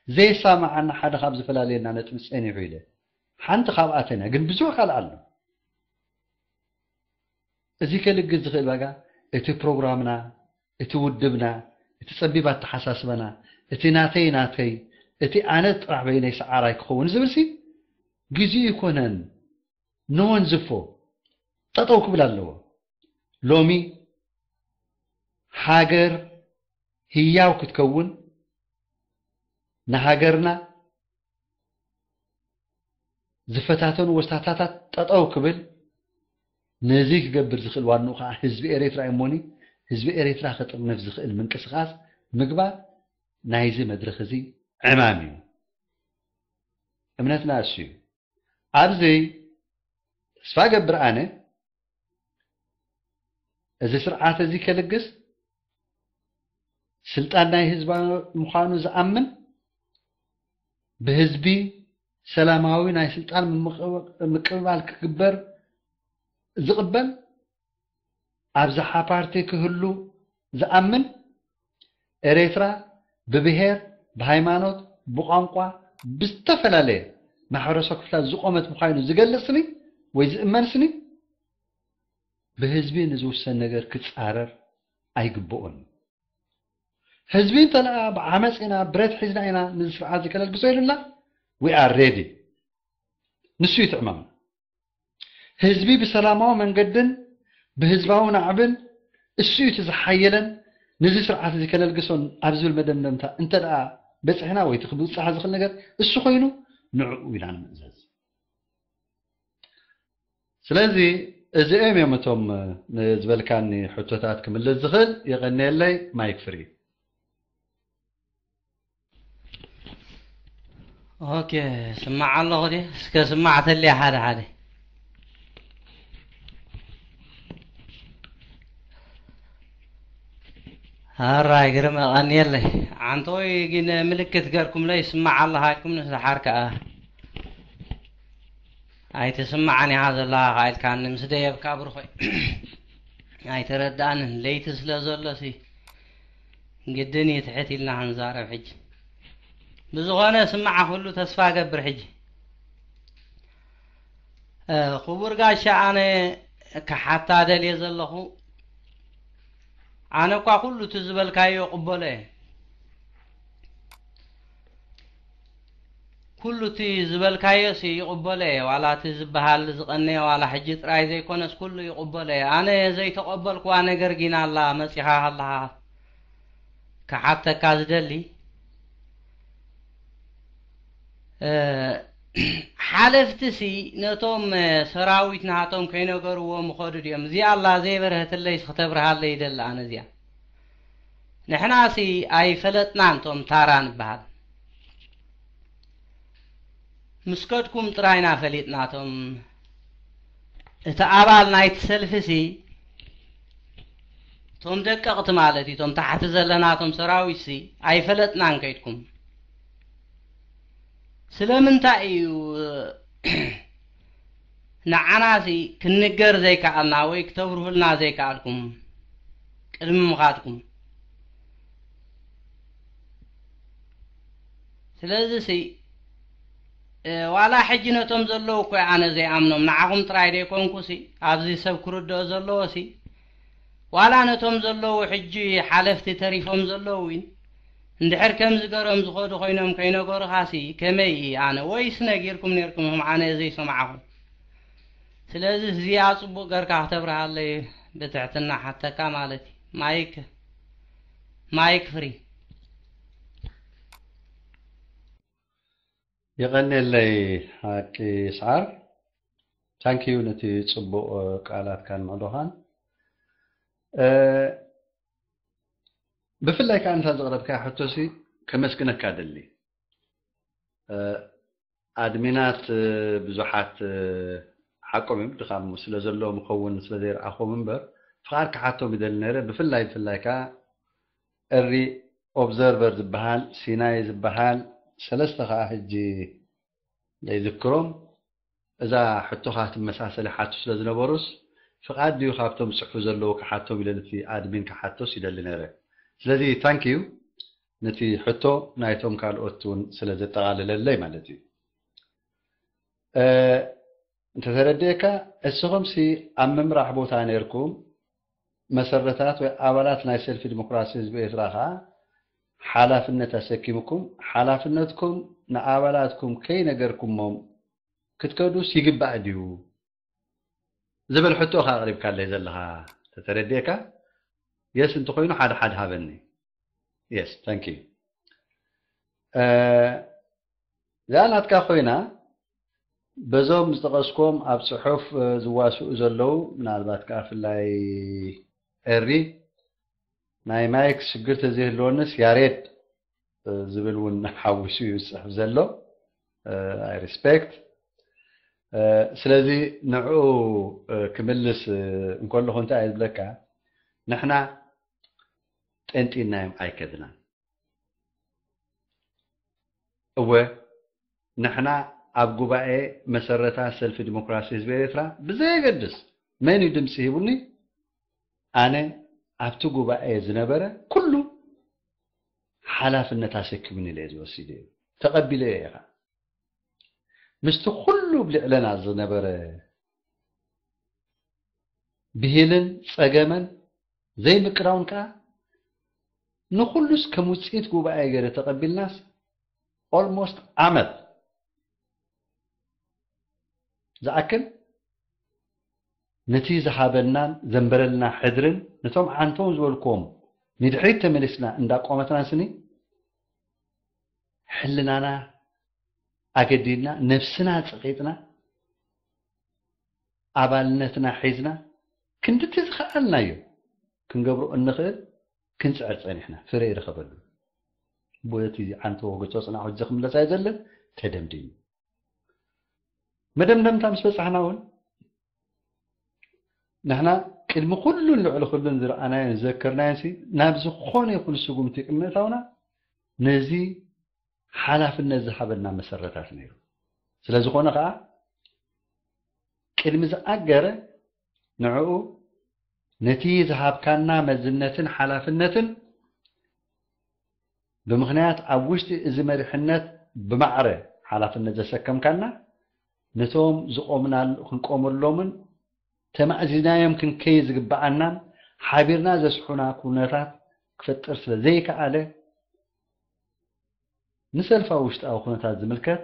ዘይሰማማዓና ሓደ ካብ ዝፈላልየና ነጥቢ ጸኒሑ ኢለ ሓንቲ ካብኣተን እያ። ግን ብዙሕ ካልእ ኣሎ። እዚ ከልግስ ዝኽእል ዋጋ እቲ ፕሮግራምና፣ እቲ ውድብና፣ እቲ ጸቢብ ኣተሓሳስባና፣ እቲ ናተይ ናተይ፣ እቲ ኣነ ጥራሕ በይነይ ሰዓራይ ክኸውን ዝብልሲ ግዜኡ ይኮነን። ንወንዝፎ ጠጠው ክብል ኣለዎ። ሎሚ ሃገር ህያው ክትከውን ንሃገርና ዝፈታተኑ ወስታታታት ጠጠው ክብል ነዚ ክገብር ዝኽእል ዋንኡ ከዓ ህዝቢ ኤርትራ እዩ እሞኒ ህዝቢ ኤርትራ ክጥርንፍ ዝኽእል ምንቅስቃስ ምግባር ናይዚ መድረኽ እዚ ዕማም እዩ። እምነትና እሱ እዩ። ኣብዚ ተስፋ ገብር ኣነ እዚ ስርዓት እዚ ከልግስ ስልጣን ናይ ህዝባዊ ምዃኑ ዝኣምን ብህዝቢ ሰላማዊ ናይ ስልጣን ምምቕ- ምቅብባል ክግበር ዝቕበል ኣብዝሓ ፓርቲ ክህሉ ዝኣምን ኤርትራ ብብሄር ብሃይማኖት ብቋንቋ ብዝተፈላለየ ማሕበረሰብ ክፍላት ዝቆመት ምዃኑ ዝገልጽ ስኒ ወይ ዝእመን ስኒ ብህዝቢ ንዝውሰን ነገር ክጻረር ኣይግብኦን። ህዝቢ እንተለኣ ብዓመፅ ኢና ብረት ሒዝና ኢና ንዚ ስርዓት ዝከለልግሶ ኢሉና we are ready። ንሱ እዩ ትዕማም ህዝቢ ብሰላማዊ መንገድን ብህዝባዊ ናዕብን እሱ እዩ እቲ ዝሓየለን ንዚ ስርዓት እዚ ከለልግሶን ኣብ ዝብል መደምደምታ እንተ ደኣ በፅሕና ወይ እቲ ክብፃሕ ዝኽእል ነገር እሱ ኮይኑ ንዕኡ ኢና ንምእዘዝ። ስለዚ እዚኦም እዮም እቶም ንዝበልካኒ ሕቶታት ክምልስ ዝኽእል። የቐንየለይ። ማይክ ፍሪ። ኦኬ፣ ስማዕ ኣለኹ ድየ? እስከ ስማዕ ተልየ ሓደ ሓደ። ኣራይ ግርመ ቀንየለይ። ዓንቶይ ግን ምልክት ገርኩምለይ ስማዕ ኣለኻ ኢልኩም ንስሓር ከኣ ኣይትስማዕን ኢኻ ዘለኻ ኢልካኒ ምስ ደየብካ ብርኾይ ኣይተረድኣንን። ለይቲ ስለ ዘሎ ሲ ግድን እዩ ትሕት ኢልና ክንዛረብ ሕጂ። ብዝኾነ ስማዕ ኩሉ ተስፋ ገብር ሕጂ። ክቡር ጋሻ ኣነ ክሓታ ደልየ ዘለኹ፣ ኣነ እኳ ኩሉ እቲ ዝበልካዮ ይቕበሎ እየ። ኩሉ እቲ ዝበልካዮ ሲ ይቕበሎ እየ። ዋላ እቲ ዝበሃል ዝቐነየ ዋላ ሕጂ ጥራይ ዘይኮነስ ኩሉ ይቕበሎ እየ። ኣነ ዘይተቐበልኩዋ ነገር ጊና ኣላ መጺኻ ከለኻ ክሓተካ ዝደሊ። እ፣ ሓለፍቲ ሲ ነቶም፣ እ፣ ሰራዊት ናቶም ከይነገርዎም ይኸዱ ድዮም? እዚኣ ኣላ ዘይበርሀትለይ ሲ ክተብርሃለይ ይደሊ ኣነ እዚኣ። ንሕና ሲ ኣይፈለጥናን ቶም ታራ ንበሃል። ምስ ከድኩም ጥራይና ፈሊጥናቶም። እቲ ኣባል ናይቲ ሰልፊ ሲ፣ እቶም ደቀቕቲ ማለት እዩ፣ እቶም ታሕቲ ዘለናቶም ሰራዊት ሲ ኣይፈለጥናን ከይድኩም። ስለምንታይ እዩ ንዓና ሲ ክንገር ዘይከኣልና ወይ ክተብርሁልና ዘይከኣልኩም ቅድሚ ምኻድኩም? ስለዚ ሲ፣ እ፣ ዋላ ሕጂ ነቶም ዘለዉ እኮ ኣነ ዘይኣምኖም፣ ንዓኹም ጥራይ ደይኮንኩ ሲ፣ ኣብዚ ሰብ ክርድኦ ዘለዎ ሲ፣ ዋላ ነቶም ዘለዉ ሕጂ ሓለፍቲ ተሪፎም ዘለዉ እውን፣ እንድሕር ከምዚ ገሮም ዝኸዱ ኮይኖም ከይነገሩኻ ሲ፣ ከመይ እየ ኣነ? ወይስ ነጊርኩም ነርኩም፣ እም ኣነ ዘይሰማዕኹም? ስለዚ እዚኣ ጽቡቕ ገርካ ክተብርሃለይ ብትሕትና ሓተካ ማለት እዩ። ማይክ፣ ማይክ ፍሪ። የቐንየለይ ሓቂ ሰዓር። ታንኪዩ ነቲ ጽቡቕ፣ እ፣ ቃላትካን ምዕዶኻን። እ፣ ብፍላይ ከኣ ነታ ዘቕረብካያ ሕቶሲ ከመስግነካ ደሊ። እ፣ ኣድሚናት፣ እ፣ ብዙሓት፣ እ፣ ሓቆም እዮም፣ ድኻም ስለ ዘለዎም ይኸውን ስለ ዘይረኣኹም እምበር፣ ፍቓድ ክሓቶም ይደሊ ነይረ። ብፍላይ፣ ብፍላይ ከኣ ኤሪ ኦብዘርቨር ዝበሃል፣ ሲናይ ዝበሃል፣ ሰለስተ ከኣ ሕጂ ዘይዝክሮም፣ እዛ ሕቶኻ ትመሳሰል ይሓቱ ስለ ዝነበሩስ፣ ፍቓድ ድዩ ካብቶም ዝጽሕፉ ዘለዉ ክሓቶም ኢለ ነቲ ኣድሚን ክሓቶስ ይደሊ ነይረ። ስለዚ ታንኪዩ ነቲ ሕቶ ናይቶም ካልኦት እውን ስለ ዘጠቓለለለይ ማለት እዩ። እ፣ እንተተረድኤካ፣ እስኹምሲ ኣብ ምምራሕ ቦታ ነይርኩም፣ መሰረታት ወይ ኣባላት ናይ ሰልፊ ዲሞክራሲ ህዝቢ ኤርትራ ከኣ ሓላፍነት ኣሰኪምኩም፣ ሓላፍነትኩም ንኣባላትኩም ከይነገርኩሞም ክትከዱስ ይግባእ ድዩ? ዝብል ሕቶ ኢኻ ኣቕሪብካለይ ዘለኻ ተተረድኤካ። የስ እንተኾይኑ ሓደ ሓደ ሃበኒ። የስ፣ ታንክ ዩ። እ፣ እዚኣ ናትካ ኮይና፣ በዞም ዝጠቐስኮም ኣብ ጽሑፍ፣ እ፣ ዝዋስኡ ዘለዉ፣ ምናልባት ከኣ ፍላይ ኤሪ፣ ናይ ማይክ ሽግር ተዘይህልወንስ ያሬድ፣ እ፣ ዝብል እውን ሓዊሱ እዩ ዝጽሕፍ ዘሎ። እ፣ ኣይ ሪስፔክት። እ፣ ስለዚ ንዕኡ፣ እ፣ ክምልስ፣ እ፣ እንከለኹ እንታይ እየ ዝብለካ፣ ንሕና ጠንጢናዮም ኣይከድናን። እወ፣ ንሕና ኣብ ጉባኤ መሰረታ ሰልፊ ዲሞክራሲ ህዝቢ ኤርትራ ብዘየገድስ መን እዩ ድምፂ ሂቡኒ፣ ኣነ ኣብቲ ጉባኤ ዝነበረ ኩሉ ሓላፍነት ኣሰኪሙኒ ኢለ ዝወሲደ እዩ። ተቐቢለ እየ ኢኻ። ምስቲ ኩሉ ኣብ ልዕለና ዝነበረ ብሂልን ጸገመን ዘይምቅዳውን ከኣ ንኹሉስ ከም ውጽኢት ጉባኤ ገይረ ተቐቢልናስ ኦልሞስት ዓመት ዝኣክል ነቲ ዝሃበናን ዘንበረልና ሕድርን ነቶም ዓንተውን ዝበልክዎም ንድሕሪት ተመሊስና እንዳቆመትናን ስኒ ሕልናና ኣገዲድና ነብስና ጸቒጥና ኣባልነትና ሒዝና ክንድቲ ዝኸኣልናዮ ክንገብሮ እንኽእል ክንጽዕር ጸኒሕና ፍረ ይረኸበሉ። በቲ ዓንተዎ ገጾ ጽናሕ ሕጂ ክምለስ ኣይዘልን ተደምዲሙ። መደምደምታ ምስ በጻሕና እውን ንሕና ቅድሚ ኩሉን ልዕሊ ኩሉን ዝረኣናዮን ዝዘከርናዮን ሲ ናብ ዝኾነ ይኹን ስጉምቲ ቅድሚ ምእታውና ነዚ ሓላፍነት ዝሃበና መሰረታት ነይሩ። ስለ ዝኾነ ከኣ ቅድሚ ዝኣገረ ንዕኡ ነቲ ዝሃብካና መዝነትን ሓላፍነትን ብምኽንያት ኣብ ውሽጢ እዚ መሪሕነት ብማዕረ ሓላፍነት ዘሰከምካና ነቶም ዝቆምናል ክንቆመሎምን ተማእዚዝናዮም ክንከይ ዝግብኣናን ሓቢርና ዘስሑና ኩነታት ክፈጥር ስለ ዘይከኣለ፣ ንሰልፋዊ ውሽጣዊ ኩነታት ዝምልከት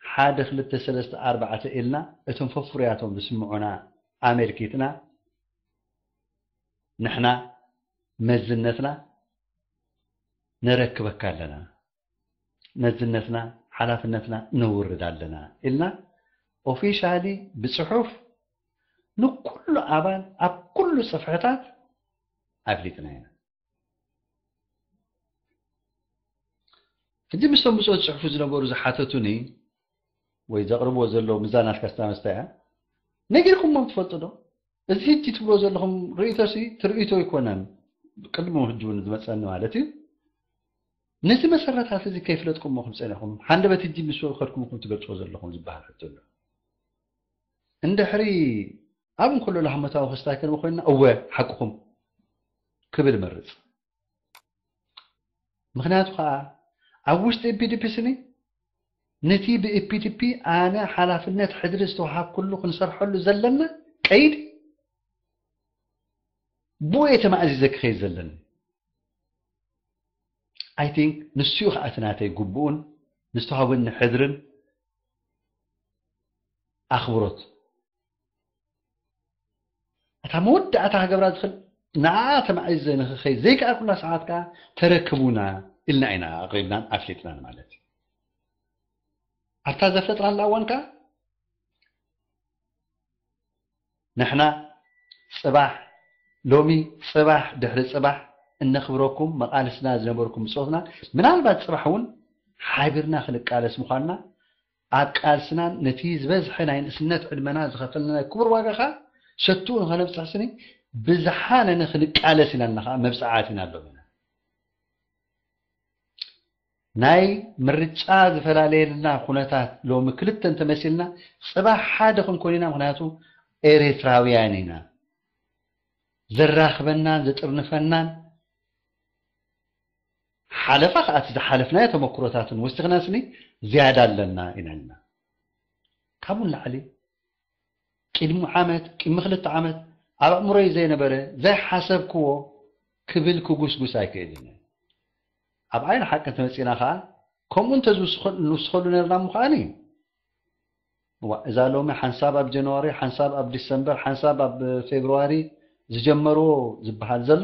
ሓደ፣ ክልተ፣ ሰለስተ፣ ኣርባዕተ ኢልና እቶም ፈፉርያቶም ዝስምዑና ኣመልኪትና ንሕና መዝነትና ነረክበካ ኣለና፣ መዝነትና ሓላፍነትና ነውርድ ኣለና ኢልና ኦፊሻሊ ብጽሑፍ ንኩሉ ኣባል ኣብ ኩሉ ጽፍሕታት ኣፍሊጥና ኢና። ሕጂ ምስቶም ብጾት ጽሑፉ ዝነበሩ ዝሓተቱኒ ወይ ዘቕርብዎ ዘለዉ ምዛ ናትካ ስታመስታ እያ ነጊርኩሞም ትፈልጡ ዶ? እዚ ሕጂ ትብሎ ዘለኹም ርእይቶሲ ትርእይቶ ኣይኮነን፣ ቅድሚ ሕጂ እውን ዝመጸኒ ማለት እዩ። ነዚ መሰረታት እዚ ከይፍለጥኩሞ ክም ጸኒኹም፣ ሃንደበት ሕጂ ምስ ከድኩም ክም ትገልጽዎ ዘለኹም ዝበሃል ሕቶ ኣሎ። እንድሕሪ ኣብ እንከሎ ላህመታዊ ክስታይ ክንቢ ኮይንና፣ እወ ሓቅኹም ክብል እመርጽ። ምኽንያቱ ከዓ ኣብ ውሽጢ ኢፒዲፒ ስኒ ነቲ ብኢፒዲፒ ኣነ ሓላፍነት ሕድሪ ዝተዋሃብኩሉ ክንሰርሐሉ ዘለና ቀይዲ ብኡ እየ ተማእዚዘ ክኸይድ ዘለኒ። I think ንሱ እዩ ከዓ እቲ ናተይ ግቡኡን ንዝተዋህበኒ ሕድርን ኣኽብሮት። እታ መወዳእታ ክገብራ ዝኽእል ንዓ ተማዒዘ ንኽኸይ ዘይከኣልኩላ ሰዓት ከዓ ተረክቡና ኢልና ኢና ኣቕሪብናን ኣፍሊጥናን ማለት እዩ። ኣብታ ዘፍለጥናላ እዋን ከዓ ንሕና ጽባሕ፣ ሎሚ፣ ጽባሕ፣ ድሕሪ ጽባሕ እነኽብረኩም መቓልስና ዝነበርኩም ብጾትና፣ ምናልባት ጽባሕ እውን ሓቢርና ክንቃለስ ምዃንና ኣብ ቃልስናን ነቲ ዝበዝሐ ናይ ንእስነት ዕድመና ዝኸፈልናዮ ክቡር ዋጋ ኸኣ ሸትኡ ንኸነብጽሕ ስኒ ብዝሓነነ ክንቃለስ ኢናልና ኸኣ መብጽዓ ኣቲና ኣሎና። ናይ ምርጫ ዝፈላለየልና ኩነታት ሎሚ ክልተ እንተመሲልና ጽባሕ ሓደ ክንኮን ኢና፣ ምኽንያቱ ኤርትራውያን ኢና። ዘራኽበናን ዘጥርንፈናን ሓለፋ ከኣ እቲ ዝሓለፍናዮ ተመክሮታትን ወሲኽና ስኒ ዝያዳ ኣለና ኢና ኢልና። ካብኡ ንላዕሊ ቅድሚ ዓመት፣ ቅድሚ ክልተ ዓመት ኣብ ኣእምሮይ ዘይነበረ፣ ዘይሓሰብክዎ ክብል ክጉስጉስ ኣይክእልን እየ። ኣብ ዓይኒ ሓቂ እንተመጺእና ከኣ ከምኡ እንተዝውስኸ-፣ ንውስኸሉ ነርና እሞ ከኣኒ፣ እዋ፣ እዛ ሎሚ ሓንሳብ ኣብ ጀንዋሪ፣ ሓንሳብ ኣብ ዲሰምበር፣ ሓንሳብ ኣብ ፌብርዋሪ ዝጀመርዎ ዝበሃል ዘሎ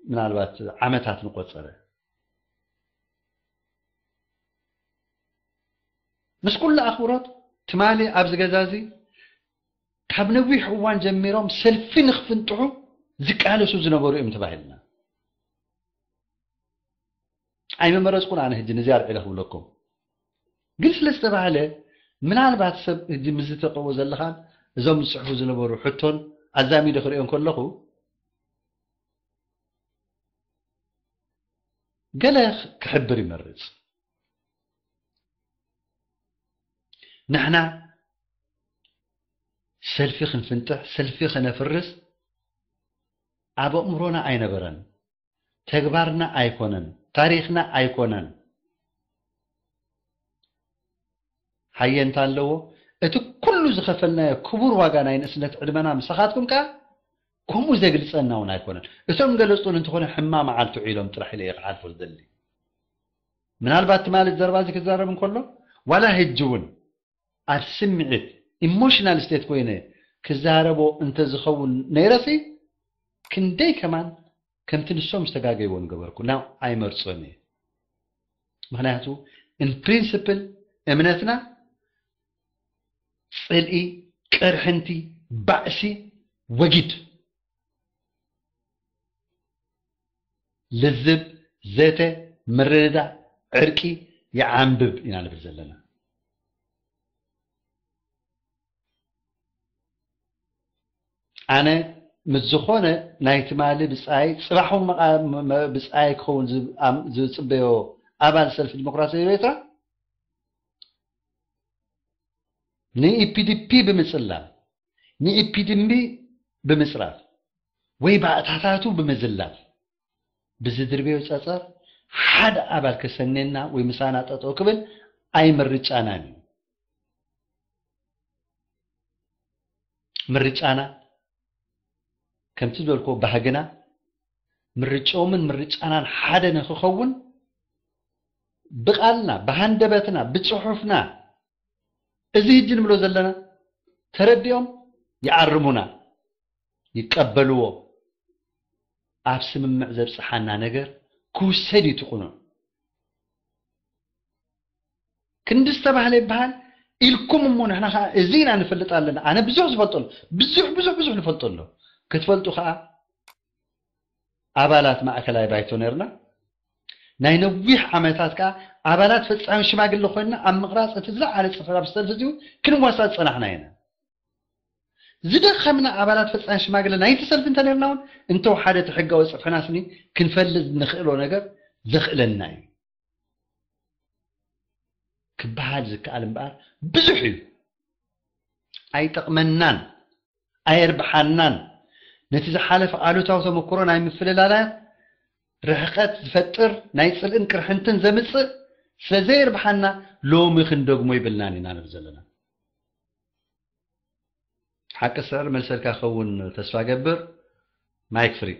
ምናልባት ዓመታት ንቆጸረ። ምስ ኩሉ ኣኽብሮት፣ ትማሊ ኣብዚ ገዛ እዚ ካብ ነዊሕ እዋን ጀሚሮም ሰልፊ ንኽፍንጥሑ ዝቃለሱ ዝነበሩ እዮም ተባሂልና። ኣይመመረጽኩን ኣነ ሕጂ ነዚ ኣልዒለ ክብለኩም። ግን ስለ ዝተባህለ፣ ምናልባት ሰብ ሕጂ ምስ ዝተቀዎ ዘለኻን እዞም ዝጽሕፉ ዝነበሩ ሕቶን ኣዛሚደ ክርእዮ እንከለኹ፣ ገለ ክሕብር ይመርጽ። ንሕና ሰልፊ ክንፍንጥሕ፣ ሰልፊ ከነፍርስ ኣብ ኣእምሮና ኣይነበረን። ተግባርና ኣይኮነን፣ ታሪኽና ኣይኮነን። ሃየንታ ኣለዎ። እቲ ኩሉ ዝኸፈልናዮ ክቡር ዋጋ ናይ ንእስነት ዕድመና ምሳኻትኩም ከኣ ከምኡ ዘግልጸና እውን ኣይኮነን። እቶም ገለጹን እንተኾነ ሕማ መዓልቲ ውዒሎም ጥራሕ ኢለ እየ ክሓልፎ ዝደሊ። ምናልባት ትማሊ ዘረባ እዚ ክዛረብ እንከሎ፣ ዋላ ሕጂ እውን ኣብ ስምዒት፣ ኢሞሽናል ስቴት ኮይነ ክዛረቦ እንተዝኸውን ነይረሲ፣ ክንደይ ከማን ከምቲ ንሶም ዝተጋገይዎ ንገበርኩ። ናው ኣይመርጾን እየ። ምኽንያቱ፣ in principle እምነትና ጽልኢ፣ ቅርሕንቲ፣ ባእሲ ወጊድ። ልዝብ፣ ዘተ፣ ምርድዳእ፣ ዕርቂ ይዓንብብ ኢና ንብል ዘለና። ኣነ ምስ ዝኾነ ናይ ትማሊ ብጻይ፣ ጽባሕ እውን መቓ-፣ መ-፣ መ-፣ ብጻይ ክኸውን ዝ-፣ ኣም-፣ ዝጽበዮ ኣባል ሰልፊ ዲሞክራሲ ኤርትራ ንኢፒዲፒ ብምጽላም፣ ንኢፒዲፒ ብምጽራፍ፣ ወይ ባእታታቱ ብምዝላፍ፣ ብዝድርበዮ ጸጸር ሓደ ኣባል ከሰንየና ወይ ምሳና ጠጠው ክብል ኣይምርጫናን እዩ። ምርጫና ከምቲ ዝበልክዎ ባህግና ምርጫኦምን ምርጫናን ሓደ ንክኸውን ብቓልና፣ ብሃንደበትና፣ ብጽሑፍና እዚ ህጂ ንብሎ ዘለና ተረዲኦም ይኣርሙና፣ ይቀበልዎ፣ ኣብ ስምምዕ ዘብጽሓና ነገር ክውሰድ እዩ እቲ ቅኑዕ። ክንዲ ዝተባህለ ይበሃል ኢልኩም እሞ ንሕና ከዓ እዚ ኢና ንፈልጥ ኣለና። ኣነ ብዙሕ ዝፈልጦ ኣሎ፣ ብዙሕ ብዙሕ ብዙሕ ንፈልጦ ኣሎ። ክትፈልጡ ከዓ ኣባላት ማእከላይ ባይቶ ነርና። ናይ ነዊሕ ዓመታት ከዓ ኣባላት ፈጻሚ ሽማግለ ኮይንና ኣብ ምቕራፅ እቲ ዝለዓለ ፅፍራ ብሰልፊ እዚ እውን ክንዋሳእ ዝፀናሕና ኢና። ዝደኸምና ኣባላት ፈጻሚ ሽማግለ ናይቲ ሰልፊ እንተነርና እውን እንተወሓደ እቲ ሕጋዊ ፅፍሕና ስኒ ክንፈልጥ ንኽእሎ ነገር ዘኽእለና እዩ ክበሃል ዝከኣል እምበኣር ብዙሕ እዩ። ኣይጠቕመናን፣ ኣየርብሓናን። ነቲ ዝሓለፈ ኣሉታዊ ተመክሮ ናይ ምፍልላላት ርሕቀት ዝፈጥር ናይ ጽልእን ቅርሕንትን ዘምጽእ ስለ ዘየርብሓና ሎሚ ክንደግሞ ይብልናን ኢና ንብል ዘለና። ሓቂ ስዕር መልሰልካ ክኸውን ተስፋ ገብር። ማይክ ፍሪ።